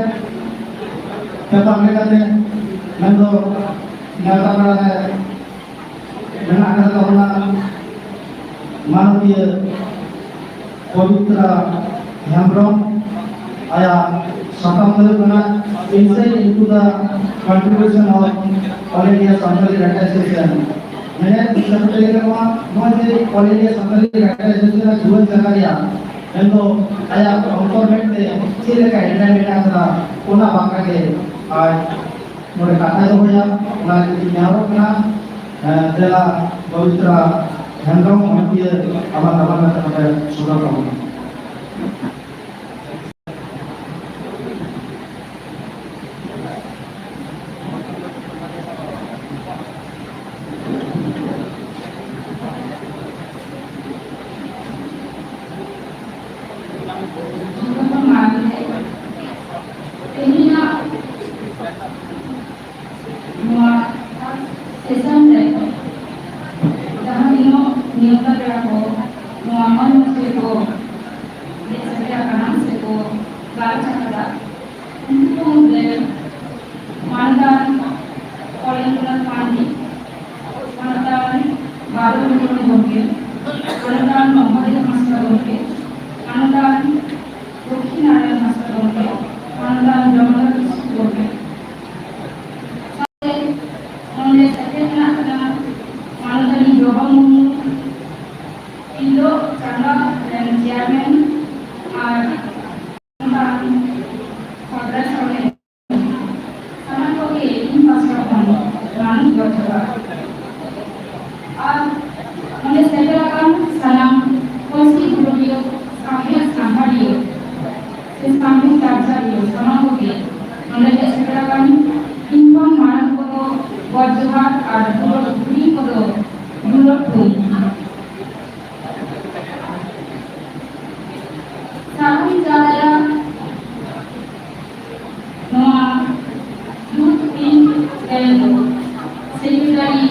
ᱵᱮᱯᱟᱨ ᱞᱮᱠᱟᱛᱮ ᱢᱮᱱᱫᱚ ᱱᱮᱣᱛᱟ ᱯᱮᱲᱟ ᱨᱮ ᱢᱮᱱᱟᱜ ᱟᱠᱟᱫ ᱛᱟᱵᱚᱱᱟ ᱢᱟᱱᱚᱛᱤᱭᱟᱹ ᱯᱚᱵᱤᱛᱨᱟ ᱦᱮᱢᱵᱨᱚᱢ, ᱟᱭᱟᱜ ᱥᱟᱛᱟᱢ ᱫᱚ ᱦᱩᱭᱩᱜ ᱠᱟᱱᱟ Insight into the Contribution of All India Santali Writers Association. ᱢᱮᱱᱮᱫ ᱥᱟᱱᱛᱟᱲᱤ ᱞᱮᱠᱟ ᱱᱚᱣᱟ, ᱱᱚᱣᱟ ᱡᱮ All India Santali Writers Association ᱨᱮᱱᱟᱜ ᱡᱩᱣᱟᱹᱱ ᱡᱟᱸᱜᱟ ᱨᱮᱭᱟᱜ ᱢᱮᱱᱫᱚ ᱟᱭᱟᱜ ᱚᱱᱛᱚᱨ ᱢᱮᱫ ᱛᱮ ᱪᱮᱫ ᱞᱮᱠᱟ ᱦᱮᱸᱰᱟᱭ ᱢᱮᱱᱟᱜ ᱟᱠᱟᱫᱟ, ᱚᱱᱟ ᱵᱟᱠᱷᱨᱟ ᱜᱮ ᱟᱡ ᱱᱚᱰᱮ ᱠᱟᱛᱷᱟᱭ ᱫᱚᱦᱚᱭᱟ, ᱚᱱᱟ ᱞᱟᱹᱜᱤᱫ ᱤᱧ ᱱᱮᱦᱚᱨᱚᱜ ᱠᱟᱱᱟ᱾ ᱮᱸ, ᱫᱮᱞᱟ ᱯᱚᱵᱤᱛᱨᱟ ᱦᱮᱢᱵᱨᱚᱢ, ᱢᱟᱱᱚᱛᱤᱭᱟᱹ ᱟᱢᱟᱜ ᱫᱟᱢᱟᱱ ᱠᱟᱛᱷᱟ ᱱᱚᱰᱮ ᱥᱚᱫᱚᱨ ᱛᱟᱵᱚᱱ ᱢᱮ᱾ ᱡᱚᱛᱚ ᱠᱷᱚᱱ ᱢᱟᱲᱟᱝ ᱛᱮ ᱛᱮᱦᱮᱧᱟᱜ ᱱᱚᱣᱟ session ᱨᱮ ᱡᱟᱦᱟᱸ ᱛᱤᱱᱟᱹᱜ ᱱᱮᱣᱛᱟ ᱯᱮᱲᱟ ᱠᱚ ᱱᱚᱣᱟ ᱢᱚᱧᱪ ᱨᱮᱠᱚ ᱦᱮᱡ ᱥᱮᱴᱮᱨ ᱟᱠᱟᱱᱟ ᱥᱮᱠᱚ ᱜᱟᱞᱚᱪ ᱟᱠᱟᱫᱟ, ᱩᱱᱠᱩ ᱠᱚ ᱢᱩᱫᱽᱨᱮ ᱢᱟᱱᱚᱛᱟᱱ ᱠᱚᱨᱮᱱᱫᱨᱚᱱᱟᱛᱷ ᱯᱟᱱᱰᱤᱛ, ᱢᱟᱱᱚᱛᱟᱱ ᱵᱟᱫᱚᱞ ᱢᱩᱨᱢᱩ ᱜᱚᱢᱠᱮ, ᱢᱟᱱᱚᱛᱟᱱ ᱢᱚᱦᱟᱫᱮᱵ ᱦᱟᱸᱥᱫᱟ ᱜᱚᱢᱠᱮ, ᱢᱟᱱᱚᱛᱟᱱ ᱞᱚᱠᱠᱷᱤ ᱱᱟᱨᱟᱭᱚᱱ ᱦᱟᱸᱥᱫᱟ ᱜᱚᱢᱠᱮ, ᱢᱟᱱᱚᱛᱟᱱ ᱡᱚᱜᱚᱱᱱᱟᱛᱷ ᱠᱤᱥᱠᱩ ᱜᱚᱢᱠᱮ᱾ ᱥᱟᱶᱛᱮ ᱱᱚᱰᱮ ᱥᱮᱴᱮᱨ ᱢᱮᱱᱟᱜ ᱠᱤᱱᱟ ᱢᱟᱱᱚᱛᱟᱱᱤ ᱡᱚᱵᱟ ᱢᱩᱨᱢᱩ, ᱛᱤᱨᱞᱟᱹ ᱪᱟᱸᱜᱟ ᱨᱮᱱ chairman ᱟᱨ ᱢᱟᱱᱚᱛᱟᱱ ᱥᱟᱫᱽᱨᱟ ᱥᱟᱶᱦᱮᱫ᱾ ᱥᱟᱱᱟᱢ ᱠᱚᱜᱮ ᱤᱧ ᱯᱟᱥᱴᱟ ᱠᱷᱚᱱ ᱢᱟᱹᱱ ᱡᱚᱦᱟᱨ᱾ ᱟᱨ ᱱᱚᱰᱮ ᱥᱮᱴᱮᱨ ᱟᱠᱟᱱ ᱥᱟᱱᱟᱢ ᱯᱟᱹᱨᱥᱤ ᱫᱩᱞᱟᱹᱲᱤᱭᱟᱹ, ᱥᱟᱶᱦᱮᱫ ᱥᱟᱸᱜᱷᱟᱨᱤᱭᱟᱹ ᱥᱮ ᱥᱟᱶᱦᱮᱫ ᱪᱟᱨᱪᱟᱣᱤᱭᱟᱹ ᱥᱟᱱᱟᱢ ᱠᱚᱜᱮ ᱱᱚᱰᱮ ᱦᱮᱡ ᱥᱮᱴᱮᱨ ᱟᱠᱟᱱ ᱤᱧ ᱠᱷᱚᱱ ᱢᱟᱨᱟᱝ ᱠᱚᱫᱚ ᱜᱚᱰ ᱡᱚᱦᱟᱨ ᱟᱨ ᱦᱩᱰᱤᱧ ᱠᱚᱫᱚ ᱫᱩᱞᱟᱹᱲ ᱛᱷᱩᱢ᱾ ᱥᱟᱹᱜᱩᱱ ᱪᱟᱞᱟᱭᱟ᱾ ᱱᱚᱣᱟ youth wing ᱨᱮᱱ secretary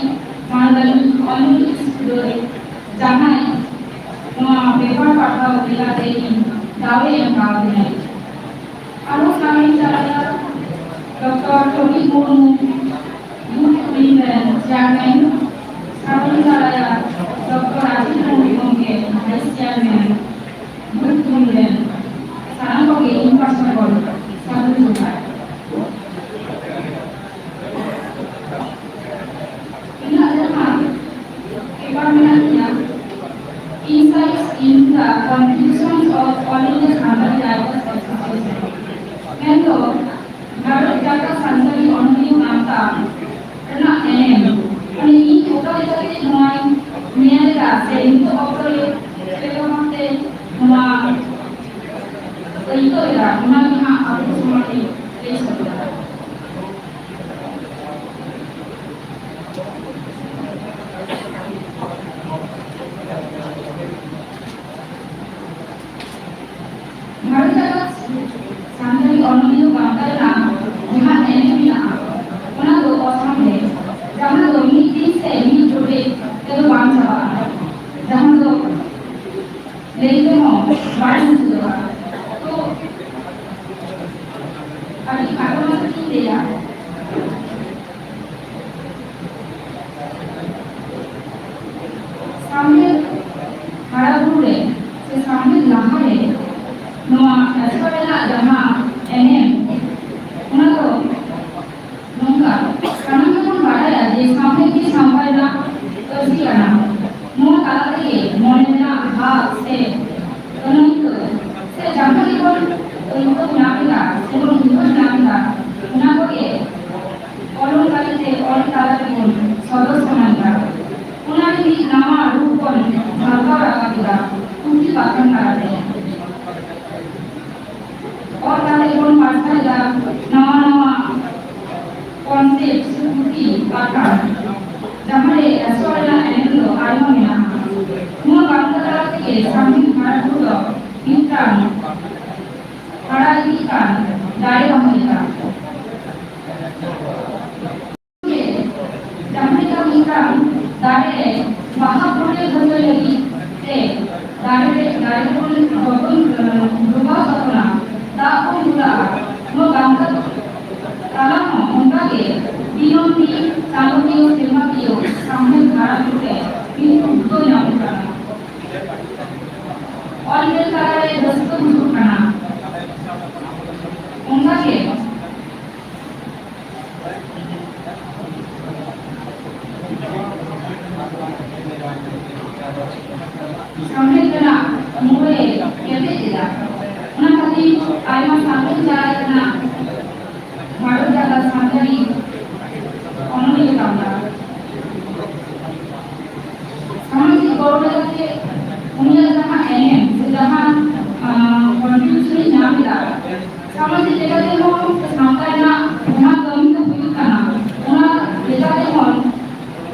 ᱢᱟᱱᱚᱛᱟᱱᱤ ᱚᱧᱡᱚᱞᱤ ᱤᱥᱠᱩᱫᱟᱹᱭ, ᱡᱟᱦᱟᱸᱭ ᱱᱚᱣᱟ ᱵᱮᱯᱟᱨ ᱯᱟᱲᱦᱟᱣ ᱞᱮᱠᱟᱛᱮ ᱤᱧ ᱫᱟᱣᱮ ᱮᱢ ᱠᱟᱣᱫᱤᱧᱟᱹ᱾ ᱟᱨᱦᱚᱸ ᱥᱟᱹᱜᱩᱱ ᱪᱟᱞᱟᱭᱟ ᱰᱚᱠᱴᱚᱨ ᱯᱨᱚᱫᱤᱯ ᱢᱩᱨᱢᱩ, ᱜᱩᱴ ᱠᱩᱲᱤ ᱨᱮᱱ ᱪᱮᱭᱟᱨᱢᱮᱱ ᱥᱟᱹᱜᱩᱱ ᱫᱟᱨᱟᱭᱟ ᱰᱚᱠᱴᱚᱨ ᱨᱟᱡᱤᱵ ᱢᱩᱨᱢᱩ ᱜᱚᱢᱠᱮ, ᱵᱷᱟᱭᱤᱥ ᱪᱮᱭᱟᱨᱢᱮᱱ ᱜᱩᱴ ᱠᱩᱲᱤ ᱨᱮᱱ ᱥᱟᱱᱟᱢ ᱠᱚᱜᱮ ᱤᱧ ᱯᱟᱦᱴᱟ ᱠᱷᱚᱱ ᱥᱟᱹᱜᱩᱱ ᱡᱚᱦᱟᱨ᱾ ᱤᱧᱟᱹᱜ ᱡᱟᱦᱟᱸ ᱯᱮᱯᱟᱨ ᱢᱮᱱᱟᱜ ᱛᱤᱧᱟ, Insights in the Contributions of All India Santali Writers Association, ᱢᱮᱱᱫᱚ ᱵᱷᱟᱨᱚᱛ ᱡᱟᱠᱟᱛ ᱥᱟᱱᱛᱟᱲᱤ ᱚᱱᱚᱞᱤᱭᱟᱹ ᱜᱟᱶᱛᱟ ᱨᱮᱱᱟᱜ ᱮᱱᱮᱢ, ᱢᱟᱱᱮ ᱤᱧ ᱚᱠᱟ ᱞᱮᱠᱟᱛᱮ ᱱᱚᱣᱟᱧ ᱧᱮᱞ ᱮᱫᱟ ᱥᱮ ᱱᱤᱛᱚᱜ ᱚᱠᱛᱚ ᱨᱮ ᱪᱮᱫ ᱞᱮᱠᱟ ᱵᱷᱟᱵᱛᱮ ᱱᱚᱣᱟ ᱟᱹᱭᱠᱟᱹᱣ ᱮᱫᱟ, ᱚᱱᱟ ᱜᱮ ᱦᱟᱸᱜ ᱟᱵᱚ ᱥᱚᱢᱟᱡᱽ ᱨᱮ ᱞᱟᱹᱭ ᱥᱚᱫᱚᱨᱟ᱾ ᱵᱷᱟᱨᱚᱛ ᱡᱟᱠᱟᱛ ᱥᱟᱱᱛᱟᱲᱤ ᱚᱱᱚᱞᱤᱭᱟᱹ ᱜᱟᱶᱛᱟ ᱨᱮᱱᱟᱜ ᱡᱟᱦᱟᱸ ᱮᱱᱮᱢ ᱢᱮᱱᱟᱜᱼᱟ, ᱚᱱᱟ ᱫᱚ ᱚᱥᱟᱢ ᱨᱮ, ᱡᱟᱦᱟᱸ ᱫᱚ ᱢᱤᱫ ᱫᱤᱱ ᱥᱮ ᱢᱤᱫ ᱡᱚᱴᱮᱫ ᱛᱮᱫᱚ ᱵᱟᱝ ᱪᱟᱵᱟᱜᱼᱟ, ᱡᱟᱦᱟᱸ ᱫᱚ ᱞᱟᱹᱭ ᱛᱮᱦᱚᱸ ᱵᱟᱝ ᱢᱩᱪᱟᱹᱫᱚᱜᱼᱟ᱾ ᱛᱚ, ᱟᱹᱰᱤ ᱠᱷᱟᱴᱚ ᱢᱟᱪᱷᱟ ᱛᱤᱧ ᱞᱟᱹᱭᱟ᱾ ᱥᱟᱶᱦᱮᱫ ᱦᱟᱨᱟ ᱵᱩᱨᱩ ᱨᱮ ᱥᱮ ᱥᱟᱶᱦᱮᱫ ᱞᱟᱦᱟ ᱨᱮ ᱱᱚᱣᱟ ᱨᱟᱡᱽᱯᱟᱴ ᱨᱮᱱᱟᱜ ᱡᱟᱦᱟᱸ ᱮᱱᱮᱢ, ᱚᱱᱟ ᱫᱚ ᱱᱚᱝᱠᱟ, ᱥᱟᱱᱟᱢ ᱜᱮᱵᱚᱱ ᱵᱟᱰᱟᱭᱟ ᱡᱮ ᱥᱟᱶᱦᱮᱫ ᱜᱮ ᱥᱟᱶᱛᱟ ᱨᱮᱱᱟᱜ ᱟᱹᱨᱥᱤ ᱠᱟᱱᱟ᱾ ᱱᱚᱣᱟ ᱛᱟᱞᱟ ᱛᱮᱜᱮ ᱢᱚᱱᱮ ᱨᱮᱱᱟᱜ ᱵᱷᱟᱵᱽ ᱥᱮ ᱟᱹᱱᱟᱹᱭᱠᱟᱹᱣ ᱥᱮ ᱡᱟᱦᱟᱸ ᱜᱮᱵᱚᱱ ᱟᱹᱭᱠᱟᱹᱣ ᱧᱟᱢ ᱮᱫᱟ ᱥᱮᱵᱚᱱ ᱩᱭᱦᱟᱹᱨ ᱧᱟᱢ ᱮᱫᱟ, ᱚᱱᱟ ᱠᱚᱜᱮ ᱚᱞᱚᱝ ᱠᱟᱹᱨᱤ ᱛᱮ ᱚᱞ ᱛᱟᱞᱟ ᱛᱮᱵᱚᱱ ᱥᱚᱫᱚᱨ ᱥᱟᱢᱟᱝ ᱮᱫᱟ᱾ ᱚᱱᱟ ᱨᱮ ᱢᱤᱫ ᱱᱟᱣᱟ ᱨᱩᱯ ᱵᱚᱱ ᱡᱷᱟᱞᱠᱟᱣ ᱨᱟᱠᱟᱵ ᱮᱫᱟ ᱯᱩᱛᱷᱤ ᱯᱟᱛᱷᱟᱢ ᱛᱟᱞᱟᱛᱮ᱾ ᱚᱞ ᱠᱟᱛᱮ ᱵᱚᱱ ᱯᱟᱥᱱᱟᱣ ᱮᱫᱟ ᱱᱟᱣᱟ ᱱᱟᱣᱟ concept ᱥᱮ ᱯᱩᱛᱷᱤ ᱯᱟᱛᱷᱟᱢ, ᱡᱟᱦᱟᱸ ᱨᱮ ᱨᱟᱡᱽᱯᱟᱴ ᱨᱮᱱᱟᱜ ᱮᱱᱮᱢ ᱫᱚ ᱟᱭᱢᱟ ᱢᱮᱱᱟᱜᱼᱟ᱾ ᱱᱚᱣᱟ ᱜᱟᱶᱛᱟ ᱛᱟᱞᱟ ᱛᱮᱜᱮ ᱥᱟᱶᱦᱮᱫ ᱦᱟᱨᱟ ᱵᱩᱨᱩ ᱫᱚ ᱢᱤᱫᱴᱟᱝ ᱦᱟᱨᱟ ᱤᱫᱤᱜ ᱠᱟᱱ ᱫᱟᱨᱮ ᱨᱚᱦᱚᱭ ᱞᱮᱠᱟ᱾ ᱡᱟᱦᱟᱸ ᱞᱮᱠᱟ ᱢᱤᱫᱴᱟᱝ ᱫᱟᱨᱮ ᱨᱮ ᱵᱟᱦᱟ ᱯᱷᱩᱴᱟᱹᱣ ᱦᱚᱪᱚᱭ ᱞᱟᱹᱜᱤᱫ ᱛᱮ ᱫᱟᱨᱮ ᱨᱮ, ᱫᱟᱨᱮ ᱵᱚᱱ ᱡᱚᱛᱚᱱ, ᱡᱚᱜᱟᱣ ᱡᱚᱛᱚᱱᱟ, ᱫᱟᱜ ᱵᱚᱱ ᱫᱩᱞᱟᱜᱼᱟ, ᱱᱚᱣᱟ ᱜᱟᱶᱛᱟ ᱛᱟᱞᱟ ᱦᱚᱸ ᱚᱱᱠᱟ ᱜᱮ ᱫᱤᱱᱟᱹᱢ ᱫᱤᱱ ᱪᱟᱸᱫᱳᱠᱤᱭᱟᱹ ᱥᱮᱨᱢᱟᱠᱤᱭᱟᱹ ᱥᱟᱶᱦᱮᱫ ᱫᱷᱟᱨᱟ ᱨᱩᱯ ᱨᱮ ᱢᱤᱫ ᱩᱫᱽᱜᱟᱹᱣ ᱧᱟᱢᱚᱜ ᱠᱟᱱᱟ᱾ ᱚᱞ ᱵᱮᱞ ᱛᱟᱞᱟᱨᱮ ᱨᱟᱹᱥᱠᱟᱹ ᱵᱩᱡᱷᱟᱹᱜ ᱠᱟᱱᱟ᱾ ᱚᱱᱠᱟᱜᱮ ᱥᱟᱶᱦᱮᱫ ᱨᱮᱱᱟᱜ ᱢᱩᱲ ᱮ ᱠᱮᱴᱮᱡ ᱮᱫᱟ᱾ ᱚᱱᱟ ᱠᱷᱟᱹᱛᱤᱨ ᱟᱭᱢᱟ ᱥᱟᱶᱦᱮᱫ ᱪᱟᱞᱟᱜ ᱠᱟᱱᱟ᱾ ᱵᱷᱟᱨᱚᱛ ᱡᱟᱠᱟᱛ ᱥᱟᱱᱛᱟᱲᱤ ᱚᱱᱚᱞᱤᱭᱟᱹ ᱛᱟᱵᱚᱱᱟ᱾ ᱥᱟᱢᱟᱡᱤᱠ ᱜᱚᱲᱚ ᱞᱮᱠᱟᱛᱮ ᱩᱱᱤᱭᱟᱜ ᱡᱟᱦᱟᱸ ᱮᱱᱮᱢ ᱥᱮ ᱡᱟᱦᱟᱸ, ᱟᱸ, contribution ᱮ ᱧᱟᱢ ᱮᱫᱟ, ᱥᱟᱢᱟᱡᱤᱠ ᱞᱮᱠᱟᱛᱮ ᱦᱚᱸ ᱥᱟᱶᱛᱟ ᱨᱮᱱᱟᱜ ᱡᱟᱦᱟᱸ ᱠᱟᱹᱢᱤ ᱠᱚ ᱦᱩᱭᱩᱜ ᱠᱟᱱᱟ, ᱚᱱᱟ ᱞᱮᱠᱟᱛᱮ ᱦᱚᱸ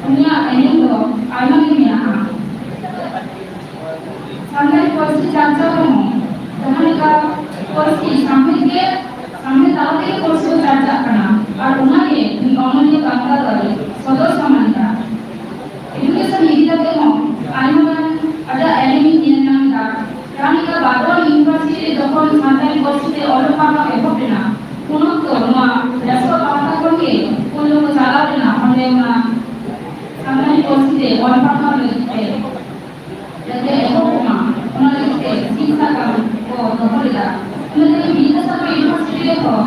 ᱩᱱᱤᱭᱟᱜ ᱮᱱᱮᱢ ᱫᱚ ᱟᱭᱢᱟ ᱜᱮ ᱢᱮᱱᱟᱜᱼᱟ᱾ ᱥᱟᱱᱛᱟᱲᱤ ᱯᱟᱹᱨᱥᱤ ᱪᱟᱨᱪᱟᱣ ᱨᱮᱦᱚᱸ ᱡᱟᱦᱟᱸ ᱞᱮᱠᱟ ᱯᱟᱹᱨᱥᱤ ᱥᱟᱶᱦᱮᱫ ᱜᱮ, ᱥᱟᱶᱦᱮᱫ ᱛᱟᱞᱟ ᱛᱮᱜᱮ ᱯᱟᱹᱨᱥᱤ ᱫᱚ ᱪᱟᱨᱪᱟᱜ ᱠᱟᱱᱟ, ᱟᱨ ᱚᱱᱟᱜᱮ ᱱᱩᱭ ᱚᱱᱚᱞᱤᱭᱟᱹ ᱠᱟᱱᱛᱟ ᱫᱚᱭ ᱥᱚᱫᱚᱨ ᱥᱟᱢᱟᱝ ᱮᱫᱟ᱾ Education ᱤᱫᱤ ᱠᱟᱛᱮ ᱦᱚᱸ ᱟᱭᱢᱟ ᱜᱟᱱ ᱟᱡᱟᱜ ᱮᱱᱮᱢᱤᱧ ᱧᱮᱞ ᱧᱟᱢ ᱮᱫᱟ᱾ ᱡᱟᱦᱟᱸ ᱞᱮᱠᱟ ᱵᱟᱨᱣᱟᱱ university ᱨᱮ ᱡᱚᱠᱷᱚᱱ ᱥᱟᱱᱛᱟᱲᱤ ᱯᱟᱹᱨᱥᱤ ᱛᱮ ᱚᱞᱚᱜ ᱯᱟᱲᱦᱟᱣ ᱮᱦᱚᱵ ᱮᱱᱟ, ᱩᱱ ᱚᱠᱛᱚ ᱱᱚᱣᱟ ᱨᱮᱥᱚ ᱯᱟᱦᱴᱟ ᱠᱷᱚᱱ ᱜᱮ ᱯᱳᱭᱞᱳ ᱠᱚ ᱪᱟᱞᱟᱣ ᱞᱮᱱᱟ ᱚᱸᱰᱮ ᱚᱱᱟ ᱥᱟᱱᱛᱟᱲᱤ ᱯᱟᱹᱨᱥᱤ ᱛᱮ ᱚᱞ ᱯᱟᱲᱦᱟᱣ ᱞᱟᱹᱜᱤᱫ ᱛᱮ᱾ ᱡᱟᱛᱮ ᱮᱦᱚᱵᱚᱜ ᱢᱟ, ᱚᱱᱟ ᱞᱟᱹᱜᱤᱫ ᱛᱮ ᱥᱤᱫ ᱥᱟᱠᱟᱢ ᱠᱚ ᱫᱚᱦᱚ ᱞᱮᱫᱟ᱾ ᱤᱱᱟᱹ ᱛᱟᱭᱚᱢ ᱵᱤᱫᱽᱫᱟᱥᱟᱜᱚᱨ University ᱨᱮᱦᱚᱸ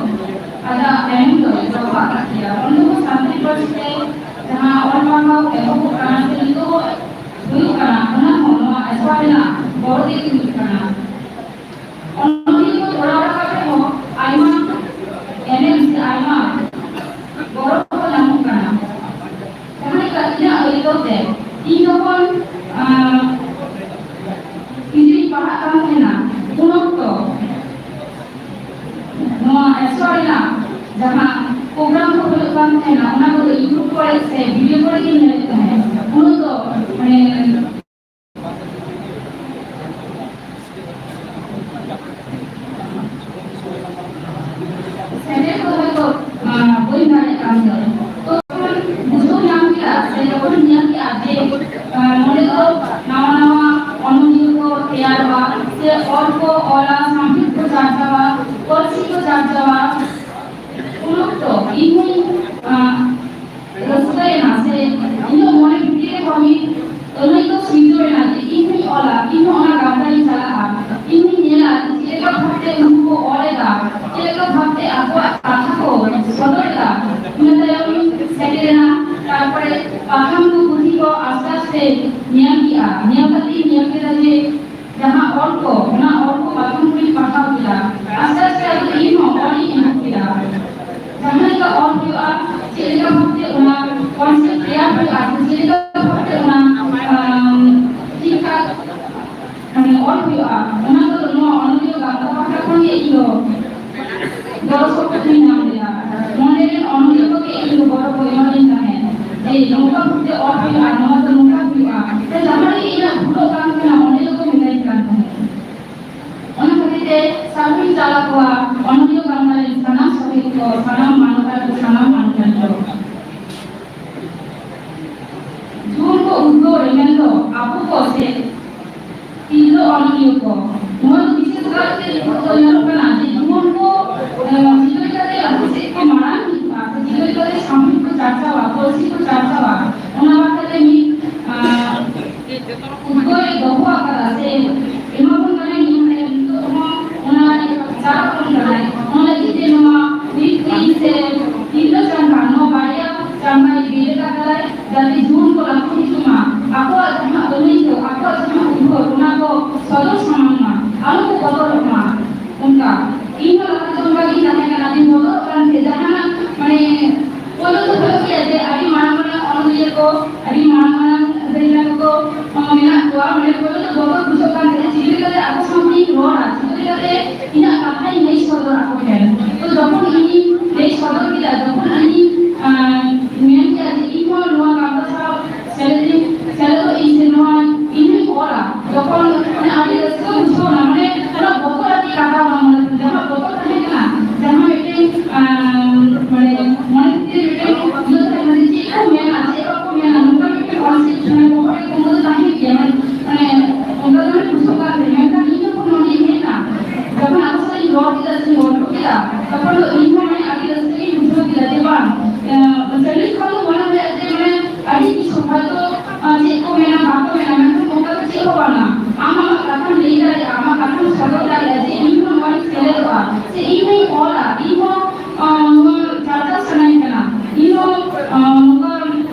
ᱟᱡᱟᱜ ᱮᱱᱮᱢ ᱫᱚᱭ ᱫᱚᱦᱚ ᱟᱠᱟᱫ ᱜᱮᱭᱟ᱾ ᱚᱸᱰᱮ ᱦᱚᱸ ᱥᱟᱱᱛᱟᱲᱤ ᱯᱟᱹᱨᱥᱤ ᱛᱮ ᱡᱟᱦᱟᱸ ᱚᱞ ᱯᱟᱲᱦᱟᱣ ᱮᱦᱚᱵᱚᱜ ᱠᱟᱱᱟ ᱥᱮ ᱱᱤᱛᱚᱜ ᱦᱩᱭᱩᱜ ᱠᱟᱱᱟ, ᱚᱱᱟ ᱦᱚᱸ ᱱᱚᱣᱟ ᱮᱥᱣᱟ ᱨᱮᱱᱟᱜ ᱜᱚᱲᱚ ᱛᱮᱜᱮ ᱦᱩᱭᱩᱜ ᱠᱟᱱᱟ᱾ ᱚᱱᱚᱞᱤᱭᱟᱹ ᱠᱚ ᱛᱚᱲᱟᱣ ᱨᱟᱠᱟᱵ ᱨᱮᱦᱚᱸ ᱟᱭᱢᱟ ᱮᱱᱮᱢ ᱥᱮ ᱟᱭᱢᱟ ᱜᱚᱲᱚ ᱠᱚ ᱧᱟᱢᱚᱜ ᱠᱟᱱᱟ᱾ ᱡᱟᱦᱟᱸ ᱞᱮᱠᱟ ᱤᱧᱟᱹᱜ ᱟᱹᱭᱠᱟᱹᱣ ᱛᱮ, ᱤᱧ ᱡᱚᱠᱷᱚᱱ, ᱟᱸ, ᱯᱤᱡᱤ ᱨᱤᱧ ᱯᱟᱲᱦᱟᱜ ᱠᱟᱱ ᱛᱟᱦᱮᱱᱟ, ᱩᱱ ᱚᱠᱛᱚ ᱱᱚᱣᱟ ᱮᱥᱣᱟ ᱨᱮᱱᱟᱜ ᱡᱟᱦᱟᱸ program ᱠᱚ ᱦᱩᱭᱩᱜ ᱠᱟᱱ ᱛᱟᱦᱮᱱᱟ, ᱚᱱᱟ ᱠᱚᱫᱚ YouTube ᱠᱚᱨᱮ ᱥᱮ video ᱠᱚᱨᱮ ᱜᱤᱧ ᱧᱮᱞᱮᱫ ᱛᱟᱦᱮᱸᱫ᱾ ᱩᱱ ᱫᱚ ᱢᱟᱱᱮ ᱥᱮᱞᱮᱫ ᱫᱚ ᱦᱚᱭᱛᱳ, ᱟᱸ, ᱵᱟᱹᱧ ᱫᱟᱲᱮᱭᱟᱜ ᱠᱟᱱ ᱜᱮᱭᱟ᱾ ᱛᱚᱠᱷᱚᱱ ᱵᱩᱡᱷᱟᱹᱣ ᱧᱟᱢ ᱠᱮᱫᱟ ᱥᱮ ᱡᱚᱠᱷᱚᱱ ᱧᱮᱞ ᱠᱮᱫᱟ ᱡᱮ, ᱟᱸ, ᱱᱚᱰᱮ ᱫᱚ ᱱᱟᱣᱟ ᱱᱟᱣᱟ ᱚᱱᱚᱞᱤᱭᱟᱹ ᱠᱚ ᱛᱮᱭᱟᱨᱚᱜᱼᱟ, ᱥᱮ ᱚᱞ ᱠᱚ ᱚᱞᱟ, ᱥᱟᱶᱦᱮᱫ ᱠᱚ ᱪᱟᱨᱪᱟᱣᱟ, ᱯᱟᱹᱨᱥᱤ ᱠᱚ ᱪᱟᱨᱪᱟᱣᱟ᱾ ᱩᱱ ᱚᱠᱛᱚ ᱤᱧ ᱦᱚᱸᱧ, ᱟᱸ, ᱧᱮᱞ ᱠᱮᱜᱼᱟ, ᱧᱮᱞ ᱠᱟᱛᱮ ᱤᱧ ᱧᱮᱞ ᱠᱮᱫᱟ ᱡᱮ ᱡᱟᱦᱟᱸ ᱚᱞ ᱠᱚ, ᱚᱱᱟ ᱚᱞ ᱠᱚ ᱯᱟᱛᱷᱟᱢ ᱠᱚᱧ ᱯᱟᱲᱦᱟᱣ ᱠᱮᱫᱟ᱾ ᱟᱥᱛᱮ ᱟᱥᱛᱮ ᱟᱫᱚ ᱤᱧ ᱦᱚᱸ ᱚᱞ ᱤᱧ ᱮᱦᱚᱵ ᱠᱮᱫᱟ᱾ ᱡᱟᱦᱟᱸ ᱞᱮᱠᱟ ᱚᱞ ᱦᱩᱭᱩᱜᱼᱟ, ᱪᱮᱫ ᱞᱮᱠᱟ ᱵᱷᱟᱵᱛᱮ ᱚᱱᱟ concept ᱛᱮᱭᱟᱨ ᱦᱩᱭᱩᱜᱼᱟ, ᱥᱮ ᱪᱮᱫ ᱞᱮᱠᱟ ᱵᱷᱟᱵᱛᱮ ᱚᱱᱟ, ᱟᱢ, ᱴᱷᱤᱠ ᱴᱷᱟᱠ ᱢᱟᱱᱮ ᱚᱞ ᱦᱩᱭᱩᱜᱼᱟ, ᱚᱱᱟ ᱠᱚᱫᱚ ᱱᱚᱣᱟ ᱚᱱᱚᱞᱤᱭᱟᱹ ᱜᱟᱶᱛᱟ ᱯᱟᱦᱴᱟ ᱠᱷᱚᱱ ᱜᱮ ᱤᱧ ᱫᱚ ᱜᱚᱲᱚ ᱥᱚᱯᱚᱦᱚᱫ ᱤᱧ ᱧᱟᱢ ᱞᱮᱫᱟ᱾ ᱱᱚᱰᱮ ᱨᱮᱱ ᱚᱱᱚᱞᱤᱭᱟᱹ ᱠᱚᱜᱮ ᱤᱧ ᱫᱚ ᱜᱚᱲᱚ ᱠᱚ ᱮᱢᱟᱫᱤᱧ ᱛᱟᱦᱮᱸᱫ ᱡᱮ ᱱᱚᱝᱠᱟ ᱵᱷᱟᱵᱛᱮ ᱚᱞ ᱦᱩᱭᱩᱜᱼᱟ, ᱱᱚᱣᱟ ᱫᱚ ᱱᱚᱝᱠᱟ ᱦᱩᱭᱩᱜᱼᱟ᱾ ᱛᱚ ᱡᱟᱦᱟᱸ ᱨᱮᱜᱮ ᱤᱧᱟᱹᱜ ᱵᱷᱩᱞᱚᱜ ᱠᱟᱱ ᱛᱟᱦᱮᱱᱟ, ᱚᱸᱰᱮ ᱫᱚᱠᱚ ᱢᱮᱛᱟᱧ ᱠᱟᱱ ᱛᱟᱦᱮᱸᱫ᱾ ᱚᱱᱟ ᱠᱷᱟᱹᱛᱤᱨ ᱛᱮ ᱥᱟᱨᱦᱟᱣᱤᱧ ᱪᱟᱞ ᱟᱠᱚᱣᱟ ᱚᱱᱚᱞᱤᱭᱟᱹ ᱜᱟᱶᱛᱟ ᱨᱮᱱ ᱥᱟᱱᱟᱢ ᱥᱚᱦᱮᱫ ᱠᱚ, ᱥᱟᱱᱟᱢ ᱢᱟᱱᱚᱛᱟᱱ ᱠᱚ, ᱥᱟᱱᱟᱢ ᱢᱟᱱᱚᱛᱟᱱ ᱠᱚ᱾ ᱡᱩᱣᱟᱹᱱ ᱠᱚ ᱩᱫᱽᱜᱟᱹᱣ ᱨᱮ ᱢᱮᱱᱫᱚ ᱟᱵᱚ ᱠᱚ ᱥᱮ ᱛᱤᱨᱞᱟᱹ ᱚᱱᱚᱞᱤᱭᱟᱹ ᱠᱚ, ᱱᱚᱣᱟ ᱫᱚ ᱵᱤᱥᱮᱥ ᱠᱟᱨᱛᱮ ᱱᱤᱛᱚᱜ ᱫᱚ ᱧᱮᱞᱚᱜ ᱠᱟᱱᱟ ᱡᱮ ᱡᱩᱣᱟᱹᱱ ᱠᱚ, ᱮ, ᱪᱤᱠᱟᱹ ᱞᱮᱠᱟᱛᱮ ᱞᱟᱦᱟ ᱥᱮᱫ ᱠᱚ ᱢᱟᱲᱟᱝ ᱤᱫᱤᱜᱼᱟ ᱥᱮ ᱪᱤᱠᱟᱹ ᱞᱮᱠᱟᱛᱮ ᱥᱟᱶᱦᱮᱫ ᱠᱚ ᱪᱟᱨᱪᱟᱣᱟ, ᱯᱟᱹᱨᱥᱤ ᱠᱚ ᱪᱟᱨᱪᱟᱣᱟ, ᱚᱱᱟ ᱵᱟᱠᱷᱨᱟ ᱛᱮ ᱢᱤᱫ, ᱟ, ᱩᱫᱽᱜᱟᱹᱣ ᱮ ᱫᱚᱦᱚ ᱟᱠᱟᱫᱟ ᱥᱮ ᱮᱢᱟ ᱵᱚᱱ ᱠᱟᱱᱟᱭ, ᱱᱤᱛᱚᱜ ᱦᱚᱸ ᱚᱱᱟ ᱪᱟᱞᱟᱜ ᱠᱟᱱ ᱠᱟᱱᱟᱭ᱾ ᱚᱱᱟ ᱞᱟᱹᱜᱤᱫ ᱛᱮ ᱱᱚᱣᱟ ᱠᱩᱲᱤ ᱠᱩᱲᱤ ᱥᱮ ᱛᱤᱨᱞᱟᱹ ᱪᱟᱸᱜᱟ, ᱱᱚᱣᱟ ᱵᱟᱨᱭᱟ ᱪᱟᱸᱜᱟᱭ ᱵᱮᱨᱮᱫ ᱟᱠᱟᱫᱟᱭ, ᱡᱟᱛᱮ ᱡᱩᱣᱟᱹᱱ ᱠᱚ ᱞᱟᱹᱴᱩ ᱦᱤᱡᱩᱜ ᱢᱟ, ᱟᱠᱚᱣᱟᱜ ᱡᱟᱦᱟᱸ ᱟᱹᱱᱟᱹᱭᱠᱟᱹᱣ, ᱟᱠᱚᱣᱟᱜ ᱡᱟᱦᱟᱸ ᱩᱭᱦᱟᱹᱨ, ᱚᱱᱟ ᱠᱚ ᱥᱚᱫᱚᱨ ᱥᱟᱢᱟᱝ ᱢᱟ, ᱟᱞᱚ ᱠᱚ ᱵᱚᱛᱚᱨᱚᱜ ᱢᱟ᱾ ᱚᱱᱠᱟ ᱤᱧ ᱦᱚᱸ ᱞᱟᱦᱟ ᱛᱮᱫᱚ ᱚᱱᱠᱟ ᱜᱤᱧ ᱛᱟᱦᱮᱸ ᱠᱟᱱᱟ, ᱡᱮ ᱵᱚᱛᱚᱨᱚᱜ ᱠᱟᱱ ᱛᱟᱦᱮᱸ ᱡᱟᱦᱟᱱᱟᱜ, ᱢᱟᱱᱮ, ᱯᱳᱭᱞᱳ ᱫᱚ ᱦᱩᱭᱩᱜ ᱜᱮᱭᱟ ᱡᱮ ᱟᱹᱰᱤ ᱢᱟᱨᱟᱝ ᱢᱟᱨᱟᱝ ᱚᱱᱚᱞᱤᱭᱟᱹ ᱠᱚ, ᱟᱹᱰᱤ ᱢᱟᱨᱟᱝ ᱢᱟᱨᱟᱝ ᱫᱟᱹᱭ ᱛᱟᱠᱚ ᱠᱚ, ᱚ, ᱢᱮᱱᱟᱜ ᱠᱚᱣᱟ, ᱢᱟᱱᱮ, ᱯᱳᱭᱞᱳ ᱫᱚ ᱵᱚᱛᱚᱨ ᱵᱩᱡᱷᱟᱹᱜ ᱠᱟᱱ ᱛᱟᱦᱮᱸ, ᱪᱤᱠᱟᱹ ᱞᱮᱠᱟᱛᱮ ᱟᱠᱚ ᱥᱟᱶᱛᱮᱧ ᱨᱚᱲᱟ, ᱪᱤᱠᱟᱹ ᱞᱮᱠᱟᱛᱮ ᱤᱧᱟᱹᱜ ᱠᱟᱛᱷᱟᱧ ᱞᱟᱹᱭ ᱥᱚᱫᱚᱨᱟ ᱟᱠᱚ ᱴᱷᱮᱱ᱾ ᱛᱚ, ᱡᱚᱠᱷᱚᱱ ᱤᱧᱤᱧ ᱞᱟᱹᱭ ᱥᱚᱫᱚᱨ ᱠᱮᱫᱟ, ᱡᱚᱠᱷᱚᱱ ᱤᱧᱤᱧ, ᱟᱸ, ᱢᱮᱱ ᱠᱮᱫᱟ ᱡᱮ ᱤᱧ ᱦᱚᱸ ᱱᱚᱣᱟ ᱜᱟᱶᱛᱟ ᱥᱟᱶ ᱥᱮᱞᱮᱫ ᱤᱧ, ᱥᱮᱞᱮᱫᱚᱜ ᱤᱧ ᱥᱮ ᱱᱚᱣᱟ ᱤᱧ ᱦᱚᱸᱧ ᱚᱞᱟ, ᱛᱚᱠᱷᱚᱱ ᱢᱟᱱᱮ ᱟᱹᱰᱤ ᱨᱟᱹᱥᱠᱟᱹ ᱵᱩᱡᱷᱟᱹᱣ ᱮᱱᱟ᱾ ᱢᱟᱱᱮ ᱚᱱᱟ ᱵᱚᱛᱚᱨ ᱟᱨᱠᱤ ᱠᱟᱴᱟᱣ ᱮᱱᱟ, ᱢᱚᱱᱮ ᱡᱟᱦᱟᱸ ᱵᱚᱛᱚᱨ ᱛᱟᱦᱮᱸ ᱠᱟᱱᱟ, ᱡᱟᱦᱟᱸ ᱢᱤᱫᱴᱮᱱ, ᱟᱸ, ᱢᱟᱱᱮ ᱢᱚᱱᱮ ᱵᱷᱤᱛᱤᱨ ᱨᱮ ᱢᱤᱫᱴᱮᱱ ᱤᱭᱟᱹ ᱛᱟᱦᱮᱸ ᱠᱟᱱᱟ ᱡᱮ ᱪᱮᱫ ᱠᱚ ᱢᱮᱱᱟ, ᱪᱮᱫ ᱵᱟᱠᱚ ᱢᱮᱱᱟ, ᱱᱚᱝᱠᱟ ᱢᱤᱫᱴᱮᱱ concept ᱢᱟᱱᱮ ᱵᱚᱦᱚᱜ ᱨᱮ ᱠᱩᱢᱵᱟᱹ ᱫᱚ ᱛᱟᱦᱮᱸ ᱜᱮᱭᱟ, ᱢᱟᱱᱮ, ᱢᱟᱱᱮ ᱚᱱᱠᱟ ᱫᱚ ᱢᱟᱱᱮ ᱵᱩᱡᱷᱟᱹᱣ ᱠᱟᱱ ᱛᱟᱦᱮᱸ᱾ ᱢᱮᱱᱠᱷᱟᱱ ᱤᱧ ᱡᱚᱠᱷᱚᱱ ᱱᱚᱰᱮᱧ ᱦᱮᱡ ᱮᱱᱟ, ᱡᱚᱠᱷᱚᱱ ᱟᱠᱚ ᱥᱟᱞᱟᱜ ᱤᱧ ᱨᱚᱲ ᱠᱮᱫᱟ ᱥᱮ ᱜᱚᱞᱯᱚ ᱠᱮᱫᱟ, ᱛᱚᱠᱷᱚᱱ ᱫᱚ ᱤᱧ ᱦᱚᱸ ᱢᱟᱱᱮ ᱟᱹᱰᱤ ᱨᱟᱹᱥᱠᱟᱹ ᱜᱤᱧ ᱵᱩᱡᱷᱟᱹᱣ ᱠᱮᱫᱟ ᱡᱮ ᱵᱟᱝ, ᱮᱸ, ᱪᱟᱹᱞᱤᱥ ᱠᱷᱚᱱ ᱫᱚ ᱢᱚᱱᱮ ᱦᱩᱭᱩᱜᱼᱟ ᱡᱮ ᱢᱟᱱᱮ ᱟᱹᱰᱤ ᱠᱤᱪᱷᱩ ᱦᱚᱭᱛᱳ, ᱟᱸ, ᱪᱮᱫ ᱠᱚ ᱢᱮᱱᱟ ᱵᱟᱠᱚ ᱢᱮᱱᱟ, ᱢᱮᱱᱠᱷᱟᱱ ᱚᱱᱠᱟ ᱫᱚ ᱪᱮᱫ ᱦᱚᱸ ᱵᱟᱝᱟ᱾ ᱟᱢ ᱟᱢᱟᱜ ᱠᱟᱛᱷᱟᱢ ᱞᱟᱹᱭ ᱫᱟᱲᱮᱭᱟᱜᱼᱟ, ᱟᱢᱟᱜ ᱠᱟᱛᱷᱟᱢ ᱥᱚᱫᱚᱨ ᱫᱟᱲᱮᱭᱟᱜᱼᱟ ᱡᱮ ᱤᱧ ᱦᱚᱸ ᱱᱚᱣᱟᱧ ᱥᱮᱞᱮᱫᱚᱜᱼᱟ, ᱥᱮ ᱤᱧ ᱦᱚᱸᱧ ᱚᱞᱟ, ᱤᱧ ᱦᱚᱸ, ᱟᱸ, ᱱᱚᱣᱟ ᱪᱟᱨᱪᱟᱣ ᱥᱟᱱᱟᱧ ᱠᱟᱱᱟ, ᱤᱧ ᱦᱚᱸ, ᱟᱸ, ᱱᱚᱝᱠᱟ,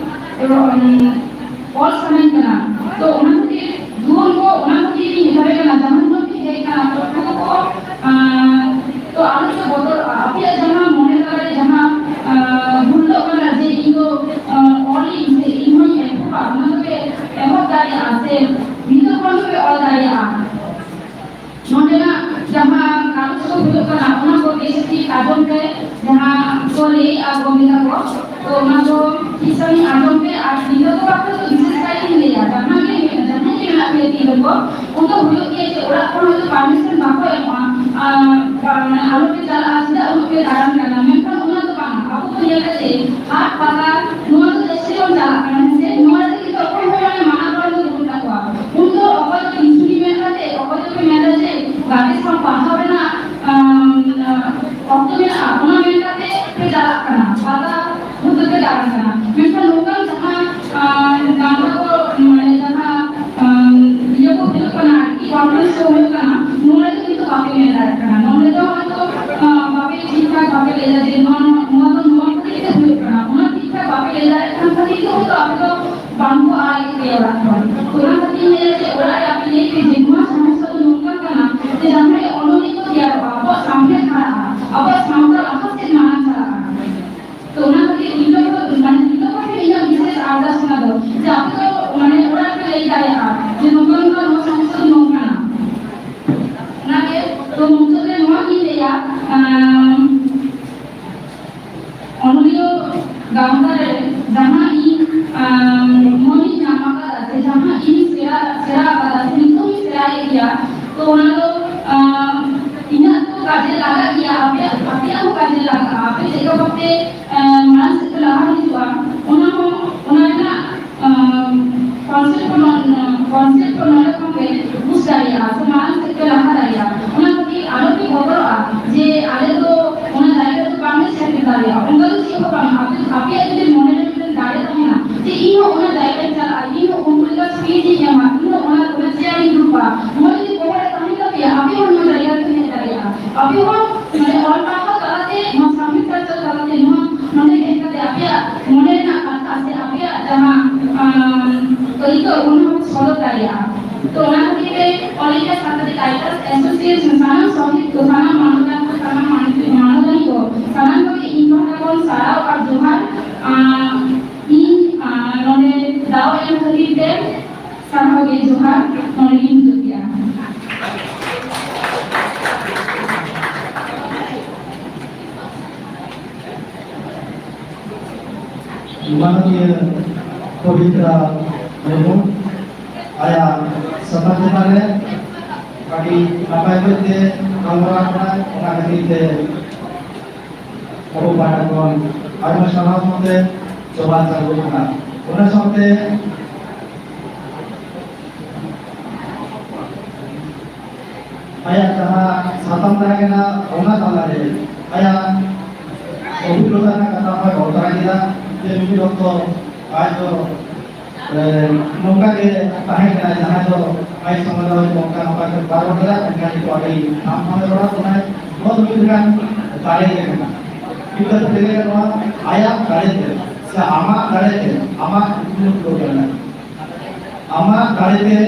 ᱟᱸ, ᱚᱞ ᱥᱟᱱᱟᱧ ᱠᱟᱱᱟ᱾ ᱠᱚ ᱢᱮᱛᱟ ᱠᱚᱣᱟ᱾ ᱛᱚ ᱚᱱᱟ ᱫᱚ ᱴᱷᱤᱠ ᱥᱟᱺᱦᱤᱡ ᱟᱸᱡᱚᱢ ᱯᱮ, ᱟᱨ ᱛᱤᱨᱞᱟᱹ ᱠᱚ ᱵᱟᱠᱷᱨᱟ ᱫᱚ ᱵᱤᱥᱮᱥ ᱠᱟᱭᱛᱮ ᱤᱧ ᱞᱟᱹᱭᱟ, ᱡᱟᱦᱟᱸ ᱜᱮ ᱢᱮᱱᱟᱜ, ᱡᱟᱦᱟᱸᱭ ᱜᱮ ᱢᱮᱱᱟᱜ ᱯᱮᱭᱟ ᱛᱤᱨᱞᱟᱹ ᱠᱚ, ᱩᱱ ᱫᱚ ᱦᱩᱭᱩᱜ ᱜᱮᱭᱟ ᱡᱮ ᱚᱲᱟᱜ ᱠᱷᱚᱱ ᱦᱚᱭᱛᱳ ᱯᱟᱨᱢᱤᱥᱚᱱ ᱵᱟᱠᱚ ᱮᱢᱚᱜᱼᱟ, ᱟᱨ, ᱟᱨ ᱟᱞᱚ ᱯᱮ ᱪᱟᱞᱟᱜᱼᱟ, ᱪᱮᱫᱟᱜ ᱩᱱᱟᱹᱜ ᱯᱮ ᱫᱟᱬᱟᱱ ᱠᱟᱱᱟ, ᱢᱮᱱᱠᱷᱟᱱ ᱚᱱᱟ ᱫᱚ ᱵᱟᱝᱟ᱾ ᱟᱵᱚ ᱠᱚ ᱧᱮᱞ ᱠᱟᱛᱮ ᱦᱟᱴ ᱯᱟᱛᱟ ᱱᱚᱣᱟ ᱫᱚ ᱡᱟᱹᱥᱛᱤ ᱵᱚᱱ ᱪᱟᱞᱟᱜ ᱠᱟᱱᱟ, ᱦᱮᱸ ᱥᱮ? ᱱᱚᱣᱟ ᱨᱮᱫᱚ ᱠᱤᱱᱛᱩ ᱚᱠᱚᱭ ᱦᱚᱸ ᱢᱟᱱᱮ ᱢᱟᱱᱟ ᱵᱟᱨᱚᱱ ᱫᱚ ᱵᱟᱹᱱᱩᱜ ᱛᱟᱠᱚᱣᱟ᱾ ᱩᱱ ᱫᱚ ᱚᱠᱚᱭ ᱫᱚ ᱴᱤᱭᱩᱥᱚᱱᱤ ᱢᱮᱱ ᱠᱟᱛᱮ, ᱚᱠᱚᱭ ᱫᱚᱯᱮ ᱢᱮᱱᱫᱟ ᱡᱮ ᱜᱟᱛᱮ ᱥᱟᱶ ᱯᱟᱲᱦᱟᱣ ᱨᱮᱱᱟᱜ, ᱟᱢ, ᱚᱠᱛᱚ ᱢᱮᱱᱟᱜᱼᱟ, ᱚᱱᱟ ᱢᱮᱱ ᱠᱟᱛᱮ ᱯᱮ ᱪᱟᱞᱟᱜ ᱠᱟᱱᱟ, ᱯᱟᱛᱟ ᱦᱚᱭᱛᱳ ᱯᱮ ᱫᱟᱬᱟᱱ ᱠᱟᱱᱟ, ᱢᱮᱱᱠᱷᱟᱱ ᱱᱚᱝᱠᱟᱱ ᱡᱟᱦᱟᱸ, ᱟᱢ, ᱜᱟᱶᱛᱟ ᱠᱚ, ᱢᱟᱱᱮ ᱡᱟᱦᱟᱸ, ᱟᱢ, ᱤᱭᱟᱹ ᱠᱚ ᱦᱩᱭᱩᱜ ᱠᱟᱱᱟ, ᱟᱨᱠᱤ, ᱠᱚᱱᱯᱷᱟᱨᱮᱱᱥ ᱠᱚ ᱦᱩᱭᱩᱜ ᱠᱟᱱᱟ, ᱱᱚᱣᱟ ᱨᱮ ᱫᱚ ᱠᱤᱱᱛᱩ ᱵᱟᱯᱮ ᱢᱮᱱ ᱫᱟᱲᱮᱭᱟᱜ ᱠᱟᱱᱟ᱾ ᱱᱚᱰᱮ ᱫᱚ ᱦᱚᱭᱛᱳ, ᱟᱢ, ᱵᱟᱯᱮ ᱴᱷᱤᱠ ᱴᱷᱟᱠ ᱵᱟᱯᱮ ᱞᱟᱹᱭ ᱫᱟ ᱡᱮ ᱱᱚᱣᱟ, ᱱᱚᱣᱟ, ᱱᱚᱣᱟ ᱫᱚ ᱱᱚᱣᱟ ᱠᱷᱟᱹᱛᱤᱨ ᱛᱮ ᱦᱩᱭᱩᱜ ᱠᱟᱱᱟ, ᱚᱱᱟ ᱴᱷᱤᱠ ᱴᱷᱟᱠ ᱵᱟᱯᱮ ᱞᱟᱹᱭ ᱫᱟᱲᱮᱭᱟᱜ ᱠᱷᱟᱱ ᱠᱷᱟᱹᱛᱤᱨ ᱛᱮ ᱦᱚᱭᱛᱳ ᱟᱯᱮ ᱫᱚ ᱵᱟᱝ ᱠᱚ ᱟᱲᱟᱜ ᱮᱫ ᱯᱮᱭᱟ ᱚᱲᱟᱜ ᱠᱷᱚᱱ᱾ ᱛᱚ ᱚᱱᱟ ᱠᱷᱟᱹᱛᱤᱨ ᱤᱧ ᱞᱟᱹᱭᱟ ᱡᱮ ᱚᱲᱟᱜ ᱨᱮ ᱟᱯᱮ ᱞᱟᱹᱭ ᱯᱮ ᱡᱮ ᱱᱚᱣᱟ ᱥᱚᱢᱚᱥᱥᱟ ᱫᱚ ᱱᱚᱝᱠᱟᱱ ᱠᱟᱱᱟ ᱡᱮ ᱡᱟᱦᱟᱸ ᱨᱮ ᱚᱱᱚᱞᱤᱭᱟᱹ ᱠᱚ ᱛᱮᱭᱟᱨᱚᱜᱼᱟ, ᱟᱵᱚᱣᱟᱜ ᱥᱟᱶᱦᱮᱫ ᱦᱟᱨᱟᱜᱼᱟ, ᱟᱵᱚᱣᱟᱜ ᱥᱟᱶᱛᱟ ᱞᱟᱦᱟ ᱥᱮᱫ ᱢᱟᱲᱟᱝ ᱪᱟᱞᱟᱜᱼᱟ᱾ ᱛᱚ ᱚᱱᱟ ᱠᱷᱟᱹᱛᱤᱨ ᱤᱧ ᱫᱚ, ᱢᱟᱱᱮ ᱤᱧ ᱫᱚ ᱠᱟᱹᱴᱤᱡ ᱤᱧᱟᱹᱜ ᱵᱤᱥᱮᱥ ᱟᱨᱫᱟᱥ ᱚᱱᱟ ᱫᱚ, ᱡᱮ ᱟᱯᱮ ᱫᱚ ᱢᱟᱱᱮ ᱚᱲᱟᱜ ᱨᱮᱯᱮ ᱞᱟᱹᱭ ᱫᱟᱲᱮᱭᱟᱜᱼᱟ ᱡᱮ ᱱᱚᱝᱠᱟ ᱱᱚᱝᱠᱟ ᱱᱚᱣᱟ ᱥᱚᱢᱚᱥᱥᱟ ᱫᱚ ᱱᱚᱝᱠᱟᱱᱟ᱾ ᱚᱱᱟᱜᱮ, ᱛᱚ ᱢᱩᱪᱟᱹᱫ ᱨᱮ ᱱᱚᱣᱟ ᱜᱤᱧ ᱞᱟᱹᱭᱟ, ᱟᱢ, ᱚᱱᱚᱞᱤᱭᱟᱹ ᱜᱟᱶᱛᱟ ᱨᱮ ᱡᱟᱦᱟᱸ ᱤᱧ, ᱟᱢ, ᱢᱟᱹᱱᱤᱧ ᱧᱟᱢ ᱟᱠᱟᱫᱟ, ᱥᱮ ᱡᱟᱦᱟᱸ ᱤᱧ ᱥᱮᱬᱟ, ᱥᱮᱬᱟ ᱟᱠᱟᱫᱟ, ᱥᱮ ᱱᱤᱛᱚᱜ ᱤᱧ ᱥᱮᱬᱟᱭᱮᱫ ᱜᱮᱭᱟ, ᱛᱚ ᱚᱱᱟ ᱫᱚ, ᱟᱢ, ᱤᱧᱟᱹᱜ ᱫᱚ ᱠᱟᱡᱮ ᱞᱟᱜᱟᱜ ᱜᱮᱭᱟ, ᱟᱯᱮᱭᱟᱜ, ᱟᱯᱮᱭᱟᱜ ᱦᱚᱸ ᱠᱟᱡᱮ ᱞᱟᱜᱟᱜᱼᱟ᱾ ᱟᱯᱮ ᱪᱮᱫ ᱞᱮᱠᱟ ᱵᱷᱟᱵᱛᱮ, ᱟᱢ, ᱢᱟᱲᱟᱝ ᱥᱮᱫ ᱯᱮ ᱞᱟᱦᱟ ᱦᱤᱡᱩᱜᱼᱟ, ᱚᱱᱟ ᱦᱚᱸ, ᱚᱱᱟ ᱨᱮᱱᱟᱜ, ᱟᱢ, ᱠᱚᱱᱥᱮᱯᱴ ᱠᱚ ᱱᱚ-, ᱠᱚᱱᱥᱮᱯᱴ ᱠᱚ ᱱᱚᱰᱮ ᱠᱷᱚᱱ ᱯᱮ ᱵᱩᱡᱽ ᱫᱟᱲᱮᱭᱟᱜᱼᱟ, ᱥᱮ ᱢᱟᱲᱟᱝ ᱥᱮᱫ ᱯᱮ ᱞᱟᱦᱟ ᱫᱟᱲᱮᱭᱟᱜᱼᱟ᱾ ᱚᱱᱟ ᱠᱷᱟᱹᱛᱤᱨ ᱟᱞᱚ ᱯᱮ ᱵᱚᱛᱚᱨᱚᱜᱼᱟ ᱡᱮ ᱟᱞᱮ ᱫᱚ ᱚᱱᱟ ᱡᱟᱭᱜᱟ ᱨᱮᱫᱚ ᱵᱟᱝᱞᱮ ᱥᱮᱴᱮᱨ ᱫᱟᱲᱮᱭᱟᱜᱼᱟ, ᱚᱱᱠᱟ ᱫᱚ ᱪᱮᱫ ᱦᱚᱸ ᱵᱟᱝᱟ᱾ ᱟᱯᱮ, ᱟᱯᱮᱭᱟᱜ ᱡᱩᱫᱤ ᱢᱚᱱᱮ ᱨᱮ ᱢᱤᱫᱴᱮᱱ ᱫᱟᱲᱮ ᱛᱟᱦᱮᱱᱟ ᱡᱮ ᱤᱧ ᱦᱚᱸ ᱚᱱᱟ ᱡᱟᱭᱜᱟᱧ ᱪᱟᱞᱟᱜᱼᱟ, ᱤᱧ ᱦᱚᱸ ᱩᱱᱠᱩ ᱞᱮᱠᱟ ᱥᱯᱤᱪ ᱤᱧ ᱮᱢᱟ, ᱤᱧ ᱦᱚᱸ ᱚᱱᱟ, ᱚᱱᱟ ᱪᱮᱭᱟᱨ ᱨᱤᱧ ᱫᱩᱲᱩᱵᱟ, ᱱᱚᱣᱟ ᱡᱩᱫᱤ ᱵᱚᱦᱚᱜ ᱨᱮ ᱛᱟᱦᱮᱱ ᱛᱟᱯᱮᱭᱟ, ᱟᱯᱮ ᱦᱚᱸ ᱱᱚᱣᱟ ᱡᱟᱭᱜᱟ ᱨᱮᱯᱮ ᱦᱮᱡ ᱫᱟᱲᱮᱭᱟᱜᱼᱟ᱾ ᱟᱯᱮ ᱦᱚᱸ ᱢᱟᱱᱮ ᱚᱞ ᱯᱟᱲᱦᱟᱣ ᱛᱟᱞᱟᱛᱮ, ᱱᱚᱣᱟ ᱥᱟᱶᱦᱮᱫ ᱪᱟᱨᱪᱟ ᱛᱟᱞᱟᱛᱮ, ᱱᱚᱣᱟ ᱱᱚᱰᱮ ᱦᱮᱡ ᱠᱟᱛᱮ ᱟᱯᱮᱭᱟᱜ ᱢᱚᱱᱮ ᱨᱮᱱᱟᱜ ᱠᱟᱛᱷᱟ ᱥᱮ ᱟᱯᱮᱭᱟᱜ ᱡᱟᱦᱟᱸ, ᱟᱢ, ᱟᱹᱭᱠᱟᱹᱣ, ᱚᱱᱟ ᱦᱚᱸ ᱯᱮ ᱥᱚᱫᱚᱨ ᱫᱟᱲᱮᱭᱟᱜᱼᱟ᱾ ᱛᱚ ᱚᱱᱟ ᱠᱷᱟᱹᱛᱤᱨ ᱛᱮ All India Santali Writers Association ᱥᱟᱱᱟᱢ ᱥᱚᱦᱤᱫ ᱠᱚ, ᱥᱟᱱᱟᱢ ᱢᱟᱱᱚᱛᱟᱱ ᱠᱚ, ᱥᱟᱱᱟᱢ ᱢᱟᱱᱚᱛ-, ᱢᱟᱱᱚᱛᱟᱱᱤ ᱠᱚ, ᱥᱟᱱᱟᱢ ᱠᱚᱜᱮ ᱤᱧ ᱯᱟᱦᱴᱟ ᱠᱷᱚᱱ ᱥᱟᱨᱦᱟᱣ ᱟᱨ ᱡᱚᱦᱟᱨ᱾ ᱟᱸ, ᱤᱧ, ᱟᱸ, ᱱᱚᱰᱮ ᱫᱟᱣ ᱮᱢ ᱠᱷᱟᱹᱛᱤᱨ ᱛᱮ ᱥᱟᱨᱦᱟᱣ ᱜᱮ, ᱡᱚᱦᱟᱨ᱾ ᱱᱚᱰᱮ ᱜᱤᱧ ᱢᱩᱪᱟᱹᱫ ᱠᱮᱫᱟ᱾ ᱯᱚᱵᱤᱛᱨᱟ ᱢᱩᱨᱢᱩ ᱟᱭᱟᱜ ᱥᱟᱛᱟᱢ ᱪᱮᱛᱟᱱ ᱨᱮ ᱟᱹᱰᱤ ᱱᱟᱯᱟᱭ ᱚᱠᱚᱡ ᱛᱮ ᱜᱟᱞᱢᱟᱨᱟᱣ ᱠᱟᱱᱟᱭ, ᱚᱱᱟ ᱠᱷᱟᱹᱛᱤᱨ ᱛᱮ ᱟᱵᱚ ᱯᱟᱦᱴᱟ ᱠᱷᱚᱱ ᱟᱭᱢᱟ ᱥᱟᱨᱦᱟᱣ ᱥᱟᱶᱛᱮ ᱡᱚᱦᱟᱨ ᱪᱟᱞ ᱦᱩᱭᱩᱜ ᱠᱟᱱᱟ᱾ ᱚᱱᱟ ᱥᱟᱶᱛᱮ ᱟᱭᱟᱜ ᱡᱟᱦᱟᱸ ᱥᱟᱛᱟᱢ ᱛᱟᱦᱮᱸ ᱠᱟᱱᱟ, ᱚᱱᱟ ᱛᱟᱞᱟᱨᱮ ᱟᱭᱟᱜ ᱚᱵᱷᱤᱜᱽᱜᱚᱛᱟ ᱨᱮᱱᱟᱜ ᱠᱟᱛᱷᱟ ᱦᱚᱸᱭ ᱚᱞ ᱛᱟᱨᱟ ᱠᱮᱫᱟ᱾ ᱡᱮ ᱢᱤᱫ ᱚᱠᱛᱚ ᱟᱡ ᱫᱚ, ᱮ, ᱱᱚᱝᱠᱟ ᱜᱮ ᱛᱟᱦᱮᱸ ᱠᱟᱱᱟ, ᱡᱟᱦᱟᱸᱭ ᱫᱚ ᱟᱡ ᱥᱚᱢᱚᱭ ᱫᱚ ᱦᱚᱭᱛᱳ ᱚᱱᱠᱟ ᱱᱟᱯᱟᱭ ᱛᱮ ᱵᱟᱭ ᱨᱚᱲ ᱫᱟᱲᱮᱭᱟᱜᱼᱟ, ᱢᱮᱱᱠᱷᱟᱱ ᱱᱤᱛᱚᱜ ᱟᱹᱰᱤ ᱴᱷᱟᱢ ᱴᱷᱟᱢ ᱮ ᱨᱚᱲᱟ, ᱚᱱᱟ ᱱᱚᱣᱟ ᱫᱚ ᱢᱤᱫ ᱞᱮᱠᱟᱱ ᱫᱟᱲᱮ ᱜᱮ ᱠᱟᱱᱟ᱾ ᱢᱤᱫ ᱠᱟᱛᱷᱟ ᱛᱮ ᱞᱟᱹᱭ ᱜᱟᱱᱚᱜᱼᱟ, ᱟᱭᱟᱜ ᱫᱟᱲᱮ ᱛᱮ ᱥᱮ ᱟᱢᱟᱜ ᱫᱟᱲᱮ ᱛᱮ ᱟᱢᱟᱜ ᱠᱩᱠᱢᱩ ᱯᱩᱨᱟᱹᱣ ᱫᱟᱲᱮᱭᱟᱜᱼᱟ᱾ ᱟᱢᱟᱜ ᱫᱟᱲᱮᱛᱮ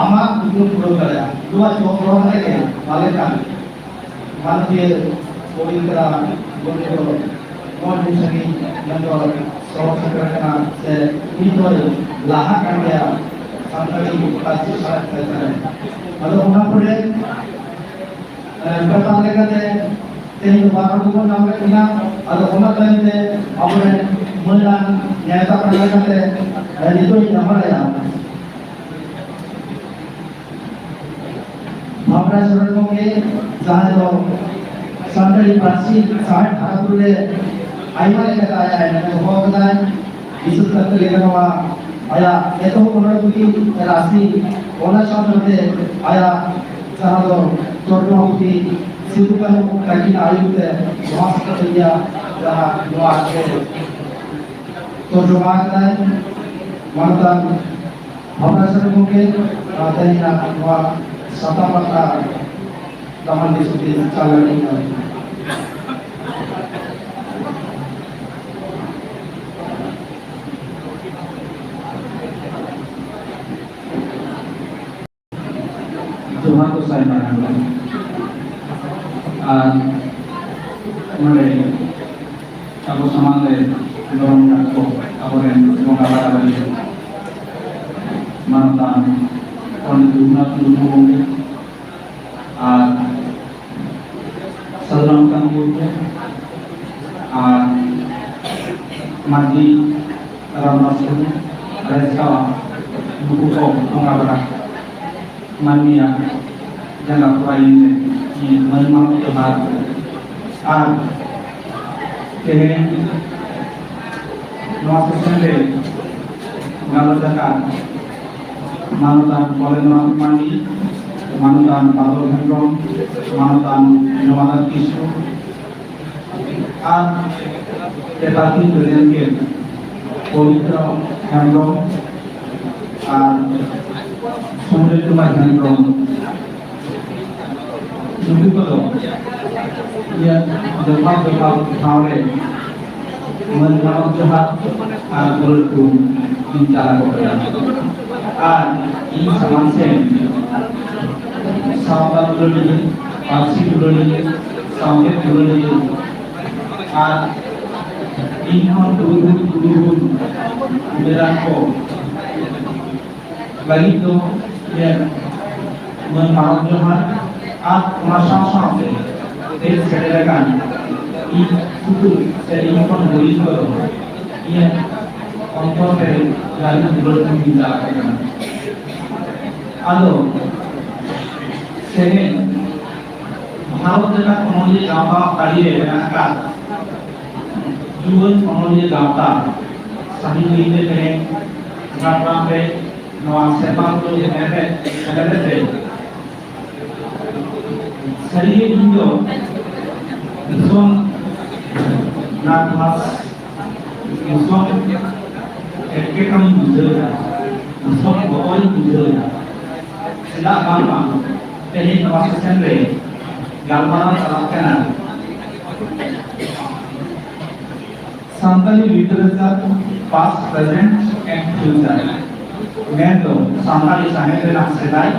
ᱟᱢᱟᱜ ᱠᱩᱠᱢᱩ ᱯᱩᱨᱟᱹᱣ ᱫᱟᱲᱮᱭᱟᱜᱼᱟ᱾ ᱱᱚᱣᱟ ᱪᱚᱠ ᱫᱷᱚᱨᱚᱢ ᱨᱮᱜᱮ ᱯᱟᱞᱮ ᱠᱷᱟᱱ ᱵᱷᱟᱨᱚᱛᱤᱭᱚ ᱯᱚᱵᱤᱛᱨᱟ ᱜᱚᱢᱠᱮ ᱫᱚ ᱱᱚᱣᱟ ᱫᱤᱥᱚᱢᱤ ᱢᱮᱱᱫᱚ ᱥᱚᱦᱚᱨ ᱥᱮᱴᱮᱨ ᱠᱟᱱᱟ ᱥᱮ ᱱᱤᱛ ᱦᱚᱸᱭ ᱞᱟᱦᱟᱜ ᱠᱟᱱ ᱜᱮᱭᱟ ᱥᱟᱱᱛᱟᱲᱤ ᱯᱟᱹᱨᱥᱤ ᱥᱟᱶᱦᱮᱫ ᱪᱮᱛᱟᱱ ᱨᱮ᱾ ᱟᱫᱚ ᱚᱱᱟ ᱯᱚᱨᱮ ᱮ, ᱵᱮᱯᱟᱨ ᱞᱮᱠᱟᱛᱮ ᱛᱮᱦᱮᱧ ᱫᱚ ᱵᱟᱨ ᱦᱚᱲ ᱵᱚᱱ ᱧᱟᱢ ᱞᱮᱫ ᱠᱤᱱᱟ᱾ ᱟᱫᱚ ᱚᱱᱟ ᱛᱟᱭᱚᱢ ᱛᱮ ᱟᱵᱚᱨᱮᱱ ᱢᱟᱹᱱᱟᱱ ᱱᱮᱣᱛᱟ ᱯᱮᱲᱟ ᱞᱮᱠᱟᱛᱮ, ᱮ, ᱱᱤᱛᱚᱜ ᱤᱧ ᱱᱮᱦᱚᱨᱟᱭᱟ ᱵᱷᱟᱵᱽᱱᱟ ᱥᱚᱨᱮᱱ ᱜᱚᱢᱠᱮ, ᱡᱟᱦᱟᱸᱭ ᱫᱚ ᱥᱟᱱᱛᱟᱲᱤ ᱯᱟᱹᱨᱥᱤ ᱥᱟᱶᱦᱮᱫ ᱦᱟᱨᱟ ᱵᱩᱨᱩ ᱨᱮ ᱟᱭᱢᱟ ᱞᱮᱠᱟᱛᱮ ᱟᱭᱟᱜ ᱮᱱᱮᱢ ᱮ ᱫᱚᱦᱚ ᱟᱠᱟᱫᱟᱭ᱾ ᱵᱤᱥᱮᱥ ᱠᱟᱨᱛᱮ ᱞᱟᱹᱭ ᱜᱟᱱᱚᱜᱼᱟ, ᱟᱭᱟᱜ ᱮᱛᱚᱦᱚᱵ ᱚᱱᱚᱬᱦᱮ ᱯᱩᱛᱷᱤ ᱨᱟᱥᱤ, ᱚᱱᱟ ᱥᱟᱶ ᱥᱟᱶᱛᱮ ᱟᱭᱟᱜ ᱡᱟᱦᱟᱸ ᱫᱚ ᱛᱚᱨᱡᱚᱢᱟ ᱯᱩᱛᱷᱤ ᱥᱤᱫᱩ ᱠᱟᱹᱱᱦᱩ ᱛᱟᱹᱠᱤᱱᱟᱜ ᱟᱹᱭᱩᱨ ᱛᱮ ᱱᱚᱣᱟ ᱥᱟᱶᱛᱟ ᱨᱮᱭᱟᱜ ᱡᱟᱦᱟᱸ ᱱᱚᱣᱟ ᱟᱡ ᱮ ᱛᱚᱨᱡᱚᱢᱟ ᱟᱠᱟᱫᱟᱭ, ᱢᱟᱱᱚᱛᱟᱱ ᱵᱷᱟᱵᱽᱱᱟ ᱥᱚᱨᱮᱱ ᱜᱚᱢᱠᱮ, ᱟᱨ ᱛᱮᱦᱮᱧᱟᱜ ᱱᱚᱣᱟ ᱥᱟᱛᱟᱢ ᱵᱟᱠᱷᱨᱟ ᱫᱟᱢᱟᱱ ᱫᱤᱥ ᱦᱩᱫᱤᱥ ᱪᱟᱞ ᱞᱟᱹᱜᱤᱫ᱾ ᱡᱚᱦᱟᱨ ᱠᱚ ᱥᱟᱭ ᱢᱟᱨᱟᱝ ᱠᱚ᱾ ᱟᱨ ᱱᱚᱰᱮ ᱟᱵᱚ ᱥᱟᱢᱟᱝ ᱨᱮ ᱫᱷᱚᱨᱚᱢ ᱜᱟᱲ ᱠᱚ, ᱟᱵᱚᱨᱮᱱ ᱵᱚᱸᱜᱟ ᱵᱟᱨᱟᱵᱟᱨᱤ ᱢᱟᱱᱚᱛᱟᱱ ᱯᱚᱱᱰᱤᱛ ᱨᱚᱜᱷᱩᱱᱟᱛᱷ ᱢᱩᱨᱢᱩ ᱜᱚᱢᱠᱮ, ᱟᱨ ᱥᱟᱹᱫᱷᱩ ᱨᱟᱢᱪᱟᱸᱫᱽ ᱢᱩᱨᱢᱩ, ᱟᱨ ᱢᱟᱹᱡᱷᱤ ᱨᱟᱢᱫᱟᱥ ᱢᱩᱨᱢᱩ, ᱱᱩᱠᱩ ᱠᱚ ᱵᱚᱸᱜᱟ ᱵᱟᱲᱟ ᱢᱟᱹᱱᱢᱤᱭᱟᱜ ᱡᱟᱸᱜᱟ ᱯᱩᱨᱟᱭᱤᱱ ᱨᱮ ᱢᱟᱹᱱ ᱢᱟᱱᱚᱛ ᱡᱚᱦᱟᱨ᱾ ᱟᱨ ᱛᱮᱦᱮᱧ ᱱᱚᱣᱟ ᱥᱮᱥᱚᱱ ᱨᱮ ᱜᱟᱞᱚᱪ ᱟᱠᱟᱫ ᱢᱟᱱᱚᱛᱟᱱ ᱵᱚᱞᱮᱱᱫᱨᱚᱱᱟᱛᱷ ᱢᱟᱱᱰᱤ, ᱢᱟᱱᱚᱛᱟᱱ ᱵᱟᱫᱚᱞ ᱦᱮᱢᱵᱨᱚᱢ, ᱢᱟᱱᱚᱛᱟᱱ ᱡᱚᱢᱟᱫᱟᱨ ᱠᱤᱥᱠᱩ, ᱟᱨ ᱪᱮᱛᱟᱛᱤ ᱯᱨᱮᱥᱤᱰᱮᱱᱴ ᱯᱚᱵᱤᱛᱨᱚ ᱦᱮᱢᱵᱨᱚᱢ ᱟᱨ ᱥᱚᱧᱡᱚᱭ ᱠᱩᱢᱟᱨ ᱦᱮᱢᱵᱨᱚᱢ, ᱱᱩᱠᱩ ᱠᱚᱫᱚ ᱤᱧᱟᱹᱜ ᱡᱚᱛᱷᱟᱛ ᱡᱚᱛᱷᱟᱛ ᱴᱷᱟᱶ ᱨᱮ ᱢᱟᱹᱱ ᱢᱟᱱᱚᱛ ᱡᱚᱦᱟᱨ ᱟᱨ ᱫᱩᱞᱟᱹᱲ ᱠᱚ ᱤᱧ ᱪᱟᱞ ᱟᱠᱚ ᱠᱟᱱᱟ᱾ ᱟᱨ ᱤᱧ ᱥᱟᱢᱟᱝ ᱥᱮᱱ ᱥᱟᱶᱛᱟ ᱫᱩᱞᱟᱹᱲᱤᱭᱟᱹ, ᱯᱟᱹᱨᱥᱤ ᱫᱩᱞᱟᱹᱲᱤᱭᱟᱹ, ᱥᱟᱶᱦᱮᱫ ᱫᱩᱞᱟᱹᱲᱤᱭᱟᱹ ᱟᱨ ᱤᱧ ᱠᱷᱚᱱ ᱯᱩᱨᱩᱫᱷᱩᱞ ᱯᱩᱨᱩᱫᱷᱩᱞ ᱩᱢᱮᱨᱟᱱ ᱠᱚ ᱞᱟᱹᱜᱤᱫ ᱫᱚ ᱤᱧᱟᱹᱜ ᱢᱟᱹᱱ ᱢᱟᱱᱚᱛ ᱡᱚᱦᱟᱨ ᱟᱨ ᱚᱱᱟ ᱥᱟᱶ ᱥᱟᱶᱛᱮ ᱦᱮᱡ ᱥᱮᱴᱮᱨ ᱟᱠᱟᱱ ᱤᱧ ᱥᱩᱛᱩᱜ ᱥᱮ ᱤᱧ ᱠᱷᱚᱱ ᱦᱩᱰᱤᱧ ᱠᱚᱫᱚ ᱤᱧᱟᱹᱜ ᱚᱱᱛᱚᱨ ᱨᱮ ᱞᱟᱹᱜᱤᱫ ᱫᱩᱞᱟᱹᱲ ᱠᱚᱧ ᱵᱤᱫᱟ ᱟᱠᱚ ᱠᱟᱱᱟ᱾ ᱟᱫᱚ ᱛᱮᱦᱮᱧ ᱵᱷᱟᱨᱚᱛ ᱨᱮᱱᱟᱜ ᱚᱱᱚᱞᱤᱭᱟᱹ ᱜᱟᱶᱛᱟ ᱛᱟᱹᱨᱤ ᱨᱮ ᱢᱮᱱᱟᱜ ᱟᱠᱟᱫ ᱡᱩᱣᱟᱹᱱ ᱚᱱᱚᱞᱤᱭᱟᱹ ᱜᱟᱶᱛᱟ ᱥᱟᱹᱦᱤ ᱞᱟᱹᱭᱤᱱ ᱨᱮ ᱛᱮᱦᱮᱧ ᱡᱷᱟᱲᱜᱨᱟᱢ ᱨᱮ ᱱᱚᱣᱟ ᱥᱮᱨᱢᱟ ᱯᱩᱨᱟᱹᱣ ᱮᱱᱮᱢ ᱨᱮ ᱥᱮᱞᱮᱫ ᱨᱮ ᱥᱟᱹᱨᱤᱜᱮ ᱤᱧ ᱫᱚ ᱫᱤᱥᱚᱢ ᱱᱟᱨᱵᱷᱟᱥ, ᱫᱤᱥᱚᱢ ᱮᱴᱠᱮᱴᱚᱬᱮᱧ ᱵᱩᱡᱷᱟᱹᱣ ᱮᱫᱟ, ᱫᱤᱥᱚᱢ ᱵᱚᱛᱚᱨᱤᱧ ᱵᱩᱡᱷᱟᱹᱣ ᱮᱫᱟ᱾ ᱪᱮᱫᱟᱜ ᱵᱟᱝᱢᱟ ᱛᱮᱦᱮᱧ ᱱᱚᱣᱟ ᱥᱮᱥᱚᱱ ᱨᱮ ᱜᱟᱞᱢᱟᱨᱟᱣ ᱪᱟᱞᱟᱜ ᱠᱟᱱᱟ Santali literature past, present and future, ᱢᱮᱱᱫᱚ ᱥᱟᱱᱛᱟᱲᱤ ᱥᱟᱶᱦᱮᱫ ᱨᱮᱱᱟᱜ ᱥᱮᱫᱟᱭ,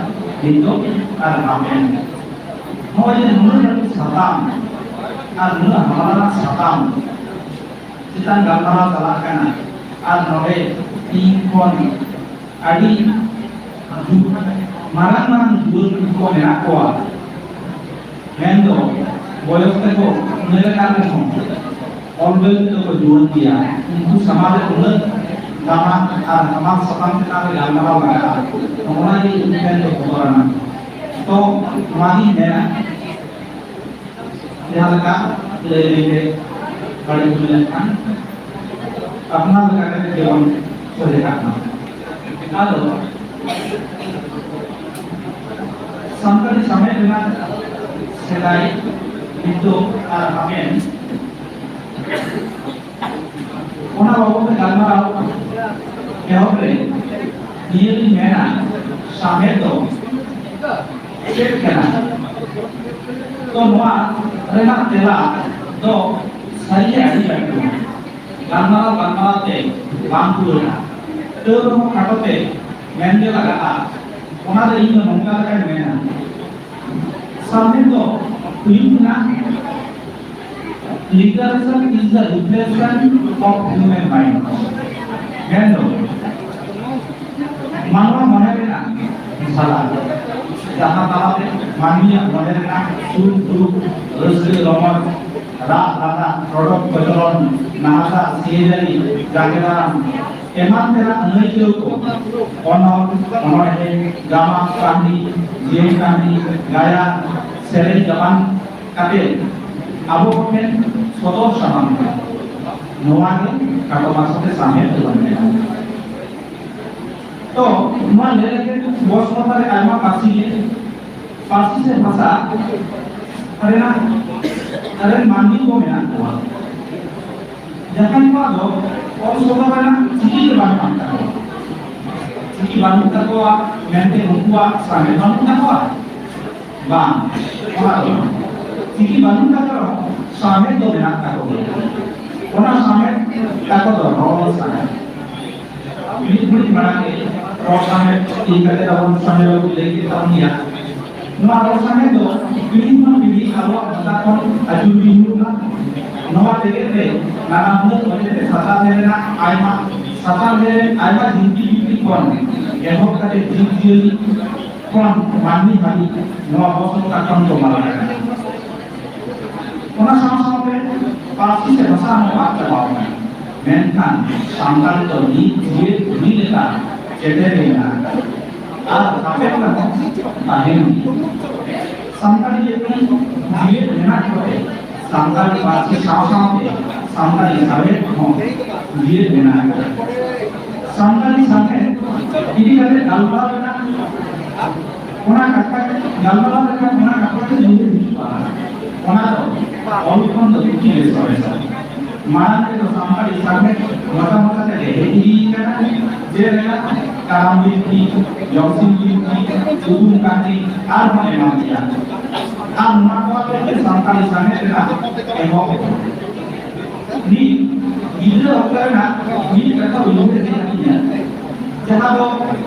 ᱱᱤᱛᱚᱜ ᱟᱨ ᱦᱟᱯᱮᱱ᱾ ᱱᱚᱜᱼᱚᱭ ᱡᱮ ᱱᱩᱱᱟᱹᱜ ᱞᱟᱹᱴᱩ ᱥᱟᱛᱟᱢ ᱟᱨ ᱱᱩᱱᱟᱹᱜ ᱦᱟᱢᱟᱞ ᱟᱱᱟᱜ ᱥᱟᱛᱟᱢ ᱪᱮᱛᱟᱱ ᱜᱟᱞᱢᱟᱨᱟᱣ ᱪᱟᱞᱟᱜ ᱠᱟᱱᱟ, ᱟᱨ ᱱᱚᱰᱮ ᱤᱧ ᱠᱷᱚᱱ ᱟᱹᱰᱤ ᱢᱟᱨᱟᱝ ᱢᱟᱨᱟᱝ ᱡᱩᱣᱟᱹᱱ ᱠᱚ ᱢᱮᱱᱟᱜ ᱠᱚᱣᱟ, ᱢᱮᱱᱫᱚ ᱵᱚᱭᱚᱥ ᱛᱮᱠᱚ ᱩᱢᱮᱨ ᱟᱠᱟᱱ ᱨᱮᱦᱚᱸ ᱚᱞ ᱵᱮᱞ ᱛᱮᱫᱚ ᱠᱚ ᱡᱩᱣᱟᱹᱱ ᱜᱮᱭᱟ᱾ ᱩᱱᱠᱩ ᱥᱟᱢᱟᱝ ᱨᱮ ᱩᱱᱟᱹᱜ ᱫᱟᱢᱟᱱ ᱟᱨ ᱦᱟᱢᱟᱞ ᱥᱟᱛᱟᱢ ᱪᱮᱛᱟᱱ ᱨᱮ ᱜᱟᱞᱢᱟᱨᱟᱣ ᱞᱟᱜᱟᱜᱼᱟ᱾ ᱱᱚᱜᱼᱚ ᱱᱟ ᱜᱮ ᱤᱧ ᱴᱷᱮᱱ ᱫᱚ ᱵᱚᱛᱚᱨ ᱟᱱᱟᱜ᱾ ᱛᱚ ᱱᱚᱣᱟ ᱜᱤᱧ ᱢᱮᱱᱟ, ᱡᱟᱦᱟᱸ ᱞᱮᱠᱟ ᱞᱟᱹᱭ ᱞᱟᱹᱭ ᱛᱮ ᱵᱟᱹᱲᱤᱡ ᱦᱩᱭ ᱞᱮᱱᱠᱷᱟᱱ ᱟᱯᱱᱟᱨ ᱞᱮᱠᱟᱛᱮ ᱡᱮᱢᱚᱱ ᱥᱚᱡᱷᱮ ᱠᱟᱜ ᱢᱟ᱾ ᱟᱫᱚ ᱥᱟᱱᱛᱟᱲᱤ ᱥᱟᱶᱦᱮᱫ ᱨᱮᱱᱟᱜ ᱥᱮᱫᱟᱭ, ᱱᱤᱛᱚᱜ ᱟᱨ ᱦᱟᱯᱮᱱ, ᱚᱱᱟ ᱵᱟᱵᱚᱛ ᱛᱮ ᱜᱟᱞᱢᱟᱨᱟᱣ ᱮᱦᱚᱵ ᱨᱮ ᱱᱤᱭᱟᱹ ᱞᱤᱧ ᱢᱮᱱᱟ, ᱥᱟᱶᱦᱮᱫ ᱫᱚ ᱪᱮᱫ ᱠᱟᱱᱟ? ᱛᱚ ᱱᱚᱣᱟ ᱨᱮᱱᱟᱜ ᱛᱮᱞᱟ ᱫᱚ ᱥᱟᱹᱨᱤᱜᱮ ᱟᱹᱰᱤ ᱞᱟᱹᱴᱩ᱾ ᱜᱟᱞᱢᱟᱨᱟᱣ ᱜᱟᱞᱢᱟᱨᱟᱣ ᱛᱮ ᱵᱟᱝ ᱯᱩᱨᱟᱹᱜᱼᱟ᱾ ᱛᱟᱹᱣ ᱨᱮᱦᱚᱸ ᱠᱷᱟᱴᱚ ᱛᱮ ᱢᱮᱱ ᱜᱮ ᱞᱟᱜᱟᱜᱼᱟ᱾ ᱚᱱᱟ ᱫᱚ ᱤᱧ ᱫᱚ ᱱᱚᱝᱠᱟ ᱞᱮᱠᱟᱧ ᱢᱮᱱᱟ, ᱥᱟᱶᱦᱮᱫ ᱫᱚ ᱦᱩᱭᱩᱜ ᱠᱟᱱᱟ, literature is the reflection of human mind᱾ ᱢᱮᱱᱫᱚ ᱢᱟᱱᱣᱟ ᱢᱚᱱᱮ ᱨᱮᱱᱟᱜ ᱡᱷᱟᱞᱟᱠ, ᱡᱟᱦᱟᱸ ᱛᱟᱞᱟᱛᱮ ᱢᱟᱹᱱᱢᱤᱭᱟᱜ ᱢᱚᱱᱮ ᱨᱮᱱᱟᱜ ᱥᱩᱠ ᱫᱩᱠ, ᱨᱟᱹᱥᱠᱟᱹ ᱨᱚᱢᱚᱡᱽ, ᱨᱟᱜ ᱞᱟᱸᱫᱟ, ᱨᱚᱰᱚᱡ ᱠᱚᱪᱞᱚᱱ, ᱱᱟᱦᱟᱪᱟᱨ, ᱥᱤᱭᱟᱹᱡᱟᱹᱨᱤ, ᱡᱟᱸᱜᱮ ᱫᱟᱨᱟᱢ, ᱮᱢᱟᱱ ᱛᱮᱱᱟᱜ ᱟᱹᱱᱟᱹᱭᱠᱟᱹᱣ ᱠᱚ ᱚᱱᱚᱞ, ᱚᱱᱚᱬᱦᱮ, ᱜᱟᱢᱟᱢ, ᱠᱟᱹᱦᱱᱤ, ᱡᱤᱭᱚᱱ ᱠᱟᱹᱦᱱᱤ, ᱜᱟᱭᱟᱱ, ᱥᱮᱨᱮᱧ ᱜᱟᱵᱟᱱ ᱠᱟᱛᱮ ᱟᱵᱚ ᱠᱚᱴᱷᱮᱱ ᱥᱚᱫᱚᱨ ᱥᱟᱢᱟᱝ ᱠᱟᱱᱟ᱾ ᱱᱚᱣᱟ ᱜᱮ ᱠᱷᱟᱴᱚ ᱢᱟᱪᱷᱟ ᱛᱮ ᱥᱟᱶᱦᱮᱫ ᱫᱚᱵᱚᱱ ᱢᱮᱱᱟ᱾ ᱛᱚ ᱱᱚᱣᱟ ᱞᱟᱹᱭ ᱞᱟᱹᱜᱤᱫ ᱵᱚᱥ ᱯᱟᱛᱟ ᱨᱮ ᱟᱭᱢᱟ ᱯᱟᱹᱨᱥᱤ ᱜᱮ, ᱯᱟᱹᱨᱥᱤ ᱥᱮ ᱵᱷᱟᱥᱟ ᱨᱮᱱᱟᱜ ᱨᱮᱱ ᱢᱟᱹᱱᱢᱤ ᱠᱚ ᱢᱮᱱᱟᱜ ᱠᱚᱣᱟ, ᱡᱟᱦᱟᱸᱭ ᱠᱚᱣᱟᱜ ᱫᱚ ᱚᱞ ᱥᱚᱫᱚᱨ ᱨᱮᱱᱟᱜ ᱪᱤᱠᱤ ᱜᱮ ᱵᱟᱝ ᱠᱟᱱ ᱛᱟᱠᱚᱣᱟ᱾ ᱪᱤᱠᱤ ᱵᱟᱹᱱᱩᱜ ᱛᱟᱠᱚᱣᱟ ᱢᱮᱱᱛᱮ ᱩᱱᱠᱩᱣᱟᱜ ᱥᱟᱶᱦᱮᱫ ᱵᱟᱹᱱᱩᱜ ᱛᱟᱠᱚᱣᱟ? ᱵᱟᱝ, ᱚᱱᱟ ᱫᱚ ᱵᱟᱝ᱾ ᱪᱤᱠᱤ ᱵᱟᱹᱱᱩᱜ ᱛᱟᱠᱚ ᱨᱮᱦᱚᱸ ᱥᱟᱶᱦᱮᱫ ᱫᱚ ᱢᱮᱱᱟᱜ ᱛᱟᱠᱚ ᱜᱮᱭᱟ᱾ ᱚᱱᱟ ᱥᱟᱶᱦᱮᱫ ᱛᱟᱠᱚ ᱫᱚ ᱨᱚᱲ ᱥᱟᱶᱦᱮᱫ᱾ ᱢᱤᱫ ᱜᱷᱟᱹᱲᱤᱡ ᱢᱟᱲᱟᱝ ᱨᱮ ᱨᱚᱲ ᱥᱟᱶᱦᱮᱫ ᱤᱫᱤ ᱠᱟᱛᱮ ᱟᱵᱚ ᱥᱟᱶᱦᱮᱫ ᱵᱟᱵᱚ ᱞᱟᱹᱭ ᱠᱮᱫ ᱛᱟᱵᱚᱱ ᱜᱮᱭᱟ᱾ ᱱᱚᱣᱟ ᱨᱚᱲ ᱥᱟᱶᱦᱮᱫ ᱫᱚ ᱯᱤᱲᱦᱤ ᱠᱷᱚᱱ ᱯᱤᱲᱦᱤ ᱟᱵᱚᱣᱟᱜ ᱢᱚᱪᱟ ᱠᱷᱚᱱ ᱟᱹᱪᱩᱨ ᱦᱤᱡᱩᱜ ᱠᱟᱱᱟ᱾ ᱱᱚᱣᱟ ᱡᱮᱜᱮᱛ ᱨᱮ ᱱᱟᱱᱟ ᱦᱩᱱᱟᱹᱨ ᱚᱡᱮ ᱛᱮ ᱥᱟᱛᱟᱨ ᱨᱮ ᱨᱮᱱᱟᱜ ᱟᱭᱢᱟ, ᱥᱟᱛᱟᱨ ᱨᱮ ᱟᱭᱢᱟ ᱡᱤᱱᱛᱤ ᱡᱩᱠᱛᱤ ᱠᱷᱚᱱ ᱮᱦᱚᱵ ᱠᱟᱛᱮ ᱡᱤᱵᱽ ᱡᱤᱭᱟᱹᱞᱤ ᱠᱷᱚᱱ ᱢᱟᱹᱱᱢᱤ ᱦᱟᱹᱵᱤᱡ ᱱᱚᱣᱟ ᱵᱚᱥ ᱢᱚᱪᱟ ᱠᱷᱚᱱ ᱠᱚ ᱢᱟᱨᱟᱝ ᱟᱠᱟᱱᱟ᱾ ᱚᱱᱟ ᱥᱟᱶ ᱥᱟᱶᱛᱮ ᱯᱟᱹᱨᱥᱤ ᱥᱮ ᱵᱷᱟᱥᱟ ᱦᱚᱸ ᱟᱫ ᱪᱟᱵᱟᱣ ᱟᱠᱟᱱᱟ᱾ ᱢᱮᱱᱠᱷᱟᱱ ᱥᱟᱱᱛᱟᱲᱤ ᱫᱚ ᱱᱤᱛ ᱡᱤᱭᱮᱫ ᱫᱷᱤᱨᱤ ᱞᱮᱠᱟ ᱠᱮᱴᱮᱡ ᱨᱮ ᱢᱮᱱᱟᱜ ᱟᱠᱟᱫᱟ ᱟᱨ ᱦᱟᱯᱮᱱ ᱨᱮᱦᱚᱸ ᱛᱟᱦᱮᱱ ᱜᱮᱭᱟ᱾ ᱥᱟᱱᱛᱟᱲᱤ ᱡᱟᱹᱛᱤ ᱡᱤᱭᱮᱫ ᱢᱮᱱᱟᱜ ᱠᱚᱛᱮ ᱥᱟᱱᱛᱟᱲᱤ ᱯᱟᱹᱨᱥᱤ ᱥᱟᱶ ᱥᱟᱶᱛᱮ ᱥᱟᱱᱛᱟᱲᱤ ᱥᱟᱶᱦᱮᱫ ᱦᱚᱸ ᱡᱤᱭᱮᱫ ᱢᱮᱱᱟᱜ ᱟᱠᱟᱫᱟ᱾ ᱥᱟᱱᱛᱟᱲᱤ ᱥᱟᱶᱦᱮᱫ ᱤᱫᱤ ᱠᱟᱛᱮ ᱜᱟᱞᱢᱟᱨᱟᱣ ᱨᱮᱱᱟᱜ ᱚᱱᱟ ᱠᱟᱛᱷᱟ ᱜᱟᱞᱢᱟᱨᱟᱣ ᱞᱮᱠᱷᱟᱱ ᱚᱱᱟ ᱠᱟᱛᱷᱟ ᱜᱮ ᱩᱭᱦᱟᱹᱨ ᱦᱤᱡᱩᱜᱼᱟ᱾ ᱚᱱᱟ ᱫᱚ ᱚᱞ ᱠᱷᱚᱱ ᱫᱚ ᱯᱩᱛᱷᱤ ᱜᱮ ᱥᱚᱨᱮᱥᱟ᱾ ᱢᱟᱲᱟᱝ ᱨᱮᱫᱚ ᱥᱟᱱᱛᱟᱲᱤ ᱥᱟᱶᱦᱮᱫ ᱢᱚᱴᱟ ᱢᱚᱴᱟ ᱛᱮ ᱦᱮᱡ ᱤᱫᱤ ᱠᱟᱱᱟ, ᱡᱮᱞᱮᱠᱟ ᱠᱟᱨᱟᱢ ᱵᱤᱱᱛᱤ, ᱡᱚᱢᱥᱤᱢ ᱵᱤᱱᱛᱤ, ᱠᱩᱫᱩᱢ ᱠᱟᱹᱦᱱᱤ ᱟᱨᱦᱚᱸ ᱮᱢᱟᱱ ᱛᱮᱭᱟᱜ᱾ ᱟᱨ ᱱᱚᱣᱟ ᱠᱚ ᱟᱛᱮ ᱜᱮ ᱥᱟᱱᱛᱟᱲᱤ ᱥᱟᱶᱦᱮᱫ ᱨᱮᱱᱟᱜ ᱮᱦᱚᱵ ᱮᱱᱟ᱾ ᱢᱤᱫ ᱜᱤᱫᱽᱨᱟᱹ ᱚᱠᱛᱚ ᱨᱮᱱᱟᱜ ᱢᱤᱫ ᱠᱟᱛᱷᱟ ᱩᱭᱦᱟᱹᱨ ᱦᱮᱡ ᱟᱹᱫᱤᱧᱟ, ᱡᱟᱦᱟᱸ ᱫᱚ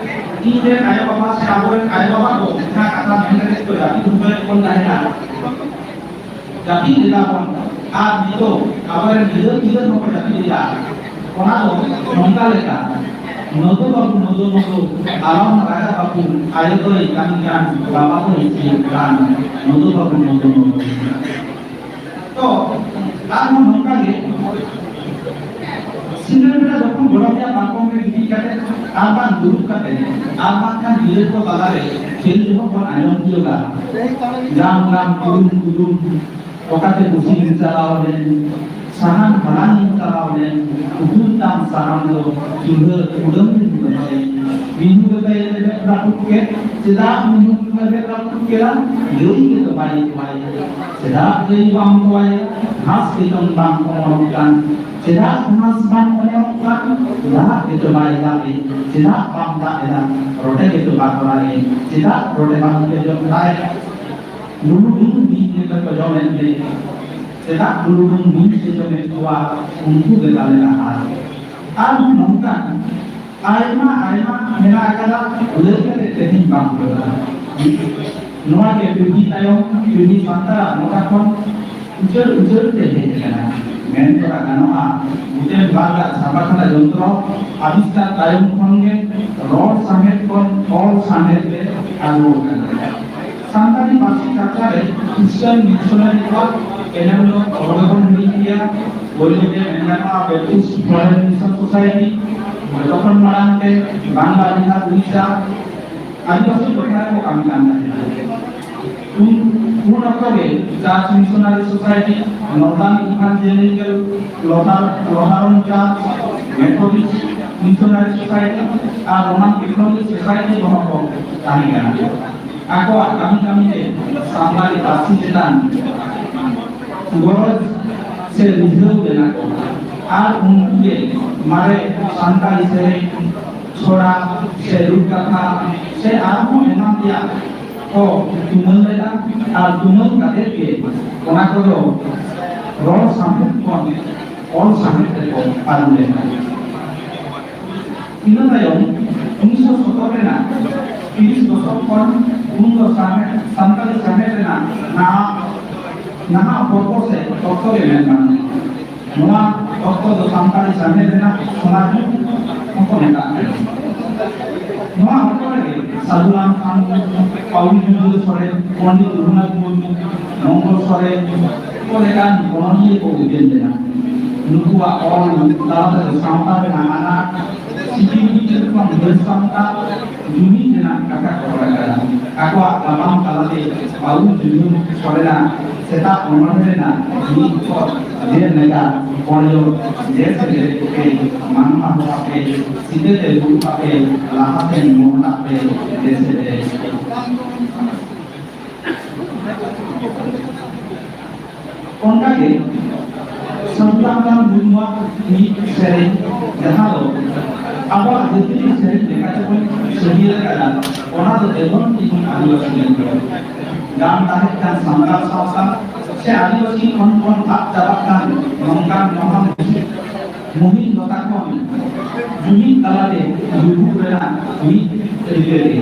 ᱤᱧ ᱨᱮᱱ ᱟᱭᱳ ᱵᱟᱵᱟ ᱥᱮ ᱟᱵᱚᱨᱮᱱ ᱟᱭᱳ ᱵᱟᱵᱟ ᱠᱚ ᱡᱟᱦᱟᱸ ᱠᱟᱛᱷᱟ ᱢᱮᱱ ᱠᱟᱛᱮ ᱠᱚ ᱡᱟᱹᱯᱤᱫ ᱦᱚᱪᱚᱭᱮᱫ ᱵᱚᱱ ᱛᱟᱦᱮᱱᱟ, ᱡᱟᱹᱯᱤᱫ ᱮᱫᱟ ᱵᱚᱱ, ᱟᱨ ᱱᱤᱛᱚᱜ ᱟᱵᱚᱨᱮᱱ ᱜᱤᱫᱟᱹᱨ ᱯᱤᱫᱟᱹᱨ ᱦᱚᱸᱠᱚ ᱡᱟᱹᱯᱤᱫ ᱮᱫᱟ᱾ ᱚᱱᱟ ᱫᱚ ᱱᱚᱝᱠᱟ ᱞᱮᱠᱟ, ᱱᱚᱫᱚ ᱵᱟᱹᱵᱩ ᱱᱚᱫᱚ ᱱᱚᱫᱚ, ᱟᱞᱚᱢ ᱨᱟᱜᱟ ᱵᱟᱹᱵᱩ, ᱟᱭᱳ ᱫᱚᱭ ᱠᱟᱹᱢᱤ ᱠᱟᱱ, ᱵᱟᱵᱟ ᱫᱚᱭ ᱥᱤᱭᱳᱜ ᱠᱟᱱ, ᱱᱚᱫᱚ ᱵᱟᱹᱵᱩ ᱱᱚᱫᱚ ᱱᱚᱫᱚ᱾ ᱛᱚ ᱟᱨᱦᱚᱸ ᱱᱚᱝᱠᱟ ᱜᱮ ᱥᱤᱸᱜᱟᱹᱲ ᱵᱮᱲᱟ ᱡᱚᱠᱷᱚᱱ ᱜᱚᱲᱚᱢ ᱨᱮᱭᱟᱜ ᱯᱟᱨᱠᱚᱢ ᱨᱮ ᱜᱤᱛᱤᱡ ᱠᱟᱛᱮ ᱟᱨ ᱵᱟᱝ ᱫᱩᱲᱩᱵ ᱠᱟᱛᱮ ᱟᱨ ᱵᱟᱝᱠᱷᱟᱱ ᱜᱤᱫᱽᱨᱟᱹ ᱠᱚ ᱛᱟᱞᱟᱨᱮ ᱠᱷᱮᱞ ᱡᱚᱦᱚᱜ ᱵᱚᱱ ᱟᱸᱡᱚᱢ ᱛᱤᱭᱳᱜᱟ, ᱡᱟᱢ ᱡᱟᱢ ᱠᱩᱫᱩᱢ ᱠᱩᱫᱩᱢ, ᱚᱠᱟᱛᱮ ᱠᱩᱥᱤᱢ ᱪᱟᱞᱟᱣ ᱞᱮᱱ, ᱥᱟᱦᱟᱱ ᱦᱟᱞᱟᱝ ᱤᱧ ᱪᱟᱞᱟᱣ ᱞᱮᱱ, ᱩᱠᱩᱨ ᱛᱟᱢ ᱥᱟᱦᱟᱱ ᱫᱚ ᱪᱩᱞᱦᱟᱹ ᱠᱩᱰᱟᱹᱢ ᱨᱮᱧ ᱫᱚᱦᱚᱭ᱾ ᱢᱤᱦᱩ ᱜᱮᱛᱟᱭ ᱞᱮᱵᱮᱫ ᱨᱟᱹᱯᱩᱫ ᱠᱮᱫ, ᱪᱮᱫᱟᱜ ᱢᱤᱦᱩ ᱞᱮᱵᱮᱫ ᱨᱟᱹᱯᱩᱫ ᱠᱮᱫᱟ? ᱜᱟᱹᱭ ᱜᱮᱛᱚ ᱵᱟᱭ ᱛᱚᱣᱟᱭ᱾ ᱪᱮᱫᱟᱜ ᱜᱟᱹᱭ ᱵᱟᱢ ᱛᱚᱣᱟᱭᱟ? ᱜᱷᱟᱥ ᱜᱮᱛᱚ ᱵᱟᱝ ᱚᱢᱚᱱᱚᱜ ᱠᱟᱱ᱾ ᱪᱮᱫᱟᱜ ᱜᱷᱟᱥ ᱵᱟᱝ ᱚᱢᱚᱱᱚᱜ ᱠᱟᱱ? ᱫᱟᱜ ᱜᱮᱛᱚ ᱵᱟᱭ ᱫᱟᱜ ᱮᱫ᱾ ᱪᱮᱫᱟᱜ ᱵᱟᱢ ᱫᱟᱜ ᱮᱫᱟ? ᱨᱚᱴᱮ ᱜᱮᱛᱚ ᱵᱟᱠᱚ ᱨᱟᱜ ᱮᱫ᱾ ᱪᱮᱫᱟᱜ ᱨᱚᱴᱮ ᱵᱟᱝ ᱯᱮ ᱡᱚᱢ ᱫᱟᱲᱮᱭᱟᱜ? ᱞᱩᱞᱩᱰᱩᱝ ᱵᱤᱧ ᱞᱮᱠᱟ ᱠᱚ ᱡᱚᱢᱮᱫ ᱞᱮ᱾ ᱪᱮᱫᱟᱜ ᱞᱩᱞᱩᱰᱩᱝ ᱵᱤᱧ ᱠᱚ ᱡᱚᱢᱮᱫ ᱠᱚᱣᱟ? ᱩᱱᱠᱩ ᱜᱮ ᱛᱟᱞᱮ ᱟᱦᱟᱨ᱾ ᱟᱨᱦᱚᱸ ᱱᱚᱝᱠᱟᱱ ᱟᱭᱢᱟ ᱟᱭᱢᱟ ᱢᱮᱱᱟᱜ ᱟᱠᱟᱫᱟ, ᱞᱟᱹᱭ ᱠᱟᱛᱮ ᱛᱮᱦᱮᱧ ᱵᱟᱝ ᱯᱩᱨᱟᱹᱜᱼᱟ᱾ ᱱᱚᱣᱟ ᱜᱮ ᱯᱤᱲᱦᱤ ᱛᱟᱭᱚᱢ ᱯᱤᱲᱦᱤ ᱥᱟᱱᱛᱟᱲᱟᱜ ᱢᱚᱪᱟ ᱠᱷᱚᱱ ᱩᱪᱟᱹᱲ ᱩᱪᱟᱹᱲ ᱛᱮ ᱦᱮᱡ ᱟᱠᱟᱱᱟ᱾ ᱢᱮᱱ ᱛᱚᱨᱟ ᱜᱟᱱᱚᱜᱼᱟ, ᱜᱩᱴᱮᱱᱵᱟᱨᱜᱟᱜ ᱪᱷᱟᱯᱟᱠᱷᱟᱱᱟ ᱡᱚᱱᱛᱨᱚ ᱟᱵᱤᱥᱠᱟᱨ ᱛᱟᱭᱚᱢ ᱠᱷᱚᱱ ᱜᱮ ᱨᱚᱲ ᱥᱟᱶᱦᱮᱫ ᱠᱷᱚᱱ ᱚᱞ ᱥᱟᱶᱦᱮᱫ ᱨᱮ ᱟᱬᱜᱚ ᱟᱠᱟᱱᱟ᱾ ᱥᱟᱱᱛᱟᱲᱤ ᱯᱟᱹᱨᱥᱤ ᱪᱟᱨᱪᱟ ᱨᱮ ᱠᱷᱨᱤᱥᱴᱟᱱ ᱢᱤᱥᱚᱱᱟᱨᱤ ᱠᱚᱣᱟᱜ ᱮᱱᱮᱢ ᱫᱚ ᱚᱦᱚ ᱜᱮᱵᱚᱱ ᱦᱤᱲᱤᱧ ᱠᱮᱭᱟ᱾ ᱯᱳᱭᱞᱳ ᱛᱮ ᱢᱮᱱ ᱜᱟᱱᱚᱜᱼᱟ, ᱵᱮᱯᱴᱤᱥᱴ ᱯᱷᱚᱨᱮᱱ ᱢᱤᱥᱚᱱ ᱥᱳᱥᱟᱭᱴᱤ, ᱡᱚᱛᱚ ᱠᱷᱚᱱ ᱢᱟᱲᱟᱝ ᱛᱮ ᱵᱟᱝᱞᱟ, ᱵᱤᱦᱟᱨ, ᱩᱲᱤᱥᱥᱟ ᱟᱹᱫᱤᱵᱟᱹᱥᱤ ᱠᱚ ᱴᱷᱮᱱ ᱠᱚ ᱠᱟᱹᱢᱤ ᱠᱟᱱ ᱛᱟᱦᱮᱸᱱᱟ᱾ ᱩᱱ, ᱩᱱ ᱚᱠᱛᱚ ᱜᱮ church missionary society, northern evangelical Luther, Lutheran church, Methodist missionary society ᱟᱨ ᱨᱳᱢᱟᱱ ᱠᱮᱛᱷᱚᱞᱤᱠ ᱥᱳᱥᱟᱭᱴᱤ ᱠᱚᱦᱚᱸ ᱠᱚ ᱛᱟᱦᱮᱸ ᱠᱟᱱᱟ᱾ ᱟᱠᱚᱣᱟᱜ ᱠᱟᱹᱢᱤ ᱠᱟᱹᱢᱤ ᱛᱮ ᱥᱟᱱᱛᱟᱲᱤ ᱯᱟᱹᱨᱥᱤ ᱪᱮᱛᱟᱱ ᱜᱚᱨᱚᱡᱽ ᱥᱮ ᱨᱤᱡᱷᱟᱹᱣ ᱞᱮᱱᱟ ᱠᱚ᱾ ᱟᱨ ᱩᱱᱠᱩ ᱜᱮ ᱢᱟᱨᱮ ᱥᱟᱱᱛᱟᱲᱤ ᱥᱮᱨᱮᱧ, ᱪᱷᱚᱲᱟ ᱥᱮ ᱨᱩᱯ ᱠᱟᱛᱷᱟ ᱥᱮ ᱟᱨᱦᱚᱸ ᱮᱢᱟᱱ ᱛᱮᱭᱟᱜ ᱠᱚ ᱛᱩᱢᱟᱹᱞ ᱞᱮᱫᱟ᱾ ᱟᱨ ᱛᱩᱢᱟᱹᱞ ᱠᱟᱛᱮ ᱜᱮ ᱚᱱᱟ ᱠᱚᱫᱚ ᱨᱚᱲ ᱥᱟᱶᱦᱮᱫ ᱠᱷᱚᱱ ᱚᱞ ᱥᱟᱶᱦᱮᱫ ᱨᱮᱠᱚ ᱟᱹᱨᱩ ᱞᱮᱫᱟ᱾ ᱤᱱᱟᱹ ᱛᱟᱭᱚᱢ ᱩᱱᱤᱥᱥᱚ ᱥᱚᱛᱛᱚᱨ ᱨᱮᱱᱟᱜ ᱛᱤᱨᱤᱥ ᱫᱚᱥᱚᱠ ᱠᱷᱚᱱ ᱩᱱ ᱫᱚ ᱥᱟᱶᱦᱮᱫ, ᱥᱟᱱᱛᱟᱲᱤ ᱥᱟᱶᱦᱮᱫ ᱨᱮᱱᱟᱜ ᱱᱟᱦᱟᱜ, ᱱᱟᱦᱟᱜ ᱯᱚᱨᱵᱚ ᱥᱮ ᱚᱠᱛᱚ ᱜᱮ ᱢᱮᱱ ᱜᱟᱱᱚᱜᱼᱟ᱾ ᱱᱚᱣᱟ ᱚᱠᱛᱚ ᱫᱚ ᱥᱟᱱᱛᱟᱲᱤ ᱥᱟᱶᱦᱮᱫ ᱨᱮᱱᱟᱜ ᱥᱚᱱᱟ ᱡᱩᱜᱽ ᱦᱚᱸᱠᱚ ᱢᱮᱛᱟᱜ ᱠᱟᱱᱟ᱾ ᱱᱚᱣᱟ ᱚᱠᱛᱚ ᱨᱮᱜᱮ ᱥᱟᱹᱫᱷᱩᱨᱟᱢ ᱥᱟᱱᱢᱩ, ᱯᱟᱣᱩᱞ ᱡᱩᱡᱷᱟᱹᱨ ᱥᱚᱨᱮᱱ, ᱯᱚᱱᱰᱤᱛ ᱨᱚᱜᱷᱩᱱᱟᱛᱷ ᱢᱩᱨᱢᱩ, ᱢᱚᱝᱜᱚᱞ ᱥᱚᱨᱮᱱ ᱠᱚ ᱞᱮᱠᱟᱱ ᱚᱱᱚᱞᱤᱭᱟᱹ ᱠᱚ ᱩᱭᱦᱟᱹᱨ ᱞᱮᱱᱟ᱾ ᱱᱩᱠᱩᱣᱟᱜ ᱚᱞ ᱛᱟᱞᱟ ᱛᱮᱫᱚ ᱥᱟᱶᱛᱟ ᱨᱮᱱᱟᱜ ᱟᱱᱟᱴ, ᱥᱤᱠᱤᱲ ᱵᱤᱠᱤᱲ ᱠᱷᱚᱱ ᱫᱟᱹᱲ ᱥᱟᱢᱴᱟᱣ, ᱡᱩᱢᱤᱫ ᱨᱮᱱᱟᱜ ᱠᱟᱛᱷᱟ ᱠᱚ ᱨᱚᱲ ᱟᱠᱟᱫᱟ᱾ ᱟᱠᱚᱣᱟᱜ ᱜᱟᱢᱟᱢ ᱛᱟᱞᱟᱛᱮ ᱯᱟᱹᱣᱩᱞ ᱡᱩᱡᱷᱟᱹᱨ ᱥᱚᱨᱮᱱᱟᱜ ᱥᱮᱛᱟᱜ ᱚᱱᱚᱬᱦᱮ ᱨᱮᱱᱟᱜ ᱢᱤᱫ ᱯᱚᱫ ᱡᱮᱞᱮᱠᱟ ᱠᱚᱭᱚᱜ ᱡᱮ ᱥᱮᱫ ᱯᱮ ᱢᱟᱱᱣᱟ ᱦᱚᱲ ᱟᱯᱮ, ᱥᱤᱫᱟᱹ ᱛᱮ ᱫᱩᱲᱩᱵ ᱟᱯᱮ, ᱞᱟᱦᱟ ᱥᱮᱱ ᱢᱚᱦᱰᱟᱜ ᱯᱮ, ᱡᱮ ᱥᱮᱫ ᱚᱱᱠᱟᱜᱮ ᱥᱟᱹᱫᱷᱩ ᱨᱟᱢᱪᱟᱸᱫᱽ ᱢᱩᱨᱢᱩᱣᱟᱜ ᱢᱤᱫ ᱥᱮᱨᱮᱧ, ᱡᱟᱦᱟᱸ ᱫᱚ ᱟᱵᱚᱣᱟᱜ ᱡᱟᱹᱛᱤᱭᱟᱹᱨᱤ ᱥᱮᱨᱮᱧ ᱞᱮᱠᱟᱛᱮ ᱵᱚᱱ ᱥᱟᱹᱨᱤᱭᱟᱹ ᱟᱠᱟᱫᱟ, ᱚᱱᱟ ᱫᱚ ᱫᱮᱵᱚᱱ ᱛᱤᱧ ᱟᱹᱫᱤᱵᱟᱹᱥᱤ ᱢᱮᱱᱛᱮ᱾ ᱜᱟᱢ ᱛᱟᱦᱮᱸ ᱠᱟᱱ ᱥᱟᱱᱛᱟᱲ ᱥᱟᱶᱛᱟ ᱥᱮ ᱟᱹᱫᱤᱵᱟᱹᱥᱤ ᱠᱷᱚᱱ ᱵᱚᱱ ᱟᱫ ᱪᱟᱵᱟᱜ ᱠᱟᱱ ᱱᱚᱝᱠᱟᱱ ᱢᱚᱦᱟ ᱢᱩᱦᱤᱢ ᱫᱚ ᱛᱟᱠᱚ ᱡᱩᱢᱤᱫ ᱛᱟᱞᱟᱛᱮ ᱞᱩᱜᱩ ᱨᱮᱱᱟᱜ ᱢᱤᱫ ᱨᱤᱠᱟᱹ ᱜᱮ᱾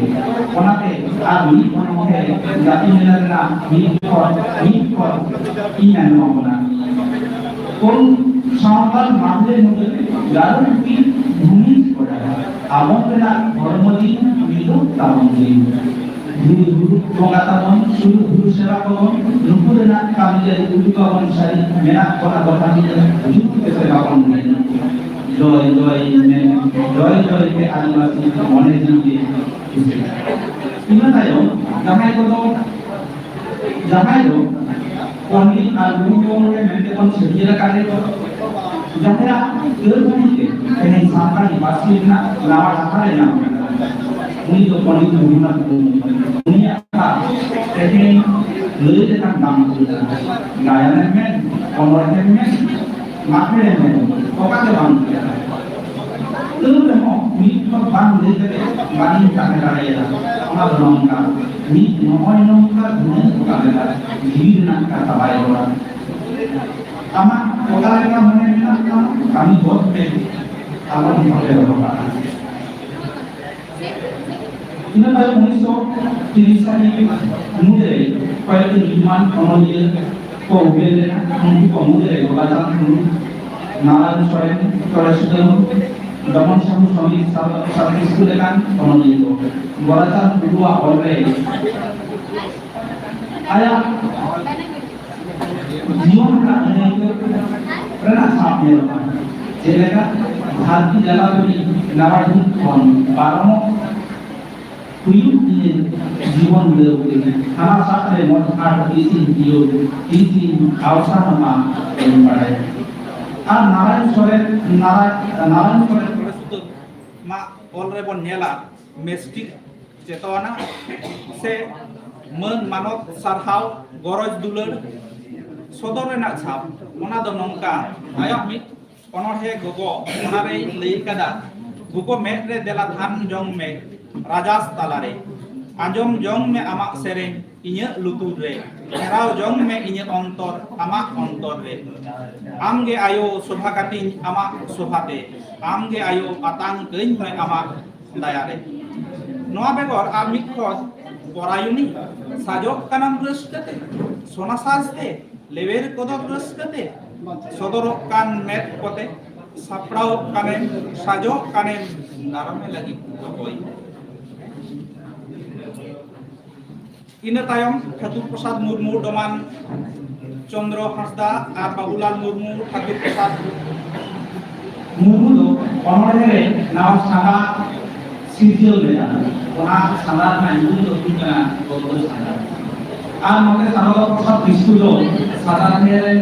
ᱚᱱᱟᱛᱮ ᱟᱨ ᱢᱤᱫ ᱦᱚᱲᱢᱚ ᱛᱮ ᱡᱟᱹᱛᱤ ᱢᱮᱞᱟ ᱨᱮᱱᱟᱜ ᱢᱤᱫ ᱦᱚᱲ, ᱢᱤᱫ ᱦᱚᱲ ᱤᱧ ᱟᱸᱡᱚᱢ ᱠᱟᱱᱟ᱾ ᱠᱚᱞ ᱥᱟᱶᱛᱟᱞ ᱢᱟᱦᱞᱮ ᱢᱩᱫᱽ ᱜᱟᱨᱚ ᱨᱩᱯᱤ ᱵᱷᱩᱢᱤ ᱠᱚᱲᱟ ᱟᱵᱚᱱ ᱨᱮᱱᱟᱜ ᱦᱚᱲᱢᱚ ᱡᱤᱣᱤ ᱢᱤᱫᱚᱜ ᱛᱟᱵᱚᱱ ᱡᱤᱣᱤ᱾ ᱵᱩᱨᱩ ᱵᱩᱨᱩ ᱵᱚᱸᱜᱟ ᱛᱟᱵᱚᱱ, ᱥᱩᱨᱩ ᱵᱩᱨᱩ ᱥᱮᱵᱟ ᱠᱚᱵᱚᱱ, ᱱᱩᱠᱩ ᱨᱮᱱᱟᱜ ᱠᱟᱹᱢᱤ ᱨᱮ ᱩᱫᱩᱜ ᱟᱵᱚᱱ ᱥᱟᱹᱨᱤ ᱢᱮᱱᱟᱜ ᱵᱚᱱᱟ ᱵᱚᱱ ᱡᱩᱜᱽ ᱛᱮ ᱥᱮᱵᱟ ᱵᱚᱱ ᱢᱮᱱᱟ᱾ ᱡᱚᱭ ᱡᱚᱭ ᱢᱮ, ᱡᱚᱭ ᱡᱚᱭ ᱛᱮ ᱟᱹᱫᱤᱵᱟᱹᱥᱤ ᱢᱚᱱᱮ ᱡᱤᱣᱤ ᱜᱮ ᱠᱩᱥᱤ᱾ ᱤᱱᱟᱹ ᱛᱟᱭᱚᱢ ᱡᱟᱦᱟᱸᱭ ᱠᱚᱫᱚ, ᱡᱟᱦᱟᱸᱭ ᱫᱚ ᱯᱚᱱᱰᱤᱛ ᱟᱨ ᱜᱩᱨᱩ ᱠᱚ ᱢᱮᱱᱛᱮ ᱵᱚᱱ ᱪᱷᱟᱹᱴᱭᱟᱹᱨ ᱟᱠᱟᱫᱮ, ᱡᱟᱦᱟᱸᱭᱟᱜ ᱟᱹᱨᱯᱷᱟᱹᱛᱤ ᱛᱮ ᱛᱮᱦᱮᱧ ᱥᱟᱱᱛᱟᱲᱤ ᱯᱟᱹᱨᱥᱤ ᱨᱮᱱᱟᱜ ᱱᱟᱣᱟ ᱰᱟᱦᱟᱨ ᱮ ᱧᱟᱢ ᱟᱠᱟᱫᱟ, ᱩᱱᱤ ᱫᱚ ᱯᱚᱱᱰᱤᱛ ᱨᱚᱜᱷᱩᱱᱟᱛᱷ ᱢᱩᱨᱢᱩ᱾ ᱩᱱᱤᱭᱟᱜ ᱠᱟᱛᱷᱟ ᱛᱮᱦᱮᱧ ᱞᱟᱹᱭ ᱞᱮᱠᱷᱟᱱ ᱵᱟᱝ ᱯᱩᱨᱟᱹᱜᱼᱟ᱾ ᱜᱟᱭᱟᱱᱮᱢ ᱢᱮᱱ, ᱚᱱᱚᱬᱦᱮᱸᱢ ᱢᱮᱱ, ᱢᱟᱜᱽ ᱢᱮᱱ, ᱚᱠᱟ ᱜᱮ ᱵᱟᱝ ᱯᱩᱨᱟᱹᱜᱼᱟ᱾ ᱛᱟᱹᱣ ᱨᱮᱦᱚᱸ ᱢᱤᱫ ᱦᱚᱲ ᱵᱟᱝ ᱞᱟᱹᱭ ᱠᱟᱛᱮ ᱵᱟᱝᱤᱧ ᱛᱟᱦᱮᱸ ᱫᱟᱲᱮᱭᱟᱫᱟ᱾ ᱚᱱᱟ ᱫᱚ ᱱᱚᱝᱠᱟ, ᱢᱤᱫ ᱱᱚᱜᱼᱚᱭ ᱱᱚᱝᱠᱟ ᱜᱩᱱᱟᱹᱱ ᱚᱠᱟ ᱞᱮᱠᱟ ᱡᱤᱣᱤ ᱨᱮᱱᱟᱜ ᱠᱟᱛᱷᱟ ᱵᱟᱭ ᱨᱚᱲᱟ᱾ ᱟᱢᱟᱜ ᱚᱠᱟ ᱞᱮᱠᱟ ᱢᱚᱱᱮ ᱢᱮᱱᱟᱜ ᱛᱟᱢᱟ, ᱠᱟᱹᱢᱤ ᱜᱚᱫ ᱢᱮ, ᱟᱞᱚᱢ ᱦᱟᱯᱮ ᱫᱚᱦᱚ ᱠᱟᱜᱼᱟ᱾ ᱤᱱᱟᱹ ᱛᱟᱭᱚᱢ ᱩᱱᱤᱥᱥᱚ ᱛᱤᱨᱤᱥ ᱥᱟᱹᱦᱤᱛ ᱢᱩᱫᱽᱨᱮ ᱠᱚᱭᱮᱠ ᱧᱩᱛᱩᱢᱟᱱ ᱚᱱᱚᱞᱤᱭᱟᱹ ᱠᱚ ᱩᱯᱮᱞ ᱞᱮᱱᱟ᱾ ᱩᱱᱠᱩ ᱠᱚ ᱢᱩᱫᱽᱨᱮ ᱜᱳᱯᱟᱞᱪᱟᱸᱫᱽ ᱴᱩᱰᱩ, ᱱᱟᱨᱟᱭᱚᱱ ᱥᱚᱨᱮᱱ, ᱪᱚᱨᱮᱥ ᱴᱩᱰᱩ, ᱫᱚᱢᱚᱱ ᱥᱟᱦᱩ ᱥᱚᱢᱤᱨ ᱥᱟᱞ-, ᱥᱟᱞᱠᱤᱥᱠᱩ ᱞᱮᱠᱟᱱ ᱚᱱᱚᱞᱤᱭᱟᱹ ᱠᱚ᱾ ᱜᱳᱯᱟᱞᱪᱟᱸᱫᱽ ᱴᱩᱰᱩᱣᱟᱜ ᱚᱞ ᱨᱮ ᱟᱭᱟᱜ ᱡᱤᱭᱚᱱ ᱨᱮᱱᱟᱜ ᱟᱹᱱᱟᱹᱭᱠᱟᱹᱣ ᱨᱮᱱᱟᱜ ᱥᱟᱵ ᱧᱮᱞᱚᱜᱼᱟ᱾ ᱡᱮᱞᱮᱠᱟ, ᱫᱷᱟᱹᱨᱛᱤ ᱡᱟᱞᱟᱯᱩᱨᱤ ᱱᱟᱣᱟ ᱡᱩᱜᱽ ᱠᱷᱚᱱ ᱯᱟᱨᱚᱢᱚᱜ ᱦᱩᱭᱩᱜ ᱤᱧᱟᱹ ᱡᱤᱵᱚᱱ ᱞᱟᱹᱣ ᱛᱮ, ᱦᱟᱱᱟ ᱥᱟᱵ ᱨᱮ ᱢᱚᱡᱽ ᱟᱨ ᱛᱤᱥᱤᱧ ᱛᱤᱭᱳᱜ, ᱛᱤᱥᱤᱧ ᱟᱣᱥᱟᱱᱚᱜᱼᱟ, ᱵᱟᱹᱧ ᱵᱟᱲᱟᱭᱟ᱾ ᱟᱨ ᱱᱟᱨᱟᱭᱚᱱ ᱥᱚᱨᱮᱱ, ᱱᱟᱨᱟ-, ᱱᱟᱨᱟᱭᱚᱱ ᱥᱚᱨᱮᱱ ᱢᱟ ᱚᱞ ᱨᱮᱵᱚᱱ ᱧᱮᱞᱟ, ᱢᱮᱥᱴᱤᱠ ᱪᱮᱛᱚᱱᱟ ᱥᱮ ᱢᱟᱹᱱ ᱢᱟᱱᱚᱛ ᱥᱟᱨᱦᱟᱣ ᱜᱚᱨᱚᱡᱽ ᱫᱩᱞᱟᱹᱲ ᱥᱚᱫᱚᱨ ᱨᱮᱱᱟᱜ ᱪᱷᱟᱯ᱾ ᱚᱱᱟ ᱫᱚ ᱱᱚᱝᱠᱟ, ᱟᱭᱟᱜ ᱢᱤᱫ ᱚᱱᱚᱬᱦᱮ ᱜᱚᱜᱚ, ᱚᱱᱟᱨᱮᱭ ᱞᱟᱹᱭ ᱠᱟᱫᱟ, "ᱜᱚᱜᱚ ᱢᱮᱫ ᱨᱮ ᱫᱮᱞᱟ ᱛᱷᱟᱱ ᱡᱚᱝ ᱢᱮ ᱨᱟᱡᱟᱥ ᱛᱟᱞᱟᱨᱮ, ᱟᱸᱡᱚᱢ ᱡᱚᱝ ᱢᱮ ᱟᱢᱟᱜ ᱥᱮᱨᱮᱧ ᱤᱧᱟᱹᱜ ᱞᱩᱛᱩᱨ ᱨᱮ, ᱴᱷᱮᱨᱟᱣ ᱡᱚᱝ ᱢᱮ ᱤᱧᱟᱹᱜ ᱚᱱᱛᱚᱨ ᱟᱢᱟᱜ ᱚᱱᱛᱚᱨ ᱨᱮ᱾ ᱟᱢᱜᱮ ᱟᱭᱳ ᱥᱚᱵᱷᱟ ᱠᱟᱛᱤᱧ ᱟᱢᱟᱜ ᱥᱚᱵᱷᱟᱛᱮ, ᱟᱢᱜᱮ ᱟᱭᱳ ᱟᱛᱟᱝ ᱠᱟᱹᱧ ᱢᱮ ᱟᱢᱟᱜ ᱫᱟᱭᱟᱨᱮ᱾ ᱱᱚᱣᱟ ᱵᱮᱜᱚᱨ ᱟᱨ ᱢᱤᱫ ᱠᱷᱚᱡ ᱯᱚᱨᱟᱭᱚᱱᱤ, ᱥᱟᱡᱚᱜ ᱠᱟᱱᱟᱢ ᱨᱟᱹᱥᱠᱟᱹᱛᱮ, ᱥᱚᱱᱟ ᱥᱟᱡᱽᱛᱮ, ᱞᱮᱣᱮᱨ ᱠᱚᱫᱚᱨ ᱨᱟᱹᱥᱠᱟᱹᱛᱮ, ᱥᱚᱫᱚᱨᱚᱜ ᱠᱟᱱ ᱢᱮᱫ ᱠᱚᱛᱮ, ᱥᱟᱯᱲᱟᱣᱚᱜ ᱠᱟᱱᱮᱢ, ᱥᱟᱡᱚᱜ ᱠᱟᱱᱮᱢ, ᱫᱟᱨᱟᱢᱮ ᱞᱟᱹᱜᱤᱫ ᱚᱠᱚᱭ?" ᱤᱱᱟᱹ ᱛᱟᱭᱚᱢ ᱴᱷᱟᱹᱠᱩᱨ ᱯᱨᱚᱥᱟᱫᱽ ᱢᱩᱨᱢᱩ, ᱰᱚᱢᱟᱱ ᱪᱚᱱᱫᱨᱚ ᱦᱟᱸᱥᱫᱟ ᱟᱨ ᱵᱟᱵᱩᱞᱟᱞ ᱢᱩᱨᱢᱩ, ᱴᱷᱟᱹᱠᱩᱨ ᱯᱨᱚᱥᱟᱫᱽ ᱢᱩᱨᱢᱩ ᱫᱚ ᱚᱱᱚᱬᱦᱮ ᱨᱮ ᱱᱟᱣᱟ ᱥᱟᱸᱜᱷᱟᱨ ᱥᱤᱨᱡᱟᱹᱣ ᱞᱮᱫᱟ᱾ ᱚᱱᱟ ᱥᱟᱸᱜᱷᱟᱨ ᱨᱮᱱᱟᱜ ᱧᱩᱛᱩᱢ ᱫᱚ ᱦᱩᱭᱩᱜ ᱠᱟᱱᱟ ᱜᱚᱫᱽᱫᱚ ᱥᱟᱸᱜᱷᱟᱨ᱾ ᱟᱨ ᱱᱚᱛᱮ ᱥᱟᱨᱚᱫᱟ ᱯᱨᱚᱥᱟᱫᱽ ᱠᱤᱥᱠᱩ ᱫᱚ ᱥᱟᱫᱟᱛᱮ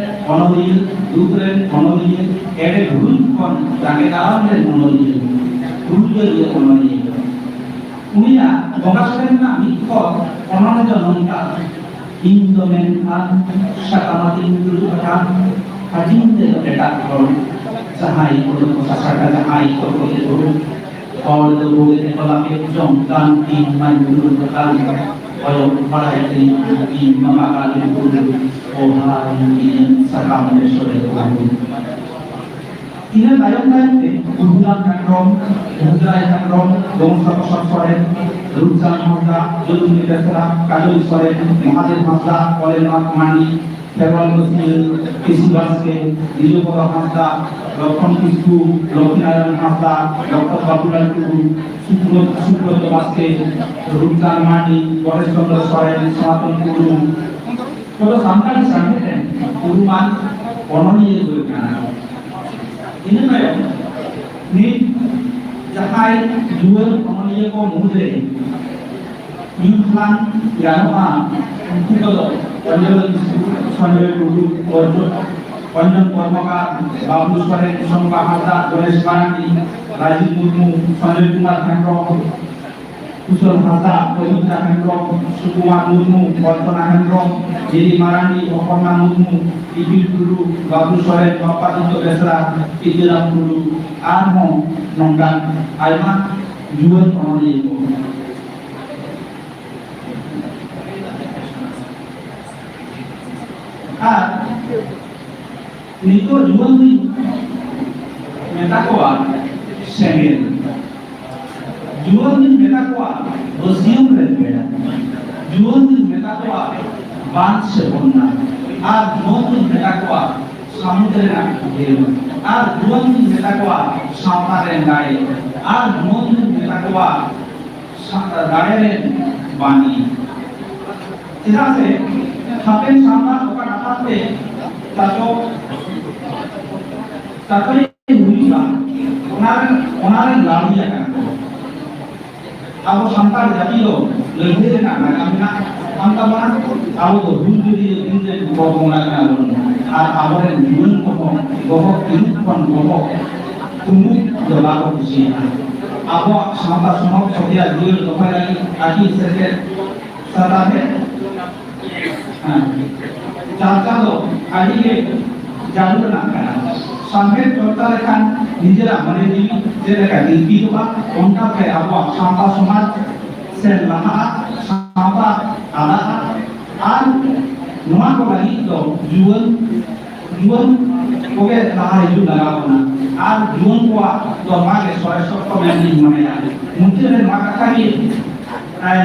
ᱚᱱᱚᱞᱤᱭᱟᱹ, ᱫᱩᱠ ᱨᱮᱱ ᱚᱱᱚᱞᱤᱭᱟᱹ, ᱮᱲᱮ ᱜᱷᱩᱨᱩᱡ ᱠᱷᱚᱱ ᱡᱟᱸᱜᱮ ᱫᱟᱨᱟᱢ ᱨᱮᱱ ᱚᱱᱚᱞᱤᱭᱟᱹ, ᱦᱩᱞᱜᱟᱹᱨᱤᱭᱟᱹ ᱚᱱᱚᱞᱤᱭᱟᱹ᱾ ᱩᱱᱤᱭᱟᱜ ᱵᱚᱸᱜᱟ ᱥᱚᱨᱮᱱ ᱨᱮᱱᱟᱜ ᱢᱤᱫ ᱠᱷᱚᱨ ᱚᱱᱚᱬᱦᱮ ᱫᱚ ᱱᱚᱝᱠᱟ: ᱤᱧ ᱫᱚ ᱢᱮᱱᱠᱷᱟᱱ ᱥᱟᱠᱟᱢ ᱟᱛᱮᱧ ᱫᱩᱲᱩᱵ ᱟᱠᱟᱱ, ᱦᱟᱹᱴᱤᱧ ᱛᱮᱫᱚ ᱮᱴᱟᱜ ᱦᱚᱲ, ᱡᱟᱦᱟᱸᱭ ᱠᱚᱫᱚ ᱠᱚ ᱥᱟᱥᱟᱠᱟ, ᱡᱟᱦᱟᱸᱭ ᱠᱚᱫᱚ ᱠᱚ ᱫᱩᱲᱩᱵ, ᱦᱚᱲ ᱫᱚ ᱵᱩᱜᱤ ᱛᱮᱠᱚ ᱞᱟᱯᱮᱫ ᱡᱚᱝ ᱠᱟᱱ, ᱤᱧ ᱢᱟᱧ ᱫᱩᱲᱩᱵ ᱟᱠᱟᱱ, ᱠᱚᱭᱚᱜ ᱵᱟᱲᱟᱭ ᱛᱮ ᱤᱧ ᱢᱟ ᱵᱟᱜᱟᱱ ᱨᱮ ᱫᱩᱲᱩᱵ, ᱚᱦᱟ ᱤᱧ ᱥᱟᱠᱟᱢ ᱨᱮ ᱥᱚᱨᱮ ᱠᱚ᱾ ᱤᱱᱟᱹ ᱛᱟᱭᱚᱢ ᱛᱟᱭᱚᱢ ᱛᱮ ᱨᱩᱜᱷᱩᱱᱟᱛᱷ ᱦᱮᱢᱵᱽᱨᱚᱢ, ᱢᱩᱫᱽᱨᱟᱭ ᱦᱮᱢᱵᱽᱨᱚᱢ, ᱜᱚᱝᱥᱟ ᱯᱨᱚᱥᱟᱫᱽ ᱥᱚᱨᱮᱱ, ᱨᱩᱯᱪᱟᱸᱫᱽ ᱦᱟᱸᱥᱫᱟ, ᱡᱚᱫᱩᱢᱚᱱᱤ ᱵᱮᱥᱨᱟ, ᱠᱟᱡᱚᱞᱤ ᱥᱚᱨᱮᱱ, ᱢᱚᱦᱟᱫᱮᱵ ᱦᱟᱸᱥᱫᱟ, ᱠᱚᱞᱮᱱᱟᱛᱷ ᱢᱟᱱᱰᱤ, ᱠᱷᱮᱨᱣᱟᱞ ᱵᱟᱥᱠᱮ, ᱠᱤᱥᱩ ᱵᱟᱥᱠᱮ, ᱵᱤᱡᱚᱭ ᱯᱚᱫᱚ ᱦᱟᱸᱥᱫᱟ, ᱞᱚᱠᱷᱚᱱ ᱠᱤᱥᱠᱩ, ᱞᱚᱠᱷᱢᱤᱱᱟᱨᱟᱭᱚᱱ ᱦᱟᱸᱥᱫᱟ, ᱰᱚᱠᱴᱚᱨ ᱵᱟᱵᱩᱞᱟᱞ ᱴᱩᱰᱩ, ᱥᱩᱵᱨᱚᱛ-, ᱥᱩᱵᱨᱚᱛ ᱵᱟᱥᱠᱮ, ᱨᱩᱯᱪᱟᱸᱫᱽ ᱢᱟᱱᱰᱤ, ᱜᱚᱱᱮᱥ ᱪᱚᱸᱫᱽᱨᱚ ᱥᱚᱨᱮᱱ, ᱥᱚᱱᱟᱛᱚᱱ ᱴᱩᱰᱩ, ᱠᱚᱫᱚ ᱥᱟᱱᱛᱟᱲᱤ ᱥᱟᱶᱦᱮᱫ ᱨᱮᱱ ᱩᱨᱩᱢᱟᱱ ᱚᱱᱚᱞᱤᱭᱟᱹ ᱠᱚ ᱠᱟᱱᱟ᱾ ᱤᱱᱟᱹ ᱛᱟᱭᱚᱢ ᱱᱤᱛ ᱡᱟᱦᱟᱸᱭ ᱡᱩᱣᱟᱹᱱ ᱚᱱᱚᱞᱤᱭᱟᱹ ᱠᱚ ᱢᱩᱫᱽᱨᱮ ᱧᱩᱢ ᱦᱟᱞᱟᱝ ᱜᱟᱱᱚᱜᱼᱟ, ᱩᱱᱠᱩ ᱠᱚᱫᱚ ᱚᱧᱡᱚᱞ ᱠᱤᱥᱠᱩ, ᱥᱚᱧᱡᱚᱭ ᱴᱩᱰᱩ, ᱚᱨᱡᱩᱱ, ᱚᱧᱡᱚᱱ ᱠᱚᱨᱢᱚᱠᱟᱨ, ᱵᱟᱵᱞᱩ ᱥᱚᱨᱮᱱ, ᱥᱚᱝᱜᱟ ᱦᱟᱸᱥᱫᱟ, ᱜᱚᱱᱮᱥ ᱢᱟᱨᱟᱱᱰᱤ, ᱨᱟᱡᱤᱵᱽ ᱢᱩᱨᱢᱩ, ᱥᱚᱧᱡᱚᱭ ᱠᱩᱢᱟᱨ ᱦᱮᱢᱵᱽᱨᱚᱢ, ᱠᱩᱥᱚᱞ ᱦᱟᱸᱥᱫᱟ, ᱯᱨᱚᱢᱤᱛᱟ ᱦᱮᱢᱵᱽᱨᱚᱢ, ᱥᱩᱠᱩᱢᱟᱨ ᱢᱩᱨᱢᱩ, ᱠᱚᱞᱯᱚᱱᱟ ᱦᱮᱢᱵᱽᱨᱚᱢ, ᱡᱮᱨᱤ ᱢᱟᱨᱟᱱᱰᱤ, ᱚᱯᱚᱨᱱᱟ ᱢᱩᱨᱢᱩ, ᱤᱯᱤᱞ ᱴᱩᱰᱩ, ᱵᱟᱵᱞᱩ ᱥᱚᱨᱮᱱ, ᱵᱟᱯᱟᱫᱤᱛᱛᱚ ᱵᱮᱥᱨᱟ, ᱴᱤᱠᱟᱹᱨᱟᱢ ᱴᱩᱰᱩ, ᱟᱨᱦᱚᱸ ᱱᱚᱝᱠᱟᱱ ᱟᱭᱢᱟ ᱡᱩᱣᱟᱹᱱ ᱚᱱᱚᱞᱤᱭᱟᱹ ᱠᱚ᱾ ᱟᱨ ᱱᱤᱛᱚᱜ ᱡᱩᱣᱟᱹᱱ ᱫᱚᱧ ᱢᱮᱛᱟ ᱠᱚᱣᱟ ᱥᱮᱸᱜᱮᱞ᱾ ᱡᱩᱣᱟᱹᱱ ᱫᱚᱧ ᱢᱮᱛᱟ ᱠᱚᱣᱟ ᱵᱟᱹᱥᱭᱟᱹᱢ ᱨᱮᱱ ᱵᱮᱲᱟ᱾ ᱡᱩᱣᱟᱹᱱ ᱫᱚᱧ ᱢᱮᱛᱟ ᱠᱚᱣᱟ ᱵᱟᱸᱫᱷ ᱥᱮ ᱵᱚᱱᱱᱟ᱾ ᱟᱨ ᱡᱩᱣᱟᱹᱱ ᱫᱚᱧ ᱢᱮᱛᱟ ᱠᱚᱣᱟ ᱥᱟᱹᱢᱩᱫ ᱨᱮᱱᱟᱜ ᱰᱷᱮᱣ᱾ ᱟᱨ ᱡᱩᱣᱟᱹᱱ ᱫᱚᱧ ᱢᱮᱛᱟ ᱠᱚᱣᱟ ᱥᱟᱶᱛᱟ ᱨᱮᱱ ᱫᱟᱲᱮ᱾ ᱟᱨ ᱡᱩᱣᱟᱹᱱ ᱫᱚᱧ ᱢᱮᱛᱟ ᱠᱚᱣᱟ ᱥᱟ-, ᱫᱟᱲᱮ ᱨᱮᱱ ᱵᱟᱱᱤ᱾ ᱪᱮᱫᱟᱜ ᱥᱮ ᱦᱟᱯᱮᱱ ᱥᱟᱶᱛᱟ ᱚᱠᱟ ᱰᱟᱦᱟᱨ ᱛᱮ ᱪᱟᱪᱚ ᱪᱟᱪᱚᱭ ᱦᱩᱭᱩᱜᱼᱟ, ᱚᱱᱟ ᱨᱮ ᱚᱱᱟ ᱨᱮ ᱞᱟᱹᱲᱦᱟᱹᱭ ᱟᱠᱟᱱᱟ ᱠᱚ᱾ ᱟᱵᱚ ᱥᱟᱱᱛᱟᱲ ᱡᱟᱹᱛᱤ ᱫᱚ ᱞᱟᱹᱲᱦᱟᱹᱭ ᱨᱮᱱᱟᱜ ᱱᱟᱜᱟᱢ ᱢᱮᱱᱟᱜ ᱠᱟᱱ ᱛᱟᱵᱚᱱᱟ᱾ ᱟᱵᱚ ᱫᱚ ᱦᱩᱞᱜᱟᱹᱨᱤᱭᱟᱹ ᱫᱤᱱ ᱨᱮᱱ ᱠᱚ ᱵᱚᱸᱜᱟ ᱠᱟᱱᱟ ᱵᱚᱱ, ᱟᱨ ᱟᱵᱚᱨᱮᱱ ᱡᱩᱣᱟᱹᱱ ᱠᱚᱦᱚᱸ ᱵᱚᱦᱚᱜ ᱛᱤᱨᱩᱵ ᱠᱷᱚᱱ ᱵᱚᱦᱚᱜ ᱛᱩᱢᱩᱫ ᱫᱚ ᱵᱟᱠᱚ ᱠᱩᱥᱤᱭᱟᱜᱼᱟ᱾ ᱟᱵᱚᱣᱟᱜ ᱥᱟᱶᱛᱟ ᱥᱚᱢᱟᱡᱽ ᱥᱚᱛᱮᱭᱟᱜ ᱡᱤᱭᱟᱹᱲ ᱫᱚᱦᱚᱭ ᱞᱟᱹᱜᱤᱫ ᱟᱹᱠᱤᱞ ᱥᱮᱪᱮᱫ ᱥᱟᱶᱛᱟ ᱨᱮ, ᱦᱮᱸ, ᱪᱟᱨᱪᱟ ᱫᱚ ᱟᱹᱰᱤ ᱜᱮ ᱡᱟᱹᱨᱩᱲ ᱨᱮᱱᱟᱜ ᱠᱟᱱᱟ᱾ ᱥᱟᱶᱦᱮᱫ ᱪᱚᱨᱪᱟ ᱞᱮᱠᱷᱟᱱ ᱱᱤᱡᱮᱨᱟᱜ ᱢᱚᱱᱮ ᱡᱤᱣᱤ ᱪᱮᱫ ᱞᱮᱠᱟ ᱫᱤᱞᱯᱤᱛᱚᱜᱼᱟ, ᱚᱱᱠᱟᱛᱮ ᱟᱵᱚᱣᱟᱜ ᱥᱟᱶᱛᱟ ᱥᱚᱢᱟᱡᱽ ᱥᱮ ᱞᱟᱦᱟᱜᱼᱟ, ᱥᱟᱶᱛᱟ ᱟᱞᱟᱜᱼᱟ᱾ ᱟᱨ ᱱᱚᱣᱟ ᱠᱚ ᱞᱟᱹᱜᱤᱫ ᱫᱚ ᱡᱩᱣᱟᱹᱱ ᱡᱩᱣᱟᱹᱱ ᱠᱚᱜᱮ ᱞᱟᱦᱟ ᱦᱤᱡᱩᱜ ᱞᱟᱜᱟᱣ ᱵᱚᱱᱟ᱾ ᱟᱨ ᱡᱩᱣᱟᱹᱱ ᱠᱚᱣᱟᱜ ᱫᱚ ᱱᱚᱣᱟ ᱜᱮ ᱥᱚᱨᱮᱥ ᱛᱚᱛᱛᱚ ᱢᱮᱱᱛᱮᱧ ᱢᱚᱱᱮᱭᱟ᱾ ᱢᱩᱪᱟᱹᱫ ᱨᱮ ᱱᱚᱣᱟ ᱠᱟᱛᱷᱟ ᱜᱮ, ᱟᱨ,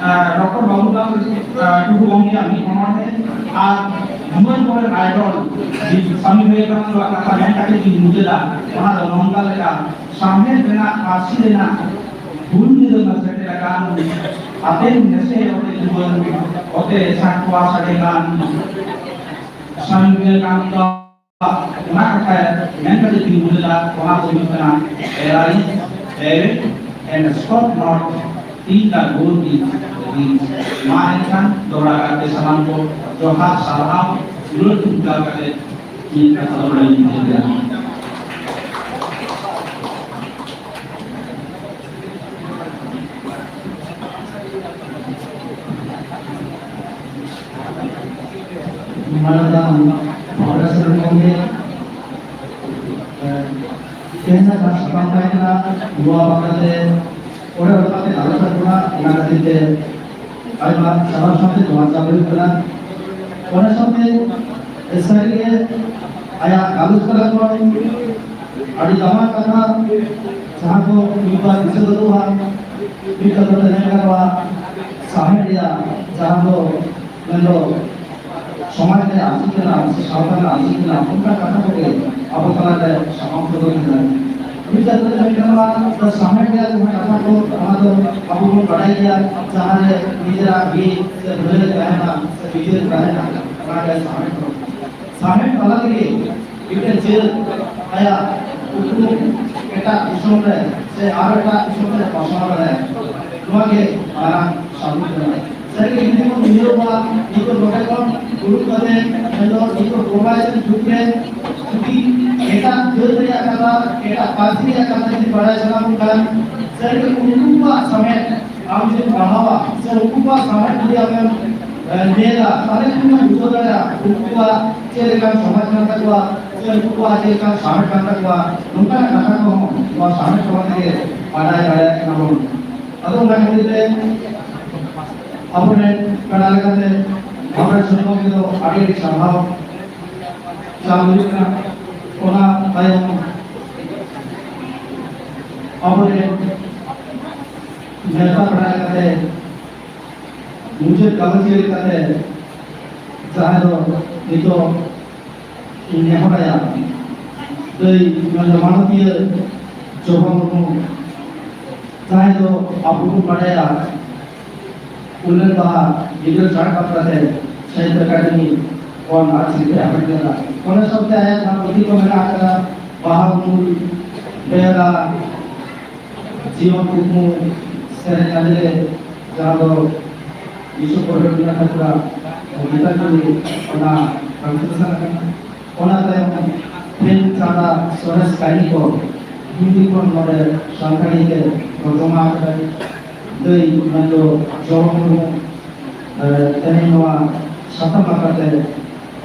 ᱟᱨ, ᱰᱚᱠᱴᱚᱨ ᱵᱟᱵᱩᱞᱟᱞ, ᱟᱨ, ᱴᱩᱰᱩ ᱜᱚᱢᱠᱮᱭᱟᱜ ᱢᱤᱫ ᱚᱱᱚᱬᱦᱮ ᱟᱨ ᱡᱩᱣᱟᱹᱱ ᱠᱚᱨᱮᱱ ᱟᱭᱰᱚᱞ ᱥᱟᱢᱤ ᱵᱤᱵᱮᱠᱟᱱᱚᱱᱫᱚᱣᱟᱜ ᱠᱟᱛᱷᱟ ᱢᱮᱱ ᱠᱟᱛᱮ ᱜᱤᱧ ᱢᱩᱪᱟᱹᱫᱟ᱾ ᱚᱱᱟ ᱫᱚ ᱱᱚᱝᱠᱟ ᱞᱮᱠᱟ, ᱥᱟᱶᱦᱮᱫ ᱨᱮᱱᱟᱜ, ᱯᱟᱹᱨᱥᱤ ᱨᱮᱱᱟᱜ ᱦᱩᱞ ᱧᱤᱫᱟᱹ ᱢᱟ ᱥᱮᱴᱮᱨ ᱟᱠᱟᱱ, ᱟᱛᱮᱱ ᱱᱮᱥᱮ ᱚᱛᱮ ᱡᱩᱣᱟᱹᱱ, ᱚᱛᱮ ᱥᱟᱠᱣᱟ ᱥᱟᱰᱮ ᱠᱟᱱ, ᱥᱟᱢᱤ ᱵᱤᱵᱮᱠᱟᱱᱚᱱᱫᱚ ᱚᱱᱟ ᱠᱟᱛᱷᱟ ᱢᱮᱱ ᱠᱟᱛᱮ ᱛᱤᱸᱜᱩ ᱞᱮᱫᱟ, ᱚᱱᱟ ᱫᱚ ᱦᱩᱭᱩᱜ ᱠᱟᱱᱟ, "Arise, arise and stop not till the goal is reached." ᱢᱟ ᱮᱱᱠᱷᱟᱱ ᱫᱚᱦᱲᱟ ᱠᱟᱛᱮ ᱥᱟᱱᱟᱢ ᱠᱚ ᱡᱚᱦᱟᱨ, ᱥᱟᱨᱦᱟᱣ, ᱫᱩᱞᱟᱹᱲ ᱛᱷᱩᱢ ᱪᱟᱞ ᱠᱟᱛᱮ ᱢᱤᱫ ᱠᱟᱛᱷᱟ ᱫᱚ ᱵᱟᱹᱧ ᱢᱩᱪᱟᱹᱫ ᱮᱫᱟ᱾ ᱢᱟᱱᱚᱛᱟᱱ ᱯᱨᱚᱯᱷᱮᱥᱚᱨ ᱜᱚᱢᱠᱮ, ᱛᱮᱦᱮᱧᱟᱜ ᱡᱟᱦᱟᱸ ᱥᱟᱛᱟᱢ ᱛᱟᱦᱮᱸ ᱠᱟᱱᱟ, ᱱᱚᱣᱟ ᱵᱟᱠᱷᱨᱟᱛᱮ ᱚᱸᱰᱮ ᱚᱱᱠᱟᱛᱮ ᱜᱟᱞᱚᱪ ᱟᱠᱟᱱᱟ, ᱚᱱᱟ ᱠᱷᱟᱹᱛᱤᱨ ᱛᱮ ᱟᱭᱢᱟ ᱥᱟᱱᱟᱢ ᱥᱟᱶᱛᱮ ᱡᱚᱦᱟᱨ ᱪᱟᱞ ᱦᱩᱭᱩᱜ ᱠᱟᱱᱟ᱾ ᱚᱱᱟ ᱥᱟᱶᱛᱮ ᱥᱟᱹᱨᱤᱜᱮ ᱟᱭᱟᱜ ᱜᱟᱞᱚᱪ ᱛᱟᱞᱟ ᱠᱷᱚᱱ ᱟᱹᱰᱤ ᱫᱟᱢᱟᱱ ᱠᱟᱛᱷᱟ, ᱡᱟᱦᱟᱸ ᱠᱚ ᱢᱤᱫ ᱵᱟᱨ ᱫᱤᱥᱟᱹ ᱜᱚᱫᱚᱜᱼᱟ, ᱢᱤᱫ ᱠᱟᱛᱷᱟ ᱛᱮ ᱢᱮᱱ ᱜᱟᱱᱚᱜᱼᱟ, ᱥᱟᱶᱦᱮᱫ ᱨᱮᱭᱟᱜ ᱡᱟᱦᱟᱸ ᱫᱚ ᱢᱮᱱᱫᱚ ᱥᱚᱢᱟᱡᱽ ᱨᱮᱭᱟᱜ ᱟᱹᱨᱥᱤ ᱠᱟᱱᱟ ᱥᱮ ᱥᱟᱶᱛᱟ ᱨᱮᱱᱟᱜ ᱟᱹᱨᱥᱤ ᱠᱟᱱᱟ, ᱚᱱᱠᱟ ᱠᱟᱛᱷᱟ ᱠᱚᱜᱮ ᱟᱵᱚ ᱛᱟᱞᱟᱨᱮ ᱥᱟᱢᱟᱝ ᱥᱚᱫᱚᱨ ᱞᱮᱫᱟ᱾ ᱢᱤᱫ ᱠᱟᱛᱷᱟ ᱛᱮ ᱢᱮᱱ ᱜᱟᱱᱚᱜᱼᱟ, ᱥᱟᱶᱦᱮᱫ ᱨᱮᱭᱟᱜ ᱡᱟᱦᱟᱸ ᱠᱟᱛᱷᱟ ᱠᱚ, ᱚᱱᱟ ᱫᱚ ᱟᱵᱚ ᱵᱚᱱ ᱵᱟᱰᱟᱭ ᱜᱮᱭᱟ, ᱡᱟᱦᱟᱸ ᱨᱮ ᱱᱤᱡᱮᱨᱟᱜ ᱵᱤᱪ ᱥᱮ ᱵᱷᱟᱹᱞᱟᱹᱭ ᱛᱟᱦᱮᱱᱟ ᱥᱮ ᱵᱤᱪᱟᱹᱨ ᱛᱟᱦᱮᱱᱟ, ᱚᱱᱟ ᱜᱮ ᱥᱟᱶᱦᱮᱫ ᱠᱚ᱾ ᱥᱟᱶᱦᱮᱫ ᱛᱟᱞᱟ ᱛᱮᱜᱮ ᱢᱤᱫᱴᱮᱱ ᱡᱟᱹᱛ ᱟᱭᱟᱜ ᱩᱯᱨᱩᱢ ᱮᱴᱟᱜ ᱫᱤᱥᱚᱢ ᱨᱮ ᱥᱮ ᱟᱨ ᱮᱴᱟᱜ ᱫᱤᱥᱚᱢ ᱨᱮ ᱯᱟᱥᱱᱟᱣ ᱫᱟᱲᱮᱭᱟᱜᱼᱟ᱾ ᱱᱚᱣᱟ ᱜᱮ ᱢᱟᱨᱟᱝ ᱥᱟᱹᱵᱩᱫ ᱠᱟᱱᱟ᱾ ᱥᱟᱹᱨᱤᱜᱮ ᱡᱩᱫᱤ ᱵᱚᱱ ᱩᱭᱦᱟᱹᱨᱟ, ᱱᱤᱛᱚᱜ ᱱᱚᱰᱮ ᱠᱷᱚᱱ ᱫᱩᱲᱩᱵ ᱠᱟᱛᱮ ᱢᱮᱱᱫᱚ ᱱᱤᱛᱚᱜ globalization ᱡᱩᱜᱽ ᱨᱮ ᱡᱩᱫᱤ ᱮᱴᱟᱜ ᱡᱟᱹᱛ ᱨᱮᱭᱟᱜ ᱠᱟᱛᱷᱟ, ᱮᱴᱟᱜ ᱯᱟᱹᱨᱥᱤ ᱨᱮᱭᱟᱜ ᱠᱟᱛᱷᱟ ᱡᱩᱫᱤ ᱵᱟᱲᱟᱭ ᱥᱟᱱᱟ ᱵᱚᱱ ᱠᱷᱟᱱ, ᱥᱟᱹᱨᱤᱜᱮ ᱩᱱᱠᱩᱣᱟᱜ ᱥᱟᱶᱦᱮᱫ ᱟᱢ ᱡᱩᱫᱤᱢ ᱯᱟᱲᱦᱟᱣᱟ ᱥᱮ ᱩᱱᱠᱩᱣᱟᱜ ᱥᱟᱶᱦᱮᱫ ᱡᱩᱫᱤ ᱟᱢᱮᱢ, ᱮ, ᱧᱮᱞᱟ, ᱛᱟᱦᱞᱮ ᱠᱷᱟᱱ ᱮᱢ ᱵᱩᱡᱷᱟᱹᱣ ᱫᱟᱲᱮᱭᱟᱜᱼᱟ ᱩᱱᱠᱩᱣᱟᱜ ᱪᱮᱫ ᱞᱮᱠᱟᱱ ᱥᱚᱢᱟᱡᱽ ᱠᱟᱱ ᱛᱟᱠᱚᱣᱟ ᱥᱮ ᱩᱱᱠᱩᱣᱟᱜ ᱪᱮᱫ ᱞᱮᱠᱟᱱ ᱥᱟᱶᱦᱮᱫ ᱠᱟᱱ ᱛᱟᱠᱚᱣᱟ᱾ ᱱᱚᱝᱠᱟᱱᱟᱜ ᱠᱟᱛᱷᱟ ᱠᱚᱦᱚᱸ ᱱᱚᱣᱟ ᱥᱟᱶᱦᱮᱫ ᱛᱟᱞᱟ ᱛᱮᱜᱮ ᱵᱟᱰᱟᱭ ᱫᱟᱲᱮᱭᱟᱜ ᱠᱟᱱᱟ ᱵᱚᱱ᱾ ᱟᱫᱚ ᱚᱱᱟ ᱠᱷᱟᱹᱛᱤᱨ ᱛᱮ ᱟᱵᱚᱨᱮᱱ ᱯᱮᱲᱟ ᱞᱮᱠᱟᱛᱮ ᱟᱵᱚᱨᱮᱱ ᱥᱚᱝᱜᱚ ᱠᱚᱫᱚ ᱟᱹᱰᱤ ᱟᱹᱰᱤ ᱥᱟᱨᱦᱟᱣ ᱪᱟᱞ ᱦᱩᱭᱩᱜ ᱠᱟᱱᱟ᱾ ᱚᱱᱟ ᱛᱟᱭᱚᱢ ᱟᱵᱚᱨᱮᱱ ᱱᱮᱣᱛᱟ ᱯᱮᱲᱟ ᱞᱮᱠᱟᱛᱮ ᱢᱩᱪᱟᱹᱫ ᱜᱟᱞᱚᱪᱤᱭᱟᱹ ᱞᱮᱠᱟᱛᱮ ᱡᱟᱦᱟᱸᱭ ᱫᱚ ᱱᱤᱛᱚᱜ ᱤᱧ ᱱᱮᱦᱚᱨᱟᱭᱟ, ᱫᱟᱹᱭ ᱢᱟᱱᱚᱛᱤᱭᱟᱹ ᱡᱚᱵᱟ ᱢᱩᱨᱢᱩ, ᱡᱟᱦᱟᱸᱭ ᱫᱚ ᱟᱵᱚ ᱵᱚᱱ ᱵᱟᱰᱟᱭᱟ ᱩᱞᱟᱹᱱ ᱵᱟᱦᱟ ᱜᱤᱫᱽᱨᱟᱹ ᱪᱟᱬ ᱵᱟᱠᱷᱨᱟᱛᱮ ᱥᱟᱦᱤᱛᱭᱚ ᱮᱠᱟᱰᱮᱢᱤ ᱠᱷᱚᱱ ᱟᱨ ᱥᱤᱨᱯᱟᱹ ᱦᱟᱢᱮᱴ ᱞᱮᱫᱟ᱾ ᱚᱱᱟ ᱥᱟᱶᱛᱮ ᱟᱭᱟᱜ ᱡᱟᱦᱟᱸ ᱯᱩᱛᱷᱤ ᱠᱚ ᱢᱮᱱᱟᱜ ᱟᱠᱟᱫᱟ, ᱵᱟᱦᱟ ᱩᱢᱩᱞ, ᱵᱮᱲᱟ, ᱡᱤᱭᱚᱱ ᱠᱩᱠᱢᱩ, ᱥᱮᱨᱮᱧ ᱟᱸᱡᱮᱞ, ᱡᱟᱦᱟᱸ ᱫᱚ ᱵᱤᱥᱥᱚ ᱯᱚᱨᱡᱚᱴᱚᱱ ᱴᱷᱟᱠᱩᱨᱟᱜ ᱜᱤᱛᱟᱧᱡᱚᱞᱤ, ᱚᱱᱟ translation ᱟᱠᱟᱱᱟ᱾ ᱚᱱᱟ ᱛᱟᱭᱚᱢ ᱯᱷᱤᱞᱢ ᱪᱟᱸᱫᱟ ᱥᱚᱨᱮᱥ ᱠᱟᱹᱦᱱᱤ ᱠᱚ ᱦᱤᱱᱫᱤ ᱠᱷᱚᱱ ᱱᱚᱰᱮ ᱥᱟᱱᱛᱟᱲᱤ ᱛᱮ ᱛᱚᱨᱡᱚᱢᱟ ᱟᱠᱟᱫᱟᱭ᱾ ᱫᱟᱹᱭ ᱢᱮᱱᱫᱚ ᱡᱚᱵᱟ ᱢᱩᱨᱢᱩ, ᱮ, ᱛᱮᱦᱮᱧ ᱱᱚᱣᱟ ᱥᱟᱛᱟᱢ ᱟᱠᱷᱲᱟ ᱛᱮ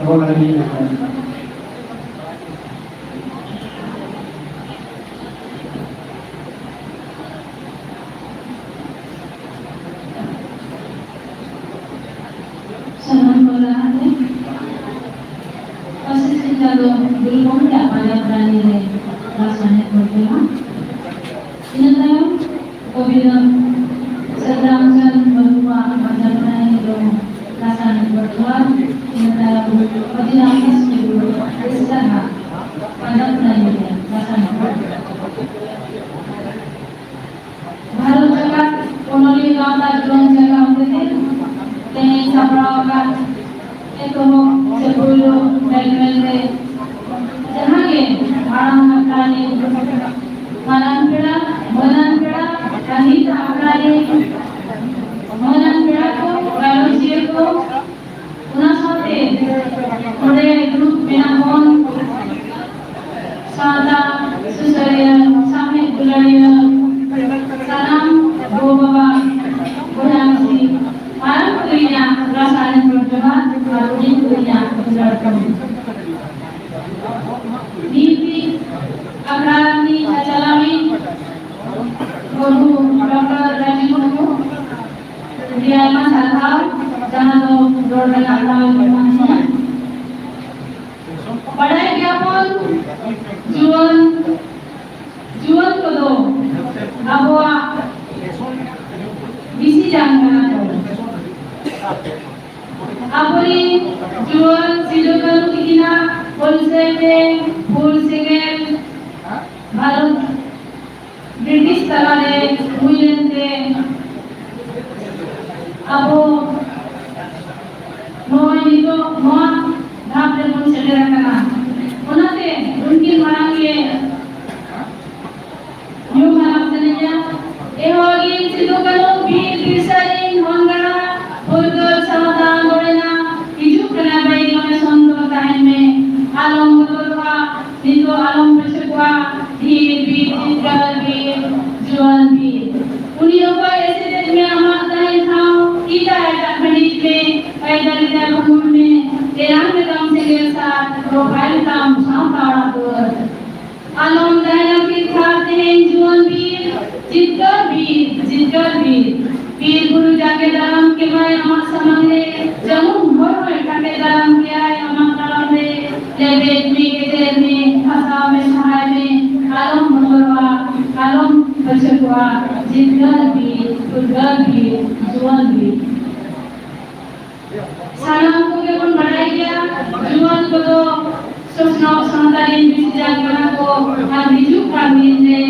ᱨᱚᱲ ᱞᱟᱹᱜᱤᱫ ᱤᱧ ᱱᱮᱦᱚᱨ᱾ ᱥᱟᱱᱟᱢ ᱠᱚ ᱞᱟᱦᱟᱛᱮ ᱯᱟᱹᱥᱤ ᱥᱤᱞᱫᱟᱹ ᱫᱚ ᱜᱩᱨᱩ ᱜᱚᱢᱠᱮᱭᱟᱜ ᱯᱟᱸᱡᱟ ᱯᱨᱟᱱᱤ ᱨᱮ ᱞᱟᱥᱟᱬᱦᱮᱫ ᱵᱚᱱ ᱮᱢᱟ᱾ ᱤᱱᱟᱹ ᱛᱟᱭᱚᱢ ᱠᱚᱵᱤᱨᱟᱢ ᱥᱮ ᱨᱟᱢᱪᱟᱸᱫᱽ ᱢᱩᱨᱢᱩᱣᱟᱜ ᱯᱟᱸᱡᱟ ᱯᱨᱟᱱᱤ ᱫᱚ ᱞᱟᱥᱟᱬᱦᱮᱫ ᱵᱚᱱ ᱮᱢᱟ᱾ ᱤᱱᱟᱹ ᱛᱟᱭᱚᱢ ᱠᱚᱵᱤᱨᱟᱢ ᱠᱤᱥᱠᱩ ᱮᱥᱠᱟᱨᱟᱜ ᱯᱟᱸᱡᱟ ᱯᱨᱟᱱᱤ ᱨᱮ ᱞᱟᱥᱟᱬᱦᱮᱫ ᱵᱚᱱ ᱮᱢᱟ᱾ ᱥᱟᱶᱛᱟ ᱡᱩᱣᱟᱹᱱ ᱡᱟᱜᱟᱣ ᱠᱷᱟᱹᱛᱤᱨ ᱛᱮᱦᱮᱧ ᱥᱟᱯᱲᱟᱣ ᱟᱠᱟᱫ ᱮᱛᱚᱦᱚᱵ ᱥᱮ ᱯᱳᱭᱞᱳ ᱵᱮᱞᱢᱮᱞ ᱨᱮ ᱡᱟᱦᱟᱸ ᱜᱮ ᱢᱟᱲᱟᱝ ᱟᱠᱷᱲᱟ ᱨᱮ ᱢᱟᱨᱟᱝ ᱯᱮᱲᱟ, ᱢᱟᱹᱱᱟᱱ ᱯᱮᱲᱟ ᱟᱨ ᱱᱤᱛ ᱟᱠᱷᱲᱟ ᱨᱮ ᱢᱟᱹᱱᱟᱱ ᱯᱮᱲᱟ ᱠᱚ, ᱜᱟᱞᱚᱪᱤᱭᱟᱹ ᱠᱚ, ᱚᱱᱟ ᱥᱟᱶᱛᱮ ᱱᱚᱰᱮ ᱫᱩᱲᱩᱵ ᱢᱮᱱᱟᱜ ᱵᱚᱱ ᱥᱟᱶᱛᱟ ᱥᱩᱥᱟᱹᱨᱤᱭᱟᱹ, ᱥᱟᱶᱦᱮᱫ ᱫᱩᱞᱟᱹᱲᱤᱭᱟᱹ, ᱥᱟᱱᱟᱢ ᱜᱚ ᱵᱟᱵᱟ, ᱵᱚᱭᱦᱟ ᱢᱤᱥᱤ, ᱢᱟᱨᱟᱝ ᱠᱚ ᱤᱧᱟᱹᱜ ᱨᱟᱥᱟᱭᱚᱱ ᱡᱚᱦᱟᱨ ᱟᱨ ᱦᱩᱰᱤᱧ ᱠᱚ ᱤᱧᱟᱹᱜ ᱫᱩᱞᱟᱹᱲ ᱠᱟᱹᱢᱤ᱾ ᱱᱤᱛᱤ ᱟᱠᱷᱲᱟ ᱨᱤᱱᱤᱡ ᱪᱟᱪᱟᱞᱟᱣᱤᱡ ᱜᱩᱨᱩ ᱰᱚᱠᱴᱚᱨ ᱨᱟᱡᱤᱵ ᱢᱩᱨᱢᱩ, ᱟᱹᱰᱤ ᱟᱭᱢᱟ ᱥᱟᱨᱦᱟᱣ, ᱡᱟᱦᱟᱸ ᱫᱚ ᱨᱚᱲ ᱨᱮᱱᱟᱜ ᱫᱟᱣ ᱮᱢ ᱮᱢᱟᱜ ᱞᱤᱧᱟ᱾ ᱵᱟᱲᱟᱭ ᱜᱮᱭᱟᱵᱚᱱ, ᱡᱩᱣᱟᱹᱱ, ᱡᱩᱣᱟᱹᱱ ᱠᱚᱫᱚ ᱟᱵᱚᱣᱟᱜ ᱵᱤᱥᱤ ᱡᱟᱝ ᱠᱟᱱᱟ ᱠᱚ᱾ ᱟᱵᱚᱨᱤᱱ ᱡᱩᱣᱟᱹᱱ ᱥᱤᱫᱩ ᱠᱟᱹᱱᱦᱩ ᱛᱤᱠᱤᱱᱟᱜ ᱦᱩᱞᱥᱟᱹᱭ ᱛᱮ ᱦᱩᱞ ᱥᱮᱸᱜᱮᱞ ᱵᱷᱟᱨᱚᱛ ᱵᱨᱤᱴᱤᱥ ᱛᱟᱞᱟᱨᱮ ᱦᱩᱭ ᱞᱮᱱᱛᱮ ᱟᱵᱚ ᱱᱚᱜᱼᱚᱭ ᱱᱤᱛᱚᱜ ᱱᱚᱣᱟ ᱫᱷᱟᱯ ᱨᱮᱵᱚᱱ ᱥᱮᱴᱮᱨ ᱟᱠᱟᱱᱟ᱾ ᱚᱱᱟᱛᱮ ᱩᱱᱠᱤᱱ ᱢᱟᱲᱟᱝ ᱜᱮ ᱧᱩᱢ ᱦᱟᱞᱟᱝ ᱥᱟᱱᱟᱧᱟ᱾ ᱮᱦᱚᱵ ᱟᱹᱜᱤᱧ ᱥᱤᱫᱩ ᱠᱟᱹᱱᱦᱩ ᱵᱤᱨ ᱵᱤᱨᱥᱟ ᱨᱤᱱ ᱦᱚᱱ ᱜᱟᱬᱟ, ᱯᱷᱩᱨᱜᱟᱹᱞ ᱥᱟᱶᱛᱟ ᱟᱸᱫᱳᱲ ᱨᱮᱱᱟᱜ ᱦᱤᱡᱩᱜ ᱠᱟᱱᱟ ᱵᱟᱹᱭ ᱜᱮ ᱥᱚᱱᱛᱚᱨ ᱛᱟᱦᱮᱱ ᱢᱮ᱾ ᱟᱞᱚᱢ ᱵᱚᱛᱚᱨᱚᱜᱼᱟ, ᱱᱤᱛᱚᱜ ᱟᱞᱚᱢ ᱯᱟᱹᱪᱷᱞᱟᱹᱜᱼᱟ, ᱫᱷᱤᱨ ᱵᱤᱨ, ᱡᱤᱛᱠᱟᱹᱨ ᱵᱤᱨ, ᱡᱩᱣᱟᱹᱱ ᱵᱤᱨ᱾ ᱩᱱᱤ ᱚᱠᱚᱭ ᱮᱥᱮᱫᱮᱫ ᱢᱮᱭᱟ ᱟᱢᱟᱜ ᱛᱟᱦᱮᱱ ᱴᱷᱟᱶ, ᱤᱛᱟ ᱮᱴᱟᱜ ᱠᱷᱟᱹᱰᱤᱡ ᱢᱮ, ᱠᱟᱭᱫᱟ ᱨᱮ ᱵᱷᱩᱞ ᱢᱮ, ᱛᱮᱨᱟᱝ ᱨᱮᱛᱟᱢ ᱥᱮᱸᱜᱮᱞ ᱥᱟᱨ, ᱨᱚᱯᱷᱟᱭ ᱨᱮᱛᱟᱢ ᱥᱟᱶᱛᱟ ᱚᱲᱟᱜ ᱫᱩᱣᱟᱹᱨ᱾ ᱟᱞᱚᱢ ᱛᱟᱦᱮᱱᱟ ᱯᱷᱤᱨ ᱛᱷᱟᱨ ᱛᱮᱦᱮᱧ ᱡᱩᱣᱟᱹᱱ ᱵᱤᱨ, ᱡᱤᱛᱠᱟᱹᱨ ᱵᱤᱨ, ᱡᱤᱛᱠᱟᱹᱨ ᱵᱤᱨ᱾ ᱵᱤᱨ ᱵᱩᱨᱩ ᱡᱟᱸᱜᱮ ᱫᱟᱨᱟᱢ ᱠᱮᱢᱟᱭ ᱟᱢᱟᱜ ᱥᱟᱢᱟᱝ ᱨᱮ, ᱡᱟᱹᱱᱩᱢ ᱦᱚᱨ ᱦᱚᱸᱭ ᱴᱷᱟᱠᱮ ᱫᱟᱨᱟᱢ ᱠᱮᱭᱟᱭ ᱟᱢᱟᱜ ᱛᱟᱲᱟᱢ ᱨᱮ᱾ ᱞᱮᱵᱮᱫ ᱢᱮ, ᱜᱮᱡᱮᱨ ᱢᱮ, ᱯᱷᱟᱥᱟᱣ ᱢᱮ, ᱥᱟᱦᱟᱭ ᱢᱮ, ᱟᱞᱚᱢ ᱵᱚᱛᱚᱨᱚᱜᱼᱟ, ᱟᱞᱚᱢ ᱯᱟᱹᱪᱷᱞᱟᱹᱜᱼᱟ, ᱡᱤᱛᱠᱟᱹᱨ ᱵᱤᱨ, ᱯᱷᱩᱨᱜᱟᱹᱞ ᱵᱤᱨ, ᱡᱩᱣᱟᱹᱱ ᱵᱤᱨ᱾ ᱥᱟᱱᱟᱢ ᱠᱚᱜᱮ ᱵᱚᱱ ᱵᱟᱲᱟᱭ ᱜᱮᱭᱟ, ᱡᱩᱣᱟᱹᱱ ᱠᱚᱫᱚ ᱥᱚᱥᱱᱚᱜ ᱥᱟᱶᱛᱟ ᱨᱮᱱ ᱵᱤᱥᱤ ᱡᱟᱝ ᱠᱟᱱᱟ ᱠᱚ ᱟᱨ ᱦᱤᱡᱩᱜ ᱠᱟᱱ ᱫᱤᱱ ᱨᱮ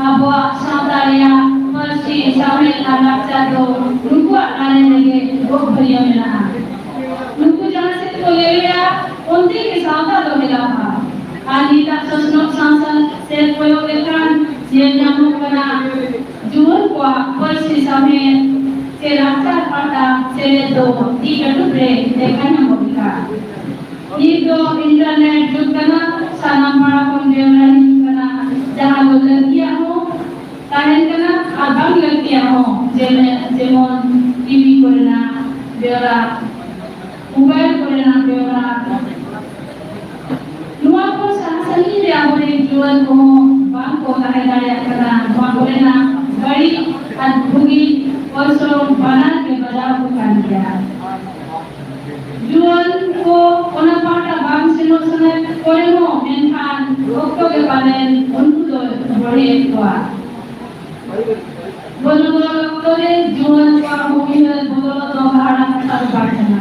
ᱟᱵᱚᱣᱟᱜ ᱥᱟᱶᱛᱟ ᱨᱮᱭᱟᱜ ᱯᱟᱹᱨᱥᱤ, ᱥᱟᱶᱦᱮᱫ ᱟᱨ ᱞᱟᱠᱪᱟᱨ ᱫᱚ ᱱᱩᱠᱩᱣᱟᱜ ᱞᱟᱭᱤᱱ ᱨᱮᱜᱮ ᱜᱚᱜ ᱵᱷᱟᱹᱨᱭᱟᱹ ᱢᱮᱱᱟᱜᱼᱟ᱾ ᱱᱩᱠᱩ ᱡᱟᱦᱟᱸ ᱥᱮᱫ ᱠᱚ ᱞᱟᱹᱭᱟ, ᱚᱱᱛᱮ ᱜᱮ ᱥᱟᱶᱛᱟ ᱫᱚ ᱦᱮᱞᱟᱣᱜᱼᱟ᱾ ᱟᱨ ᱱᱤᱛᱟᱜ ᱥᱚᱥᱱᱚᱜ ᱥᱟᱶᱛᱟ ᱥᱮᱫ ᱠᱚᱭᱚᱜ ᱞᱮᱠᱷᱟᱱ ᱧᱮᱞ ᱧᱟᱢᱚᱜ ᱠᱟᱱᱟ, ᱡᱩᱣᱟᱹᱱ ᱠᱚᱣᱟᱜ ᱯᱟᱹᱨᱥᱤ, ᱥᱟᱶᱦᱮᱫ ᱥᱮ ᱞᱟᱠᱪᱟᱨ ᱯᱟᱦᱴᱟ ᱥᱮᱞᱮᱫ ᱫᱚ ᱛᱤ ᱠᱟᱹᱴᱩᱵ ᱨᱮ ᱞᱮᱠᱷᱟ ᱧᱟᱢᱚᱜ ᱞᱮᱠᱟ᱾ ᱱᱤᱛ ᱫᱚ internet ᱡᱩᱜᱽ ᱠᱟᱱᱟ, ᱥᱟᱱᱟᱢ ᱯᱟᱲᱟ ᱠᱷᱚᱱ ᱵᱮᱣᱨᱟ ᱦᱤᱡᱩᱜ ᱠᱟᱱᱟ, ᱡᱟᱦᱟᱸ ᱫᱚ ᱞᱟᱹᱠᱛᱤᱭᱟᱜ ᱦᱚᱸ ᱛᱟᱦᱮᱱ ᱠᱟᱱᱟ ᱟᱨ ᱵᱟᱝ ᱞᱟᱹᱠᱛᱤᱭᱟᱜ ᱦᱚᱸ, ᱡᱮᱢᱮ-, ᱡᱮᱢᱚᱱ ᱴᱤᱵᱷᱤ ᱠᱚᱨᱮᱱᱟᱜ ᱵᱮᱣᱨᱟ, ᱢᱳᱵᱟᱭᱤᱞ ᱠᱚᱨᱮᱱᱟᱜ ᱵᱮᱣᱨᱟ᱾ ᱱᱚᱣᱟ ᱠᱚ ᱥᱟᱦᱟ ᱥᱟᱺᱜᱤᱧ ᱨᱮ ᱟᱵᱚᱨᱮᱱ ᱡᱩᱣᱟᱹᱱ ᱠᱚᱦᱚᱸ ᱵᱟᱝ ᱠᱚ ᱛᱟᱦᱮᱸ ᱫᱟᱲᱮᱭᱟᱜ ᱠᱟᱱᱟ᱾ ᱱᱚᱣᱟ ᱠᱚᱨᱮᱱᱟᱜ ᱵᱟᱹᱲᱤᱡ ᱟᱨ ᱵᱷᱩᱜᱤ ᱚᱨᱥᱚᱝ ᱵᱟᱱᱟᱨ ᱜᱮ ᱵᱟᱡᱟᱣ ᱟᱠᱚ ᱠᱟᱱ ᱜᱮᱭᱟ᱾ ᱡᱩᱣᱟᱹᱱ ᱠᱚ ᱚᱱᱟ ᱯᱟᱦᱴᱟ ᱵᱟᱝ ᱥᱮᱱᱚᱜ ᱥᱟᱱᱟᱭᱮᱫ ᱠᱚᱨᱮ ᱦᱚᱸ, ᱢᱮᱱᱠᱷᱟᱱ ᱚᱠᱛᱚ ᱜᱮ ᱯᱟᱞᱮᱱ ᱩᱱᱠᱩ ᱫᱚ ᱵᱚᱲᱦᱮᱭᱮᱫ ᱠᱚᱣᱟ᱾ ᱵᱚᱱᱚᱫᱚᱞ ᱚᱠᱛᱚ ᱨᱮ ᱡᱩᱣᱟᱹᱱ ᱠᱚᱣᱟᱜ ᱩᱭᱦᱟᱹᱨ ᱵᱚᱫᱚᱞᱚᱜ ᱫᱚ ᱦᱟᱦᱟᱲᱟ ᱠᱟᱛᱷᱟ ᱫᱚ ᱵᱟᱝ ᱠᱟᱱᱟ᱾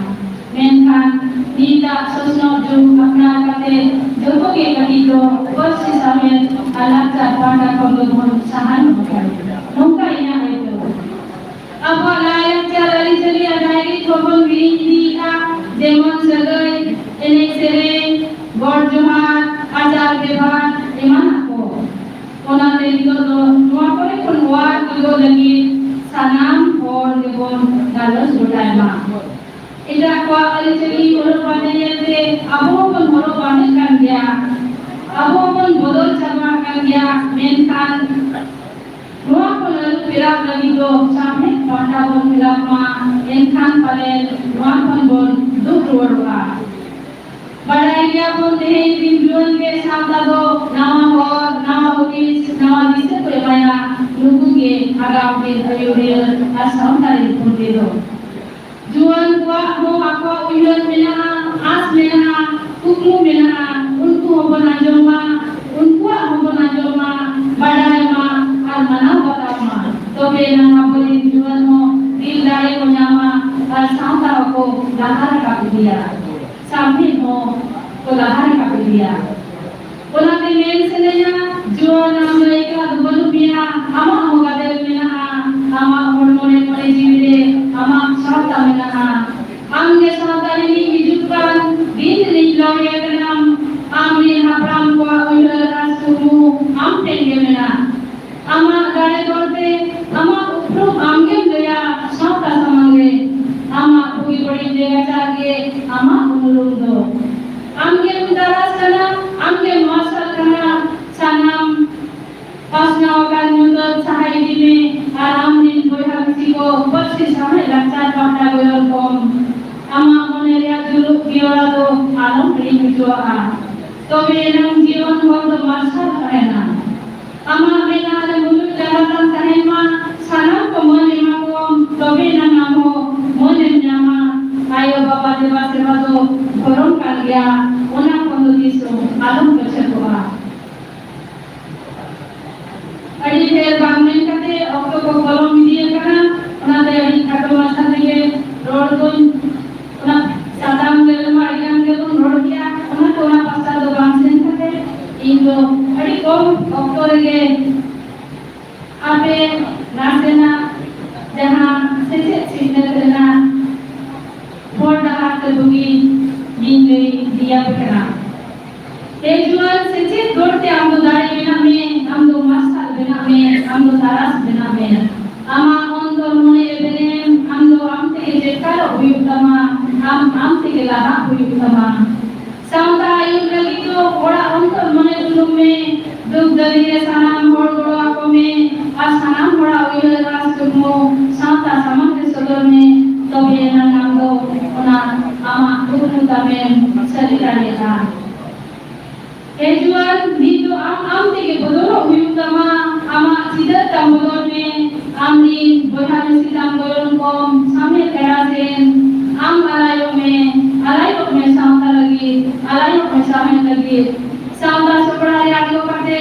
ᱢᱮᱱᱠᱷᱟᱱ ᱱᱤᱛᱟᱜ ᱥᱚᱥᱱᱚᱜ ᱡᱩᱜᱽ ᱟᱯᱱᱟᱨ ᱠᱟᱛᱮ ᱡᱚᱛᱚ ᱜᱮ ᱠᱟᱹᱴᱤᱡ ᱫᱚ ᱯᱟᱹᱨᱥᱤ, ᱥᱟᱶᱦᱮᱫ ᱟᱨ ᱞᱟᱠᱪᱟᱨ ᱯᱟᱦᱴᱟ ᱠᱷᱚᱱ ᱫᱚᱵᱚᱱ ᱥᱟᱦᱟ ᱧᱚᱜ ᱟᱠᱟᱱᱟ᱾ ᱱᱚᱝᱠᱟ ᱤᱧᱟᱹᱜ ᱟᱹᱭᱠᱟᱹᱣ᱾ ᱟᱵᱚᱣᱟᱜ ᱞᱟᱭᱼᱞᱟᱠᱪᱟᱨ ᱟᱹᱨᱤᱪᱟᱹᱞᱤ ᱟᱨ ᱨᱟᱭᱨᱤᱛ ᱦᱚᱸᱵᱚᱱ ᱦᱤᱲᱤᱧ ᱤᱫᱤᱭᱮᱫᱼᱟ, ᱡᱮᱢᱚᱱ ᱥᱟᱹᱜᱟᱹᱭ, ᱮᱱᱮᱡ ᱥᱮᱨᱮᱧ, ᱜᱚᱰ ᱡᱚᱦᱟᱨ, ᱟᱪᱟᱨ ᱵᱮᱵᱷᱟᱨ ᱮᱢᱟᱱᱟᱜ ᱠᱚ᱾ ᱚᱱᱟᱛᱮ ᱱᱤᱛᱚᱜ ᱫᱚ ᱱᱚᱣᱟ ᱠᱚᱨᱮ ᱠᱷᱚᱱ ᱚᱣᱟᱨ ᱛᱩᱫᱩᱜ ᱞᱟᱹᱜᱤᱫ ᱥᱟᱱᱟᱢ ᱦᱚᱲ ᱜᱮᱵᱚᱱ ᱜᱟᱞᱚᱪ ᱜᱚᱴᱟᱭ ᱢᱟ᱾ ᱮᱴᱟᱜ ᱠᱚᱣᱟᱜ ᱟᱹᱨᱤᱪᱟᱹᱞᱤ ᱦᱚᱨᱚᱜ ᱵᱟᱸᱫᱮ ᱧᱮᱞᱛᱮ ᱟᱵᱚ ᱦᱚᱸᱵᱚᱱ ᱦᱚᱨᱚᱜ ᱵᱟᱸᱫᱮᱜ ᱠᱟᱱ ᱜᱮᱭᱟ᱾ ᱟᱵᱚ ᱦᱚᱸᱵᱚᱱ ᱵᱚᱫᱚᱞ ᱪᱟᱵᱟ ᱟᱠᱟᱱ ᱜᱮᱭᱟ, ᱢᱮᱱᱠᱷᱟᱱ ᱱᱚᱣᱟ ᱠᱷᱚᱱ ᱟᱹᱨᱩ ᱯᱷᱮᱨᱟᱣ ᱞᱟᱹᱜᱤᱫ ᱫᱚ ᱥᱟᱶᱦᱮᱫ ᱯᱟᱦᱴᱟ ᱵᱚᱱ ᱯᱷᱮᱨᱟᱣ ᱢᱟ, ᱮᱱᱠᱷᱟᱱ ᱯᱟᱞᱮᱱ ᱱᱚᱣᱟ ᱠᱷᱚᱱ ᱵᱚᱱ ᱫᱩᱜ ᱨᱩᱣᱟᱹᱲᱚᱜᱼᱟ᱾ ᱵᱟᱰᱟᱭ ᱜᱮᱭᱟᱵᱚᱱ, ᱛᱮᱦᱮᱧ ᱨᱤᱱ ᱡᱩᱣᱟᱹᱱ ᱜᱮ ᱥᱟᱶᱛᱟ ᱫᱚ ᱱᱟᱣᱟ ᱦᱚᱨ, ᱱᱟᱣᱟ ᱦᱩᱫᱤᱥ, ᱱᱟᱣᱟ ᱫᱤᱥᱟᱹ ᱠᱚ ᱮᱢᱟᱭᱟ᱾ ᱱᱩᱠᱩ ᱜᱮ ᱟᱜᱟᱢ ᱨᱤᱱ ᱟᱹᱭᱩᱨᱤᱭᱟᱹ ᱟᱨ ᱥᱟᱶᱛᱟ ᱨᱤᱱ ᱯᱩᱸᱰᱨᱤ ᱫᱚ᱾ ᱡᱩᱣᱟᱹᱱ ᱠᱚᱣᱟᱜ ᱦᱚᱸ ᱟᱠᱚᱣᱟᱜ ᱩᱭᱦᱟᱹᱨ ᱢᱮᱱᱟᱜᱼᱟ, ᱟᱸᱥ ᱢᱮᱱᱟᱜᱼᱟ, ᱠᱩᱠᱢᱩ ᱢᱮᱱᱟᱜᱼᱟ᱾ ᱩᱱᱠᱩ ᱦᱚᱸᱵᱚᱱ ᱟᱸᱡᱚᱢ ᱢᱟ, ᱩᱱᱠᱩᱣᱟᱜ ᱦᱚᱸᱵᱚᱱ ᱟᱸᱡᱚᱢ ᱢᱟ, ᱵᱟᱰᱟᱭ ᱢᱟ ᱟᱨ ᱢᱟᱱᱟᱣ ᱵᱟᱛᱟᱣ ᱢᱟ᱾ ᱛᱚᱵᱮ ᱮᱱᱟᱝ ᱟᱵᱚᱨᱮᱱ ᱡᱩᱣᱟᱹᱱ ᱦᱚᱸ ᱫᱤᱞ ᱫᱟᱲᱮ ᱠᱚ ᱧᱟᱢᱟ ᱟᱨ ᱥᱟᱶᱛᱟ ᱦᱚᱸᱠᱚ ᱞᱟᱦᱟ ᱨᱟᱠᱟᱵ ᱤᱫᱤᱭᱟ, ᱥᱟᱶᱦᱮᱫ ᱦᱚᱸ ᱠᱚ ᱞᱟᱦᱟ ᱨᱟᱠᱟᱵ ᱤᱫᱤᱭᱟ᱾ ᱚᱱᱟᱛᱮ ᱢᱮᱱ ᱥᱟᱱᱟᱧᱟ, ᱡᱩᱣᱟᱹᱱ ᱟᱢ ᱫᱚ ᱮᱠᱞᱟ ᱫᱚ ᱵᱟᱹᱱᱩᱜ ᱢᱮᱭᱟ, ᱟᱢᱟᱜ ᱦᱚᱸ ᱜᱟᱫᱮᱞ ᱢᱮᱱᱟᱜᱼᱟ᱾ ᱢᱮᱱᱟᱜᱼᱟ᱾ ᱟᱢ ᱜᱮ ᱥᱟᱶᱛᱟ ᱨᱤᱱᱤᱡ ᱦᱤᱡᱩᱜ ᱠᱟᱱ ᱫᱤᱱ ᱨᱤᱱᱤᱡ ᱞᱟᱹᱣᱲᱤᱭᱟᱹ ᱠᱟᱱᱟᱢ᱾ ᱟᱢ ᱨᱤᱱ ᱦᱟᱯᱲᱟᱢ ᱠᱚᱣᱟᱜ ᱩᱭᱦᱟᱹᱨ ᱟᱨ ᱠᱩᱠᱢᱩ ᱟᱢ ᱴᱷᱮᱱ ᱜᱮ ᱢᱮᱱᱟᱜᱼᱟ᱾ ᱟᱢᱟᱜ ᱫᱟᱲᱮ ᱵᱚᱞᱛᱮ ᱟᱢᱟᱜ ᱩᱯᱨᱩᱢ ᱟᱢ ᱜᱮᱢ ᱞᱟᱹᱭᱟ ᱥᱟᱶᱛᱟ ᱥᱟᱢᱟᱝ ᱨᱮ᱾ ᱟᱢᱟᱜ ᱵᱩᱜᱤ ᱵᱟᱹᱲᱤᱡ ᱞᱟᱹᱭ ᱨᱟᱪᱟᱜ ᱜᱮ ᱟᱢᱟᱜ ᱩᱱᱩᱨᱩᱢ ᱫᱚ᱾ ᱟᱢ ᱜᱮᱢ ᱛᱟᱨᱟᱥ ᱠᱟᱱᱟ, ᱟᱢ ᱜᱮᱢ ᱢᱟᱨᱥᱟᱞ ᱠᱟᱱᱟ᱾ ᱥᱟᱱᱟᱢ ᱯᱟᱥᱱᱟᱣ ᱟᱠᱟᱱ ᱧᱩᱛᱟᱹᱛ ᱥᱟᱦᱟ ᱤᱫᱤ ᱢᱮ ᱟᱨ ᱟᱢ ᱨᱤᱱ ᱵᱚᱭᱦᱟ ᱢᱤᱥᱤ ᱠᱚ ᱯᱟᱹᱨᱥᱤ ᱥᱟᱶᱦᱮᱫ ᱞᱟᱠᱪᱟᱨ ᱯᱟᱦᱴᱟ ᱜᱚᱭᱚᱱ ᱠᱚᱢ᱾ ᱟᱢᱟᱜ ᱢᱚᱱᱮ ᱨᱮᱭᱟᱜ ᱡᱩᱞᱩᱜ ᱜᱮᱣᱨᱟ ᱫᱚ ᱟᱞᱚᱢ ᱦᱤᱲᱤᱧ ᱦᱚᱪᱚᱣᱟᱜᱼᱟ᱾ ᱛᱚᱵᱮ ᱮᱱᱟᱝ ᱡᱤᱭᱚᱱ ᱦᱚᱨ ᱫᱚ ᱢᱟᱨᱥᱟᱞ ᱛᱟᱦᱮᱱᱟ᱾ ᱟᱢᱟᱜ ᱢᱮᱫᱦᱟ ᱨᱮ ᱢᱩᱞᱩᱡ ᱡᱟᱸᱜᱟ ᱛᱟᱢ ᱛᱟᱦᱮᱱ ᱢᱟ, ᱥᱟᱱᱟᱢ ᱠᱚ ᱢᱟᱹᱱ ᱮᱢᱟ ᱠᱚᱢ, ᱛᱚᱵᱮ ᱮᱱᱟᱝ ᱟᱢ ᱦᱚᱸ ᱢᱟᱹᱱ ᱮᱢ ᱧᱟᱢᱟ᱾ ᱟᱭᱳ ᱵᱟᱵᱟ ᱫᱮᱵᱟ ᱥᱮᱵᱟ ᱫᱚ ᱫᱷᱚᱨᱚᱢ ᱠᱟᱱ ᱜᱮᱭᱟ, ᱚᱱᱟ ᱠᱷᱚᱱ ᱫᱚ ᱛᱤᱥ ᱦᱚᱸ ᱟᱞᱚᱢ ᱯᱟᱹᱪᱷᱟᱹᱛᱚᱜᱼᱟ᱾ ᱟᱹᱰᱤ ᱰᱷᱮᱨ ᱵᱟᱝ ᱢᱮᱱ ᱠᱟᱛᱮ ᱚᱠᱛᱚ ᱠᱚ ᱯᱚᱞᱚᱢ ᱤᱫᱤ ᱟᱠᱟᱱᱟ, ᱚᱱᱟᱛᱮ ᱟᱹᱰᱤ ᱠᱷᱟᱴᱚ ᱢᱟᱪᱷᱟ ᱛᱮᱜᱮ ᱨᱚᱲ ᱫᱚᱧ, ᱚᱱᱟ ᱥᱟᱛᱟᱢ ᱨᱮᱢᱟ ᱟᱹᱰᱤ ᱜᱟᱱ ᱜᱮᱵᱚᱱ ᱨᱚᱲ ᱜᱮᱭᱟ, ᱚᱱᱟᱛᱮ ᱚᱱᱟ ᱯᱟᱥᱴᱟ ᱫᱚ ᱵᱟᱝ ᱥᱮᱱ ᱠᱟᱛᱮ ᱤᱧ ᱫᱚ ᱟᱹᱰᱤ ᱠᱚᱢ ᱚᱠᱛᱚ ᱨᱮᱜᱮ ᱟᱯᱮ ᱱᱟᱥᱮᱱᱟᱜ ᱡᱟᱦᱟᱸ ᱥᱮᱪᱮᱫ ᱥᱤᱠᱷᱱᱟᱹᱛ ᱨᱮᱱᱟᱜ ᱦᱚᱨ ᱰᱟᱦᱟᱨ ᱛᱮ ᱵᱩᱜᱤ ᱜᱤᱧ ᱞᱟᱹᱭ ᱤᱫᱤᱭᱟᱯᱮ ᱠᱟᱱᱟ᱾ ᱦᱮ ᱡᱩᱣᱟᱹᱱ, ᱥᱮᱪᱮᱫ ᱫᱚᱨ ᱛᱮ ᱟᱢ ᱫᱚ ᱫᱟᱲᱮ ᱵᱮᱱᱟᱜ ᱢᱮ, ᱟᱢ ᱫᱚ ᱢᱟᱨᱥᱟᱞ ᱵᱮᱱᱟᱜ ᱢᱮ, ᱟᱢ ᱫᱚ ᱛᱟᱨᱟᱥ ᱵᱮᱱᱟᱜ ᱢᱮ᱾ ᱟᱢᱟᱜ ᱚᱱᱛᱚᱨ ᱢᱚᱱᱮ ᱮᱵᱷᱮᱱᱮᱢ ᱟᱢ ᱫᱚ ᱟᱢ ᱛᱮᱜᱮ ᱪᱮᱴᱠᱟᱨᱚᱜ ᱦᱩᱭᱩᱜ ᱛᱟᱢᱟ, ᱟᱢ ᱟᱢ ᱛᱮᱜᱮ ᱞᱟᱦᱟᱜ ᱦᱩᱭᱩᱜ ᱛᱟᱢᱟ᱾ ᱥᱟᱶᱛᱟ ᱟᱹᱭᱩᱨ ᱞᱟᱹᱜᱤᱫ ᱫᱚ ᱚᱲᱟᱜ ᱚᱱᱛᱚᱨ ᱢᱚᱱᱮ ᱩᱱᱩᱢ ᱢᱮ, ᱫᱩᱠ ᱫᱟᱹᱨᱤ ᱨᱮ ᱥᱟᱱᱟᱢ ᱦᱚᱲ ᱜᱚᱲᱚ ᱟᱠᱚ ᱢᱮ ᱟᱨ ᱥᱟᱱᱟᱢ ᱦᱚᱲᱟᱜ ᱩᱭᱦᱟᱹᱨ ᱟᱨ ᱠᱩᱠᱢᱩ ᱥᱟᱶᱛᱟ ᱥᱟᱢᱟᱝ ᱨᱮ ᱥᱚᱫᱚᱨ ᱢᱮ, ᱛᱚᱵᱮ ᱮᱱᱟᱝ ᱟᱢ ᱫᱚ ᱚᱱᱟ ᱟᱢᱟᱜ ᱠᱩᱠᱢᱩ ᱛᱟᱢᱮᱢ ᱥᱟᱹᱨᱤ ᱫᱟᱲᱮᱭᱟᱜᱼᱟ᱾ ᱦᱮ ᱡᱩᱣᱟᱹᱱ, ᱱᱤᱛ ᱫᱚ ᱟᱢ ᱟᱢ ᱛᱮᱜᱮ ᱵᱚᱫᱚᱞᱚᱜ ᱦᱩᱭᱩᱜ ᱛᱟᱢᱟ᱾ ᱟᱢᱟᱜ ᱪᱤᱛᱟᱹᱨ ᱛᱟᱢ ᱵᱚᱫᱚᱞ ᱢᱮ᱾ ᱟᱢ ᱨᱤᱱ ᱵᱚᱭᱦᱟ ᱢᱤᱥᱤ ᱛᱟᱢ ᱜᱚᱭᱚᱱ ᱠᱚᱢ, ᱥᱟᱶᱦᱮᱫ ᱜᱟᱰᱟ ᱥᱮᱱ ᱟᱢ ᱟᱞᱟᱭᱚᱜ ᱢᱮ, ᱟᱞᱟᱭᱚᱜ ᱢᱮ ᱥᱟᱶᱛᱟ ᱞᱟᱹᱜᱤᱫ, ᱟᱞᱟᱭᱚᱜ ᱢᱮ ᱥᱟᱶᱦᱮᱫ ᱞᱟᱹᱜᱤᱫ᱾ ᱥᱟᱶᱛᱟ ᱥᱚᱯᱲᱟᱣ ᱨᱮ ᱟᱬᱜᱚ ᱠᱟᱛᱮ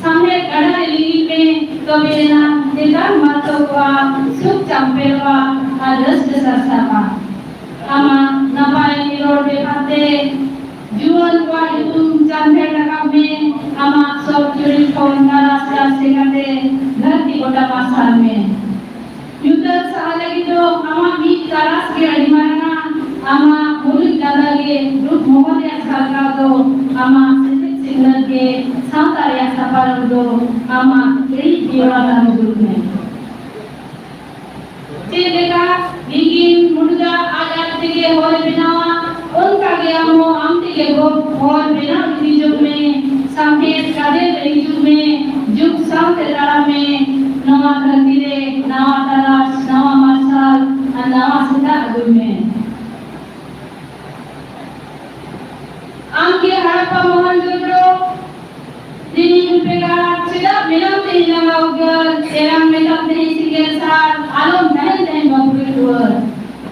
ᱥᱟᱶᱦᱮᱫ ᱜᱟᱰᱟ ᱨᱮ ᱞᱤᱸᱜᱤ ᱢᱮ, ᱛᱚᱵᱮ ᱮᱱᱟᱝ ᱛᱮᱛᱟᱝ ᱢᱟᱨᱛᱚᱠᱚᱜᱼᱟ, ᱥᱩᱠ ᱪᱟᱢᱯᱮᱞᱚᱜᱼᱟ ᱟᱨ ᱨᱟᱹᱥᱠᱟᱹ ᱥᱟᱨᱥᱟᱜᱼᱟ᱾ ᱟᱢᱟᱜ ᱱᱟᱯᱟᱭ ᱨᱚᱲ ᱵᱮᱵᱷᱟᱨ ᱛᱮ ᱡᱩᱣᱟᱹᱱ ᱠᱚᱣᱟᱜ ᱧᱩᱛᱩᱢ ᱪᱟᱱᱰᱮ ᱨᱟᱠᱟᱵ ᱢᱮ, ᱟᱢᱟᱜ ᱥᱚᱛ ᱪᱩᱨᱤᱛ ᱠᱷᱚᱱ ᱛᱟᱨᱟᱥ ᱛᱟᱨᱟᱥ ᱞᱮᱠᱟᱛᱮ ᱫᱷᱟᱹᱨᱛᱤ ᱜᱚᱴᱟ ᱢᱟᱨᱥᱟᱞ ᱢᱮ᱾ ᱧᱩᱛᱟᱹᱛ ᱥᱟᱦᱟ ᱞᱟᱹᱜᱤᱫ ᱫᱚ ᱟᱢᱟᱜ ᱢᱤᱫ ᱛᱟᱨᱟᱥ ᱜᱮ ᱟᱹᱰᱤ ᱢᱟᱨᱟᱝᱟ, ᱟᱢᱟᱜ ᱢᱩᱞᱩᱡ ᱞᱟᱸᱫᱟ ᱜᱮ ᱨᱩᱯ ᱢᱚᱦᱚᱱ ᱨᱮᱭᱟᱜ ᱡᱷᱟᱞᱠᱟᱣ ᱫᱚ, ᱟᱢᱟᱜ ᱥᱮᱪᱮᱫ ᱥᱤᱠᱷᱱᱟᱹᱛ ᱜᱮ ᱥᱟᱶᱛᱟ ᱨᱮᱭᱟᱜ ᱥᱟᱯᱷᱟᱨᱚᱢ ᱫᱚ, ᱟᱢᱟᱜ ᱦᱤᱲᱤᱡ ᱡᱤᱭᱚᱱ ᱟᱞᱚᱢ ᱫᱩᱨ ᱢᱮ᱾ ᱪᱮᱫ ᱞᱮᱠᱟ ᱞᱤᱸᱜᱤᱱ ᱢᱩᱰᱩᱫᱟ ᱟᱡ ᱟᱡ ᱛᱮᱜᱮ ᱦᱚᱨᱮ ᱵᱮᱱᱟᱣᱟ, ᱚᱱᱠᱟ ᱜᱮ ᱟᱢ ᱦᱚᱸ ᱟᱢ ᱛᱮᱜᱮ ᱦᱚᱨ ᱵᱮᱱᱟᱣ ᱤᱫᱤ ᱡᱚᱝ ᱢᱮ᱾ ᱥᱟᱶᱦᱮᱫ ᱜᱟᱫᱮᱞ ᱨᱮ ᱦᱤᱡᱩᱜ ᱢᱮ, ᱡᱩᱜᱽ ᱥᱟᱶᱛᱮ ᱛᱟᱲᱟᱢ ᱢᱮ᱾ ᱱᱚᱣᱟ ᱫᱷᱟᱹᱨᱛᱤ ᱨᱮ ᱱᱟᱣᱟ ᱛᱟᱨᱟᱥ, ᱱᱟᱣᱟ ᱢᱟᱨᱥᱟᱞ ᱟᱨ ᱱᱟᱣᱟ ᱥᱮᱛᱟᱜ ᱟᱹᱜᱩᱭ ᱢᱮ᱾ ᱟᱢ ᱜᱮ ᱦᱟᱲᱟᱯᱯᱟ ᱢᱚᱦᱮᱱᱡᱳᱫᱚᱲᱳ ᱨᱤᱱᱤᱡ ᱨᱩᱯᱮᱜᱟᱨ, ᱪᱮᱫᱟᱜ ᱢᱮᱱᱟᱢ ᱛᱮᱦᱮᱧ ᱞᱟᱸᱜᱟ ᱩᱫᱽᱜᱟᱹᱨ? ᱮᱨᱟᱢ ᱢᱮᱛᱟᱢ ᱛᱮᱦᱮᱧ ᱥᱤᱸᱜᱮᱞ ᱥᱟᱨ, ᱟᱞᱚᱢ ᱛᱟᱦᱮᱱ ᱛᱮᱦᱮᱧ ᱵᱟᱹᱵᱩ ᱨᱮ ᱴᱩᱣᱟᱹᱨ᱾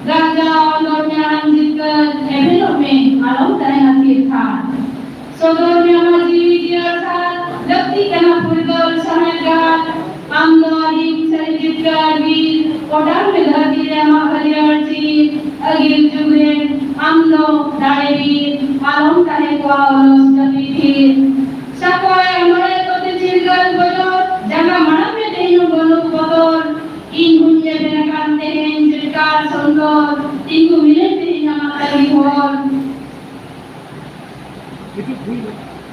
ᱜᱟᱨᱡᱟᱣ ᱟᱱᱫᱳᱲ ᱢᱮ ᱟᱲᱟᱝ ᱡᱤᱛᱠᱟᱹᱨ, ᱮᱵᱷᱮᱱᱚᱜ ᱢᱮ, ᱟᱞᱚᱢ ᱛᱟᱦᱮᱱᱟ ᱛᱷᱤᱨ ᱛᱷᱟᱨ᱾ ᱥᱚᱫᱚᱨ ᱢᱮ ᱟᱢᱟᱜ ᱡᱤᱣᱤ ᱡᱤᱭᱟᱹᱲ ᱥᱟᱨ, ᱞᱟᱹᱠᱛᱤᱜ ᱠᱟᱱᱟ ᱯᱷᱩᱨᱜᱟᱹᱞ ᱥᱟᱦᱮᱫ ᱜᱟᱨ᱾ ᱟᱢ ᱫᱚ ᱟᱹᱫᱤᱢ ᱥᱟᱹᱨᱤ ᱡᱤᱛᱠᱟᱹᱨ ᱵᱤᱨ, ᱚᱴᱟᱝ ᱢᱮ ᱫᱷᱟᱹᱨᱛᱤ ᱨᱮ ᱟᱢᱟᱜ ᱦᱟᱹᱨᱭᱟᱹᱲ ᱪᱤᱨ᱾ ᱟᱹᱜᱤᱞ ᱡᱩᱜᱽ ᱨᱮᱱ ᱟᱢ ᱫᱚ ᱫᱟᱲᱮ ᱵᱤᱨ, ᱟᱞᱚᱢ ᱛᱟᱦᱮᱸ ᱠᱚᱜᱼᱟ ᱚᱞᱚᱥ ᱡᱟᱹᱯᱤᱫ ᱛᱷᱤᱨ᱾ ᱥᱟᱠᱚᱭ ᱚᱱᱚᱬᱦᱮ ᱠᱚᱛᱮ ᱪᱤᱨᱜᱟᱹᱞ ᱵᱚᱡᱚᱨ, ᱡᱟᱸᱜᱟ ᱢᱟᱲᱟᱝ ᱨᱮ ᱛᱮᱦᱮᱧ ᱦᱚᱸ ᱵᱟᱹᱱᱩᱜ ᱵᱚᱛᱚᱨ᱾ ᱤᱧ ᱦᱚᱸᱧ ᱮᱵᱷᱮᱱ ᱟᱠᱟᱱ ᱛᱮᱦᱮᱧ ᱪᱮᱫᱠᱟᱨ ᱥᱚᱱᱛᱚᱨ, ᱛᱤᱸᱜᱩ ᱢᱤᱱᱟᱹᱧ ᱛᱮᱦᱮᱧ ᱟᱢᱟᱜ ᱛᱟᱹᱜᱤ ᱦᱚᱨ᱾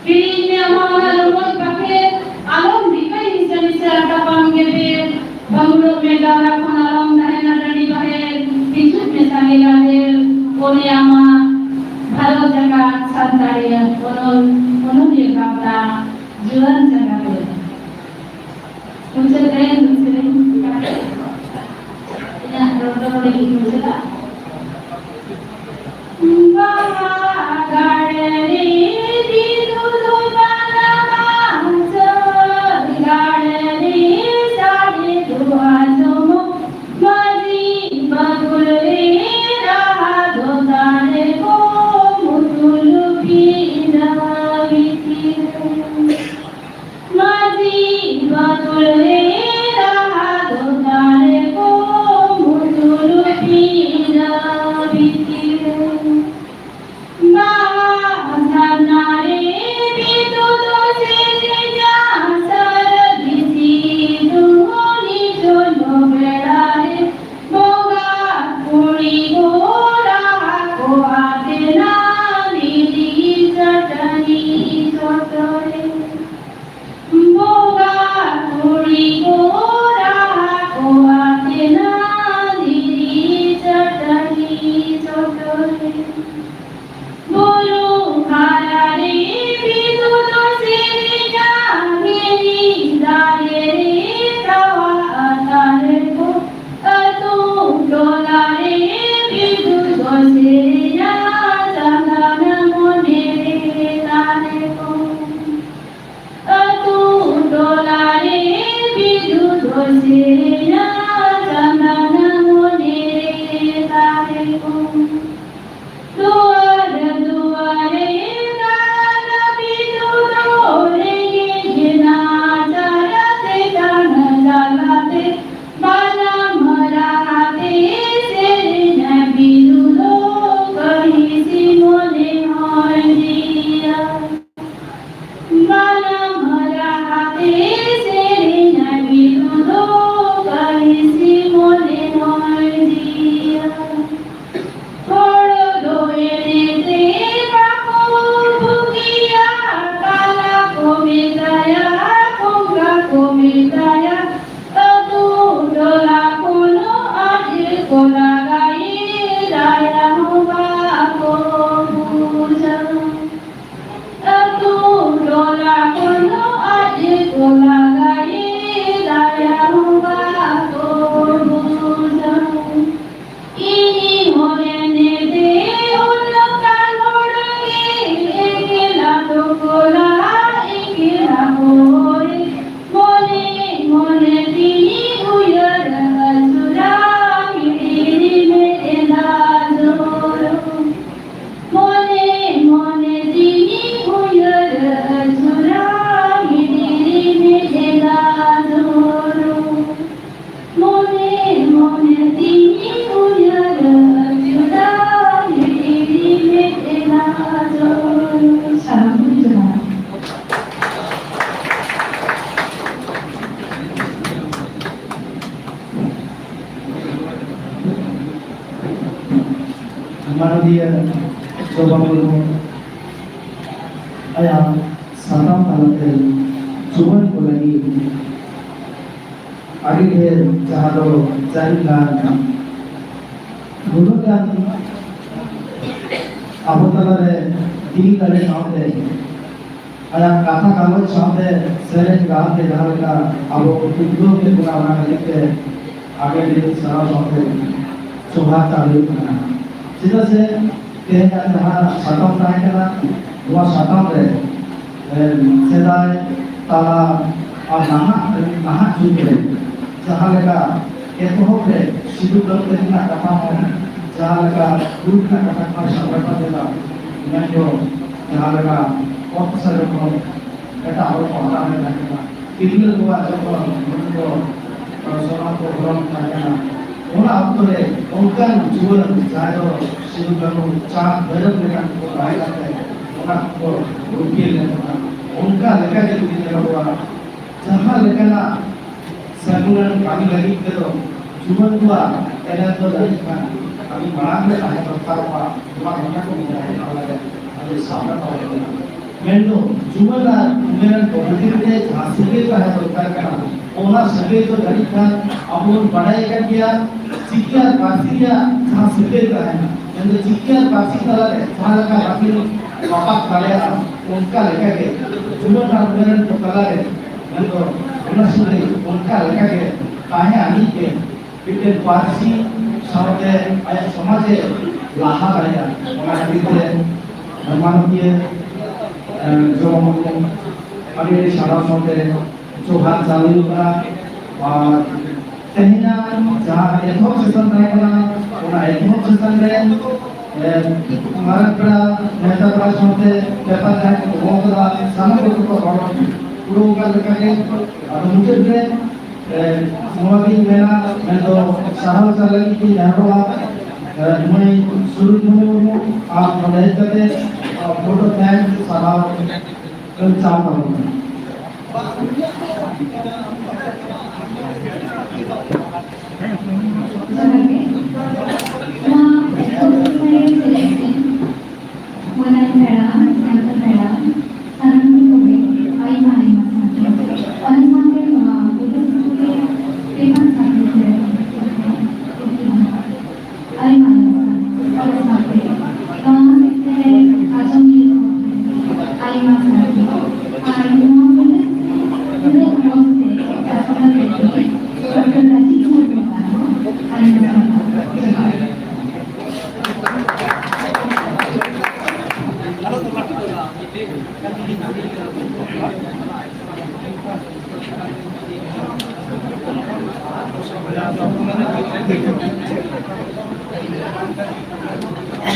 ᱦᱤᱲᱤᱧ ᱢᱮ ᱟᱢᱟᱜ ᱚᱱᱟ ᱨᱚᱢᱚᱡᱽ ᱵᱟᱠᱷᱮᱲ, ᱟᱞᱚᱢ ᱨᱤᱠᱟᱹᱭ ᱦᱤᱥᱟᱹ ᱦᱤᱥᱟᱹ ᱟᱨ ᱛᱟᱯᱟᱢ ᱜᱮᱵᱮᱨ᱾ ᱵᱟᱹᱢᱩᱲᱚᱜ ᱢᱮ ᱜᱟᱣᱨᱟ ᱠᱷᱚᱱ, ᱟᱞᱚᱢ ᱛᱟᱦᱮᱱᱟ ᱴᱟᱺᱰᱤ ᱵᱟᱦᱮᱨ᱾ ᱦᱤᱡᱩᱜ ᱢᱮ ᱥᱟᱸᱜᱮ ᱜᱟᱫᱮᱞ, ᱚᱱᱮ ᱟᱢᱟᱜ ᱵᱷᱟᱨᱚᱛ ᱡᱟᱠᱟᱛ ᱥᱟᱱᱛᱟᱲᱤᱭᱟᱹ ᱚᱱᱚᱞ ᱚᱱᱚᱞᱤᱭᱟᱹ ᱜᱟᱶᱛᱟ ᱡᱩᱣᱟᱹᱱ ᱡᱟᱸᱜᱟ ᱛᱮ᱾ ᱢᱩᱪᱟᱹᱫ ᱨᱮ ᱢᱤᱫ ᱥᱮᱨᱮᱧ ᱠᱟᱛᱮ ᱤᱧᱟᱹᱜ ᱨᱚᱲ ᱫᱚ ᱱᱚᱰᱮ ᱜᱤᱧ ᱢᱩᱪᱟᱹᱫᱟ᱾ ᱵᱟᱦᱟ ᱜᱟᱲ ᱨᱮ ᱡᱤᱞ ᱩᱛᱩ ᱵᱟᱝᱟ ᱢᱟᱝᱥᱚ, ᱜᱟᱲ ᱨᱮ ᱥᱟᱰᱮ ᱫᱚ ᱟᱸᱡᱚᱢᱚᱜ, ᱢᱟᱹᱡᱷᱤ ᱵᱟᱹᱜᱩᱲ ᱨᱮ ᱨᱟᱦᱟ ᱫᱚ ᱫᱟᱨᱮ ᱠᱚ ᱢᱩᱛᱩᱞ ᱵᱤᱱᱟ ᱵᱤᱛᱤᱨ᱾ ᱢᱟᱹᱡᱷᱤ ᱵᱟᱹᱛᱩᱞ ᱨᱮ ᱨᱟᱦᱟ ᱫᱚ ᱫᱟᱨᱮ ᱠᱚ ᱢᱩᱛᱩᱞ ᱯᱤᱲᱟ᱾ ᱥᱮᱨᱮᱧᱟ ᱪᱟᱸᱫᱟᱱᱟ ᱢᱚᱱᱮ ᱨᱮ ᱛᱟᱦᱮᱸ ᱠᱚᱜ᱾ ᱫᱩᱣᱟᱨᱮ ᱫᱩᱣᱟᱨᱮ ᱫᱟᱬᱟᱱᱟ ᱵᱤᱫᱩ ᱫᱚ, ᱨᱮᱸᱜᱮᱡ ᱱᱟᱪᱟᱨ ᱛᱮᱛᱟᱝ ᱡᱟᱞᱟᱛᱮ ᱵᱟᱱᱟᱢ ᱨᱟᱦᱟᱛᱮ ᱥᱮᱨᱮᱧᱟᱭ ᱵᱤᱫᱩ ᱫᱚ, ᱠᱟᱹᱦᱤᱥᱤ ᱢᱚᱱᱮ ᱦᱚᱭ ᱡᱤᱭᱟ᱾ ᱵᱟᱱᱟᱢ ᱨᱟᱦᱟᱛᱮ ᱥᱮᱨᱮᱧᱟᱭ ᱵᱤᱫᱩ ᱫᱚ, ᱠᱟᱹᱦᱤᱥᱤ ᱢᱚᱱᱮ ᱦᱚᱭ ᱡᱤᱭᱟ᱾ ᱦᱚᱲ ᱫᱚ ᱮᱱᱮᱡ ᱛᱮ ᱵᱟᱠᱚ ᱵᱩᱜᱤᱭᱟ, ᱠᱟᱞᱟ ᱠᱚ ᱢᱮᱛᱟᱭᱟ, ᱠᱚᱝᱜᱟ ᱠᱚ ᱢᱮᱛᱟᱭᱟ, ᱟᱹᱛᱩ ᱴᱚᱞᱟ ᱠᱷᱚᱱ ᱟᱡ ᱠᱚ ᱞᱟᱜᱟᱭᱮ, ᱫᱟᱭᱟ ᱦᱚᱸ ᱵᱟᱠᱚ ᱵᱩᱡᱟ᱾ ᱟᱹᱛᱩ ᱴᱚᱞᱟ ᱠᱷᱚᱱ ᱟᱡ ᱠᱚ ᱞᱟᱜᱟᱭᱮ, ᱫᱟᱭᱟ ᱦᱚᱸ ᱵᱟᱠᱚ ᱵᱩᱡᱟ᱾ ᱤᱧ ᱦᱚᱸ ᱮᱱᱮᱡ ᱛᱮ ᱩᱱᱟᱹᱜ ᱜᱟᱱ ᱦᱚᱲ ᱜᱮ ᱮᱠᱞᱟ ᱴᱚᱠᱚᱞᱟ, ᱮᱠᱞᱟ ᱦᱚᱨ ᱢᱚᱱᱮ ᱢᱚᱱᱮ ᱛᱤᱧ ᱩᱭᱦᱟᱹᱨ ᱟᱹᱪᱩᱨᱟ, ᱢᱤᱫ ᱨᱤᱢᱤᱞ ᱮ ᱫᱟᱜ ᱡᱚᱨᱚ᱾ ᱢᱚᱱᱮ ᱢᱚᱱᱮ ᱛᱤᱧ ᱩᱭᱦᱟᱹᱨ ᱟᱹᱪᱩᱨᱟ, ᱢᱤᱫ ᱨᱤᱢᱤᱞ ᱮ ᱫᱟᱜ ᱡᱚᱨᱚ᱾ ᱢᱚᱱᱮ ᱢᱚᱱᱮ ᱛᱤᱧ ᱩᱭᱦᱟᱹᱨ ᱟᱹᱪᱩᱨᱟ, ᱢᱤᱫ ᱨᱤᱢᱤᱞ ᱮ ᱫᱟᱜ ᱡᱚᱨᱚ᱾ ᱥᱟᱱᱟᱢ ᱠᱚ ᱡᱚᱦᱟᱨ᱾ ᱢᱟᱱᱚᱱᱤᱭᱟᱹ ᱡᱚᱵᱟ ᱢᱩᱨᱢᱩ ᱟᱭᱟᱜ ᱥᱟᱛᱟᱢ ᱛᱟᱞᱟᱛᱮ ᱡᱩᱣᱟᱹᱱ ᱠᱚ ᱞᱟᱹᱜᱤᱫ ᱟᱹᱰᱤ ᱰᱷᱮᱨ, ᱡᱟᱦᱟᱸ ᱫᱚ ᱪᱟᱹᱦᱤ ᱜᱟᱱ, ᱱᱩᱱᱟᱹᱜ ᱜᱟᱱ ᱟᱵᱚ ᱛᱟᱞᱟᱨᱮ ᱫᱤᱞ ᱫᱟᱲᱮ ᱥᱟᱶᱛᱮ ᱟᱭᱟᱜ ᱠᱟᱛᱷᱟ ᱜᱟᱞᱚᱪ ᱥᱟᱶᱛᱮ ᱥᱮᱨᱮᱧ ᱨᱟᱦᱟ ᱛᱮ ᱡᱟᱦᱟᱸ ᱞᱮᱠᱟ ᱟᱵᱚ ᱩᱫᱽᱜᱟᱹᱣ ᱠᱮᱫ ᱵᱚᱱᱟ, ᱚᱱᱟ ᱠᱷᱟᱹᱛᱤᱨ ᱛᱮ ᱟᱹᱰᱤ ᱟᱹᱰᱤ ᱥᱟᱨᱦᱟᱣ ᱥᱟᱶᱛᱮ ᱡᱚᱦᱟᱨ ᱪᱟᱞ ᱦᱩᱭᱩᱜ ᱠᱟᱱᱟ᱾ ᱪᱮᱫᱟᱜ ᱥᱮ ᱛᱮᱦᱮᱧᱟᱜ ᱡᱟᱦᱟᱸ ᱥᱟᱛᱟᱢ ᱛᱟᱦᱮᱸ ᱠᱟᱱᱟ, ᱱᱚᱣᱟ ᱥᱟᱛᱟᱢ ᱨᱮ, ᱮ, ᱥᱮᱫᱟᱭ, ᱛᱟᱞᱟ ᱟᱨ ᱱᱟᱦᱟᱜ, ᱱᱟᱦᱟᱜ ᱡᱩᱜᱽ ᱨᱮ ᱡᱟᱦᱟᱸ ᱞᱮᱠᱟ ᱮᱛᱚᱦᱚᱵ ᱨᱮ ᱥᱤᱫᱩ ᱠᱟᱹᱱᱦᱩ ᱛᱟᱹᱠᱤᱱᱟᱜ ᱠᱟᱛᱷᱟ ᱦᱚᱸ ᱡᱟᱦᱟᱸ ᱞᱮᱠᱟ ᱦᱩᱞ ᱨᱮᱱᱟᱜ ᱠᱟᱛᱷᱟ ᱠᱚ ᱥᱟᱵ ᱨᱟᱠᱟᱵ ᱞᱮᱫᱟ, ᱢᱮᱱᱫᱚ ᱡᱟᱦᱟᱸ ᱞᱮᱠᱟ ᱚᱛ ᱦᱟᱥᱟ ᱡᱚᱠᱷᱚᱱ ᱮᱴᱟᱜ ᱦᱚᱲ ᱠᱚ ᱦᱟᱛᱟᱣ ᱞᱮᱫ ᱛᱟᱦᱮᱸ ᱠᱟᱱᱟ, ᱛᱤᱨᱞᱟᱹ ᱠᱚᱣᱟᱜ ᱡᱚᱠᱷᱚᱱ ᱢᱚᱱᱮ ᱠᱚ ᱥᱚᱱᱟ ᱠᱚ ᱜᱚᱨᱚᱢ ᱛᱟᱦᱮᱸ ᱠᱟᱱᱟ, ᱚᱱᱟ ᱚᱠᱛᱚ ᱨᱮ ᱚᱱᱠᱟᱱ ᱡᱩᱣᱟᱹᱱ ᱡᱟᱦᱟᱸᱭ ᱫᱚ ᱥᱤᱫᱩ ᱠᱟᱹᱱᱦᱩ ᱪᱟᱸᱫ ᱵᱷᱟᱭᱨᱚᱵ ᱞᱮᱠᱟᱱ ᱠᱚ ᱛᱟᱦᱮᱸ ᱠᱟᱱ ᱛᱟᱦᱮᱸ, ᱚᱱᱟ ᱠᱚ ᱨᱩᱠᱷᱤᱭᱟᱹ ᱞᱮᱱ ᱛᱟᱦᱮᱸ᱾ ᱚᱱᱠᱟ ᱞᱮᱠᱟ ᱜᱮ ᱡᱩᱫᱤ ᱧᱮᱞᱚᱜᱚᱜᱼᱟ, ᱡᱟᱦᱟᱸ ᱞᱮᱠᱟᱱᱟᱜ ᱥᱟᱹᱜᱩᱱᱟᱱ ᱠᱟᱹᱢᱤ ᱞᱟᱹᱜᱤᱫ ᱛᱮᱫᱚ ᱡᱩᱣᱟᱹᱱ ᱠᱚᱣᱟᱜ ᱮᱱᱮᱢ ᱫᱚ ᱡᱟᱹᱱᱤᱡ ᱠᱷᱟᱱ ᱟᱹᱰᱤ ᱢᱟᱲᱟᱝ ᱨᱮ ᱛᱟᱦᱮᱸ ᱫᱚᱨᱠᱟᱨᱚᱜᱼᱟ᱾ ᱱᱚᱣᱟ ᱠᱟᱛᱷᱟ ᱠᱚ ᱢᱮᱱᱟ ᱚᱱᱟ ᱞᱟᱹᱜᱤᱫ ᱟᱹᱰᱤ ᱥᱟᱵ ᱨᱟᱠᱟᱵ ᱟᱠᱟᱱᱟ᱾ ᱢᱮᱱᱫᱚ ᱡᱩᱣᱟᱹᱱ ᱟᱨ ᱩᱢᱮᱨᱟᱱ ᱠᱚ ᱵᱷᱤᱛᱤᱨ ᱨᱮ ᱡᱟᱦᱟᱸ ᱥᱟᱹᱜᱟᱹᱭ ᱛᱟᱦᱮᱸ ᱫᱚᱨᱠᱟᱨ ᱠᱟᱱᱟ, ᱚᱱᱟ ᱥᱟᱹᱜᱟᱹᱭ ᱫᱚ ᱡᱟᱹᱱᱤᱡ ᱠᱷᱟᱱ ᱟᱵᱚ ᱵᱚᱱ ᱵᱟᱰᱟᱭ ᱟᱠᱟᱫ ᱜᱮᱭᱟ᱾ ᱪᱤᱠᱤ ᱟᱨ ᱯᱟᱹᱨᱥᱤ ᱨᱮᱭᱟᱜ ᱡᱟᱦᱟᱸ ᱥᱟᱹᱜᱟᱹᱭ ᱛᱟᱦᱮᱱᱟ, ᱢᱮᱱᱫᱚ ᱪᱤᱠᱤ ᱟᱨ ᱯᱟᱹᱨᱥᱤ ᱛᱟᱞᱟᱨᱮ ᱡᱟᱦᱟᱸ ᱞᱮᱠᱟ ᱵᱟᱹᱠᱤᱱ ᱨᱟᱯᱟᱜ ᱫᱟᱲᱮᱭᱟᱜᱼᱟ, ᱚᱱᱠᱟ ᱞᱮᱠᱟᱜᱮ ᱡᱩᱣᱟᱹᱱ ᱟᱨ ᱩᱢᱮᱨᱟᱱ ᱠᱚ ᱛᱟᱞᱟᱨᱮ ᱢᱮᱱᱫᱚ ᱚᱱᱟ ᱥᱟᱹᱜᱟᱹᱭ ᱚᱱᱠᱟ ᱞᱮᱠᱟᱜᱮ ᱛᱟᱦᱮᱸ ᱟᱹᱱᱤᱡ ᱜᱮ ᱢᱤᱫᱴᱮᱱ ᱯᱟᱹᱨᱥᱤ ᱥᱟᱶᱛᱮ ᱟᱭᱟᱜ ᱥᱚᱢᱟᱡᱽ ᱮ ᱞᱟᱦᱟ ᱫᱟᱲᱮᱭᱟᱜᱼᱟ᱾ ᱚᱱᱟ ᱠᱷᱟᱹᱛᱤᱨ ᱛᱮ ᱢᱟᱱᱚᱛᱤᱭᱟᱹ, ᱮ, ᱡᱚ ᱢᱩᱨᱢᱩ ᱟᱹᱰᱤ ᱟᱹᱰᱤ ᱥᱟᱨᱦᱟᱣ ᱥᱟᱶᱛᱮ ᱡᱚᱦᱟᱨ ᱪᱟᱞ ᱦᱩᱭᱩᱜ ᱠᱟᱱᱟ᱾ ᱟᱨ ᱛᱮᱦᱮᱧᱟᱜ ᱡᱟᱦᱟᱸ ᱮᱛᱚᱦᱚᱵ ᱥᱮᱥᱚᱱ ᱛᱟᱦᱮᱸ ᱠᱟᱱᱟ, ᱚᱱᱟ ᱮᱛᱚᱦᱚᱵ ᱥᱮᱥᱚᱱ ᱨᱮ, ᱮ, ᱢᱟᱨᱟᱝ ᱯᱮᱲᱟ, ᱱᱮᱣᱛᱟ ᱯᱮᱲᱟ ᱥᱟᱶᱛᱮ ᱯᱮᱯᱟᱨ ᱡᱟᱦᱟᱸᱭ ᱠᱚ ᱫᱚᱦᱚ ᱠᱟᱫᱟ, ᱥᱟᱱᱟᱢ ᱠᱚ ᱠᱚ ᱨᱚᱲ ᱯᱩᱨᱟᱹᱣ ᱟᱠᱟᱱ ᱞᱮᱠᱟᱜᱮ᱾ ᱟᱫᱚ ᱢᱩᱪᱟᱹᱫ ᱨᱮ, ᱮ, ᱱᱚᱣᱟ ᱜᱤᱧ ᱢᱮᱱᱟ, ᱢᱮᱱᱫᱚ ᱥᱟᱨᱦᱟᱣ ᱪᱟᱞ ᱞᱟᱹᱜᱤᱫ ᱜᱤᱧ ᱱᱮᱦᱚᱨᱚᱜᱼᱟ, ᱮ, ᱢᱟᱹᱭ ᱥᱩᱨᱚᱡᱽᱢᱩᱱᱤ ᱢᱩᱨᱢᱩ, ᱟᱢ ᱱᱚᱰᱮ ᱦᱮᱡ ᱠᱟᱛᱮ, ᱟ, ᱵᱷᱳᱴ ᱮᱢ ᱥᱟᱨᱦᱟᱣ ᱪᱟᱞ ᱛᱟᱵᱚᱱ ᱢᱮ᱾ ᱡᱚᱦᱟᱨ ᱜᱮ᱾ ᱱᱚᱣᱟ ᱮᱛᱚᱦᱚᱵ ᱥᱚᱢᱚᱭ ᱨᱮ ᱪᱮᱫ ᱞᱮᱠᱟ? ᱢᱟᱨᱟᱝ ᱯᱮᱲᱟ, ᱥᱟᱶᱛᱟ ᱯᱮᱲᱟ, ᱥᱟᱱᱟᱢ ᱠᱚᱜᱮ ᱟᱭᱢᱟ ᱟᱭᱢᱟ ᱥᱟᱨᱦᱟᱣ᱾ ᱚᱱᱟ ᱥᱟᱶᱛᱮ ᱱᱚᱣᱟ ᱵᱩᱰᱷᱟᱹ ᱥᱩᱠᱨᱤ ᱯᱮᱯᱟᱨ ᱥᱟᱵᱢᱤᱴ ᱨᱮ ᱟᱭᱢᱟ ᱟᱭᱢᱟ ᱥᱟᱨᱦᱟᱣ᱾ ᱚᱱᱟ ᱥᱟᱶᱛᱮ ᱱᱚᱣᱟ ᱦᱚᱛᱮᱡ ᱛᱮ ᱟᱸᱡᱚᱢᱤᱭᱟᱹ ᱠᱚ ᱟᱭᱢᱟ ᱥᱟᱨᱦᱟᱣ᱾ ᱟᱨ ᱱᱚᱣᱟ ᱵᱩᱰᱷᱟᱹ ᱥᱩᱠᱨᱤ ᱩᱱᱟᱹᱜ ᱢᱚᱡᱽ ᱛᱮ ᱯᱟᱥᱱᱟᱣ ᱞᱟᱹᱜᱤᱫ ᱰᱚᱠᱴᱚᱨ ᱨᱟᱡᱤᱵᱽ ᱢᱩᱨᱢᱩ ᱟᱨᱦᱚᱸ ᱟᱭᱢᱟ ᱥᱟᱨᱦᱟᱣ᱾ ᱡᱚᱦᱟᱨ᱾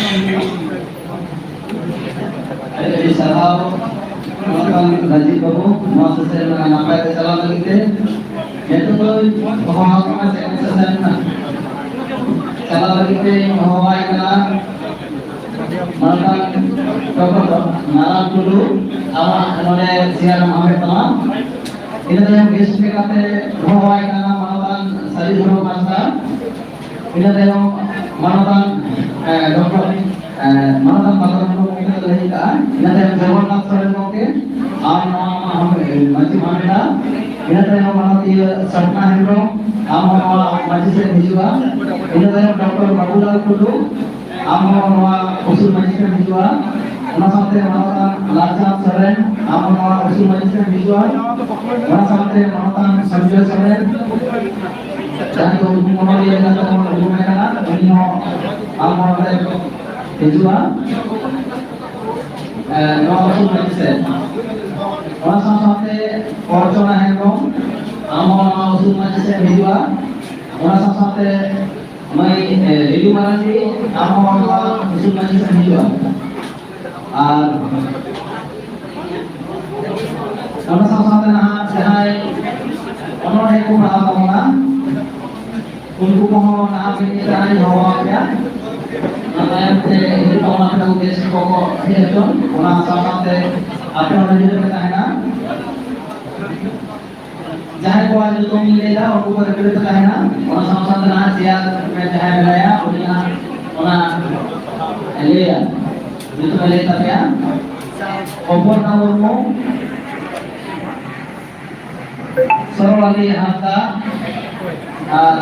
ᱟᱹᱰᱤ ᱟᱹᱰᱤ ᱥᱟᱨᱦᱟᱣ ᱢᱟᱱᱚᱛᱟᱱ ᱨᱟᱡᱤᱵ ᱵᱟᱹᱵᱩ, ᱱᱚᱣᱟ ᱥᱮᱥᱮᱱ ᱱᱟᱯᱟᱭ ᱛᱮ ᱪᱟᱞᱟᱣ ᱞᱟᱹᱜᱤᱫ ᱛᱮ᱾ ᱱᱤᱛᱚᱜ ᱫᱚ ᱦᱚᱦᱚ ᱟᱠᱟᱱᱟ ᱥᱮᱥᱮᱱ ᱪᱟᱞᱟᱣ ᱞᱟᱹᱜᱤᱫ ᱛᱮ ᱦᱚᱦᱚᱣᱟᱭ ᱠᱟᱱᱟ ᱢᱟᱱᱚᱛᱟᱱ ᱰᱚᱠᱴᱚᱨ ᱱᱟᱨᱟᱭᱚᱱ ᱴᱩᱰᱩ, ᱟᱢᱟᱜ ᱱᱚᱰᱮ ᱪᱮᱭᱟᱨ ᱮᱢ ᱦᱟᱢᱮᱴ ᱛᱟᱢᱟ᱾ ᱤᱱᱟᱹ ᱛᱟᱭᱚᱢ ᱜᱮᱥᱴ ᱞᱮᱠᱟᱛᱮ ᱦᱚᱦᱚᱣᱟᱭ ᱠᱟᱱᱟ ᱢᱟᱱᱚᱛᱟᱱ ᱥᱟᱹᱨᱤ ᱫᱷᱚᱨᱚᱢ ᱦᱟᱸᱥᱫᱟ᱾ ᱤᱱᱟᱹ ᱛᱟᱭᱚᱢ ᱢᱟᱱᱚᱛᱟᱱ, ᱮ, ᱰᱚᱠᱴᱚᱨ, ᱮ, ᱢᱟᱱᱚᱛᱟᱱ ᱵᱟᱫᱚᱞ ᱦᱮᱢᱵᱨᱚᱢ ᱜᱚᱢᱠᱮ ᱫᱚ ᱞᱟᱹᱭ ᱠᱟᱜᱼᱟ᱾ ᱤᱱᱟᱹ ᱛᱟᱭᱚᱢ ᱡᱚᱜᱚᱱᱱᱟᱛᱷ ᱥᱚᱨᱮᱱ ᱜᱚᱢᱠᱮ, ᱟᱢ ᱱᱚᱣᱟ ᱢᱟᱹᱡᱷᱤ ᱢᱟᱱᱰᱟ᱾ ᱤᱱᱟᱹ ᱛᱟᱭᱚᱢ ᱢᱟᱱᱚᱛᱤᱭᱟᱹ ᱥᱚᱯᱱᱟ ᱦᱮᱢᱵᱨᱚᱢ, ᱟᱢ ᱦᱚᱸ ᱱᱚᱣᱟ ᱢᱟᱹᱡᱷᱤ ᱥᱮᱫ ᱦᱤᱡᱩᱜᱼᱟ᱾ ᱤᱱᱟᱹ ᱛᱟᱭᱚᱢ ᱰᱚᱠᱴᱚᱨ ᱵᱟᱵᱩᱞᱟᱞ ᱴᱩᱰᱩ, ᱟᱢ ᱦᱚᱸ ᱱᱚᱣᱟ ᱩᱥᱩᱞ ᱢᱟᱹᱡᱷᱤ ᱥᱮᱫ ᱦᱤᱡᱩᱜᱼᱟ᱾ ᱚᱱᱟ ᱥᱟᱶᱛᱮ ᱢᱟᱱᱚᱛᱟᱱ ᱞᱟᱞᱪᱟᱸᱫᱽ ᱥᱚᱨᱮᱱ, ᱟᱢ ᱦᱚᱸ ᱱᱚᱣᱟ ᱩᱥᱩᱞ ᱢᱟᱹᱡᱷᱤ ᱥᱮᱫ ᱦᱤᱡᱩᱜᱼᱟ᱾ ᱚᱱᱟ ᱥᱟᱶᱛᱮ ᱢᱟᱱᱚᱛᱟᱱ ᱥᱚᱧᱡᱚᱭ ᱥᱚᱨᱮᱱ, ᱡᱟᱦᱟᱸᱭ ᱫᱚ ᱩᱱᱠᱩ ᱚᱱᱚᱞᱤᱭᱟᱹ ᱞᱮᱠᱟᱛᱮ ᱵᱚᱱ ᱩᱨᱩᱢᱮ ᱠᱟᱱᱟ, ᱩᱱᱤ ᱦᱚᱸ ᱟᱢ ᱦᱚᱸ ᱱᱚᱰᱮ ᱦᱤᱡᱩᱜᱼᱟ᱾ ᱮ, ᱱᱚᱣᱟ ᱩᱥᱩᱞ ᱢᱟᱹᱡᱷᱤ ᱥᱮᱫ᱾ ᱚᱱᱟ ᱥᱟᱶ ᱥᱟᱶᱛᱮ ᱚᱨᱪᱚᱱᱟ ᱦᱮᱢᱵᱨᱚᱢ, ᱟᱢ ᱦᱚᱸ ᱱᱚᱣᱟ ᱩᱥᱩᱞ ᱢᱟᱹᱡᱷᱤ ᱥᱮᱫ ᱦᱤᱡᱩᱜᱼᱟ᱾ ᱚᱱᱟ ᱥᱟᱶ ᱥᱟᱶᱛᱮ ᱢᱟᱹᱭ, ᱮ, ᱞᱤᱞᱩ ᱢᱟᱨᱟᱱᱰᱤ, ᱟᱢ ᱦᱚᱸ ᱱᱚᱣᱟ ᱩᱥᱩᱞ ᱢᱟᱹᱡᱷᱤ ᱥᱮᱫ ᱦᱤᱡᱩᱜᱼᱟ᱾ ᱟᱨ ᱚᱱᱟ ᱥᱟᱶ ᱥᱟᱶᱛᱮ ᱱᱟᱦᱟᱜ ᱡᱟᱦᱟᱸᱭ ᱚᱱᱚᱬᱦᱮ ᱠᱚ ᱯᱟᱲᱦᱟᱣ ᱛᱟᱵᱚᱱᱟ, ᱩᱱᱠᱩ ᱠᱚᱦᱚᱸ ᱱᱟᱦᱟᱜ ᱢᱤᱫ ᱢᱤᱫ ᱫᱷᱟᱣ ᱤᱧ ᱦᱚᱦᱚ ᱟᱯᱮᱭᱟ᱾ ᱚᱱᱟ ᱛᱟᱭᱚᱢ ᱛᱮ ᱦᱤᱡᱩᱜ ᱛᱟᱵᱚᱱᱟ ᱟᱯᱮ ᱠᱚ ᱜᱮᱥᱴ ᱠᱚᱠᱚ ᱦᱮᱡ ᱦᱚᱪᱚᱱ, ᱚᱱᱟ ᱥᱟᱶ ᱥᱟᱶᱛᱮ ᱟᱯᱮ ᱚᱸᱰᱮ ᱡᱩᱫᱤ ᱯᱮ ᱛᱟᱦᱮᱱᱟ, ᱡᱟᱦᱟᱸᱭ ᱠᱚᱣᱟᱜ ᱧᱩᱛᱩᱢ ᱤᱧ ᱞᱟᱹᱭᱫᱟ, ᱩᱱᱠᱩ ᱠᱚ ᱨᱮᱰᱤ ᱨᱮᱯᱮ ᱛᱟᱦᱮᱱᱟ᱾ ᱚᱱᱟ ᱥᱟᱶ ᱥᱟᱶᱛᱮ ᱱᱟᱦᱟᱜ ᱪᱮᱭᱟᱨ ᱨᱮ ᱡᱟᱦᱟᱸᱭ ᱢᱮᱱᱟᱭᱟ, ᱩᱱᱤ ᱦᱟᱸᱜ ᱚᱱᱟ ᱞᱟᱹᱭᱟ, ᱧᱩᱛᱩᱢ ᱮ ᱞᱟᱹᱭ ᱛᱟᱯᱮᱭᱟ᱾ ᱚᱯᱚᱨᱱᱟ ᱢᱩᱨᱢᱩ, ᱥᱚᱨᱚᱞᱟᱞᱤ ᱦᱟᱸᱥᱫᱟ ᱟᱨ